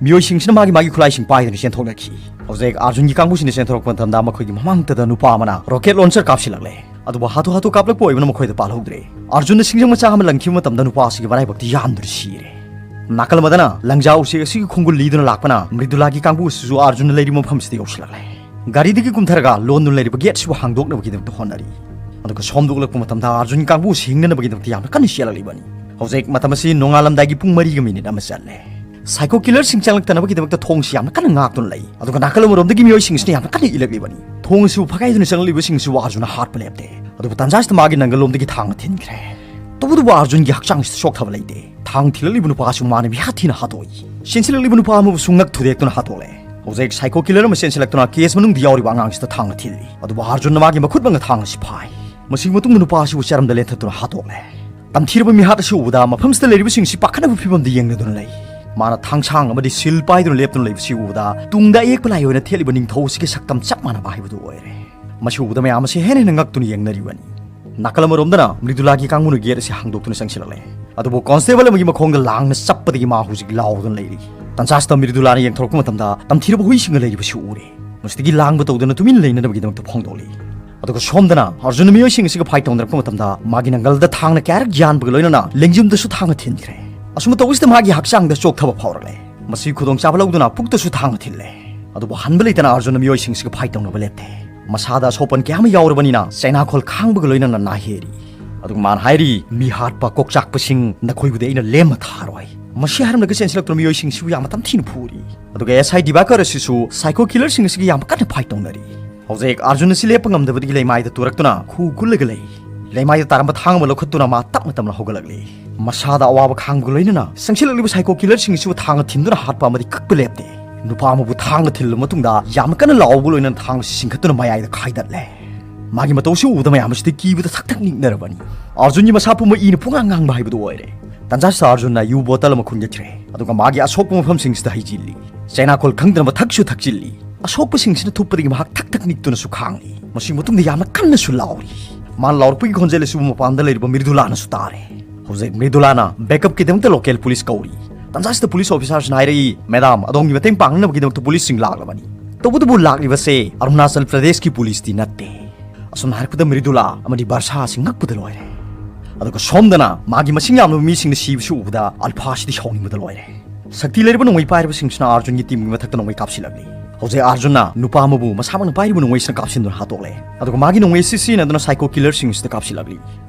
ꯃꯤꯑꯣꯏꯁꯤꯡꯁꯤꯅ ꯃꯥꯒꯤ ꯃꯥꯒꯤ ꯈꯨꯠꯂꯥꯏꯁꯤꯡ ꯄꯥꯏꯗꯨꯅ ꯆꯦꯟꯊꯣꯛꯅꯈꯤ꯫ ꯍꯧꯖꯤꯛ ꯑꯥꯔꯖꯨꯟꯒꯤ ꯀꯥꯡꯕꯨꯁꯤꯡꯅ ꯆꯦꯟꯊꯣꯔꯛꯄ ꯃꯇꯝꯗ ꯃꯈꯣꯏꯒꯤ ꯃꯃꯥꯡꯗ ꯅꯨꯄꯥ ꯑꯃꯅ ꯔꯣꯀꯦꯠ ꯂꯣꯟꯆꯔ ꯀꯥꯞꯁꯤꯜꯂꯛꯂꯦ꯫ ꯑꯗꯨꯕꯨ ꯍꯥꯊꯨ ꯍꯥꯊꯨ ꯀꯥꯞꯂꯛꯄ ꯑꯣꯏꯕꯅ ꯃꯈꯣꯏꯗ ꯄꯥꯜꯍꯧꯗ꯭ꯔꯦ꯫ ꯑꯥꯔꯖꯨꯟꯅ ꯁꯤꯡꯖꯪ ꯃꯆꯥ ꯑꯃ ꯂꯪꯈꯤꯕ ꯃꯇꯝꯗ ꯅꯨꯄꯥ ꯑꯁꯤꯒꯤ ꯃꯔꯥꯏꯕꯛꯇꯤ ꯌꯥꯟꯗꯨꯅ ꯁꯤꯔꯦ꯫ ꯅꯥꯀꯜ ꯑꯃꯗꯅ ꯂꯪꯖꯥ ꯎꯆꯦꯛ ꯑꯁꯤꯒꯤ ꯈꯣꯡꯒꯨꯜ ꯂꯤꯗꯨꯅ ꯂꯥꯛꯄꯅ ꯃ꯭ꯔꯤꯗꯨꯂꯥꯒꯤ ꯀꯥꯡꯕꯨ ꯑꯁꯤꯁꯨ ꯑꯥꯔꯖꯨꯟꯅ ꯂꯩꯔꯤꯕ ꯃꯐꯝꯁꯤꯗ ꯌꯧꯁꯤꯜꯂꯛꯂꯦ꯫ ꯒꯥꯔꯤꯗꯒꯤ ꯀꯨꯝꯊꯔꯒ ꯂꯣꯟꯗꯨꯅ ꯂꯩꯔꯤꯕ ꯒꯦꯠꯁꯤꯕꯨ ꯍꯥꯡꯗꯣꯛꯅꯕꯒꯤꯗꯃꯛꯇ ꯍꯣꯠꯅꯔꯤ꯫ ꯑꯗꯨꯒ ꯁꯣꯝꯗ ꯎꯠꯂꯛꯄ ꯃꯇꯝꯗ ꯑꯥꯔꯖꯨꯟ ꯀꯥꯡꯕꯨ ꯑꯁꯤ ꯍꯤꯡꯅꯅꯕꯒꯤꯗꯃꯛꯇ ꯌꯥꯝꯅ ꯀꯟꯅ ꯆꯦꯜꯂꯛꯂꯤꯕꯅꯤ꯫ ꯍꯧꯖꯤꯛ ꯃꯇꯝ ꯑꯁꯤ ꯅꯣꯡꯉꯥꯜꯂꯝꯗꯥꯏꯒꯤ ꯄꯨꯡ ꯃꯔꯤꯒ ꯃꯤꯅꯤꯠ ꯑꯃ ꯆꯠꯂꯦ꯫ ꯁꯥꯏꯀꯣ ꯀꯤꯂꯔꯁꯤꯡ ꯆꯪꯂꯛꯇꯅꯕꯒꯤꯗꯃꯛꯇ ꯊꯣꯡꯁꯤ ꯌꯥꯝꯅ ꯀꯟꯅ ꯉꯥꯛꯇꯨꯅ ꯂꯩ꯫ ꯑꯗꯨꯒ ꯅꯥꯀꯜ ꯑꯃꯔꯣꯝꯗꯒꯤ ꯃꯤꯑꯣꯏꯁꯤꯡꯁꯤꯅ ꯌꯥꯝꯅ ꯀꯟꯅ ꯏꯜꯂꯛꯂꯤꯕꯅꯤ꯫ ꯊꯣꯡ ꯑꯁꯤꯕꯨ ꯐꯒꯥꯏꯗꯨꯅ ꯆꯪꯂꯛꯂꯤꯕꯁꯤꯡꯁꯤꯕꯨ ꯑꯥꯔꯖꯨꯟꯅ ꯍꯥꯠꯄ ꯂꯦꯞꯇꯦ꯫ ꯑꯗꯨꯕꯨ ꯇꯥꯟꯖꯥꯁꯤꯗ ꯃꯥꯒꯤ ꯅꯪꯒꯜꯂꯣꯝꯗꯒꯤ ꯊꯥꯡꯅ ꯊꯤꯟꯈ꯭ꯔꯦ꯫ ꯇꯧꯕꯇꯕꯨ ꯑꯥꯔꯖꯨꯟꯒꯤ ꯍꯛꯆꯥꯡꯁꯤꯗ ꯆꯣꯛꯊꯕ ꯂꯩꯇꯦ꯫ ꯊꯥꯡ ꯊꯤꯜꯂꯛꯂꯤꯕ ꯅꯨꯄꯥꯁꯨ ꯃꯥꯅ ꯃꯤꯍꯥꯠ ꯊꯤꯅ ꯍꯥꯠꯇꯣꯛꯏ꯫ ꯆꯦꯟꯁꯤꯜꯂꯛꯂꯤꯕ ꯅꯨꯄꯥ ꯑꯃꯕꯨꯁꯨ ꯉꯛ ꯊꯨꯗꯦꯛꯇꯨꯅ ꯍꯥꯠꯇꯣꯛꯂꯦ꯫ ꯍꯧꯖꯤꯛ ꯁꯥꯏꯀꯣ ꯀꯤꯂꯔ ꯑꯃ ꯆꯦꯟꯁꯤꯜꯂꯛꯇꯨꯅ ꯀꯦꯁ ꯃꯅꯨꯡꯗ ꯌꯥꯎꯔꯤꯕ ꯑꯉꯥꯡꯁꯤꯗ ꯊꯥꯡꯅ ꯊꯤꯜꯂꯤ꯫ ꯑꯗꯨꯕꯨ ꯑꯥꯔꯖꯨꯟꯅ ꯃꯥꯒꯤ ꯃꯈꯨꯠ ꯃꯉꯥ ꯊꯥꯡ ꯑꯁꯤ ꯐꯥꯏ꯫ ꯃꯁꯤꯒꯤ ꯃꯇꯨꯡꯗ ꯅꯨꯄꯥ ꯑꯁꯤꯕꯨ ꯆꯔꯝꯗ ꯂꯦꯟꯊꯠꯇꯨꯅ ꯍꯥꯠꯇꯣꯛꯂꯦ꯫ ꯇꯝꯊꯤꯔꯕ ꯃꯤꯍꯥꯠ ꯑꯁꯤ ꯎꯕꯗ ꯃꯐꯝꯁꯤꯗ ꯂꯩꯔꯤꯕꯁꯤꯡꯁꯤ ꯄꯥꯈꯠꯅꯕ ꯐꯤꯚꯝꯗ ꯌꯦꯡꯅꯗꯨꯅ ꯂꯩ꯫ ꯃꯥꯅ ꯊꯥꯡꯁꯥꯡ ꯑꯃꯗꯤ ꯁꯤꯜ ꯄꯥꯏꯗꯨꯅ ꯂꯦꯞꯇꯨꯅ ꯂꯩꯕꯁꯤ ꯎꯕꯗ ꯇꯨꯡꯗ ꯑꯌꯦꯛꯄ ꯂꯥꯏ ꯑꯣꯏꯅ ꯊꯦꯠꯂꯤꯕ ꯅꯤꯡꯊꯧ ꯑꯁꯤꯒꯤ ꯁꯛꯇꯝ ꯆꯞ ꯃꯥꯟꯅꯕ ꯍꯥꯏꯕꯗꯨ ꯑꯣꯏꯔꯦ꯫ ꯃꯁꯤ ꯎꯕꯗ ꯃꯌꯥꯝ ꯑꯁꯤ ꯍꯦꯟꯅ ꯍꯦꯟꯅ ꯉꯛꯇꯨꯅ ꯌꯦꯡꯅꯔꯤꯕꯅꯤ꯫ ꯅꯥꯀꯜ ꯑꯃꯔꯣꯝꯗꯅ ꯃ꯭ꯔꯤꯗꯨꯂꯥꯒꯤ ꯀꯥꯡꯕꯨꯅ ꯒꯦꯠ ꯑꯁꯤ ꯍꯥꯡꯗꯣꯛꯇꯨꯅ ꯆꯪꯁꯤꯜꯂꯛꯂꯦ꯫ ꯑꯗꯨꯕꯨ ꯀꯣꯟꯁꯇꯦꯕꯜ ꯑꯃꯒꯤ ꯃꯈꯣꯡꯗ ꯂꯥꯡꯅ ꯆꯞꯄꯗꯒꯤ ꯃꯥ ꯍꯧꯖꯤꯛ ꯂꯥꯎꯗꯨꯅ ꯂꯩꯔꯤ꯫ ꯇꯟꯖꯥꯁꯤꯗ ꯃ꯭ꯔꯤꯗꯨꯂꯥꯅ ꯌꯦꯡꯊꯣꯔꯛꯄ ꯃꯇꯝꯗ ꯇꯝꯊꯤꯔꯕ ꯍꯨꯏꯁꯤꯡꯒ ꯂꯩꯔꯤꯕꯁꯤ ꯎꯔꯦ꯫ ꯃꯁꯤꯗꯒꯤ ꯂꯥꯡꯕ ꯇꯧꯗꯅ ꯇꯨꯃꯤꯟꯅ ꯂꯩꯅꯅꯕꯒꯤꯗꯃꯛꯇ ꯐꯣꯡꯗꯣꯛꯂꯤ꯫ ꯑꯗꯨꯒ ꯁꯣꯝꯗꯅ ꯑꯥꯔꯖꯨꯟꯅ ꯃꯤꯑꯣꯏꯁꯤꯡ ꯑꯁꯤꯒ ꯐꯥꯏꯠ ꯇꯧꯅꯔꯛꯄ ꯃꯇꯝꯗ ꯃꯥꯒꯤ ꯅꯪꯒꯜꯗ ꯊꯥꯡꯅ ꯀꯌꯥꯔꯛ ꯌꯥꯟꯕꯒ ꯂꯣꯏꯅꯅ ꯂꯦꯡꯖꯨꯝꯗꯁꯨ ꯊꯥꯡꯅ ꯊꯤꯟꯈ꯭ꯔꯦ꯫ ꯑꯁꯨꯝꯅ ꯇꯧꯕꯁꯤꯗ ꯃꯥꯒꯤ ꯍꯛꯆꯥꯡꯗ ꯆꯣꯛꯊꯕ ꯐꯥꯎꯔꯛꯂꯦ꯫ ꯃꯁꯤ ꯈꯨꯗꯣꯡꯆꯥꯕ ꯂꯧꯗꯨꯅ ꯄꯨꯛꯇꯁꯨ ꯊꯥꯡꯅ ꯊꯤꯜꯂꯦ꯫ ꯑꯗꯨꯕꯨ ꯍꯟꯕ ꯂꯩꯇꯅ ꯑꯥꯔꯖꯨꯟꯅ ꯃꯤꯑꯣꯏꯁꯤꯡꯁꯤꯒ ꯐꯥꯏꯠ ꯇꯧꯅꯕ ꯂꯦꯞꯇꯦ꯫ ꯃꯁꯥꯗ ꯑꯁꯣꯛꯄꯟ ꯀꯌꯥ ꯑꯃ ꯌꯥꯎꯔꯕꯅꯤꯅ ꯆꯩꯅꯥꯈꯣꯜ ꯈꯥꯡꯕꯒ ꯂꯣꯏꯅꯅ ꯅꯥꯍꯦꯔꯤ꯫ ꯑꯗꯨꯒ ꯃꯥꯅ ꯍꯥꯏꯔꯤ, "ꯃꯤ ꯍꯥꯠꯄ ꯀꯣꯛꯆꯥꯛꯄꯁꯤꯡ, ꯅꯈꯣꯏꯕꯨꯗꯤ ꯑꯩꯅ ꯂꯦꯝꯅ ꯊꯥꯔꯣꯏ"꯫ ꯃꯁꯤ ꯍꯥꯏꯔꯝꯂꯒ ꯆꯦꯟꯁꯤꯜꯂꯛꯇꯨꯅ ꯃꯤꯑꯣꯏꯁꯤꯡꯁꯤꯕꯨ ꯌꯥꯝꯅ ꯇꯝꯊꯤꯅ ꯐꯨꯔꯤ꯫ ꯑꯗꯨꯒ ꯑꯦꯁ ꯑꯥꯏ ꯗꯤꯕꯥꯀꯔ ꯑꯁꯤꯁꯨ ꯁꯥꯏꯀꯣ ꯀꯤꯂꯔꯁꯤꯡ ꯑꯁꯤꯒ ꯌꯥꯝꯅ ꯀꯟꯅ ꯐꯥꯏꯠ ꯇꯧꯅꯔꯤ꯫ ꯍꯧꯖꯤꯛ ꯑꯥꯔꯖꯨꯟ ꯑꯁꯤ ꯂꯦꯞꯄ ꯉꯝꯗꯕꯗꯒꯤ ꯂꯩꯃꯥꯏꯗ ꯇꯨꯔꯛꯇꯨꯅ ꯈꯨ ꯀꯨꯜꯂꯒ ꯂꯩ꯫ ꯂꯩꯃꯥꯏꯗ ꯇꯥꯔꯝꯕ ꯊꯥꯡ ꯑꯃ ꯂꯧꯈꯠꯇꯨꯅ ꯃꯥ ꯇꯞꯅ ꯇꯞꯅ ꯍꯧꯒꯠꯂꯛꯂꯤ꯫ ꯃꯁꯥꯗ ꯑꯋꯥꯕ ꯈꯥꯡꯕꯒ ꯂꯣꯏꯅꯅ ꯆꯪꯁꯤꯜꯂꯛꯂꯤꯕ ꯁꯥꯏꯀꯣ ꯀꯤꯂꯔꯁꯤꯡ ꯑꯁꯤꯕꯨ ꯊꯥꯡꯅ ꯊꯤꯟꯗꯨꯅ ꯍꯥꯠꯄ ꯑꯃꯗꯤ ꯀꯛꯄ ꯂꯦꯞꯇꯦ꯫ ꯅꯨꯄꯥ ꯑꯃꯕꯨ ꯊꯥꯡꯅ ꯊꯤꯜꯂꯕ ꯃꯇꯨꯡꯗ ꯌꯥꯝꯅ ꯀꯟꯅ ꯂꯥꯎꯕꯒ ꯂꯣꯏꯅꯅ ꯊꯥꯡ ꯑꯁꯤ ꯆꯤꯡꯈꯠꯇꯨꯅ ꯃꯌꯥꯏꯗ ꯈꯥꯏꯗꯠꯂꯦ꯫ ꯃꯥꯒꯤ ꯃꯇꯧꯁꯤ ꯎꯕꯗ ꯃꯌꯥꯝ ꯑꯁꯤꯗꯤ ꯀꯤꯕꯗ ꯊꯛ ꯊꯛ ꯅꯤꯛꯅꯔꯕꯅꯤ꯫ ꯑꯥꯔꯖꯨꯟꯒꯤ ꯃꯁꯥ ꯄꯨꯝꯕ ꯏꯅ ꯄꯨꯡꯉꯥꯡ ꯉꯥꯡꯕ ꯍꯥꯏꯕꯗꯨ ꯑꯣꯏꯔꯦ꯫ ꯇꯟꯖꯥꯁꯤꯗ ꯑꯥꯔꯖꯨꯟꯅ ꯌꯨ ꯕꯣꯇꯜ ꯑꯃ ꯈꯨꯟꯒꯠꯈ꯭ꯔꯦ, ꯑꯗꯨꯒ ꯃꯥꯒꯤ ꯑꯁꯣꯛꯄ ꯃꯐꯝꯁꯤꯡꯁꯤꯗ ꯍꯩꯖꯤꯜꯂꯤ꯫ ꯆꯩꯅꯥꯈꯣꯜ ꯈꯪꯗꯅ ꯃꯊꯛꯁꯨ ꯊꯛꯆꯤꯜꯂꯤ꯫ ꯑꯁꯣꯛꯄꯁꯤꯡꯁꯤꯅ ꯊꯨꯞꯄꯗꯒꯤ ꯃꯍꯥꯛ ꯊꯛ ꯊꯛ ꯅꯤꯛꯇꯨꯅꯁꯨ ꯈꯥꯡꯂꯤ꯫ ꯃꯁꯤꯒꯤ ꯃꯇꯨꯡꯗ ꯌꯥꯝꯅ ꯀꯟꯅꯁꯨ ꯂꯥꯎꯔꯤ꯫ ꯃꯥꯅ ꯂꯥꯎꯔꯛꯄꯒꯤ ꯈꯣꯟꯖꯦꯜ ꯑꯁꯤꯕꯨ ꯃꯄꯥꯟꯗ ꯂꯩꯔꯤꯕ ꯃ꯭ꯔꯤꯗꯨꯂꯥꯅꯁꯨ ꯇꯥꯔꯦ꯫ ꯍꯧꯖꯤꯛ ꯃ꯭ꯔꯤꯗꯨꯂꯥꯅ ꯕꯦꯛꯑꯞꯀꯤꯗꯃꯛꯇ ꯂꯣꯀꯦꯜ ꯄꯨꯂꯤꯁ ꯀꯧꯔꯤ꯫ ꯇꯟꯖꯥꯁꯤꯗ ꯄꯨꯂꯤꯁ ꯑꯣꯐꯤꯁꯥꯔꯁꯤꯅ ꯍꯥꯏꯔꯛꯏ, "ꯃꯦꯗꯥꯝ, ꯑꯗꯣꯝꯒꯤ ꯃꯇꯦꯡ ꯄꯥꯡꯅꯅꯕꯒꯤꯗꯃꯛꯇ ꯄꯨꯂꯤꯁꯁꯤꯡ ꯂꯥꯛꯂꯕꯅꯤ꯫ ꯇꯧꯕꯇꯕꯨ ꯂꯥꯛꯂꯤꯕꯁꯦ ꯑꯔꯨꯅꯥꯆꯜ ꯄ꯭ꯔꯗꯦꯁꯀꯤ ꯄꯨꯂꯤꯁꯇꯤ ꯅꯠꯇꯦ"꯫ ꯑꯁꯨꯝꯅ ꯍꯥꯏꯔꯛꯄꯗ ꯃ꯭ꯔꯤꯗꯨꯂꯥ ꯑꯃꯗꯤ ꯕꯔꯁꯥ ꯑꯁꯤ ꯉꯛꯄꯗ ꯂꯣꯏꯔꯦ꯫ ꯑꯗꯨꯒ ꯁꯣꯝꯗꯅ ꯃꯥꯒꯤ ꯃꯁꯤꯡ ꯌꯥꯝꯂꯕ ꯃꯤꯁꯤꯡꯅ ꯁꯤꯕꯁꯤ ꯎꯕꯗ ꯑꯜꯐꯥ ꯑꯁꯤꯗꯤ ꯁꯥꯎꯅꯤꯡꯕꯗ ꯂꯣꯏꯔꯦ꯫ ꯁꯛꯇꯤ ꯂꯩꯔꯕ ꯅꯣꯡꯃꯩ ꯄꯥꯏꯔꯕꯁꯤꯡꯁꯤꯅ ꯑꯥꯔꯖꯨꯟꯒꯤ ꯇꯤꯝꯒꯤ ꯃꯊꯛꯇ ꯅꯣꯡꯃꯩ ꯀꯥꯞꯁꯤꯜꯂꯛꯂꯤ꯫ ꯍꯧꯖꯤꯛ ꯑꯥꯔꯖꯨꯟꯅ ꯅꯨꯄꯥ ꯑꯃꯕꯨ ꯃꯁꯥꯃꯛꯅ ꯄꯥꯏꯔꯤꯕ ꯅꯣꯡꯃꯩꯁꯤꯅ ꯀꯥꯞꯁꯤꯟꯗꯨꯅ ꯍꯥꯠꯇꯣꯛꯂꯦ꯫ ꯑꯗꯨꯒ ꯃꯥꯒꯤ ꯅꯣꯡꯃꯩ ꯑꯁꯤ ꯁꯤꯖꯤꯟꯅꯗꯨꯅ ꯁꯥꯏꯀꯣ ꯀꯤꯂꯔꯁꯤꯡ ꯑꯁꯤꯗ ꯀꯥꯞꯁꯤꯜꯂꯛꯂꯤ꯫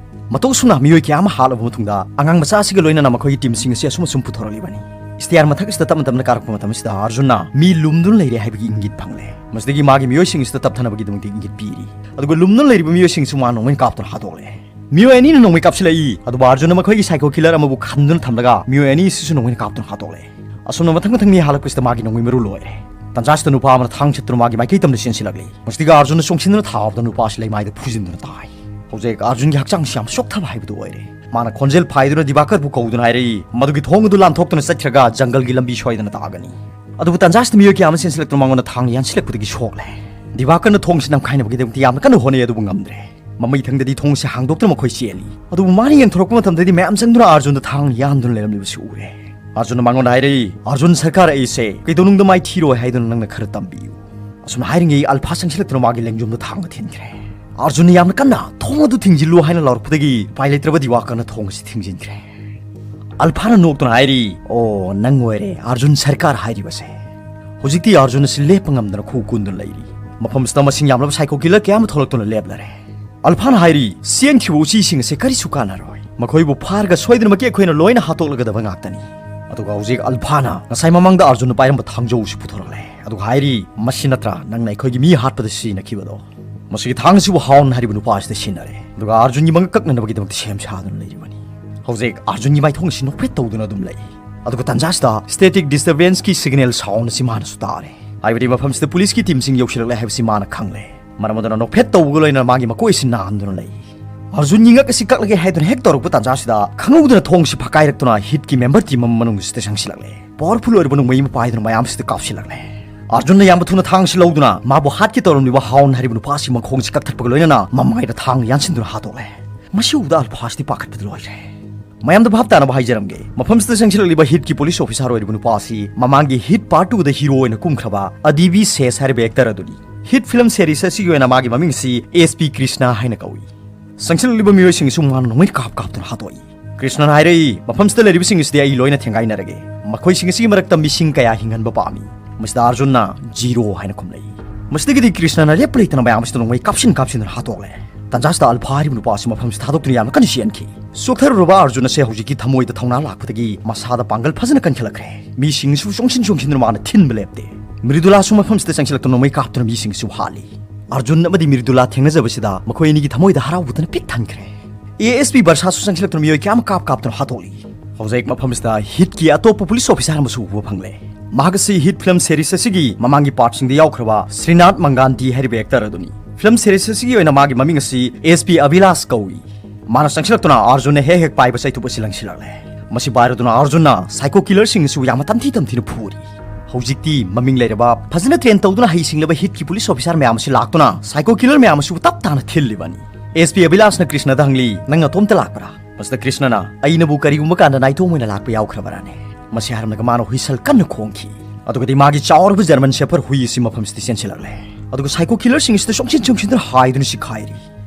ꯃꯇꯧ ꯑꯁꯨꯝꯅ ꯃꯤꯑꯣꯏ ꯀꯌꯥ ꯑꯃ ꯍꯥꯠꯂꯕ ꯃꯇꯨꯡꯗ, ꯑꯉꯥꯡ ꯃꯆꯥ ꯑꯁꯤꯒ ꯂꯣꯏꯅꯅ ꯃꯈꯣꯏꯒꯤ ꯇꯤꯝꯁꯤꯡ ꯑꯁꯤ ꯑꯁꯨꯝ ꯑꯁꯨꯝ ꯄꯨꯊꯣꯔꯛꯂꯤꯕꯅꯤ꯫ ꯁ꯭ꯇꯦꯌꯔ ꯃꯊꯛ ꯑꯁꯤꯗ ꯇꯞꯅ ꯇꯞꯅ ꯀꯥꯔꯛꯄ ꯃꯇꯝ ꯑꯁꯤꯗ ꯑꯥꯔꯖꯨꯟꯅ ꯃꯤ ꯂꯨꯝꯗꯨꯅ ꯂꯩꯔꯦ ꯍꯥꯏꯕꯒꯤ ꯏꯪꯒꯤꯠ ꯐꯪꯂꯦ꯫ ꯃꯁꯤꯗꯒꯤ ꯃꯥꯒꯤ ꯃꯤꯑꯣꯏꯁꯤꯡ ꯑꯁꯤꯗ ꯇꯞꯊꯅꯕꯒꯤꯗꯃꯛꯇ ꯏꯪꯒꯤꯠ ꯄꯤꯔꯤ꯫ ꯑꯗꯨꯒ ꯂꯨꯝꯗꯨꯅ ꯂꯩꯔꯤꯕ ꯃꯤꯑꯣꯏꯁꯤꯡꯁꯨ ꯃꯥ ꯅꯣꯡꯃꯩꯅ ꯀꯥꯞꯇꯨꯅ ꯍꯥꯠꯇꯣꯛꯂꯦ꯫ ꯃꯤꯑꯣꯏ ꯑꯅꯤꯅ ꯅꯣꯡꯃꯩ ꯀꯥꯞꯁꯤꯜꯂꯛꯏ, ꯑꯗꯨꯕꯨ ꯑꯥꯔꯖꯨꯟꯅ ꯃꯈꯣꯏꯒꯤ ꯁꯥꯏꯀꯣ ꯀꯤꯂꯔ ꯑꯃꯕꯨ ꯈꯟꯗꯨꯅ ꯊꯝꯂꯒ ꯃꯤꯑꯣꯏ ꯑꯅꯤ ꯑꯁꯤꯁꯨ ꯅꯣꯡꯃꯩꯅ ꯀꯥꯞꯇꯨꯅ ꯍꯥꯠꯇꯣꯛꯂꯦ꯫ ꯑꯁꯨꯝꯅ ꯃꯊꯪ ꯃꯊꯪ ꯃꯤ ꯍꯥꯠꯂꯛꯄꯁꯤꯗ ꯃꯥꯒꯤ ꯅꯣꯡꯃꯩ ꯃꯔꯨ ꯂꯣꯏꯔꯦ꯫ ꯇꯟꯖꯥꯁꯤꯗ ꯅꯨꯄꯥ ꯑꯃꯅ ꯊꯥꯡ ꯁꯠꯇꯨꯅ ꯃꯥꯒꯤ ꯃꯥꯏꯀꯩ ꯇꯝꯅ ꯆꯦꯟꯁꯤꯜꯂꯛꯂꯤ꯫ ꯃꯁꯤꯗꯒꯤ ꯑꯥꯔꯖꯨꯟꯅ ꯆꯣꯡꯁꯤꯟꯗꯨꯅ ꯊꯥꯕꯗ ꯅꯨꯄꯥ ꯑꯁꯤ ꯂꯩꯃꯥꯏꯗ ꯐꯨꯖꯤꯟꯗꯨꯅ ꯇꯥꯏ꯫ ꯍꯧꯖꯤꯛ ꯑꯥꯔꯖꯨꯟꯒꯤ ꯍꯛꯆꯥꯡꯁꯤ ꯌꯥꯝ ꯁꯣꯛꯊꯕ ꯍꯥꯏꯕꯗꯨ ꯑꯣꯏꯔꯦ꯫ ꯃꯥꯅ ꯈꯣꯟꯖꯦꯜ ꯐꯥꯏꯗꯨꯅ ꯗꯤꯕꯥꯀꯔꯕꯨ ꯀꯧꯗꯨꯅ ꯍꯥꯏꯔꯛꯏ, "ꯃꯗꯨꯒꯤ ꯊꯣꯡ ꯑꯗꯨ ꯂꯥꯟꯊꯣꯛꯇꯨꯅ ꯆꯠꯈ꯭ꯔꯒ ꯖꯪꯒꯜꯒꯤ ꯂꯝꯕꯤ ꯁꯣꯏꯗꯅ ꯇꯥꯒꯅꯤ"꯫ ꯑꯗꯨꯕꯨ ꯇꯟꯖꯥꯁꯤꯗ ꯃꯤꯑꯣꯏ ꯀꯌꯥ ꯑꯃ ꯆꯦꯟꯁꯤꯜꯂꯛꯇꯨꯅ ꯃꯉꯣꯟꯗ ꯊꯥꯡꯅ ꯌꯥꯟꯁꯤꯜꯂꯛꯄꯗꯒꯤ ꯁꯣꯛꯂꯦ꯫ ꯗꯤꯕꯥꯀꯔꯅ ꯊꯣꯡꯁꯤ ꯅꯝꯈꯥꯏꯅꯕꯒꯤꯗꯃꯛꯇ ꯌꯥꯝꯅ ꯀꯟꯅ ꯍꯣꯠꯅꯩ, ꯑꯗꯨꯕꯨ ꯉꯝꯗ꯭ꯔꯦ꯫ ꯃꯃꯩ ꯊꯪꯗꯗꯤ ꯊꯣꯡꯁꯤ ꯍꯥꯡꯗꯣꯛꯇꯨꯅ ꯃꯈꯣꯏ ꯆꯦꯜꯂꯤ꯫ ꯑꯗꯨꯕꯨ ꯃꯥꯅ ꯌꯦꯡꯊꯣꯔꯛꯄ ꯃꯇꯝꯗꯗꯤ ꯃꯌꯥꯝ ꯆꯪꯗꯨꯅ ꯑꯥꯔꯖꯨꯟꯗ ꯊꯥꯡꯅ ꯌꯥꯟꯗꯨꯅ ꯂꯩꯔꯝꯂꯤꯕꯁꯤ ꯎꯔꯦ꯫ ꯑꯥꯔꯖꯨꯟꯅ ꯃꯉꯣꯟꯗ ꯍꯥꯏꯔꯛꯏ, "ꯑꯥꯔꯖꯨꯟ ꯁꯔꯀꯥꯔ ꯑꯩꯁꯦ ꯀꯩꯗꯧꯅꯨꯡꯗ ꯃꯥꯏ ꯊꯤꯔꯣꯏ ꯍꯥꯏꯗꯨꯅ ꯅꯪꯅ ꯈꯔ ꯇꯝꯕꯤꯌꯨ"꯫ ꯑꯁꯨꯝꯅ ꯍꯥꯏꯔꯤꯉꯩ ꯑꯜꯐꯥ ꯆꯪꯁꯤꯜꯂꯛꯇꯨꯅ ꯃꯥꯒꯤ ꯂꯦꯡꯖꯨꯝꯗ ꯊꯥꯡꯅ ꯊꯤꯟꯈ꯭ꯔꯦ꯫ ꯑꯥꯔꯖꯨꯟꯅ ꯌꯥꯝꯅ ꯀꯟꯅ "ꯊꯣꯡ ꯑꯗꯨ ꯊꯤꯡꯖꯤꯜꯂꯨ" ꯍꯥꯏꯅ ꯂꯥꯎꯔꯛꯄꯗꯒꯤ ꯎꯄꯥꯏ ꯂꯩꯇ꯭ꯔꯕ ꯗꯤꯋꯥꯀꯔꯅ ꯊꯣꯡ ꯑꯁꯤ ꯊꯤꯡꯖꯤꯟꯈ꯭ꯔꯦ꯫ ꯑꯜꯐꯥꯅ ꯅꯣꯛꯇꯨꯅ ꯍꯥꯏꯔꯤ, "ꯑꯣ, ꯅꯪ ꯑꯣꯏꯔꯦ ꯑꯥꯔꯖꯨꯟ ꯁꯔꯀꯥꯔ ꯍꯥꯏꯔꯤꯕꯁꯦ"꯫ ꯍꯧꯖꯤꯛꯇꯤ ꯑꯥꯔꯖꯨꯟ ꯑꯁꯤ ꯂꯦꯞꯄ ꯉꯝꯗꯅ ꯈꯨ ꯀꯨꯟꯗꯨꯅ ꯂꯩꯔꯤ꯫ ꯃꯐꯝꯁꯤꯗ ꯃꯁꯤꯡ ꯌꯥꯝꯂꯕ ꯁꯥꯏꯀꯣ ꯀꯤꯂꯔ ꯀꯌꯥ ꯑꯃ ꯊꯣꯛꯂꯛꯇꯨꯅ ꯂꯦꯞꯂꯔꯦ꯫ ꯑꯜꯐꯥꯅ ꯍꯥꯏꯔꯤ, "ꯆꯦꯟꯈꯤꯕ ꯎꯆꯤꯁꯤꯡ ꯑꯁꯦ ꯀꯔꯤꯁꯨ ꯀꯥꯟꯅꯔꯣꯏ꯫ ꯃꯈꯣꯏꯕꯨ ꯐꯥꯔꯒ ꯁꯣꯏꯗꯅꯃꯛꯀꯤ ꯑꯩꯈꯣꯏꯅ ꯂꯣꯏꯅ ꯍꯥꯠꯇꯣꯛꯂꯒꯗꯕ ꯉꯥꯛꯇꯅꯤ"꯫ ꯑꯗꯨꯒ ꯍꯧꯖꯤꯛ ꯑꯜꯐꯥꯅ ꯉꯁꯥꯏ ꯃꯃꯥꯡꯗ ꯑꯥꯔꯖꯨꯟꯅ ꯄꯥꯏꯔꯝꯕ ꯊꯥꯡꯖꯧ ꯑꯁꯤ ꯄꯨꯊꯣꯔꯛꯂꯦ꯫ ꯑꯗꯨꯒ ꯍꯥꯏꯔꯤ, "ꯃꯁꯤ ꯅꯠꯇ꯭ꯔꯥ ꯅꯪꯅ ꯑꯩꯈꯣꯏꯒꯤ ꯃꯤ ꯍꯥꯠꯄꯗ ꯁꯤꯖꯤꯟꯅꯈꯤꯕꯗꯣ?" ꯃꯁꯤꯒꯤ ꯊꯥꯡ ꯑꯁꯤꯕꯨ ꯍꯥꯎꯟ ꯍꯥꯏꯔꯤꯕ ꯅꯨꯄꯥ ꯑꯁꯤꯗ ꯁꯤꯟꯅꯔꯦ꯫ ꯑꯗꯨꯒ ꯑꯥꯔꯖꯨꯟꯒꯤ ꯃꯉꯛ ꯀꯛꯅꯅꯕꯒꯤꯗꯃꯛꯇ ꯁꯦꯝ ꯁꯥꯗꯨꯅ ꯂꯩꯔꯤꯕꯅꯤ꯫ ꯍꯧꯖꯤꯛ ꯑꯥꯔꯖꯨꯟꯒꯤ ꯃꯥꯏꯊꯣꯡ ꯑꯁꯤ ꯅꯣꯛꯐꯦꯠ ꯇꯧꯗꯨꯅ ꯑꯗꯨꯝ ꯂꯩ꯫ ꯑꯗꯨꯒ ꯇꯥꯟꯖꯥ ꯑꯁꯤꯗ static disturbance ꯀꯤ signal sound ꯑꯁꯤ ꯃꯥꯅꯁꯨ ꯇꯥꯔꯦ꯫ ꯍꯥꯏꯕꯗꯤ ꯃꯐꯝꯁꯤꯗ ꯄꯨꯂꯤꯁꯀꯤ team ꯁꯤꯡ ꯌꯧꯁꯤꯜꯂꯛꯂꯦ ꯍꯥꯏꯕꯁꯤ ꯃꯥꯅ ꯈꯪꯂꯦ꯫ ꯃꯔꯝ ꯑꯗꯨꯅ ꯅꯣꯛꯐꯦꯠ ꯇꯧꯕꯒ ꯂꯣꯏꯅꯅ ꯃꯥꯒꯤ ꯃꯀꯣꯛ ꯑꯁꯤ ꯅꯥꯟꯗꯨꯅ ꯂꯩ꯫ ꯑꯥꯔꯖꯨꯟꯒꯤ ꯉꯛ ꯑꯁꯤ ꯀꯛꯂꯒꯦ ꯍꯥꯏꯗꯨꯅ ꯍꯦꯛ ꯇꯧꯔꯛꯄ ꯇꯥꯟꯖꯥ ꯑꯁꯤꯗ ꯈꯪꯍꯧꯗꯅ ꯊꯣꯡꯁꯤ ꯐꯥꯀꯥꯏꯔꯛꯇꯨꯅ ꯍꯤꯠꯀꯤ member team ꯑꯃ ꯃꯅꯨꯡ ꯑꯁꯤꯗ ꯆꯪꯁꯤꯜꯂꯛꯂꯦ꯫ Powerful ꯑꯣꯏꯔꯕ ꯅꯣꯡꯃꯩ ꯑꯃ ꯄꯥꯏꯗꯨꯅ ꯃꯌꯥꯝꯁꯤꯗ ꯀꯥꯞꯁꯤꯜꯂꯛꯂꯦ꯫ ꯑꯥꯔꯖꯨꯟꯅ ꯌꯥꯝꯅ ꯊꯨꯅ ꯊꯥꯡ ꯑꯁꯤ ꯂꯧꯗꯨꯅ ꯃꯥꯕꯨ ꯍꯥꯠꯀꯦ ꯇꯧꯔꯝꯂꯤꯕ ꯍꯥꯎꯟ ꯍꯥꯏꯔꯤꯕ ꯅꯨꯄꯥ ꯑꯁꯤ ꯃꯈꯣꯡꯁꯤ ꯀꯛꯊꯠꯄꯒ ꯂꯣꯏꯅꯅ ꯃꯃꯥꯏꯗ ꯊꯥꯡꯅ ꯌꯥꯟꯁꯤꯟꯗꯨꯅ ꯍꯥꯠꯇꯣꯛꯂꯦ꯫ ꯃꯁꯤ ꯎꯕꯗ ꯑꯜꯐꯥꯁꯤꯗꯤ ꯄꯥꯈꯠꯄꯗ ꯂꯣꯏꯔꯦ꯫ ꯃꯌꯥꯝꯗ ꯚꯥꯞ ꯇꯥꯅꯕ ꯍꯥꯏꯖꯔꯝꯒꯦ, ꯃꯐꯝꯁꯤꯗ ꯆꯪꯁꯤꯜꯂꯛꯂꯤꯕ ꯍꯤꯠꯀꯤ ꯄꯨꯂꯤꯁ ꯑꯣꯐꯤꯁꯥꯔ ꯑꯣꯏꯔꯤꯕ ꯅꯨꯄꯥ ꯑꯁꯤ ꯃꯃꯥꯡꯒꯤ ꯍꯤꯠ part two ꯗ ꯍꯤꯔꯣ ꯑꯣꯏꯅ ꯀꯨꯝꯈ꯭ꯔꯕ ꯑꯗꯤꯕꯤ ꯁꯦꯁ ꯍꯥꯏꯔꯤꯕ actor ꯑꯗꯨꯅꯤ꯫ ꯍꯤꯠ film series ꯑꯁꯤꯒꯤ ꯑꯣꯏꯅ ꯃꯥꯒꯤ ꯃꯃꯤꯡ ꯑꯁꯤ SP ꯀ꯭ꯔꯤꯁꯅ ꯍꯥꯏꯅ ꯀꯧꯏ꯫ ꯆꯪꯁꯤꯜꯂꯛꯂꯤꯕ ꯃꯤꯑꯣꯏꯁꯤꯡ ꯑꯁꯤ ꯃꯥꯅ ꯅꯣꯡꯃꯩ ꯀꯥꯞ ꯀꯥꯞꯇꯨꯅ ꯍꯥꯠꯇꯣꯛꯏ꯫ ꯀ꯭ꯔꯤꯁꯅꯅ ꯍꯥꯏꯔꯛꯏ, "ꯃꯐꯝꯁꯤꯗ ꯂꯩꯔꯤꯕꯁꯤꯡ ꯑꯁꯤꯗꯤ ꯑꯩ ꯂꯣꯏꯅ ꯊꯦꯡꯒꯥꯏꯅꯔꯒꯦ꯫ ꯃꯈꯣꯏꯁꯤꯡ ꯑꯁꯤꯒꯤ ꯃꯔꯛꯇ ꯃꯤꯁꯤꯡ ꯀꯌꯥ ꯍꯤꯡꯍꯟꯕ ꯄꯥꯝꯃꯤ"꯫ ꯃꯁꯤꯗ ꯑꯥꯔꯖꯨꯟꯅ "Zero" ꯍꯥꯏꯅ ꯈꯨꯝꯂꯛꯏ꯫ ꯃꯁꯤꯗꯒꯤꯗꯤ ꯀ꯭ꯔꯤꯁꯅꯅ ꯂꯦꯞꯄ ꯂꯩꯇꯅ ꯃꯌꯥꯝ ꯑꯁꯤꯗ ꯅꯣꯡꯃꯩ ꯀꯥꯞꯁꯤꯟ ꯀꯥꯞꯁꯤꯟꯗꯨꯅ ꯍꯥꯠꯇꯣꯛꯂꯦ꯫ ꯇꯥꯟꯖꯥ ꯑꯁꯤꯗ ꯑꯜꯐꯥ ꯍꯥꯏꯔꯤꯕ ꯅꯨꯄꯥ ꯑꯁꯤ ꯃꯐꯝꯁꯤꯗ ꯊꯥꯗꯣꯛꯇꯨꯅ ꯌꯥꯝꯅ ꯀꯟꯅ ꯆꯦꯟꯈꯤ꯫ ꯆꯣꯛꯊꯔꯨꯔꯕ ꯑꯥꯔꯖꯨꯟ ꯑꯁꯦ ꯍꯧꯖꯤꯛꯇꯤ ꯊꯃꯣꯏꯗ ꯊꯧꯅꯥ ꯂꯥꯛꯄꯗꯒꯤ ꯃꯁꯥꯗ ꯄꯥꯡꯒꯜ ꯐꯖꯅ ꯀꯟꯈꯠꯂꯛꯈ꯭ꯔꯦ꯫ ꯃꯤꯁꯤꯡꯁꯨ ꯆꯣꯡꯁꯤꯟ ꯆꯣꯡꯁꯤꯟꯗꯨꯅ ꯃꯥꯅ ꯊꯤꯟꯕ ꯂꯦꯞꯇꯦ꯫ ꯃ꯭ꯔꯤꯗꯨꯂꯥꯁꯨ ꯃꯐꯝꯁꯤꯗ ꯆꯪꯁꯤꯜꯂꯛꯇꯨꯅ ꯅꯣꯡꯃꯩ ꯀꯥꯞꯇꯨꯅ ꯃꯤꯁꯤꯡꯁꯨ ꯍꯥꯠꯂꯤ꯫ ꯑꯥꯔꯖꯨꯟ ꯑꯃꯗꯤ ꯃ꯭ꯔꯤꯗꯨꯂꯥ ꯊꯦꯡꯅꯖꯕꯁꯤꯗ ꯃꯈꯣꯏ ꯑꯅꯤꯒꯤ ꯊꯃꯣꯏꯗ ꯍꯔꯥꯎꯕꯗꯅ ꯄꯤꯛ ꯊꯟꯈ꯭ꯔꯦ꯫ ASP ꯕꯔꯁꯥꯁꯨ ꯆꯪꯁꯤꯜꯂꯛꯇꯨꯅ ꯃꯤꯑꯣꯏ ꯀꯌꯥ ꯑꯃ ꯀꯥꯞ ꯀꯥꯞꯇꯨꯅ ꯍꯥꯠꯇꯣꯛꯂꯤ꯫ ꯍꯧꯖꯤꯛ ꯃꯐꯝꯁꯤꯗ ꯍꯤꯠꯀꯤ ꯑꯇꯣꯞꯄ ꯄꯨꯂꯤꯁ ꯑꯣꯐꯤꯁꯥꯔ ꯑꯃꯁꯨ ꯎꯕ ꯐꯪꯂꯦ꯫ ꯃꯍꯥꯛ ꯑꯁꯤ ꯍꯤꯠ film series ꯑꯁꯤꯒꯤ ꯃꯃꯥꯡꯒꯤ part ꯁꯤꯡꯗ ꯌꯥꯎꯈ꯭ꯔꯕ ꯁ꯭ꯔꯤꯅꯥꯊ ꯃꯪꯒꯥꯟꯇꯤ ꯍꯥꯏꯔꯤꯕ actor ꯑꯗꯨꯅꯤ꯫ Film series ꯑꯁꯤꯒꯤ ꯑꯣꯏꯅ ꯃꯥꯒꯤ ꯃꯃꯤꯡ ꯑꯁꯤ SP ꯑꯚꯤꯂꯥꯁ ꯀꯧꯏ꯫ ꯃꯥꯅ ꯆꯪꯁꯤꯜꯂꯛꯇꯨꯅ ꯑꯥꯔꯖꯨꯟꯅ ꯍꯦꯛ ꯍꯦꯛ ꯄꯥꯏꯕ ꯆꯩꯇꯨꯞ ꯑꯁꯤ ꯂꯪꯁꯤꯜꯂꯛꯂꯦ꯫ ꯃꯁꯤ ꯄꯥꯏꯔꯗꯨꯅ ꯑꯥꯔꯖꯨꯟꯅ psycho killer ꯁꯤꯡ ꯑꯁꯤꯕꯨ ꯌꯥꯝꯅ ꯇꯝꯊꯤ ꯇꯝꯊꯤꯅ ꯐꯨꯔꯤ꯫ ꯍꯧꯖꯤꯛꯇꯤ ꯃꯃꯤꯡ ꯂꯩꯔꯕ, ꯐꯖꯅ train ꯇꯧꯗꯨꯅ ꯍꯩꯁꯤꯡꯂꯕ ꯍꯤꯠꯀꯤ ꯄꯨꯂꯤꯁ ꯑꯣꯐꯤꯁꯥꯔ ꯃꯌꯥꯝ ꯑꯁꯤ ꯂꯥꯛꯇꯨꯅ psycho killer ꯃꯌꯥꯝ ꯑꯁꯤꯕꯨ ꯇꯞ ꯇꯥꯅ ꯊꯤꯜꯂꯤꯕꯅꯤ꯫ SP ꯑꯚꯤꯂꯥꯁꯅ ꯀ꯭ꯔꯤꯁꯅꯗ ꯍꯪꯂꯤ, "ꯅꯪ ꯅꯇꯣꯝꯇ ꯂꯥꯛꯄ꯭ꯔꯥ?" ꯃꯁꯤꯗ ꯀ꯭ꯔꯤꯁꯅꯅ, "ꯑꯩꯅꯕꯨ ꯀꯔꯤꯒꯨꯝꯕ ꯀꯥꯟꯗ ꯅꯥꯏꯇꯣꯝ ꯑꯣꯏꯅ ꯂꯥꯛꯄ ꯌꯥꯎꯈ꯭ꯔꯕ꯭ꯔꯥꯅꯦ?" ꯃꯁꯤ ꯍꯥꯏꯔꯝꯂꯒ ꯃꯥꯅ ꯍꯨꯏꯁꯜ ꯀꯟꯅ ꯈꯣꯡꯈꯤ꯫ ꯑꯗꯨꯒꯗꯤ ꯃꯥꯒꯤ ꯆꯥꯎꯔꯕ German Shepherd ꯍꯨꯏ ꯑꯁꯤ ꯃꯐꯝꯁꯤꯗ ꯆꯦꯟꯁꯤꯜꯂꯛꯂꯦ꯫ ꯑꯗꯨꯒ psycho killer ꯁꯤꯡ ꯑꯁꯤꯗ ꯆꯣꯡꯁꯤꯟ ꯆꯣꯡꯁꯤꯟꯗꯨꯅ ꯍꯥꯏꯗꯨꯅ ꯁꯤꯈꯥꯏꯔꯤ꯫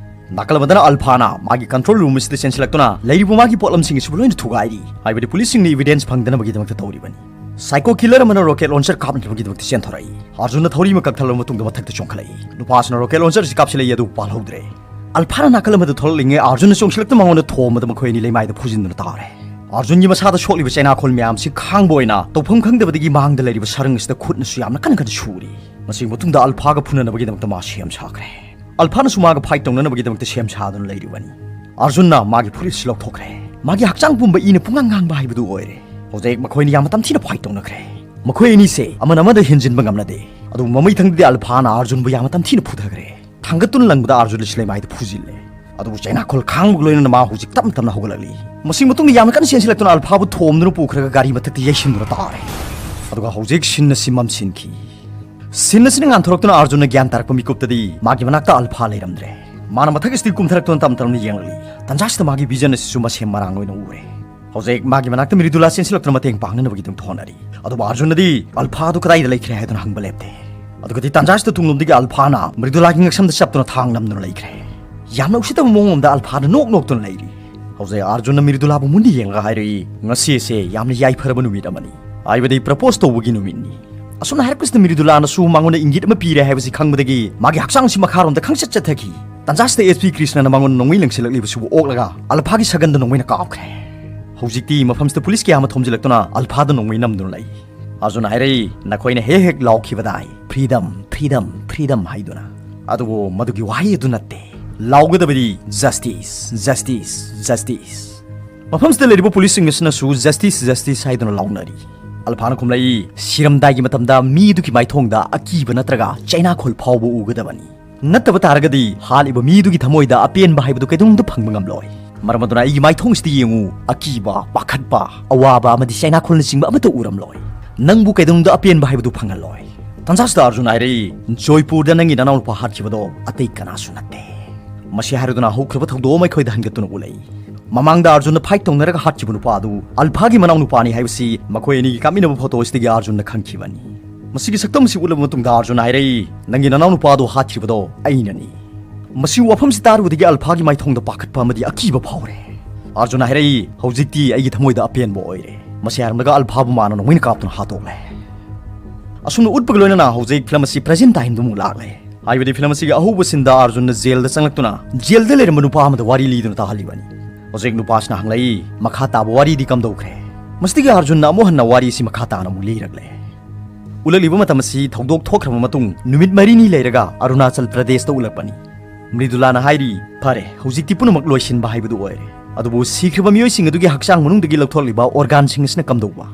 ꯅꯥꯀꯜ ꯑꯃꯗꯅ ꯑꯜꯐꯥꯅ ꯃꯥꯒꯤ control room ꯑꯁꯤꯗ ꯆꯦꯟꯁꯤꯜꯂꯛꯇꯨꯅ ꯂꯩꯔꯤꯕ ꯃꯥꯒꯤ ꯄꯣꯠꯂꯝꯁꯤꯡ ꯑꯁꯤꯕꯨ ꯂꯣꯏꯅ ꯊꯨꯒꯥꯏꯔꯤ꯫ ꯍꯥꯏꯕꯗꯤ ꯄꯨꯂꯤꯁꯁꯤꯡꯅ evidence ꯐꯪꯗꯅꯕꯒꯤꯗꯃꯛꯇ ꯇꯧꯔꯤꯕꯅꯤ꯫ Psycho killer ꯑꯃꯅ rocket launcher ꯀꯥꯞꯅꯕꯒꯤꯗꯃꯛꯇ ꯆꯦꯟꯊꯣꯔꯛꯏ꯫ ꯑꯥꯔꯖꯨꯟꯅ ꯊꯧꯔꯤ ꯑꯃ ꯀꯛꯊꯠꯂꯕ ꯃꯇꯨꯡꯗ ꯃꯊꯛꯇ ꯆꯣꯡꯈꯠꯂꯛꯏ꯫ ꯅꯨꯄꯥꯁꯤꯅ rocket launcher ꯑꯁꯤ ꯀꯥꯞꯁꯤꯜꯂꯛꯏ, ꯑꯗꯨꯕꯨ ꯄꯥꯜꯍꯧꯗ꯭ꯔꯦ꯫ ꯑꯜꯐꯥꯅ ꯅꯥꯀꯜ ꯑꯃꯗ ꯊꯣꯛꯂꯛꯂꯤꯉꯩ ꯑꯥꯔꯖꯨꯟꯅ ꯆꯣꯡꯁꯤꯜꯂꯛꯇꯨꯅ ꯃꯉꯣꯟꯗ ꯊꯣꯝꯕꯗ ꯃꯈꯣꯏ ꯑꯅꯤ ꯂꯩꯃꯥꯏꯗ ꯐꯨꯖꯤꯟꯗꯨꯅ ꯇꯥꯔꯦ꯫ ꯑꯥꯔꯖꯨꯟꯒꯤ ꯃꯁꯥꯗ ꯁꯣꯛꯂꯤꯕ ꯆꯩꯅꯥꯈꯣꯜ ꯃꯌꯥꯝꯁꯤ ꯈꯥꯡꯕ ꯑꯣꯏꯅ ꯇꯧꯐꯝ ꯈꯪꯗꯕꯗꯒꯤ ꯃꯥꯡꯗ ꯂꯩꯔꯤꯕ ꯁꯔꯪ ꯑꯁꯤꯗ ꯈꯨꯠꯅꯁꯨ ꯌꯥꯝꯅ ꯀꯟꯅ ꯀꯟꯅ ꯁꯨꯔꯤ꯫ ꯃꯁꯤꯒꯤ ꯃꯇꯨꯡꯗ ꯑꯜꯐꯥꯒ ꯐꯨꯅꯅꯕꯒꯤꯗꯃꯛꯇ ꯃꯥ ꯁꯦꯝ ꯁꯥꯈ꯭ꯔꯦ꯫ ꯑꯜꯐꯥꯅꯁꯨ ꯃꯥꯒ ꯐꯥꯏꯠ ꯇꯧꯅꯅꯕꯒꯤꯗꯃꯛꯇ ꯁꯦꯝ ꯁꯥꯗꯨꯅ ꯂꯩꯔꯤꯕꯅꯤ꯫ ꯑꯥꯔꯖꯨꯟꯅ ꯃꯥꯒꯤ ꯐꯨꯔꯤꯠꯁꯤ ꯂꯧꯊꯣꯛꯈ꯭ꯔꯦ꯫ ꯃꯥꯒꯤ ꯍꯛꯆꯥꯡ ꯄꯨꯝꯕ ꯏꯅ ꯄꯨꯡꯉꯥꯡ ꯉꯥꯡꯕ ꯍꯥꯏꯕꯗꯨ ꯑꯣꯏꯔꯦ꯫ ꯍꯧꯖꯤꯛ ꯃꯈꯣꯏꯅꯤ ꯌꯥꯝꯅ ꯇꯝꯊꯤꯅ ꯐꯥꯏꯠ ꯇꯧꯅꯈ꯭ꯔꯦ꯫ ꯃꯈꯣꯏ ꯑꯅꯤꯁꯦ ꯑꯃꯅ ꯑꯃꯗ ꯍꯦꯟꯖꯤꯟꯕ ꯉꯝꯅꯗꯦ꯫ ꯑꯗꯨꯕꯨ ꯃꯃꯩꯊꯪꯗꯗꯤ ꯑꯜꯐꯥꯅ ꯑꯥꯔꯖꯨꯟꯕꯨ ꯌꯥꯝꯅ ꯇꯝꯊꯤꯅ ꯐꯨꯊꯈ꯭ꯔꯦ꯫ ꯊꯥꯡꯒꯠꯇꯨꯅ ꯂꯪꯕꯗ ꯑꯥꯔꯖꯨꯟ ꯑꯁꯤ ꯂꯩꯃꯥꯏꯗ ꯐꯨꯖꯤꯜꯂꯦ꯫ ꯑꯗꯨꯕꯨ ꯆꯩꯅꯥꯈꯣꯜ ꯈꯥꯡꯕꯒ ꯂꯣꯏꯅꯅ ꯃꯥ ꯍꯧꯖꯤꯛ ꯇꯞꯅ ꯇꯞꯅ ꯍꯧꯒꯠꯂꯛꯂꯤ꯫ ꯃꯁꯤꯒꯤ ꯃꯇꯨꯡꯗ ꯌꯥꯝꯅ ꯀꯟꯅ ꯆꯦꯟꯁꯤꯜꯂꯛꯇꯨꯅ ꯑꯜꯐꯥꯕꯨ ꯊꯣꯝꯗꯨꯅ ꯄꯨꯈ꯭ꯔꯒ ꯒꯥꯔꯤ ꯃꯊꯛꯇ ꯌꯩꯁꯤꯟꯗꯨꯅ ꯇꯥꯔꯦ꯫ ꯑꯗꯨꯒ ꯍꯧꯖꯤꯛ ꯁꯤꯟ ꯑꯁꯤ ꯃꯝꯁꯤꯟꯈꯤ꯫ ꯁꯤꯟ ꯑꯁꯤꯅ ꯉꯥꯟꯊꯣꯔꯛꯇꯨꯅ ꯑꯥꯔꯖꯨꯟꯅ ꯒ꯭ꯌꯥꯟ ꯇꯥꯔꯛꯄ ꯃꯤꯀꯨꯞꯇꯗꯤ ꯃꯥꯒꯤ ꯃꯅꯥꯛꯇ ꯑꯜꯐꯥ ꯂꯩꯔꯝꯗ꯭ꯔꯦ꯫ ꯃꯥꯅ ꯃꯊꯛ ꯁ꯭ꯇꯦꯖꯇꯒꯤ ꯀꯨꯝꯊꯔꯛꯇꯨꯅ ꯇꯞ ꯇꯞꯅ ꯌꯦꯡꯂꯛꯂꯤ꯫ ꯇꯟꯖꯥꯁꯤꯗ ꯃꯥꯒꯤ ꯚꯤꯖꯟ ꯑꯁꯤꯁꯨ ꯃꯁꯦꯝ ꯃꯔꯥꯡ ꯑꯣꯏꯅ ꯎꯔꯦ꯫ ꯍꯧꯖꯤꯛ ꯃꯥꯒꯤ ꯃꯅꯥꯛꯇ ꯃ꯭ꯔꯤꯗꯨꯂꯥ ꯆꯦꯟꯁꯤꯜꯂꯛꯇꯨꯅ ꯃꯇꯦꯡ ꯄꯥꯡꯅꯅꯕꯒꯤꯗꯃꯛꯇ ꯍꯣꯠꯅꯔꯤ꯫ ꯑꯗꯨꯕꯨ ꯑꯥꯔꯖꯨꯟꯅꯗꯤ ꯑꯜꯐꯥ ꯑꯗꯨ ꯀꯗꯥꯏꯗ ꯂꯩꯈ꯭ꯔꯦ ꯍꯥꯏꯗꯨꯅ ꯍꯪꯕ ꯂꯦꯞꯇꯦ꯫ ꯑꯗꯨꯒꯗꯤ ꯇꯟꯖꯥꯁꯤꯗ ꯇꯨꯡꯂꯣꯝꯗꯒꯤ ꯑꯜꯐꯥꯅ ꯃ꯭ꯔꯤꯗꯨꯂꯥꯒꯤ ꯉꯛꯁꯝꯗ ꯆꯞꯇꯨꯅ ꯊꯥꯡ ꯅꯝꯗꯨꯅ ꯂꯩꯈ꯭ꯔꯦ꯫ ꯌꯥꯝꯅ ꯎꯁꯤꯠꯇꯕ ꯃꯑꯣꯡ ꯑꯃꯗ ꯑꯜꯐꯥꯅ ꯅꯣꯛ ꯅꯣꯛꯇꯨꯅ ꯂꯩꯔꯤ꯫ ꯍꯧꯖꯤꯛ ꯑꯥꯔꯖꯨꯟꯅ ꯃ꯭ꯔꯤꯗꯨꯂꯥꯕꯨ ꯃꯨꯟꯅ ꯌꯦꯡꯂꯒ ꯍꯥꯏꯔꯛꯏ, "ꯉꯁꯤ ꯑꯁꯦ ꯌꯥꯝꯅ ꯌꯥꯏꯐꯔꯕ ꯅꯨꯃꯤꯠ ꯑꯃꯅꯤ, ꯍꯥꯏꯕꯗꯤ ꯄ꯭ꯔꯄꯣꯁ ꯇꯧꯕꯒꯤ ꯅꯨꯃꯤꯠꯅꯤ"꯫ ꯑꯁꯨꯝꯅ ꯍꯥꯏꯔꯛꯄꯁꯤꯗ ꯃ꯭ꯔꯤꯗꯨꯂꯥꯅꯁꯨ ꯃꯉꯣꯟꯗ ꯏꯪꯒꯤꯠ ꯑꯃ ꯄꯤꯔꯦ ꯍꯥꯏꯕꯁꯤ ꯈꯪꯕꯗꯒꯤ ꯃꯥꯒꯤ ꯍꯛꯆꯥꯡꯁꯤ ꯃꯈꯥꯔꯣꯝꯗ ꯈꯪꯆꯠ ꯆꯠꯊꯈꯤ꯫ ꯇꯟꯖꯥꯁꯤꯗ ꯑꯦꯁ ꯄꯤ ꯀ꯭ꯔꯤꯁꯅꯅ ꯃꯉꯣꯟꯗ ꯅꯣꯡꯃꯩ ꯂꯪꯁꯤꯜꯂꯛꯂꯤꯕꯁꯤꯕꯨ ꯑꯣꯛꯂꯒ ꯑꯜꯐꯥꯒꯤ ꯁꯒꯟꯗ ꯅꯣꯡꯃꯩꯅ ꯀꯥꯞꯈ꯭ꯔꯦ꯫ ꯍꯧꯖꯤꯛꯇꯤ ꯃꯐꯝꯁꯤꯗ ꯄꯨꯂꯤꯁ ꯀꯌꯥ ꯑꯃ ꯊꯣꯝꯖꯤꯜꯂꯛꯇꯨꯅ ꯑꯜꯐꯥꯗ ꯅꯣꯡꯃꯩ ꯅꯝꯗꯨꯅ ꯂꯩ꯫ ꯑꯥꯔꯖꯨꯟꯅ ꯍꯥꯏꯔꯛꯏ, "ꯅꯈꯣꯏꯅ ꯍꯦꯛ ꯍꯦꯛ ꯂꯥꯎꯈꯤꯕꯗꯥꯏ, freedom, freedom, freedom ꯍꯥꯏꯗꯨꯅ꯫ ꯑꯗꯨꯕꯨ ꯃꯗꯨꯒꯤ ꯋꯥꯍꯩ ꯑꯗꯨ ꯅꯠꯇꯦ꯫ ꯂꯥꯎꯒꯗꯕꯗꯤ justice, justice, justice"꯫ ꯃꯐꯝꯁꯤꯗ ꯂꯩꯔꯤꯕ ꯄꯨꯂꯤꯁꯁꯤꯡ ꯑꯁꯤꯅꯁꯨ "Justice, justice" ꯍꯥꯏꯗꯨꯅ ꯂꯥꯎꯅꯔꯤ꯫ ꯑꯜꯐꯥꯅ ꯈꯨꯝꯂꯛꯏ, "ꯁꯤꯔꯝꯗꯥꯏꯒꯤ ꯃꯇꯝꯗ ꯃꯤ ꯑꯗꯨꯒꯤ ꯃꯥꯏꯊꯣꯡꯗ ꯑꯀꯤꯕ ꯅꯠꯇ꯭ꯔꯒ ꯆꯩꯅꯥꯈꯣꯜ ꯐꯥꯎꯕ ꯎꯒꯗꯕꯅꯤ꯫ ꯅꯠꯇꯕ ꯇꯥꯔꯒꯗꯤ ꯍꯥꯠꯂꯤꯕ ꯃꯤ ꯑꯗꯨꯒꯤ ꯊꯃꯣꯏꯗ ꯑꯄꯦꯟꯕ ꯍꯥꯏꯕꯗꯨ ꯀꯩꯗꯧꯅꯨꯡꯗ ꯐꯪꯕ ꯉꯝꯂꯣꯏ꯫ ꯃꯔꯝ ꯑꯗꯨꯅ ꯑꯩꯒꯤ ꯃꯥꯏꯊꯣꯡꯁꯤꯗ ꯌꯦꯡꯉꯨ, ꯑꯀꯤꯕ, ꯄꯥꯈꯠꯄ, ꯑꯋꯥꯕ ꯑꯃꯗꯤ ꯆꯩꯅꯥꯈꯣꯜꯅꯆꯤꯡꯕ ꯑꯃꯠꯇ ꯎꯔꯝꯂꯣꯏ꯫ ꯅꯪꯕꯨ ꯀꯩꯗꯧꯅꯨꯡꯗ ꯑꯄꯦꯟꯕ ꯍꯥꯏꯕꯗꯨ ꯐꯪꯍꯜꯂꯣꯏ"꯫ ꯇꯟꯖꯥꯁꯤꯗ ꯑꯥꯔꯖꯨꯟ ꯍꯥꯏꯔꯛꯏ, "ꯖꯣꯏꯄꯨꯔꯗ ꯅꯪꯒꯤ ꯅꯅꯥꯎꯅꯨꯄꯥ ꯍꯥꯠꯈꯤꯕꯗꯣ ꯑꯇꯩ ꯀꯅꯥꯁꯨ ꯅꯠꯇꯦ"꯫ ꯃꯁꯤ ꯍꯥꯏꯔꯗꯨꯅ ꯍꯧꯈ꯭ꯔꯕ ꯊꯧꯗꯣꯛ ꯑꯃ ꯑꯩꯈꯣꯏꯗ ꯍꯟꯒꯠꯇꯨꯅ ꯎꯠꯂꯛꯏ꯫ ꯃꯃꯥꯡꯗ ꯑꯥꯔꯖꯨꯟꯅ ꯐꯥꯏꯠ ꯇꯧꯅꯔꯒ ꯍꯥꯠꯈꯤꯕ ꯅꯨꯄꯥ ꯑꯗꯨ ꯑꯜꯐꯥꯒꯤ ꯃꯅꯥꯎꯅꯨꯄꯥꯅꯤ ꯍꯥꯏꯕꯁꯤ ꯃꯈꯣꯏ ꯑꯅꯤꯒꯤ ꯀꯥꯞꯃꯤꯟꯅꯕ ꯐꯣꯇꯣ ꯑꯁꯤꯗꯒꯤ ꯑꯥꯔꯖꯨꯟꯅ ꯈꯪꯈꯤꯕꯅꯤ꯫ ꯃꯁꯤꯒꯤ ꯁꯛꯇꯝ ꯑꯁꯤ ꯎꯠꯂꯕ ꯃꯇꯨꯡꯗ ꯑꯥꯔꯖꯨꯟꯅ ꯍꯥꯏꯔꯛꯏ, "ꯅꯪꯒꯤ ꯅꯅꯥꯎꯅꯨꯄꯥ ꯑꯗꯨ ꯍꯥꯠꯈꯤꯕꯗꯣ ꯑꯩꯅꯅꯤ"꯫ ꯃꯁꯤ ꯋꯥꯐꯝꯁꯤ ꯇꯥꯔꯨꯕꯗꯒꯤ ꯑꯜꯐꯥꯒꯤ ꯃꯥꯏꯊꯣꯡꯗ ꯄꯥꯈꯠꯄ ꯑꯃꯗꯤ ꯑꯀꯤꯕ ꯐꯥꯎꯔꯦ꯫ ꯑꯥꯔꯖꯨꯟꯅ ꯍꯥꯏꯔꯛꯏ, "ꯍꯧꯖꯤꯛꯇꯤ ꯑꯩꯒꯤ ꯊꯃꯣꯏꯗ ꯑꯄꯦꯟꯕ ꯑꯣꯏꯔꯦ"꯫ ꯃꯁꯤ ꯍꯥꯏꯔꯝꯂꯒ ꯑꯜꯐꯥꯕꯨ ꯃꯥꯅ ꯅꯣꯡꯃꯩꯅ ꯀꯥꯞꯇꯨꯅ ꯍꯥꯠꯇꯣꯛꯂꯦ꯫ ꯑꯁꯨꯝꯅ ꯎꯠꯄꯒ ꯂꯣꯏꯅꯅ ꯍꯧꯖꯤꯛ ꯐꯤꯂꯝ ꯑꯁꯤ present time ꯗ ꯑꯃꯨꯛ ꯂꯥꯛꯂꯦ꯫ ꯍꯥꯏꯕꯗꯤ ꯐꯤꯂꯝ ꯑꯁꯤꯒꯤ ꯑꯍꯧꯕ ꯁꯤꯟꯗ ꯑꯥꯔꯖꯨꯟꯅ ꯖꯦꯜꯗ ꯆꯪꯂꯛꯇꯨꯅ ꯖꯦꯜꯗ ꯂꯩꯔꯝꯕ ꯅꯨꯄꯥ ꯑꯃꯗ ꯋꯥꯔꯤ ꯂꯤꯗꯨꯅ ꯇꯥꯍꯜꯂꯤꯕꯅꯤ꯫ ꯍꯧꯖꯤꯛ ꯅꯨꯄꯥꯁꯤꯅ ꯍꯪꯂꯛꯏ, ꯃꯈꯥ ꯇꯥꯕ ꯋꯥꯔꯤꯗꯤ ꯀꯝꯗꯧꯈ꯭ꯔꯦ? ꯃꯁꯤꯗꯒꯤ ꯑꯥꯔꯖꯨꯟꯅ ꯑꯃꯨꯛ ꯍꯟꯅ ꯋꯥꯔꯤ ꯑꯁꯤ ꯃꯈꯥ ꯇꯥꯅ ꯑꯃꯨꯛ ꯂꯤꯔꯛꯂꯦ꯫ ꯎꯠꯂꯛꯂꯤꯕ ꯃꯇꯝ ꯑꯁꯤ ꯊꯧꯗꯣꯛ ꯊꯣꯛꯈ꯭ꯔꯕ ꯃꯇꯨꯡ ꯅꯨꯃꯤꯠ ꯃꯔꯤꯅꯤ ꯂꯩꯔꯒ ꯑꯔꯨꯅꯥꯆꯜ ꯄ꯭ꯔꯗꯦꯁꯇ ꯎꯠꯂꯛꯄꯅꯤ꯫ ꯃ꯭ꯔꯤꯗꯨꯂꯥꯅ ꯍꯥꯏꯔꯤ, "ꯐꯔꯦ, ꯍꯧꯖꯤꯛꯇꯤ ꯄꯨꯝꯅꯃꯛ ꯂꯣꯏꯁꯤꯟꯕ ꯍꯥꯏꯕꯗꯨ ꯑꯣꯏꯔꯦ꯫ ꯑꯗꯨꯕꯨ ꯁꯤꯈ꯭ꯔꯕ ꯃꯤꯑꯣꯏꯁꯤꯡ ꯑꯗꯨꯒꯤ ꯍꯛꯆꯥꯡ ꯃꯅꯨꯡꯗꯒꯤ ꯂꯧꯊꯣꯛꯂꯤꯕ ꯑꯣꯔꯒꯥꯟꯁꯤꯡ ꯑꯁꯤꯅ ꯀꯝꯗꯧꯕ?"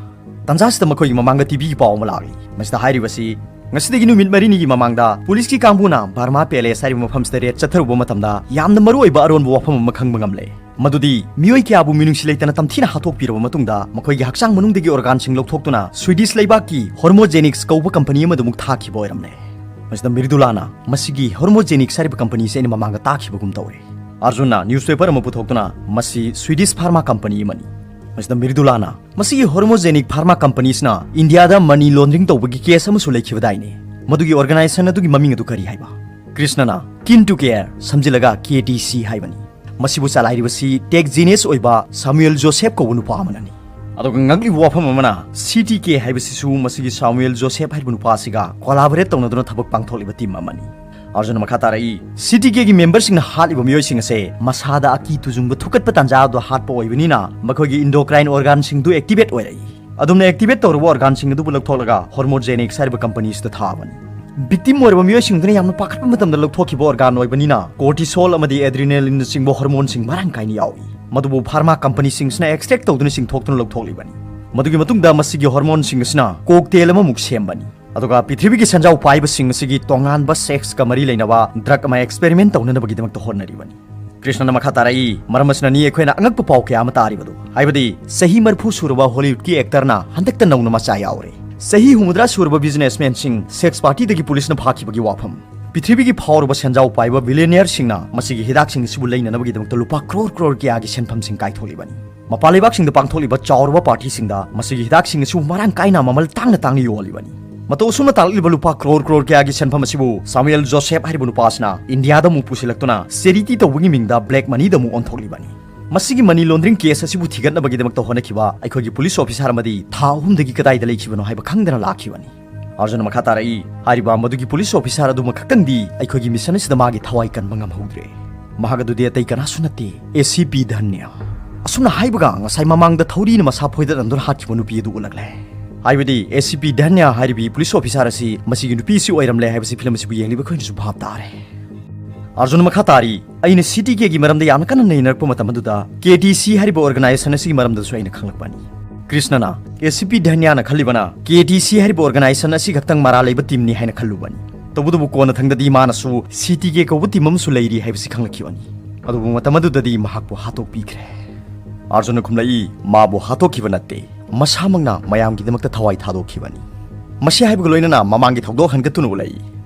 ꯇꯥꯟꯖꯥꯁꯤꯗ ꯃꯈꯣꯏꯒꯤ ꯃꯃꯥꯡꯗ ꯇꯤꯚꯤꯒꯤ ꯄꯥꯎ ꯑꯃ ꯂꯥꯛꯂꯤ꯫ ꯃꯁꯤꯗ ꯍꯥꯏꯔꯤꯕꯁꯤ, ꯉꯁꯤꯗꯒꯤ ꯅꯨꯃꯤꯠ ꯃꯔꯤꯅꯤꯒꯤ ꯃꯃꯥꯡꯗ ꯄꯨꯂꯤꯁꯀꯤ ꯀꯥꯡꯕꯨꯅ ꯕꯔꯃꯥ ꯄꯦꯂꯦꯁ ꯍꯥꯏꯔꯤꯕ ꯃꯐꯝꯁꯤꯗ ꯔꯦꯗ ꯆꯠꯊꯔꯨꯕ ꯃꯇꯝꯗ ꯌꯥꯝꯅ ꯃꯔꯨꯑꯣꯏꯕ ꯑꯔꯣꯟꯕ ꯋꯥꯐꯝ ꯑꯃ ꯈꯪꯕ ꯉꯝꯂꯦ꯫ ꯃꯗꯨꯗꯤ ꯃꯤꯑꯣꯏ ꯀꯌꯥꯕꯨ ꯃꯤꯅꯨꯡꯁꯤ ꯂꯩꯇꯅ ꯇꯝꯊꯤꯅ ꯍꯥꯠꯇꯣꯛꯄꯤꯔꯕ ꯃꯇꯨꯡꯗ ꯃꯈꯣꯏꯒꯤ ꯍꯛꯆꯥꯡ ꯃꯅꯨꯡꯗꯒꯤ ꯑꯣꯔꯒꯥꯟꯁꯤꯡ ꯂꯧꯊꯣꯛꯇꯨꯅ ꯁ꯭ꯋꯤꯗꯤꯁ ꯂꯩꯕꯥꯛꯀꯤ ꯍꯣꯔꯃꯣꯖꯦꯅꯤꯛꯁ ꯀꯧꯕ ꯀꯝꯄꯅꯤ ꯑꯃꯗ ꯑꯃꯨꯛ ꯊꯥꯈꯤꯕ ꯑꯣꯏꯔꯝꯂꯦ꯫ ꯃꯁꯤꯗ ꯃ꯭ꯔꯤꯗꯨꯂꯥꯅ ꯃꯁꯤꯒꯤ ꯍꯣꯔꯃꯣꯖꯦꯅꯤꯛꯁ ꯍꯥꯏꯔꯤꯕ ꯀꯝꯄꯅꯤꯁꯦ ꯑꯩꯅ ꯃꯃꯥꯡꯗ ꯇꯥꯈꯤꯕꯒꯨꯝ ꯇꯧꯔꯦ꯫ ꯑꯥꯔꯖꯨꯟꯅ ꯅ꯭ꯌꯨꯁꯄꯦꯄꯔ ꯑꯃ ꯄꯨꯊꯣꯛꯇꯨꯅ ꯃꯁꯤ ꯁ꯭ꯋꯤꯗꯤꯁ ꯐꯥꯔꯃꯥ ꯀꯝꯄꯅꯤ ꯑꯃꯅꯤ꯫ ꯃꯁꯤꯗ ꯃ꯭ꯔꯤꯗꯨꯂꯥꯅ ꯃꯁꯤꯒꯤ ꯍꯣꯔꯃꯣꯖꯦꯅꯤꯛ ꯐꯥꯔꯃꯥ ꯀꯝꯄꯅꯤꯁꯤꯅ ꯏꯟꯗꯤꯌꯥꯗ ꯃꯅꯤ ꯂꯣꯟꯗ꯭ꯔꯤꯡ ꯇꯧꯕꯒꯤ ꯀꯦꯁ ꯑꯃꯁꯨ ꯂꯩꯈꯤꯕꯗꯥꯏꯅꯦ? ꯃꯗꯨꯒꯤ ꯑꯣꯔꯒꯅꯥꯏꯖꯦꯁꯟ ꯑꯗꯨꯒꯤ ꯃꯃꯤꯡ ꯑꯗꯨ ꯀꯔꯤ ꯍꯥꯏꯕ? ꯀ꯭ꯔꯤꯁꯅꯅ ꯀꯤꯟ ꯇꯨ ꯀꯦꯌꯔ ꯁꯝꯖꯤꯜꯂꯒ ꯀꯦ ꯇꯤ ꯁꯤ ꯍꯥꯏꯕꯅꯤ꯫ ꯃꯁꯤꯕꯨ ꯆꯂꯥꯏꯔꯤꯕꯁꯤ ꯇꯦꯛ ꯖꯤꯅꯤꯌꯁ ꯑꯣꯏꯕ ꯁꯥꯃꯨꯑꯦꯜ ꯖꯣꯁꯦꯐ ꯀꯧꯕ ꯅꯨꯄꯥ ꯑꯃꯅꯅꯤ꯫ ꯑꯗꯨꯒ ꯉꯛꯂꯤꯕ ꯋꯥꯐꯝ ꯑꯃꯅ, ꯁꯤ ꯇꯤ ꯀꯦ ꯍꯥꯏꯕꯁꯤꯁꯨ ꯃꯁꯤꯒꯤ ꯁꯥꯃꯨꯑꯦꯜ ꯖꯣꯁꯦꯐ ꯍꯥꯏꯔꯤꯕ ꯅꯨꯄꯥ ꯑꯁꯤꯒ ꯀꯣꯂꯥꯕꯣꯔꯦꯠ ꯇꯧꯅꯗꯨꯅ ꯊꯕꯛ ꯄꯥꯡꯊꯣꯛꯂꯤꯕ ꯇꯤꯝ ꯑꯃꯅꯤ꯫ ꯑꯥꯔꯖꯨꯟꯅ ꯃꯈꯥ ꯇꯥꯔꯛꯏ, ꯁꯤ ꯇꯤ ꯀꯦꯒꯤ ꯃꯦꯝꯕꯔꯁꯤꯡꯅ ꯍꯥꯠꯂꯤꯕ ꯃꯤꯑꯣꯏꯁꯤꯡ ꯑꯁꯦ ꯃꯁꯥꯗ ꯑꯀꯤ ꯇꯨꯖꯨꯡꯕ ꯊꯨꯀꯠꯄ ꯇꯥꯟꯖꯥ ꯑꯗꯨ ꯍꯥꯠꯄ ꯑꯣꯏꯕꯅꯤꯅ ꯃꯈꯣꯏꯒꯤ ꯏꯟꯗꯣꯀ꯭ꯔꯥꯏꯟ ꯑꯣꯔꯒꯥꯟꯁꯤꯡꯗꯨ ꯑꯦꯛꯇꯤꯚꯦꯠ ꯑꯣꯏꯔꯛꯏ꯫ ꯑꯗꯨꯝꯅ ꯑꯦꯛꯇꯤꯚꯦꯠ ꯇꯧꯔꯕ ꯑꯣꯔꯒꯥꯟꯁꯤꯡ ꯑꯗꯨꯕꯨ ꯂꯧꯊꯣꯛꯂꯒ ꯍꯣꯔꯃꯣꯖꯦꯅꯤꯛꯁ ꯍꯥꯏꯔꯤꯕ ꯀꯝꯄꯅꯤꯁꯤꯗ ꯊꯥꯕꯅꯤ꯫ ꯚꯤꯛꯇꯤꯝ ꯑꯣꯏꯔꯕ ꯃꯤꯑꯣꯏꯁꯤꯡꯗꯨꯅ ꯌꯥꯝꯅ ꯄꯥꯈꯠꯄ ꯃꯇꯝꯗ ꯂꯧꯊꯣꯛꯈꯤꯕ ꯑꯣꯔꯒꯥꯟ ꯑꯣꯏꯕꯅꯤꯅ ꯀꯣꯔꯇꯤꯁꯣꯜ ꯑꯃꯗꯤ ꯑꯦꯗ꯭ꯔꯤꯅꯦꯂꯤꯟꯅꯆꯤꯡꯕ ꯍꯣꯔꯃꯣꯟꯁꯤꯡ ꯃꯔꯥꯡ ꯀꯥꯏꯅ ꯌꯥꯎꯏ꯫ ꯃꯗꯨꯕꯨ ꯐꯥꯔꯃꯥ ꯀꯝꯄꯅꯤꯁꯤꯡꯁꯤꯅ ꯑꯦꯛꯁꯇ꯭ꯔꯦꯛ ꯇꯧꯗꯨꯅ ꯆꯤꯡꯊꯣꯛꯇꯨꯅ ꯂꯧꯊꯣꯛꯂꯤꯕꯅꯤ꯫ ꯃꯗꯨꯒꯤ ꯃꯇꯨꯡꯗ ꯃꯁꯤꯒꯤ ꯍꯣꯔꯃꯣꯟꯁꯤꯡ ꯑꯁꯤꯅ ꯀꯣꯛꯇꯦꯜ ꯑꯃꯃꯨꯛ ꯁꯦꯝꯕꯅꯤ꯫ ꯑꯗꯨꯒ ꯄ꯭ꯔꯤꯊꯤꯕꯤꯒꯤ ꯁꯦꯟꯖꯥꯎ ꯄꯥꯏꯕꯁꯤꯡ ꯑꯁꯤꯒꯤ ꯇꯣꯉꯥꯟꯕ ꯁꯦꯛꯁꯀ ꯃꯔꯤ ꯂꯩꯅꯕ ꯗ꯭ꯔꯒ ꯑꯃ ꯑꯦꯛꯁꯄꯦꯔꯤꯃꯦꯟ ꯇꯧꯅꯅꯕꯒꯤꯗꯃꯛꯇ ꯍꯣꯠꯅꯔꯤꯕꯅꯤ꯫ ꯀ꯭ꯔꯤꯁꯅꯅ ꯃꯈꯥ ꯇꯥꯔꯛꯏ, "ꯃꯔꯝ ꯑꯁꯤꯅꯅꯤ ꯑꯩꯈꯣꯏꯅ ꯑꯉꯛꯄ ꯄꯥꯎ ꯀꯌꯥ ꯑꯃ ꯇꯥꯔꯤꯕꯗꯨ, ꯍꯥꯏꯕꯗꯤ ꯆꯍꯤ ꯃꯔꯤꯐꯨ ꯁꯨꯔꯕ ꯍꯣꯂꯤꯋꯨꯗꯀꯤ ꯑꯦꯛꯇꯔꯅ ꯍꯟꯗꯛꯇ ꯅꯧꯅ ꯃꯆꯥ ꯌꯥꯎꯔꯦ꯫ ꯆꯍꯤ ꯍꯨꯝꯐꯨꯇꯔꯥ ꯁꯨꯔꯕ ꯕꯤꯖꯤꯅꯦꯁꯃꯦꯟꯁꯤꯡ ꯁꯦꯛꯁ ꯄꯥꯔꯇꯤꯗꯒꯤ ꯄꯨꯂꯤꯁꯅ ꯐꯥꯈꯤꯕꯒꯤ ꯋꯥꯐꯝ꯫ ꯄ꯭ꯔꯤꯊꯤꯕꯤꯒꯤ ꯐꯥꯎꯔꯕ ꯁꯦꯟꯖꯥꯎ ꯄꯥꯏꯕ ꯕꯤꯂꯤꯌꯅꯤꯌꯔꯁꯤꯡꯅ ꯃꯁꯤꯒꯤ ꯍꯤꯗꯥꯛꯁꯤꯡ ꯑꯁꯤꯕꯨ ꯂꯩꯅꯅꯕꯒꯤꯗꯃꯛꯇ ꯂꯨꯄꯥ ꯀ꯭ꯔꯣꯔ ꯀ꯭ꯔꯣꯔ ꯀꯌꯥꯒꯤ ꯁꯦꯟꯐꯝꯁꯤꯡ ꯀꯥꯏꯊꯣꯛꯂꯤꯕꯅꯤ꯫ ꯃꯄꯥꯟ ꯂꯩꯕꯥꯛꯁꯤꯡꯗ ꯄꯥꯡꯊꯣꯛꯂꯤꯕ ꯆꯥꯎꯔꯕ ꯄꯥꯔꯇꯤꯁꯤꯡꯗ ꯃꯁꯤꯒꯤ ꯍꯤꯗꯥꯛꯁꯤꯡ ꯑꯁꯤꯕꯨ ꯃꯔꯥꯡ ꯀꯥꯏꯅ ꯃꯃꯜ ꯇꯥꯡꯅ ꯇꯥꯡꯅ ꯌꯣꯜꯂꯤꯕꯅꯤ꯫ ꯃꯇꯧ ꯑꯁꯨꯝꯅ ꯇꯥꯜꯂꯛꯂꯤꯕ ꯂꯨꯄꯥ ꯀ꯭ꯔꯣꯔ ꯀ꯭ꯔꯣꯔ ꯀꯌꯥꯒꯤ ꯁꯦꯟꯐꯝ ꯑꯁꯤꯕꯨ ꯁꯥꯃꯨꯑꯦꯜ ꯖꯣꯁꯦꯐ ꯍꯥꯏꯔꯤꯕ ꯅꯨꯄꯥ ꯑꯁꯤꯅ ꯏꯟꯗꯤꯌꯥꯗ ꯑꯃꯨꯛ ꯄꯨꯁꯤꯜꯂꯛꯇꯨꯅ ꯆꯦꯔꯤꯇꯤ ꯇꯧꯕꯒꯤ ꯃꯤꯡꯗ ꯕ꯭ꯂꯦꯛ ꯃꯅꯤꯗ ꯑꯃꯨꯛ ꯑꯣꯟꯊꯣꯛꯂꯤꯕꯅꯤ꯫ ꯃꯁꯤꯒꯤ ꯃꯅꯤ ꯂꯣꯟꯗ꯭ꯔꯤꯡ ꯀꯦꯁ ꯑꯁꯤꯕꯨ ꯊꯤꯒꯠꯅꯕꯒꯤꯗꯃꯛꯇ ꯍꯣꯠꯅꯈꯤꯕ ꯑꯩꯈꯣꯏꯒꯤ ꯄꯨꯂꯤꯁ ꯑꯣꯐꯤꯁꯥꯔ ꯑꯃꯗꯤ ꯊꯥ ꯑꯍꯨꯝꯗꯒꯤ ꯀꯗꯥꯏꯗ ꯂꯩꯈꯤꯕꯅꯣ ꯍꯥꯏꯕ ꯈꯪꯗꯅ ꯂꯥꯛꯈꯤꯕꯅꯤ"꯫ ꯑꯥꯔꯖꯨꯟꯅ ꯃꯈꯥ ꯇꯥꯔꯛꯏ, ꯍꯥꯏꯔꯤꯕ ꯃꯗꯨꯒꯤ ꯄꯨꯂꯤꯁ ꯑꯣꯐꯤꯁꯥꯔ ꯑꯗꯨꯃꯛ ꯈꯛꯇꯪꯗꯤ ꯑꯩꯈꯣꯏꯒꯤ ꯃꯤꯁꯟ ꯑꯁꯤꯗ ꯃꯥꯒꯤ ꯊꯋꯥꯏ ꯀꯟꯕ ꯉꯝꯍꯧꯗ꯭ꯔꯦ꯫ ꯃꯍꯥꯛ ꯑꯗꯨꯗꯤ ꯑꯇꯩ ꯀꯅꯥꯁꯨ ꯅꯠꯇꯦ, ꯑꯦ ꯁꯤ ꯄꯤ ꯙꯟꯌꯥ꯫ ꯑꯁꯨꯝꯅ ꯍꯥꯏꯕꯒ ꯉꯁꯥꯏ ꯃꯃꯥꯡꯗ ꯊꯧꯔꯤꯅ ꯃꯁꯥ ꯐꯣꯏꯗꯠꯅꯗꯨꯅ ꯍꯥꯠꯈꯤꯕ ꯅꯨꯄꯤ ꯑꯗꯨ ꯎꯠꯂꯛꯂꯦ꯫ ꯍꯥꯏꯕꯗꯤ ꯑꯦ ꯁꯤ ꯄꯤ ꯙꯟꯌꯥ ꯍꯥꯏꯔꯤꯕꯤ ꯄꯨꯂꯤꯁ ꯑꯣꯐꯤꯁꯥꯔ ꯑꯁꯤ ꯃꯁꯤꯒꯤ ꯅꯨꯄꯤ ꯑꯁꯤ ꯑꯣꯏꯔꯝꯂꯦ ꯍꯥꯏꯕꯁꯤ ꯐꯤꯂꯝ ꯑꯁꯤꯕꯨ ꯌꯦꯡꯂꯤꯕ ꯑꯩꯈꯣꯏꯅꯁꯨ ꯚꯥꯞ ꯇꯥꯔꯦ꯫ ꯑꯥꯔꯖꯨꯟꯅ ꯃꯈꯥ ꯇꯥꯔꯤ, ꯑꯩꯅ ꯁꯤ ꯇꯤ ꯀꯦꯒꯤ ꯃꯔꯝꯗ ꯌꯥꯝꯅ ꯀꯟꯅ ꯅꯩꯅꯔꯛꯄ ꯃꯇꯝ ꯑꯗꯨꯗ ꯀꯦ ꯇꯤ ꯁꯤ ꯍꯥꯏꯔꯤꯕ ꯑꯣꯔꯒꯅꯥꯏꯖꯦꯁꯟ ꯑꯁꯤꯒꯤ ꯃꯔꯝꯗꯁꯨ ꯑꯩꯅ ꯈꯪꯂꯛꯄꯅꯤ꯫ ꯀ꯭ꯔꯤꯁꯅꯅ ꯑꯦ ꯁꯤ ꯄꯤ ꯙꯟꯌꯥꯅ ꯈꯜꯂꯤꯕꯅ ꯀꯦ ꯇꯤ ꯁꯤ ꯍꯥꯏꯔꯤꯕ ꯑꯣꯔꯒꯅꯥꯏꯖꯦꯁꯟ ꯑꯁꯤ ꯈꯛꯇꯪ ꯃꯔꯥ ꯂꯩꯕ ꯇꯤꯝꯅꯤ ꯍꯥꯏꯅ ꯈꯜꯂꯨꯕꯅꯤ꯫ ꯇꯧꯕꯇꯕꯨ ꯀꯣꯟꯅꯊꯪꯗꯗꯤ ꯃꯥꯅꯁꯨ ꯁꯤ ꯇꯤ ꯀꯦ ꯀꯧꯕ ꯇꯤꯝ ꯑꯃꯁꯨ ꯂꯩꯔꯤ ꯍꯥꯏꯕꯁꯤ ꯈꯪꯂꯛꯈꯤꯕꯅꯤ꯫ ꯑꯗꯨꯕꯨ ꯃꯇꯝ ꯑꯗꯨꯗꯗꯤ ꯃꯍꯥꯛꯄꯨ ꯍꯥꯠꯇꯣꯛꯄꯤꯈ꯭ꯔꯦ꯫ ꯑꯥꯔꯖꯨꯟꯅ ꯈꯨꯝꯂꯛꯏ, ꯃꯥꯕꯨ ꯍꯥꯠꯇꯣꯛꯈꯤꯕ ꯅꯠꯇꯦ, ꯃꯁꯥꯃꯛꯅ ꯃꯌꯥꯝꯒꯤꯗꯃꯛꯇ ꯊꯋꯥꯏ ꯊꯥꯗꯣꯛꯈꯤꯕꯅꯤ꯫ ꯃꯁꯤ ꯍꯥꯏꯕꯒ ꯂꯣꯏꯅꯅ ꯃꯃꯥꯡꯒꯤ ꯊꯧꯗꯣꯛ ꯍꯟꯒꯠꯇꯨꯅ ꯎꯠꯂꯛꯏ꯫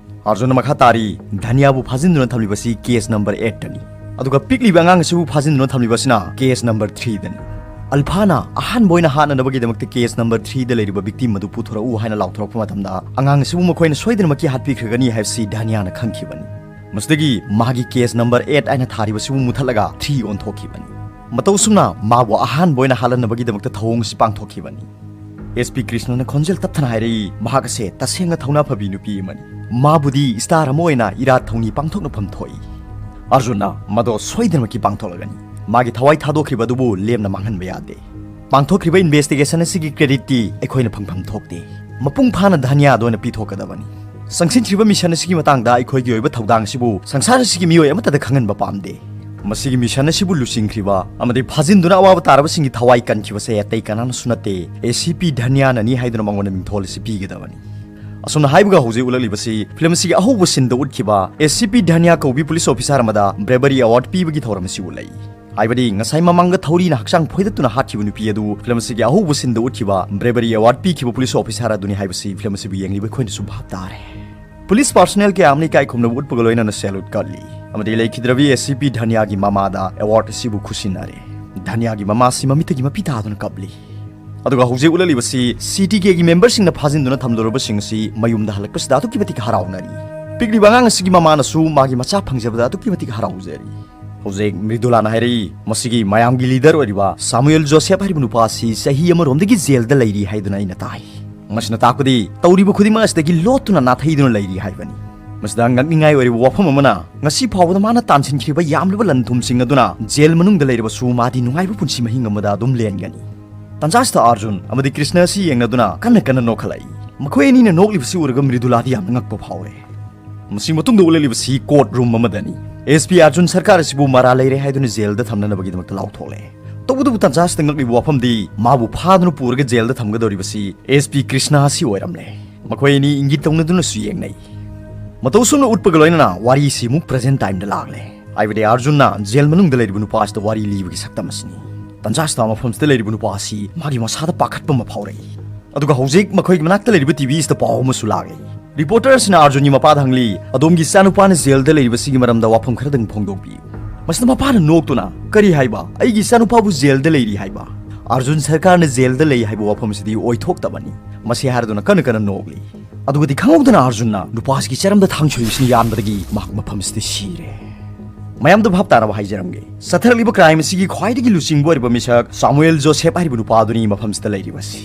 ꯑꯥꯔꯖꯨꯟꯅ ꯃꯈꯥ ꯇꯥꯔꯤ, ꯙꯟꯌꯥꯕꯨ ꯐꯥꯖꯤꯟꯗꯨꯅ ꯊꯝꯂꯤꯕꯁꯤ ꯀꯦꯁ ꯅꯝꯕꯔ ꯑꯩꯠꯇꯅꯤ꯫ ꯑꯗꯨꯒ ꯄꯤꯛꯂꯤꯕ ꯑꯉꯥꯡ ꯑꯁꯤꯕꯨ ꯐꯥꯖꯤꯟꯗꯨꯅ ꯊꯝꯂꯤꯕꯁꯤꯅ ꯀꯦꯁ ꯅꯝꯕꯔ ꯊ꯭ꯔꯤꯗꯅꯤ꯫ ꯑꯜꯐꯥꯅ ꯑꯍꯥꯟꯕ ꯑꯣꯏꯅ ꯍꯥꯠꯅꯅꯕꯒꯤꯗꯃꯛꯇ ꯀꯦꯁ ꯅꯝꯕꯔ ꯊ꯭ꯔꯤꯗ ꯂꯩꯔꯤꯕ ꯚꯤꯛꯇꯤꯝ ꯑꯗꯨ ꯄꯨꯊꯣꯔꯛꯎ ꯍꯥꯏꯅ ꯂꯥꯎꯊꯣꯔꯛꯄ ꯃꯇꯝꯗ ꯑꯉꯥꯡ ꯑꯁꯤꯕꯨ ꯃꯈꯣꯏꯅ ꯁꯣꯏꯗꯅꯃꯛꯀꯤ ꯍꯥꯠꯄꯤꯈ꯭ꯔꯒꯅꯤ ꯍꯥꯏꯕꯁꯤ ꯙꯟꯌꯥꯅ ꯈꯪꯈꯤꯕꯅꯤ꯫ ꯃꯁꯤꯗꯒꯤ ꯃꯥꯒꯤ ꯀꯦꯁ ꯅꯝꯕꯔ ꯑꯩꯠ ꯍꯥꯏꯅ ꯊꯥꯔꯤꯕꯁꯤꯕꯨ ꯃꯨꯊꯠꯂꯒ ꯊ꯭ꯔꯤ ꯑꯣꯟꯊꯣꯛꯈꯤꯕꯅꯤ꯫ ꯃꯇꯧ ꯑꯁꯨꯝꯅ ꯃꯥꯕꯨ ꯑꯍꯥꯟꯕ ꯑꯣꯏꯅ ꯍꯥꯠꯍꯟꯅꯕꯒꯤꯗꯃꯛꯇ ꯊꯧꯑꯣꯡ ꯑꯁꯤ ꯄꯥꯡꯊꯣꯛꯈꯤꯕꯅꯤ꯫ ꯑꯦꯁ ꯄꯤ ꯀ꯭ꯔꯤꯁꯅꯅ ꯈꯣꯟꯖꯦꯜ ꯇꯞꯊꯅ ꯍꯥꯏꯔꯛꯏ, ꯃꯍꯥꯛ ꯑꯁꯦ ꯇꯁꯦꯡꯅ ꯊꯧꯅꯥ ꯐꯕꯤ ꯅꯨꯄꯤ ꯑꯃꯅꯤ꯫ ꯃꯥꯕꯨꯗꯤ ꯁ꯭ꯇꯥꯔ ꯑꯃ ꯑꯣꯏꯅ ꯏꯔꯥꯠ ꯊꯧꯅꯤ ꯄꯥꯡꯊꯣꯛꯅꯐꯝ ꯊꯣꯛꯏ꯫ ꯑꯥꯔꯖꯨꯟꯅ ꯃꯗꯣ ꯁꯣꯏꯗꯅꯃꯛꯀꯤ ꯄꯥꯡꯊꯣꯛꯂꯒꯅꯤ꯫ ꯃꯥꯒꯤ ꯊꯋꯥꯏ ꯊꯥꯗꯣꯛꯈ꯭ꯔꯤꯕ ꯑꯗꯨꯕꯨ ꯂꯦꯝꯅ ꯃꯥꯡꯍꯟꯕ ꯌꯥꯗꯦ꯫ ꯄꯥꯡꯊꯣꯛꯈ꯭ꯔꯤꯕ ꯏꯟꯚꯦꯁꯇꯤꯒꯦꯁꯟ ꯑꯁꯤꯒꯤ ꯀ꯭ꯔꯦꯗꯤꯠꯇꯤ ꯑꯩꯈꯣꯏꯅ ꯐꯪꯐꯝ ꯊꯣꯛꯇꯦ꯫ ꯃꯄꯨꯡ ꯐꯥꯅ ꯙꯟꯌꯥꯗ ꯑꯣꯏꯅ ꯄꯤꯊꯣꯛꯀꯗꯕꯅꯤ꯫ ꯆꯪꯁꯤꯟꯈ꯭ꯔꯤꯕ ꯃꯤꯁꯟ ꯑꯁꯤꯒꯤ ꯃꯇꯥꯡꯗ ꯑꯩꯈꯣꯏꯒꯤ ꯑꯣꯏꯕ ꯊꯧꯗꯥꯡ ꯑꯁꯤꯕꯨ ꯁꯪꯁꯥꯔ ꯑꯁꯤꯒꯤ ꯃꯤꯑꯣꯏ ꯑꯃꯠꯇꯗ ꯈꯪꯍꯟꯕ ꯄꯥꯝꯗꯦ꯫ ꯃꯁꯤꯒꯤ ꯃꯤꯁꯟ ꯑꯁꯤꯕꯨ ꯂꯨꯆꯤꯡꯈ꯭ꯔꯤꯕ ꯑꯃꯗꯤ ꯐꯥꯖꯤꯟꯗꯨꯅ ꯑꯋꯥꯕ ꯇꯥꯔꯕꯁꯤꯡꯒꯤ ꯊꯋꯥꯏ ꯀꯟꯈꯤꯕꯁꯦ ꯑꯇꯩ ꯀꯅꯥꯅꯁꯨ ꯅꯠꯇꯦ, ꯑꯦ ꯁꯤ ꯄꯤ ꯙꯟꯌꯥꯅꯅꯤ ꯍꯥꯏꯗꯨꯅ ꯃꯉꯣꯟꯗ ꯃꯤꯡꯊꯣꯜ ꯑꯁꯤ ꯄꯤꯒꯗꯕꯅꯤ꯫ ꯑꯁꯨꯝꯅ ꯍꯥꯏꯕꯒ ꯍꯧꯖꯤꯛ ꯎꯠꯂꯛꯂꯤꯕꯁꯤ ꯐꯤꯂꯝ ꯑꯁꯤꯒꯤ ꯑꯍꯧꯕ ꯁꯤꯟꯗ ꯎꯠꯈꯤꯕ ꯑꯦ ꯁꯤ ꯄꯤ ꯙꯟꯌꯥ ꯀꯧꯕꯤ ꯄꯨꯂꯤꯁ ꯑꯣꯐꯤꯁꯥꯔ ꯑꯃꯗ ꯕ꯭ꯔꯦꯕꯔꯤ ꯑꯦꯋꯥꯔꯗ ꯄꯤꯕꯒꯤ ꯊꯧꯔꯝ ꯑꯁꯤ ꯎꯠꯂꯛꯏ꯫ ꯍꯥꯏꯕꯗꯤ ꯉꯁꯥꯏ ꯃꯃꯥꯡꯗ ꯊꯧꯔꯤꯅ ꯍꯛꯆꯥꯡ ꯐꯣꯏꯗꯠꯇꯨꯅ ꯍꯥꯠꯈꯤꯕ ꯅꯨꯄꯤ ꯑꯗꯨ ꯐꯤꯂꯝ ꯑꯁꯤꯒꯤ ꯑꯍꯧꯕ ꯁꯤꯟꯗ ꯎꯠꯈꯤꯕ ꯕ꯭ꯔꯦꯕꯔꯤ ꯑꯦꯋꯥꯔꯗ ꯄꯤꯈꯤꯕ ꯄꯨꯂꯤꯁ ꯑꯣꯐꯤꯁꯥꯔ ꯑꯗꯨꯅꯤ ꯍꯥꯏꯕꯁꯤ ꯐꯤꯂꯝ ꯑꯁꯤꯕꯨ ꯌꯦꯡꯂꯤꯕ ꯑꯩꯈꯣꯏꯅꯁꯨ ꯚꯥꯞ ꯇꯥꯔꯦ꯫ ꯄꯨꯂꯤꯁ ꯄꯥꯔꯁꯣꯅꯦꯜ ꯀꯌꯥ ꯑꯃꯅ ꯏꯀꯥꯏ ꯈꯨꯝꯅꯕ ꯎꯠꯄꯒ ꯂꯣꯏꯅꯅ ꯁꯦꯂꯨꯠ ꯀꯠꯂꯤ ꯑꯃꯗꯤ ꯂꯩꯈꯤꯗ꯭ꯔꯕꯤ ꯑꯦ ꯁꯤ ꯄꯤ ꯙꯟꯌꯥꯒꯤ ꯃꯃꯥꯗ ꯑꯦꯋꯥꯔꯗ ꯑꯁꯤꯕꯨ ꯈꯨꯠꯁꯤꯟꯅꯔꯦ꯫ ꯙꯟꯌꯥꯒꯤ ꯃꯃꯥꯁꯤ ꯃꯃꯤꯠꯇꯒꯤ ꯃꯄꯤ ꯇꯥꯗꯨꯅ ꯀꯞꯂꯤ꯫ ꯑꯗꯨꯒ ꯍꯧꯖꯤꯛ ꯎꯠꯂꯛꯂꯤꯕꯁꯤ ꯁꯤ ꯇꯤ ꯀꯦꯒꯤ ꯃꯦꯝꯕꯔꯁꯤꯡꯅ ꯐꯥꯖꯤꯟꯗꯨꯅ ꯊꯝꯂꯨꯔꯕꯁꯤꯡ ꯑꯁꯤ ꯃꯌꯨꯝꯗ ꯍꯜꯂꯛꯄꯁꯤꯗ ꯑꯗꯨꯛꯀꯤ ꯃꯇꯤꯛ ꯍꯔꯥꯎꯅꯔꯤ꯫ ꯄꯤꯛꯂꯤꯕ ꯑꯉꯥꯡ ꯑꯁꯤꯒꯤ ꯃꯃꯥꯅꯁꯨ ꯃꯥꯒꯤ ꯃꯆꯥ ꯐꯪꯖꯕꯗ ꯑꯗꯨꯛꯀꯤ ꯃꯇꯤꯛ ꯍꯔꯥꯎꯖꯔꯤ꯫ ꯍꯧꯖꯤꯛ ꯃ꯭ꯔꯤꯗꯨꯂꯥꯅ ꯍꯥꯏꯔꯛꯏ, ꯃꯁꯤꯒꯤ ꯃꯌꯥꯝꯒꯤ ꯂꯤꯗꯔ ꯑꯣꯏꯔꯤꯕ ꯁꯥꯃꯨꯑꯦꯜ ꯖꯣꯁꯦꯐ ꯍꯥꯏꯔꯤꯕ ꯅꯨꯄꯥ ꯑꯁꯤ ꯆꯍꯤ ꯑꯃꯔꯣꯝꯗꯒꯤ ꯖꯦꯜꯗ ꯂꯩꯔꯤ ꯍꯥꯏꯗꯨꯅ ꯑꯩꯅ ꯇꯥꯏ꯫ ꯃꯁꯤꯅ ꯇꯥꯛꯄꯗꯤ ꯇꯧꯔꯤꯕ ꯈꯨꯗꯤꯡꯃꯛ ꯑꯁꯤꯗꯒꯤ ꯂꯣꯠꯇꯨꯅ ꯅꯥꯊꯩꯗꯨꯅ ꯂꯩꯔꯤ ꯍꯥꯏꯕꯅꯤ꯫ ꯃꯁꯤꯗ ꯉꯛꯅꯤꯡꯉꯥꯏ ꯑꯣꯏꯔꯤꯕ ꯋꯥꯐꯝ ꯑꯃꯅ, ꯉꯁꯤ ꯐꯥꯎꯕꯗ ꯃꯥꯅ ꯇꯥꯟꯁꯤꯟꯈꯤꯕ ꯌꯥꯝꯂꯕ ꯂꯟ ꯊꯨꯝꯁꯤꯡ ꯑꯗꯨꯅ ꯖꯦꯜ ꯃꯅꯨꯡꯗ ꯂꯩꯔꯕꯁꯨ ꯃꯥꯗꯤ ꯅꯨꯡꯉꯥꯏꯕ ꯄꯨꯟꯁꯤ ꯃꯍꯤꯡ ꯑꯃꯗ ꯑꯗꯨꯝ ꯂꯦꯟꯒꯅꯤ꯫ ꯇꯟꯖꯥꯁꯤꯗ ꯑꯥꯔꯖꯨꯟ ꯑꯃꯗꯤ ꯀ꯭ꯔꯤꯁꯅ ꯑꯁꯤ ꯌꯦꯡꯅꯗꯨꯅ ꯀꯟꯅ ꯀꯟꯅ ꯅꯣꯛꯈꯠꯂꯛꯏ꯫ ꯃꯈꯣꯏ ꯑꯅꯤꯅ ꯅꯣꯛꯂꯤꯕꯁꯤ ꯎꯔꯒ ꯃ꯭ꯔꯤꯗꯨꯂꯥꯗꯤ ꯌꯥꯝꯅ ꯉꯛꯄ ꯐꯥꯎꯔꯦ꯫ ꯃꯁꯤ ꯃꯇꯨꯡꯗ ꯎꯠꯂꯛꯂꯤꯕꯁꯤ ꯀꯣꯔꯠ ꯔꯨꯝ ꯑꯃꯗꯅꯤ꯫ ꯑꯦꯁ ꯄꯤ ꯑꯥꯔꯖꯨꯟ ꯁꯔꯀꯥꯔ ꯑꯁꯤꯕꯨ ꯃꯔꯥ ꯂꯩꯔꯦ ꯍꯥꯏꯗꯨꯅ ꯖꯦꯜꯗ ꯊꯝꯅꯅꯕꯒꯤꯗꯃꯛꯇ ꯂꯥꯎꯊꯣꯛꯂꯦ꯫ ꯇꯧꯕꯇꯕꯨ ꯇꯟꯖꯥꯁꯤꯗ ꯉꯛꯂꯤꯕ ꯋꯥꯐꯝꯗꯤ, ꯃꯥꯕꯨ ꯐꯥꯗꯨꯅ ꯄꯨꯔꯒ ꯖꯦꯜꯗ ꯊꯝꯒꯗꯧꯔꯤꯕꯁꯤ ꯑꯦꯁ ꯄꯤ ꯀ꯭ꯔꯤꯁꯅ ꯑꯁꯤ ꯑꯣꯏꯔꯝꯂꯦ꯫ ꯃꯈꯣꯏ ꯑꯅꯤ ꯏꯪꯒꯤꯠ ꯇꯧꯅꯗꯨꯅꯁꯨ ꯌꯦꯡꯅꯩ꯫ ꯃꯇꯧ ꯑꯁꯨꯝꯅ ꯎꯠꯄꯒ ꯂꯣꯏꯅꯅ ꯋꯥꯔꯤꯁꯤ ꯑꯃꯨꯛ ꯄ꯭ꯔꯖꯦꯟ ꯇꯥꯏꯝꯗ ꯂꯥꯛꯂꯦ꯫ ꯍꯥꯏꯕꯗꯤ ꯑꯥꯔꯖꯨꯟꯅ ꯖꯦꯜ ꯃꯅꯨꯡꯗ ꯂꯩꯔꯤꯕ ꯅꯨꯄꯥ ꯑꯁꯤꯗ ꯋꯥꯔꯤ ꯂꯤꯕꯒꯤ ꯁꯛꯇꯝ ꯑꯁꯤꯅꯤ꯫ ꯇꯟꯖꯥꯁꯤꯗ ꯃꯐꯝꯁꯤꯗ ꯂꯩꯔꯤꯕ ꯅꯨꯄꯥ ꯑꯁꯤ ꯃꯥꯒꯤ ꯃꯁꯥꯗ ꯄꯥꯈꯠꯄ ꯑꯃ ꯐꯥꯎꯔꯛꯏ꯫ ꯑꯗꯨꯒ ꯍꯧꯖꯤꯛ ꯃꯈꯣꯏꯒꯤ ꯃꯅꯥꯛꯇ ꯂꯩꯔꯤꯕ ꯇꯤ ꯚꯤ ꯑꯁꯤꯗ ꯄꯥꯎ ꯑꯃꯁꯨ ꯂꯥꯛꯂꯤ꯫ ꯔꯤꯄꯣꯔꯇꯔ ꯑꯁꯤꯅ ꯑꯥꯔꯖꯨꯟꯒꯤ ꯃꯄꯥꯗ ꯍꯪꯂꯤ, "ꯑꯗꯣꯝꯒꯤ ꯏꯆꯥꯅꯨꯄꯥꯅ ꯖꯦꯜꯗ ꯂꯩꯔꯤꯕꯁꯤꯒꯤ ꯃꯔꯝꯗ ꯋꯥꯐꯝ ꯈꯔꯗꯪ ꯐꯣꯡꯗꯣꯛꯄꯤꯌꯨ"꯫ ꯃꯁꯤꯗ ꯃꯄꯥꯅ ꯅꯣꯛꯇꯨꯅ, "ꯀꯔꯤ ꯍꯥꯏꯕ? ꯑꯩꯒꯤ ꯏꯆꯥꯅꯨꯄꯥꯕꯨ ꯖꯦꯜꯗ ꯂꯩꯔꯤ ꯍꯥꯏꯕ? ꯑꯥꯔꯖꯨꯟ ꯁꯔꯀꯥꯔꯅ ꯖꯦꯜꯗ ꯂꯩ ꯍꯥꯏꯕ ꯋꯥꯐꯝ ꯑꯁꯤꯗꯤ ꯑꯣꯏꯊꯣꯛꯇꯕꯅꯤ꯫ ꯃꯁꯤ" ꯍꯥꯏꯔꯗꯨꯅ ꯀꯟꯅ ꯀꯟꯅ ꯅꯣꯛꯂꯤ꯫ ꯑꯗꯨꯒꯗꯤ ꯈꯪꯍꯧꯗꯅ ꯑꯥꯔꯖꯨꯟꯅ ꯅꯨꯄꯥꯁꯤꯒꯤ ꯆꯔꯝꯗ ꯊꯥꯡ ꯁꯣꯏꯕꯁꯤꯅ ꯌꯥꯟꯕꯗꯒꯤ ꯃꯍꯥꯛ ꯃꯐꯝꯁꯤꯗ ꯁꯤꯔꯦ꯫ ꯃꯌꯥꯝꯗ ꯚꯥꯞ ꯇꯥꯅꯕ ꯍꯥꯏꯖꯔꯝꯒꯦ꯫ ꯆꯠꯊꯔꯛꯂꯤꯕ ꯀ꯭ꯔꯥꯏꯝ ꯑꯁꯤꯒꯤ ꯈ꯭ꯋꯥꯏꯗꯒꯤ ꯂꯨꯆꯤꯡꯕ ꯑꯣꯏꯔꯤꯕ ꯃꯤꯁꯛ ꯁꯥꯃꯨꯑꯦꯜ ꯖꯣꯁꯦꯐ ꯍꯥꯏꯔꯤꯕ ꯅꯨꯄꯥ ꯑꯗꯨꯅꯤ ꯃꯐꯝꯁꯤꯗ ꯂꯩꯔꯤꯕꯁꯤ꯫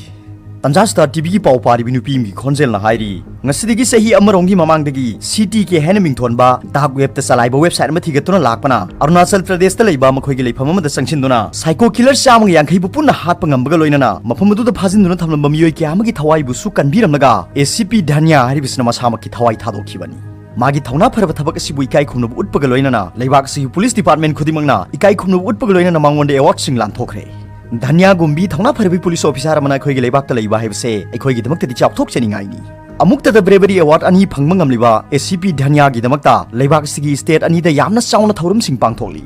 ꯇꯟꯖꯥꯁꯤꯗ ꯇꯤ ꯚꯤꯒꯤ ꯄꯥꯎ ꯄꯥꯔꯤꯕꯤ ꯅꯨꯄꯤ ꯑꯃꯒꯤ ꯈꯣꯟꯖꯦꯜꯅ ꯍꯥꯏꯔꯤ, ꯉꯁꯤꯗꯒꯤ ꯆꯍꯤ ꯑꯃꯔꯣꯝꯒꯤ ꯃꯃꯥꯡꯗꯒꯤ ꯁꯤ ꯇꯤ ꯀꯦ ꯍꯥꯏꯅ ꯃꯤꯡꯊꯣꯟꯕ ꯗꯥꯔꯛ ꯋꯦꯕꯇ ꯆꯂꯥꯏꯕ ꯋꯦꯕꯁꯥꯏꯠ ꯑꯃ ꯊꯤꯒꯠꯇꯨꯅ ꯂꯥꯛꯄꯅ ꯑꯔꯨꯅꯥꯆꯜ ꯄ꯭ꯔꯗꯦꯁꯇ ꯂꯩꯕ ꯃꯈꯣꯏꯒꯤ ꯂꯩꯐꯝ ꯑꯃꯗ ꯆꯪꯁꯤꯟꯗꯨꯅ ꯁꯥꯏꯀꯣ ꯀꯤꯂꯔ ꯆꯥꯝꯃꯒ ꯌꯥꯡꯈꯩꯕꯨ ꯄꯨꯟꯅ ꯍꯥꯠꯄ ꯉꯝꯕꯒ ꯂꯣꯏꯅꯅ ꯃꯐꯝ ꯑꯗꯨꯗ ꯐꯥꯖꯤꯟꯗꯨꯅ ꯊꯝꯂꯝꯕ ꯃꯤꯑꯣꯏ ꯀꯌꯥ ꯑꯃꯒꯤ ꯊꯋꯥꯏꯕꯨꯁꯨ ꯀꯟꯕꯤꯔꯝꯂꯒ ꯑꯦ ꯁꯤ ꯄꯤ ꯙꯟꯌꯥ ꯍꯥꯏꯔꯤꯕꯁꯤꯅ ꯃꯁꯥꯃꯛꯀꯤ ꯊꯋꯥꯏ ꯊꯥꯗꯣꯛꯈꯤꯕꯅꯤ꯫ ꯃꯥꯒꯤ ꯊꯧꯅꯥ ꯐꯔꯕ ꯊꯕꯛ ꯑꯁꯤꯕꯨ ꯏꯀꯥꯏ ꯈꯨꯝꯅꯕ ꯎꯠꯄꯒ ꯂꯣꯏꯅꯅ ꯂꯩꯕꯥꯛ ꯑꯁꯤꯒꯤ ꯄꯨꯂꯤꯁ ꯗꯤꯄꯥꯔꯠꯃꯦꯟ ꯈꯨꯗꯤꯡꯃꯛꯅ ꯏꯀꯥꯏ ꯈꯨꯝꯅꯕ ꯎꯠꯄꯒ ꯂꯣꯏꯅꯅ ꯃꯉꯣꯟꯗ ꯑꯦꯋꯥꯔꯗꯁꯤꯡ ꯂꯥꯟꯊꯣꯛꯈ꯭ꯔꯦ꯫ ꯙꯟꯌꯥꯒꯨꯝꯕꯤ ꯊꯧꯅꯥ ꯐꯔꯕꯤ ꯄꯨꯂꯤꯁ ꯑꯣꯐꯤꯁꯥꯔ ꯑꯃꯅ ꯑꯩꯈꯣꯏꯒꯤ ꯂꯩꯕꯥꯛꯇ ꯂꯩꯕ ꯍꯥꯏꯕꯁꯦ ꯑꯩꯈꯣꯏꯒꯤꯗꯃꯛꯇꯗꯤ ꯆꯥꯎꯊꯣꯛꯆꯅꯤꯡꯉꯥꯏꯅꯤ꯫ ꯑꯃꯨꯛꯇꯗ ꯕ꯭ꯔꯦꯕꯔꯤ ꯑꯦꯋꯥꯔꯗ ꯑꯅꯤ ꯐꯪꯕ ꯉꯝꯂꯤꯕ ꯑꯦ ꯁꯤ ꯄꯤ ꯙꯟꯌꯥꯒꯤꯗꯃꯛꯇ ꯂꯩꯕꯥꯛ ꯑꯁꯤꯒꯤ ꯁ꯭ꯇꯦꯠ ꯑꯅꯤꯗ ꯌꯥꯝꯅ ꯆꯥꯎꯅ ꯊꯧꯔꯝꯁꯤꯡ ꯄꯥꯡꯊꯣꯛꯂꯤ꯫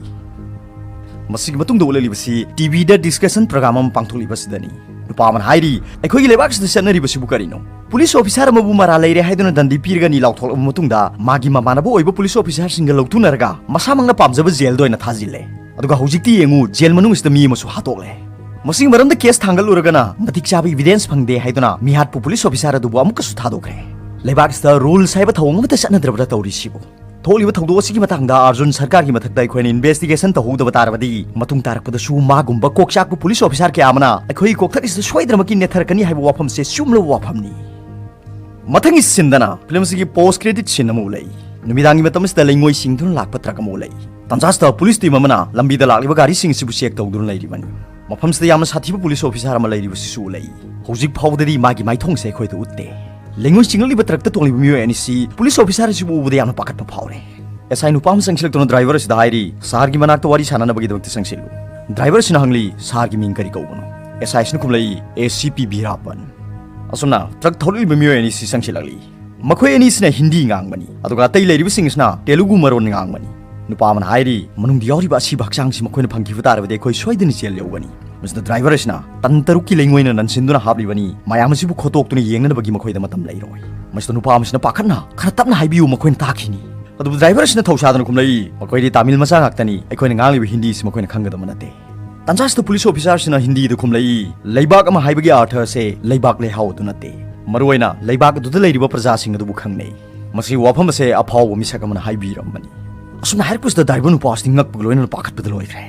ꯃꯁꯤꯒꯤ ꯃꯇꯨꯡꯗ ꯎꯠꯂꯛꯂꯤꯕꯁꯤ ꯇꯤ ꯚꯤꯗ ꯗꯤꯁꯀꯁꯟ ꯄ꯭ꯔꯣꯒ꯭ꯔꯥꯝ ꯑꯃ ꯄꯥꯡꯊꯣꯛꯂꯤꯕ ꯑꯁꯤꯗꯅꯤ꯫ ꯅꯨꯄꯥ ꯑꯃꯅ ꯍꯥꯏꯔꯤ, "ꯑꯩꯈꯣꯏꯒꯤ ꯂꯩꯕꯥꯛ ꯑꯁꯤꯗ ꯆꯠꯅꯔꯤꯕꯁꯤꯕꯨ ꯀꯔꯤꯅꯣ? ꯄꯨꯂꯤꯁ ꯑꯣꯐꯤꯁꯥꯔ ꯑꯃꯕꯨ ꯃꯔꯥꯜ ꯂꯩꯔꯦ ꯍꯥꯏꯗꯨꯅ ꯗꯟꯗꯤ ꯄꯤꯔꯒꯅꯤ ꯂꯥꯎꯊꯣꯛꯂꯕ ꯃꯇꯨꯡꯗ ꯃꯥꯒꯤ ꯃꯃꯥꯟꯅꯕ ꯑꯣꯏꯕ ꯄꯨꯂꯤꯁ ꯑꯣꯐꯤꯁꯥꯔꯁꯤꯡꯒ ꯂꯧꯊꯨꯅꯔꯒ ꯃꯁꯥꯃꯛꯅ ꯄꯥꯝꯖꯕ ꯖꯦꯜꯗ ꯑꯣꯏꯅ ꯊꯥꯖꯤꯜꯂꯦ꯫ ꯑꯗꯨꯒ ꯍꯧꯖꯤꯛꯇꯤ ꯌꯦꯡꯉꯨ, ꯖꯦꯜ ꯃꯅꯨꯡ ꯑꯁꯤꯗ ꯃꯤ ꯑꯃꯁꯨ ꯍꯥꯠꯇꯣꯛꯂꯦ꯫ ꯃꯁꯤꯒꯤ ꯃꯔꯝꯗ ꯀꯦꯁ ꯊꯥꯡꯒꯠꯂꯨꯔꯒꯅ ꯃꯇꯤꯛ ꯆꯥꯕ ꯏꯚꯤꯗꯦꯟꯁ ꯐꯪꯗꯦ ꯍꯥꯏꯗꯨꯅ ꯃꯤꯍꯥꯠꯄ ꯄꯨꯂꯤꯁ ꯑꯣꯐꯤꯁꯥꯔ ꯑꯗꯨꯕꯨ ꯑꯃꯨꯛꯀꯁꯨ ꯊꯥꯗꯣꯛꯈ꯭ꯔꯦ꯫ ꯂꯩꯕꯥꯛ ꯑꯁꯤꯗ ꯔꯨꯜꯁ ꯍꯥꯏꯕ ꯊꯧꯑꯣꯡ ꯑꯃꯠꯇ ꯆꯠꯅꯗ꯭ꯔꯕ꯭ꯔꯥ ꯇꯧꯔꯤꯁꯤꯕꯨ?" ꯊꯣꯛꯂꯤꯕ ꯊꯧꯗꯣꯛ ꯑꯁꯤꯒꯤ ꯃꯇꯥꯡꯗ ꯑꯥꯔꯖꯨꯟ ꯁꯔꯀꯥꯔꯒꯤ ꯃꯊꯛꯇ ꯑꯩꯈꯣꯏꯅ ꯏꯟꯚꯦꯁꯇꯤꯒꯦꯁꯟ ꯇꯧꯍꯧꯗꯕ ꯇꯥꯔꯕꯗꯤ, ꯃꯇꯨꯡ ꯇꯥꯔꯛꯄꯗꯁꯨ ꯃꯥꯒꯨꯝꯕ ꯀꯣꯛ ꯆꯥꯛꯄ ꯄꯨꯂꯤꯁ ꯑꯣꯐꯤꯁꯥꯔ ꯀꯌꯥ ꯑꯃꯅ ꯑꯩꯈꯣꯏꯒꯤ ꯀꯣꯛꯊꯛ ꯑꯁꯤꯗ ꯁꯣꯏꯗꯅꯃꯛꯀꯤ ꯅꯦꯠꯊꯔꯛꯀꯅꯤ ꯍꯥꯏꯕ ꯋꯥꯐꯝꯁꯦ ꯆꯨꯝꯂꯕ ꯋꯥꯐꯝꯅꯤ꯫ ꯃꯊꯪꯒꯤ ꯁꯤꯟꯗꯅ ꯐꯤꯂꯝ ꯑꯁꯤꯒꯤ ꯄꯣꯁ ꯀ꯭ꯔꯦꯗꯤꯠ ꯁꯤꯟ ꯑꯃ ꯎꯠꯂꯛꯏ꯫ ꯅꯨꯃꯤꯗꯥꯡꯒꯤ ꯃꯇꯝ ꯑꯁꯤꯗ ꯂꯩꯉꯣꯏ ꯆꯤꯡꯗꯨꯅ ꯂꯥꯛꯄ ꯇ꯭ꯔꯛ ꯑꯃ ꯎꯠꯂꯛꯏ꯫ ꯇꯟꯖꯥꯁꯤꯗ ꯄꯨꯂꯤꯁ ꯇꯤꯝ ꯑꯃꯅ ꯂꯝꯕꯤꯗ ꯂꯥꯛꯂꯤꯕ ꯒꯥꯔꯤꯁꯤꯡ ꯑꯁꯤꯕꯨ ꯆꯦꯛ ꯇꯧꯗꯨꯅ ꯂꯩꯔꯤꯕꯅꯤ꯫ ꯃꯐꯝꯁꯤꯗ ꯌꯥꯝꯅ ꯁꯥꯊꯤꯕ ꯄꯨꯂꯤꯁ ꯑꯣꯐꯤꯁꯥꯔ ꯑꯃ ꯂꯩꯔꯤꯕꯁꯤꯁꯨ ꯎꯠꯂꯛꯏ꯫ ꯍꯧꯖꯤꯛ ꯐꯥꯎꯕꯗꯗꯤ ꯃꯥꯒꯤ ꯃꯥꯏꯊꯣꯡꯁꯦ ꯑꯩꯈꯣꯏꯗ ꯎꯠꯇꯦ꯫ ꯂꯩꯉꯣꯏ ꯆꯤꯡꯂꯛꯂꯤꯕ ꯇ꯭ꯔꯛꯇ ꯇꯣꯡꯂꯤꯕ ꯃꯤꯑꯣꯏ ꯑꯅꯤꯁꯤ ꯄꯨꯂꯤꯁ ꯑꯣꯐꯤꯁꯥꯔ ꯑꯁꯤꯕꯨ ꯎꯕꯗ ꯌꯥꯝꯅ ꯄꯥꯈꯠꯄ ꯐꯥꯎꯔꯦ꯫ ꯑꯦꯁ ꯑꯥꯏ ꯅꯨꯄꯥ ꯑꯃ ꯆꯪꯁꯤꯜꯂꯛꯇꯨꯅ ꯗ꯭ꯔꯥꯏꯚꯔ ꯑꯁꯤꯗ ꯍꯥꯏꯔꯤ, "ꯁꯍꯔꯒꯤ ꯃꯅꯥꯛꯇ ꯋꯥꯔꯤ ꯁꯥꯟꯅꯅꯕꯒꯤꯗꯃꯛꯇ ꯆꯪꯁꯤꯜꯂꯨ"꯫ ꯗ꯭ꯔꯥꯏꯚꯔ ꯑꯁꯤꯅ ꯍꯪꯂꯤ, "ꯁꯍꯔꯒꯤ ꯃꯤꯡ ꯀꯔꯤ ꯀꯧꯕꯅꯣ?" ꯑꯦꯁ ꯑꯥꯏ ꯑꯁꯤꯅ ꯈꯨꯝꯂꯛꯏ, "ꯑꯦ ꯁꯤ ꯄꯤ ꯕꯤꯔꯥꯄꯟ"꯫ ꯑꯁꯨꯝꯅ ꯇ꯭ꯔꯛ ꯊꯧꯔꯛꯂꯤꯕ ꯃꯤꯑꯣꯏ ꯑꯅꯤꯁꯤ ꯆꯪꯁꯤꯜꯂꯛꯂꯤ꯫ ꯃꯈꯣꯏ ꯑꯅꯤꯁꯤꯅ ꯍꯤꯟꯗꯤ ꯉꯥꯡꯕꯅꯤ, ꯑꯗꯨꯒ ꯑꯇꯩ ꯂꯩꯔꯤꯕꯁꯤꯡ ꯑꯁꯤꯅ ꯇꯦꯂꯨꯒꯨ ꯃꯔꯣꯟ ꯉꯥꯡꯕꯅꯤ꯫ ꯅꯨꯄꯥ ꯑꯃꯅ ꯍꯥꯏꯔꯤ, "ꯃꯅꯨꯡꯗ ꯌꯥꯎꯔꯤꯕ ꯑꯁꯤꯕ ꯍꯛꯆꯥꯡꯁꯤ ꯃꯈꯣꯏꯅ ꯐꯪꯈꯤꯕ ꯇꯥꯔꯕꯗꯤ ꯑꯩꯈꯣꯏ ꯁꯣꯏꯗꯅ ꯖꯦꯜ ꯌꯧꯒꯅꯤ"꯫ ꯃꯁꯤꯗ ꯗ꯭ꯔꯥꯏꯚꯔ ꯑꯁꯤꯅ, "ꯇꯟ ꯇꯔꯨꯛꯀꯤ ꯂꯩꯉꯣꯏꯅ ꯅꯟꯁꯤꯟꯗꯨꯅ ꯍꯥꯞꯂꯤꯕꯅꯤ, ꯃꯌꯥꯝ ꯑꯁꯤꯕꯨ ꯈꯣꯠꯇꯣꯛꯇꯨꯅ ꯌꯦꯡꯅꯅꯕꯒꯤ ꯃꯈꯣꯏꯗ ꯃꯇꯝ ꯂꯩꯔꯣꯏ"꯫ ꯃꯁꯤꯗ ꯅꯨꯄꯥ ꯑꯃꯁꯤꯅ ꯄꯥꯈꯠꯅ, "ꯈꯔ ꯇꯞꯅ ꯍꯥꯏꯕꯤꯌꯨ, ꯃꯈꯣꯏꯅ ꯇꯥꯈꯤꯅꯤ"꯫ ꯑꯗꯨꯕꯨ ꯗ꯭ꯔꯥꯏꯚꯔ ꯑꯁꯤꯅ ꯊꯧꯁꯥꯗꯅ ꯈꯨꯝꯂꯛꯏ, "ꯃꯈꯣꯏꯗꯤ ꯇꯥꯃꯤꯜ ꯃꯆꯥ ꯉꯥꯛꯇꯅꯤ, ꯑꯩꯈꯣꯏꯅ ꯉꯥꯡꯂꯤꯕ ꯍꯤꯟꯗꯤꯁꯤ ꯃꯈꯣꯏꯅ ꯈꯪꯒꯗꯕ ꯅꯠꯇꯦ"꯫ ꯇꯟꯖꯥꯁꯤꯗ ꯄꯨꯂꯤꯁ ꯑꯣꯐꯤꯁꯥꯔꯁꯤꯅ ꯍꯤꯟꯗꯤꯗ ꯈꯨꯝꯂꯛꯏ, "ꯂꯩꯕꯥꯛ ꯑꯃ ꯍꯥꯏꯕꯒꯤ ꯑꯥꯔꯊ ꯑꯁꯦ ꯂꯩꯕꯥꯛ ꯂꯩꯍꯥꯎ ꯑꯗꯨ ꯅꯠꯇꯦ꯫ ꯃꯔꯨꯑꯣꯏꯅ ꯂꯩꯕꯥꯛ ꯑꯗꯨꯗ ꯂꯩꯔꯤꯕ ꯄ꯭ꯔꯖꯥꯁꯤꯡ ꯑꯗꯨꯕꯨ ꯈꯪꯅꯩ"꯫ ꯃꯁꯤꯒꯤ ꯋꯥꯐꯝ ꯑꯁꯦ ꯑꯐꯥꯎꯕ ꯃꯤꯁꯛ ꯑꯃꯅ ꯍꯥꯏꯕꯤꯔꯝꯕꯅꯤ꯫ ꯑꯁꯨꯝꯅ ꯍꯥꯏꯔꯛꯄꯁꯤꯗ ꯗ꯭ꯔꯥꯏꯚꯔ ꯅꯨꯄꯥ ꯑꯁꯤꯗꯤ ꯉꯛꯄꯒ ꯂꯣꯏꯅꯅ ꯄꯥꯈꯠꯄꯗ ꯂꯣꯏꯈ꯭ꯔꯦ꯫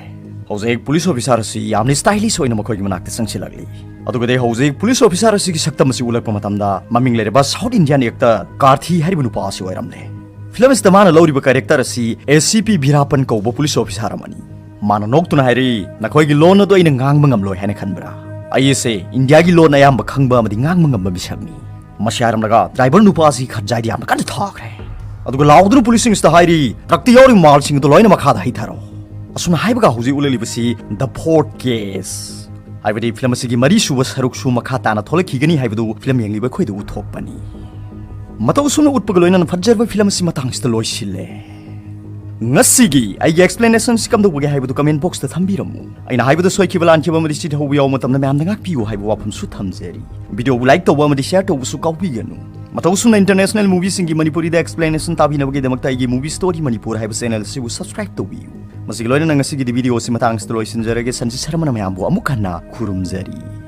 ꯍꯧꯖꯤꯛ ꯄꯨꯂꯤꯁ ꯑꯣꯐꯤꯁꯥꯔ ꯑꯁꯤ ꯌꯥꯝꯅ ꯁ꯭ꯇꯥꯏꯂꯤꯁ ꯑꯣꯏꯅ ꯃꯈꯣꯏꯒꯤ ꯃꯅꯥꯛꯇ ꯆꯪꯁꯤꯜꯂꯛꯂꯤ꯫ ꯑꯗꯨꯒꯗꯤ ꯍꯧꯖꯤꯛ ꯄꯨꯂꯤꯁ ꯑꯣꯐꯤꯁꯥꯔ ꯑꯁꯤꯒꯤ ꯁꯛꯇꯝ ꯑꯁꯤ ꯎꯠꯂꯛꯄ ꯃꯇꯝꯗ ꯃꯃꯤꯡ ꯂꯩꯔꯕ ꯁꯥꯎꯠ ꯏꯟꯗꯤꯌꯥꯟ ꯑꯦꯛꯇꯔ ꯀꯥꯔꯊꯤ ꯍꯥꯏꯔꯤꯕ ꯅꯨꯄꯥ ꯑꯁꯤ ꯑꯣꯏꯔꯝꯂꯦ꯫ ꯐꯤꯂꯝ ꯑꯁꯤꯗ ꯃꯥꯅ ꯂꯧꯔꯤꯕ ꯀꯦꯔꯦꯛꯇꯔ ꯑꯁꯤ ꯑꯦ ꯁꯤ ꯄꯤ ꯚꯤꯔꯥꯄꯟ ꯀꯧꯕ ꯄꯨꯂꯤꯁ ꯑꯣꯐꯤꯁꯥꯔ ꯑꯃꯅꯤ꯫ ꯃꯥꯅ ꯅꯣꯛꯇꯨꯅ ꯍꯥꯏꯔꯛꯏ, "ꯅꯈꯣꯏꯒꯤ ꯂꯣꯟ ꯑꯗꯨ ꯑꯩꯅ ꯉꯥꯡꯕ ꯉꯝꯂꯣꯏ ꯍꯥꯏꯅ ꯈꯟꯕ꯭ꯔꯥ? ꯑꯩ ꯑꯁꯦ ꯏꯟꯗꯤꯌꯥꯒꯤ ꯂꯣꯟ ꯑꯌꯥꯝꯕ ꯈꯪꯕ ꯑꯃꯗꯤ ꯉꯥꯡꯕ ꯉꯝꯕ ꯃꯤꯁꯛꯅꯤ"꯫ ꯃꯁꯤ ꯍꯥꯏꯔꯝꯂꯒ ꯗ꯭ꯔꯥꯏꯚꯔ ꯅꯨꯄꯥ ꯑꯁꯤ ꯈꯠꯖꯥꯏꯗ ꯌꯥꯝꯅ ꯀꯟꯅ ꯊꯥꯈ꯭ꯔꯦ꯫ ꯑꯗꯨꯒ ꯂꯥꯎꯗꯨꯅ ꯄꯨꯂꯤꯁꯁꯤꯡ ꯑꯁꯤꯗ ꯍꯥꯏꯔꯤ, "ꯇ꯭ꯔꯛꯇ ꯌꯥꯎꯔꯤꯕ ꯃꯥꯜꯁꯤꯡ ꯑꯗꯨ ꯂꯣꯏꯅ ꯃꯈꯥꯗ ꯍꯩꯊꯔꯣ"꯫ ꯑꯁꯨꯝꯅ ꯍꯥꯏꯕꯒ ꯍꯧꯖꯤꯛ ꯎꯠꯂꯛꯂꯤꯕꯁꯤ The Fourth Case, ꯍꯥꯏꯕꯗꯤ ꯐꯤꯂꯝ ꯑꯁꯤꯒꯤ ꯃꯔꯤꯁꯨꯕ ꯁꯔꯨꯛꯁꯨ ꯃꯈꯥ ꯇꯥꯅ ꯊꯣꯛꯂꯛꯈꯤꯒꯅꯤ ꯍꯥꯏꯕꯗꯨ ꯐꯤꯂꯝ ꯌꯦꯡꯂꯤꯕ ꯑꯩꯈꯣꯏꯗ ꯎꯠꯊꯣꯛꯄꯅꯤ꯫ ꯃꯇꯧ ꯑꯁꯨꯝꯅ ꯎꯠꯄꯒ ꯂꯣꯏꯅꯅ ꯐꯖꯔꯕ ꯐꯤꯂꯝ ꯑꯁꯤ ꯃꯇꯥꯡꯁꯤꯗ ꯂꯣꯏꯁꯤꯜꯂꯦ꯫ ꯉꯁꯤꯒꯤ ꯑꯩꯒꯤ explanation ꯁꯤ ꯀꯝꯗꯧꯕꯒꯦ ꯍꯥꯏꯕꯗꯨ comment box ꯇ ꯊꯝꯕꯤꯔꯝꯃꯨ꯫ ꯑꯩꯅ ꯍꯥꯏꯕꯗ ꯁꯣꯏꯈꯤꯕ ꯂꯥꯟꯈꯤꯕ ꯑꯃꯗꯤ ꯆꯤꯠ ꯍꯧꯕ ꯌꯥꯎꯕ ꯃꯇꯝꯗ ꯃꯌꯥꯝꯗ ꯉꯥꯛꯄꯤꯌꯨ ꯍꯥꯏꯕ ꯋꯥꯐꯝꯁꯨ ꯊꯝꯖꯔꯤ꯫ Video ꯕꯨ like ꯇꯧꯕ ꯑꯃꯗꯤ share ꯇꯧꯕꯁꯨ ꯀꯥꯎꯕꯤꯒꯅꯨ꯫ ꯃꯇꯧ ꯑꯁꯨꯝꯅ international movie ꯁꯤꯡꯒꯤ ꯃꯅꯤꯄꯨꯔꯤꯗ explanation ꯇꯥꯕꯤꯅꯕꯒꯤꯗꯃꯛꯇ ꯑꯩꯒꯤ Movie Story Manipur ꯍꯥꯏꯕ channel ꯑꯁꯤꯕꯨ subscribe ꯇꯧꯕꯤꯌꯨ꯫ ꯃꯁꯤꯒꯤ ꯂꯣꯏꯅꯅ ꯉꯁꯤꯒꯤꯗꯤ video ꯑꯁꯤ ꯃꯇꯥꯡ ꯑꯁꯤꯗ ꯂꯣꯏꯁꯤꯟꯖꯔꯒꯦ꯫ ꯁꯟꯖꯤꯠ ꯁꯔꯃꯅ ꯃꯌꯥꯝꯕꯨ ꯑꯃꯨꯛ ꯍꯟꯅ ꯈꯨꯔꯨꯝꯖꯔꯤ꯫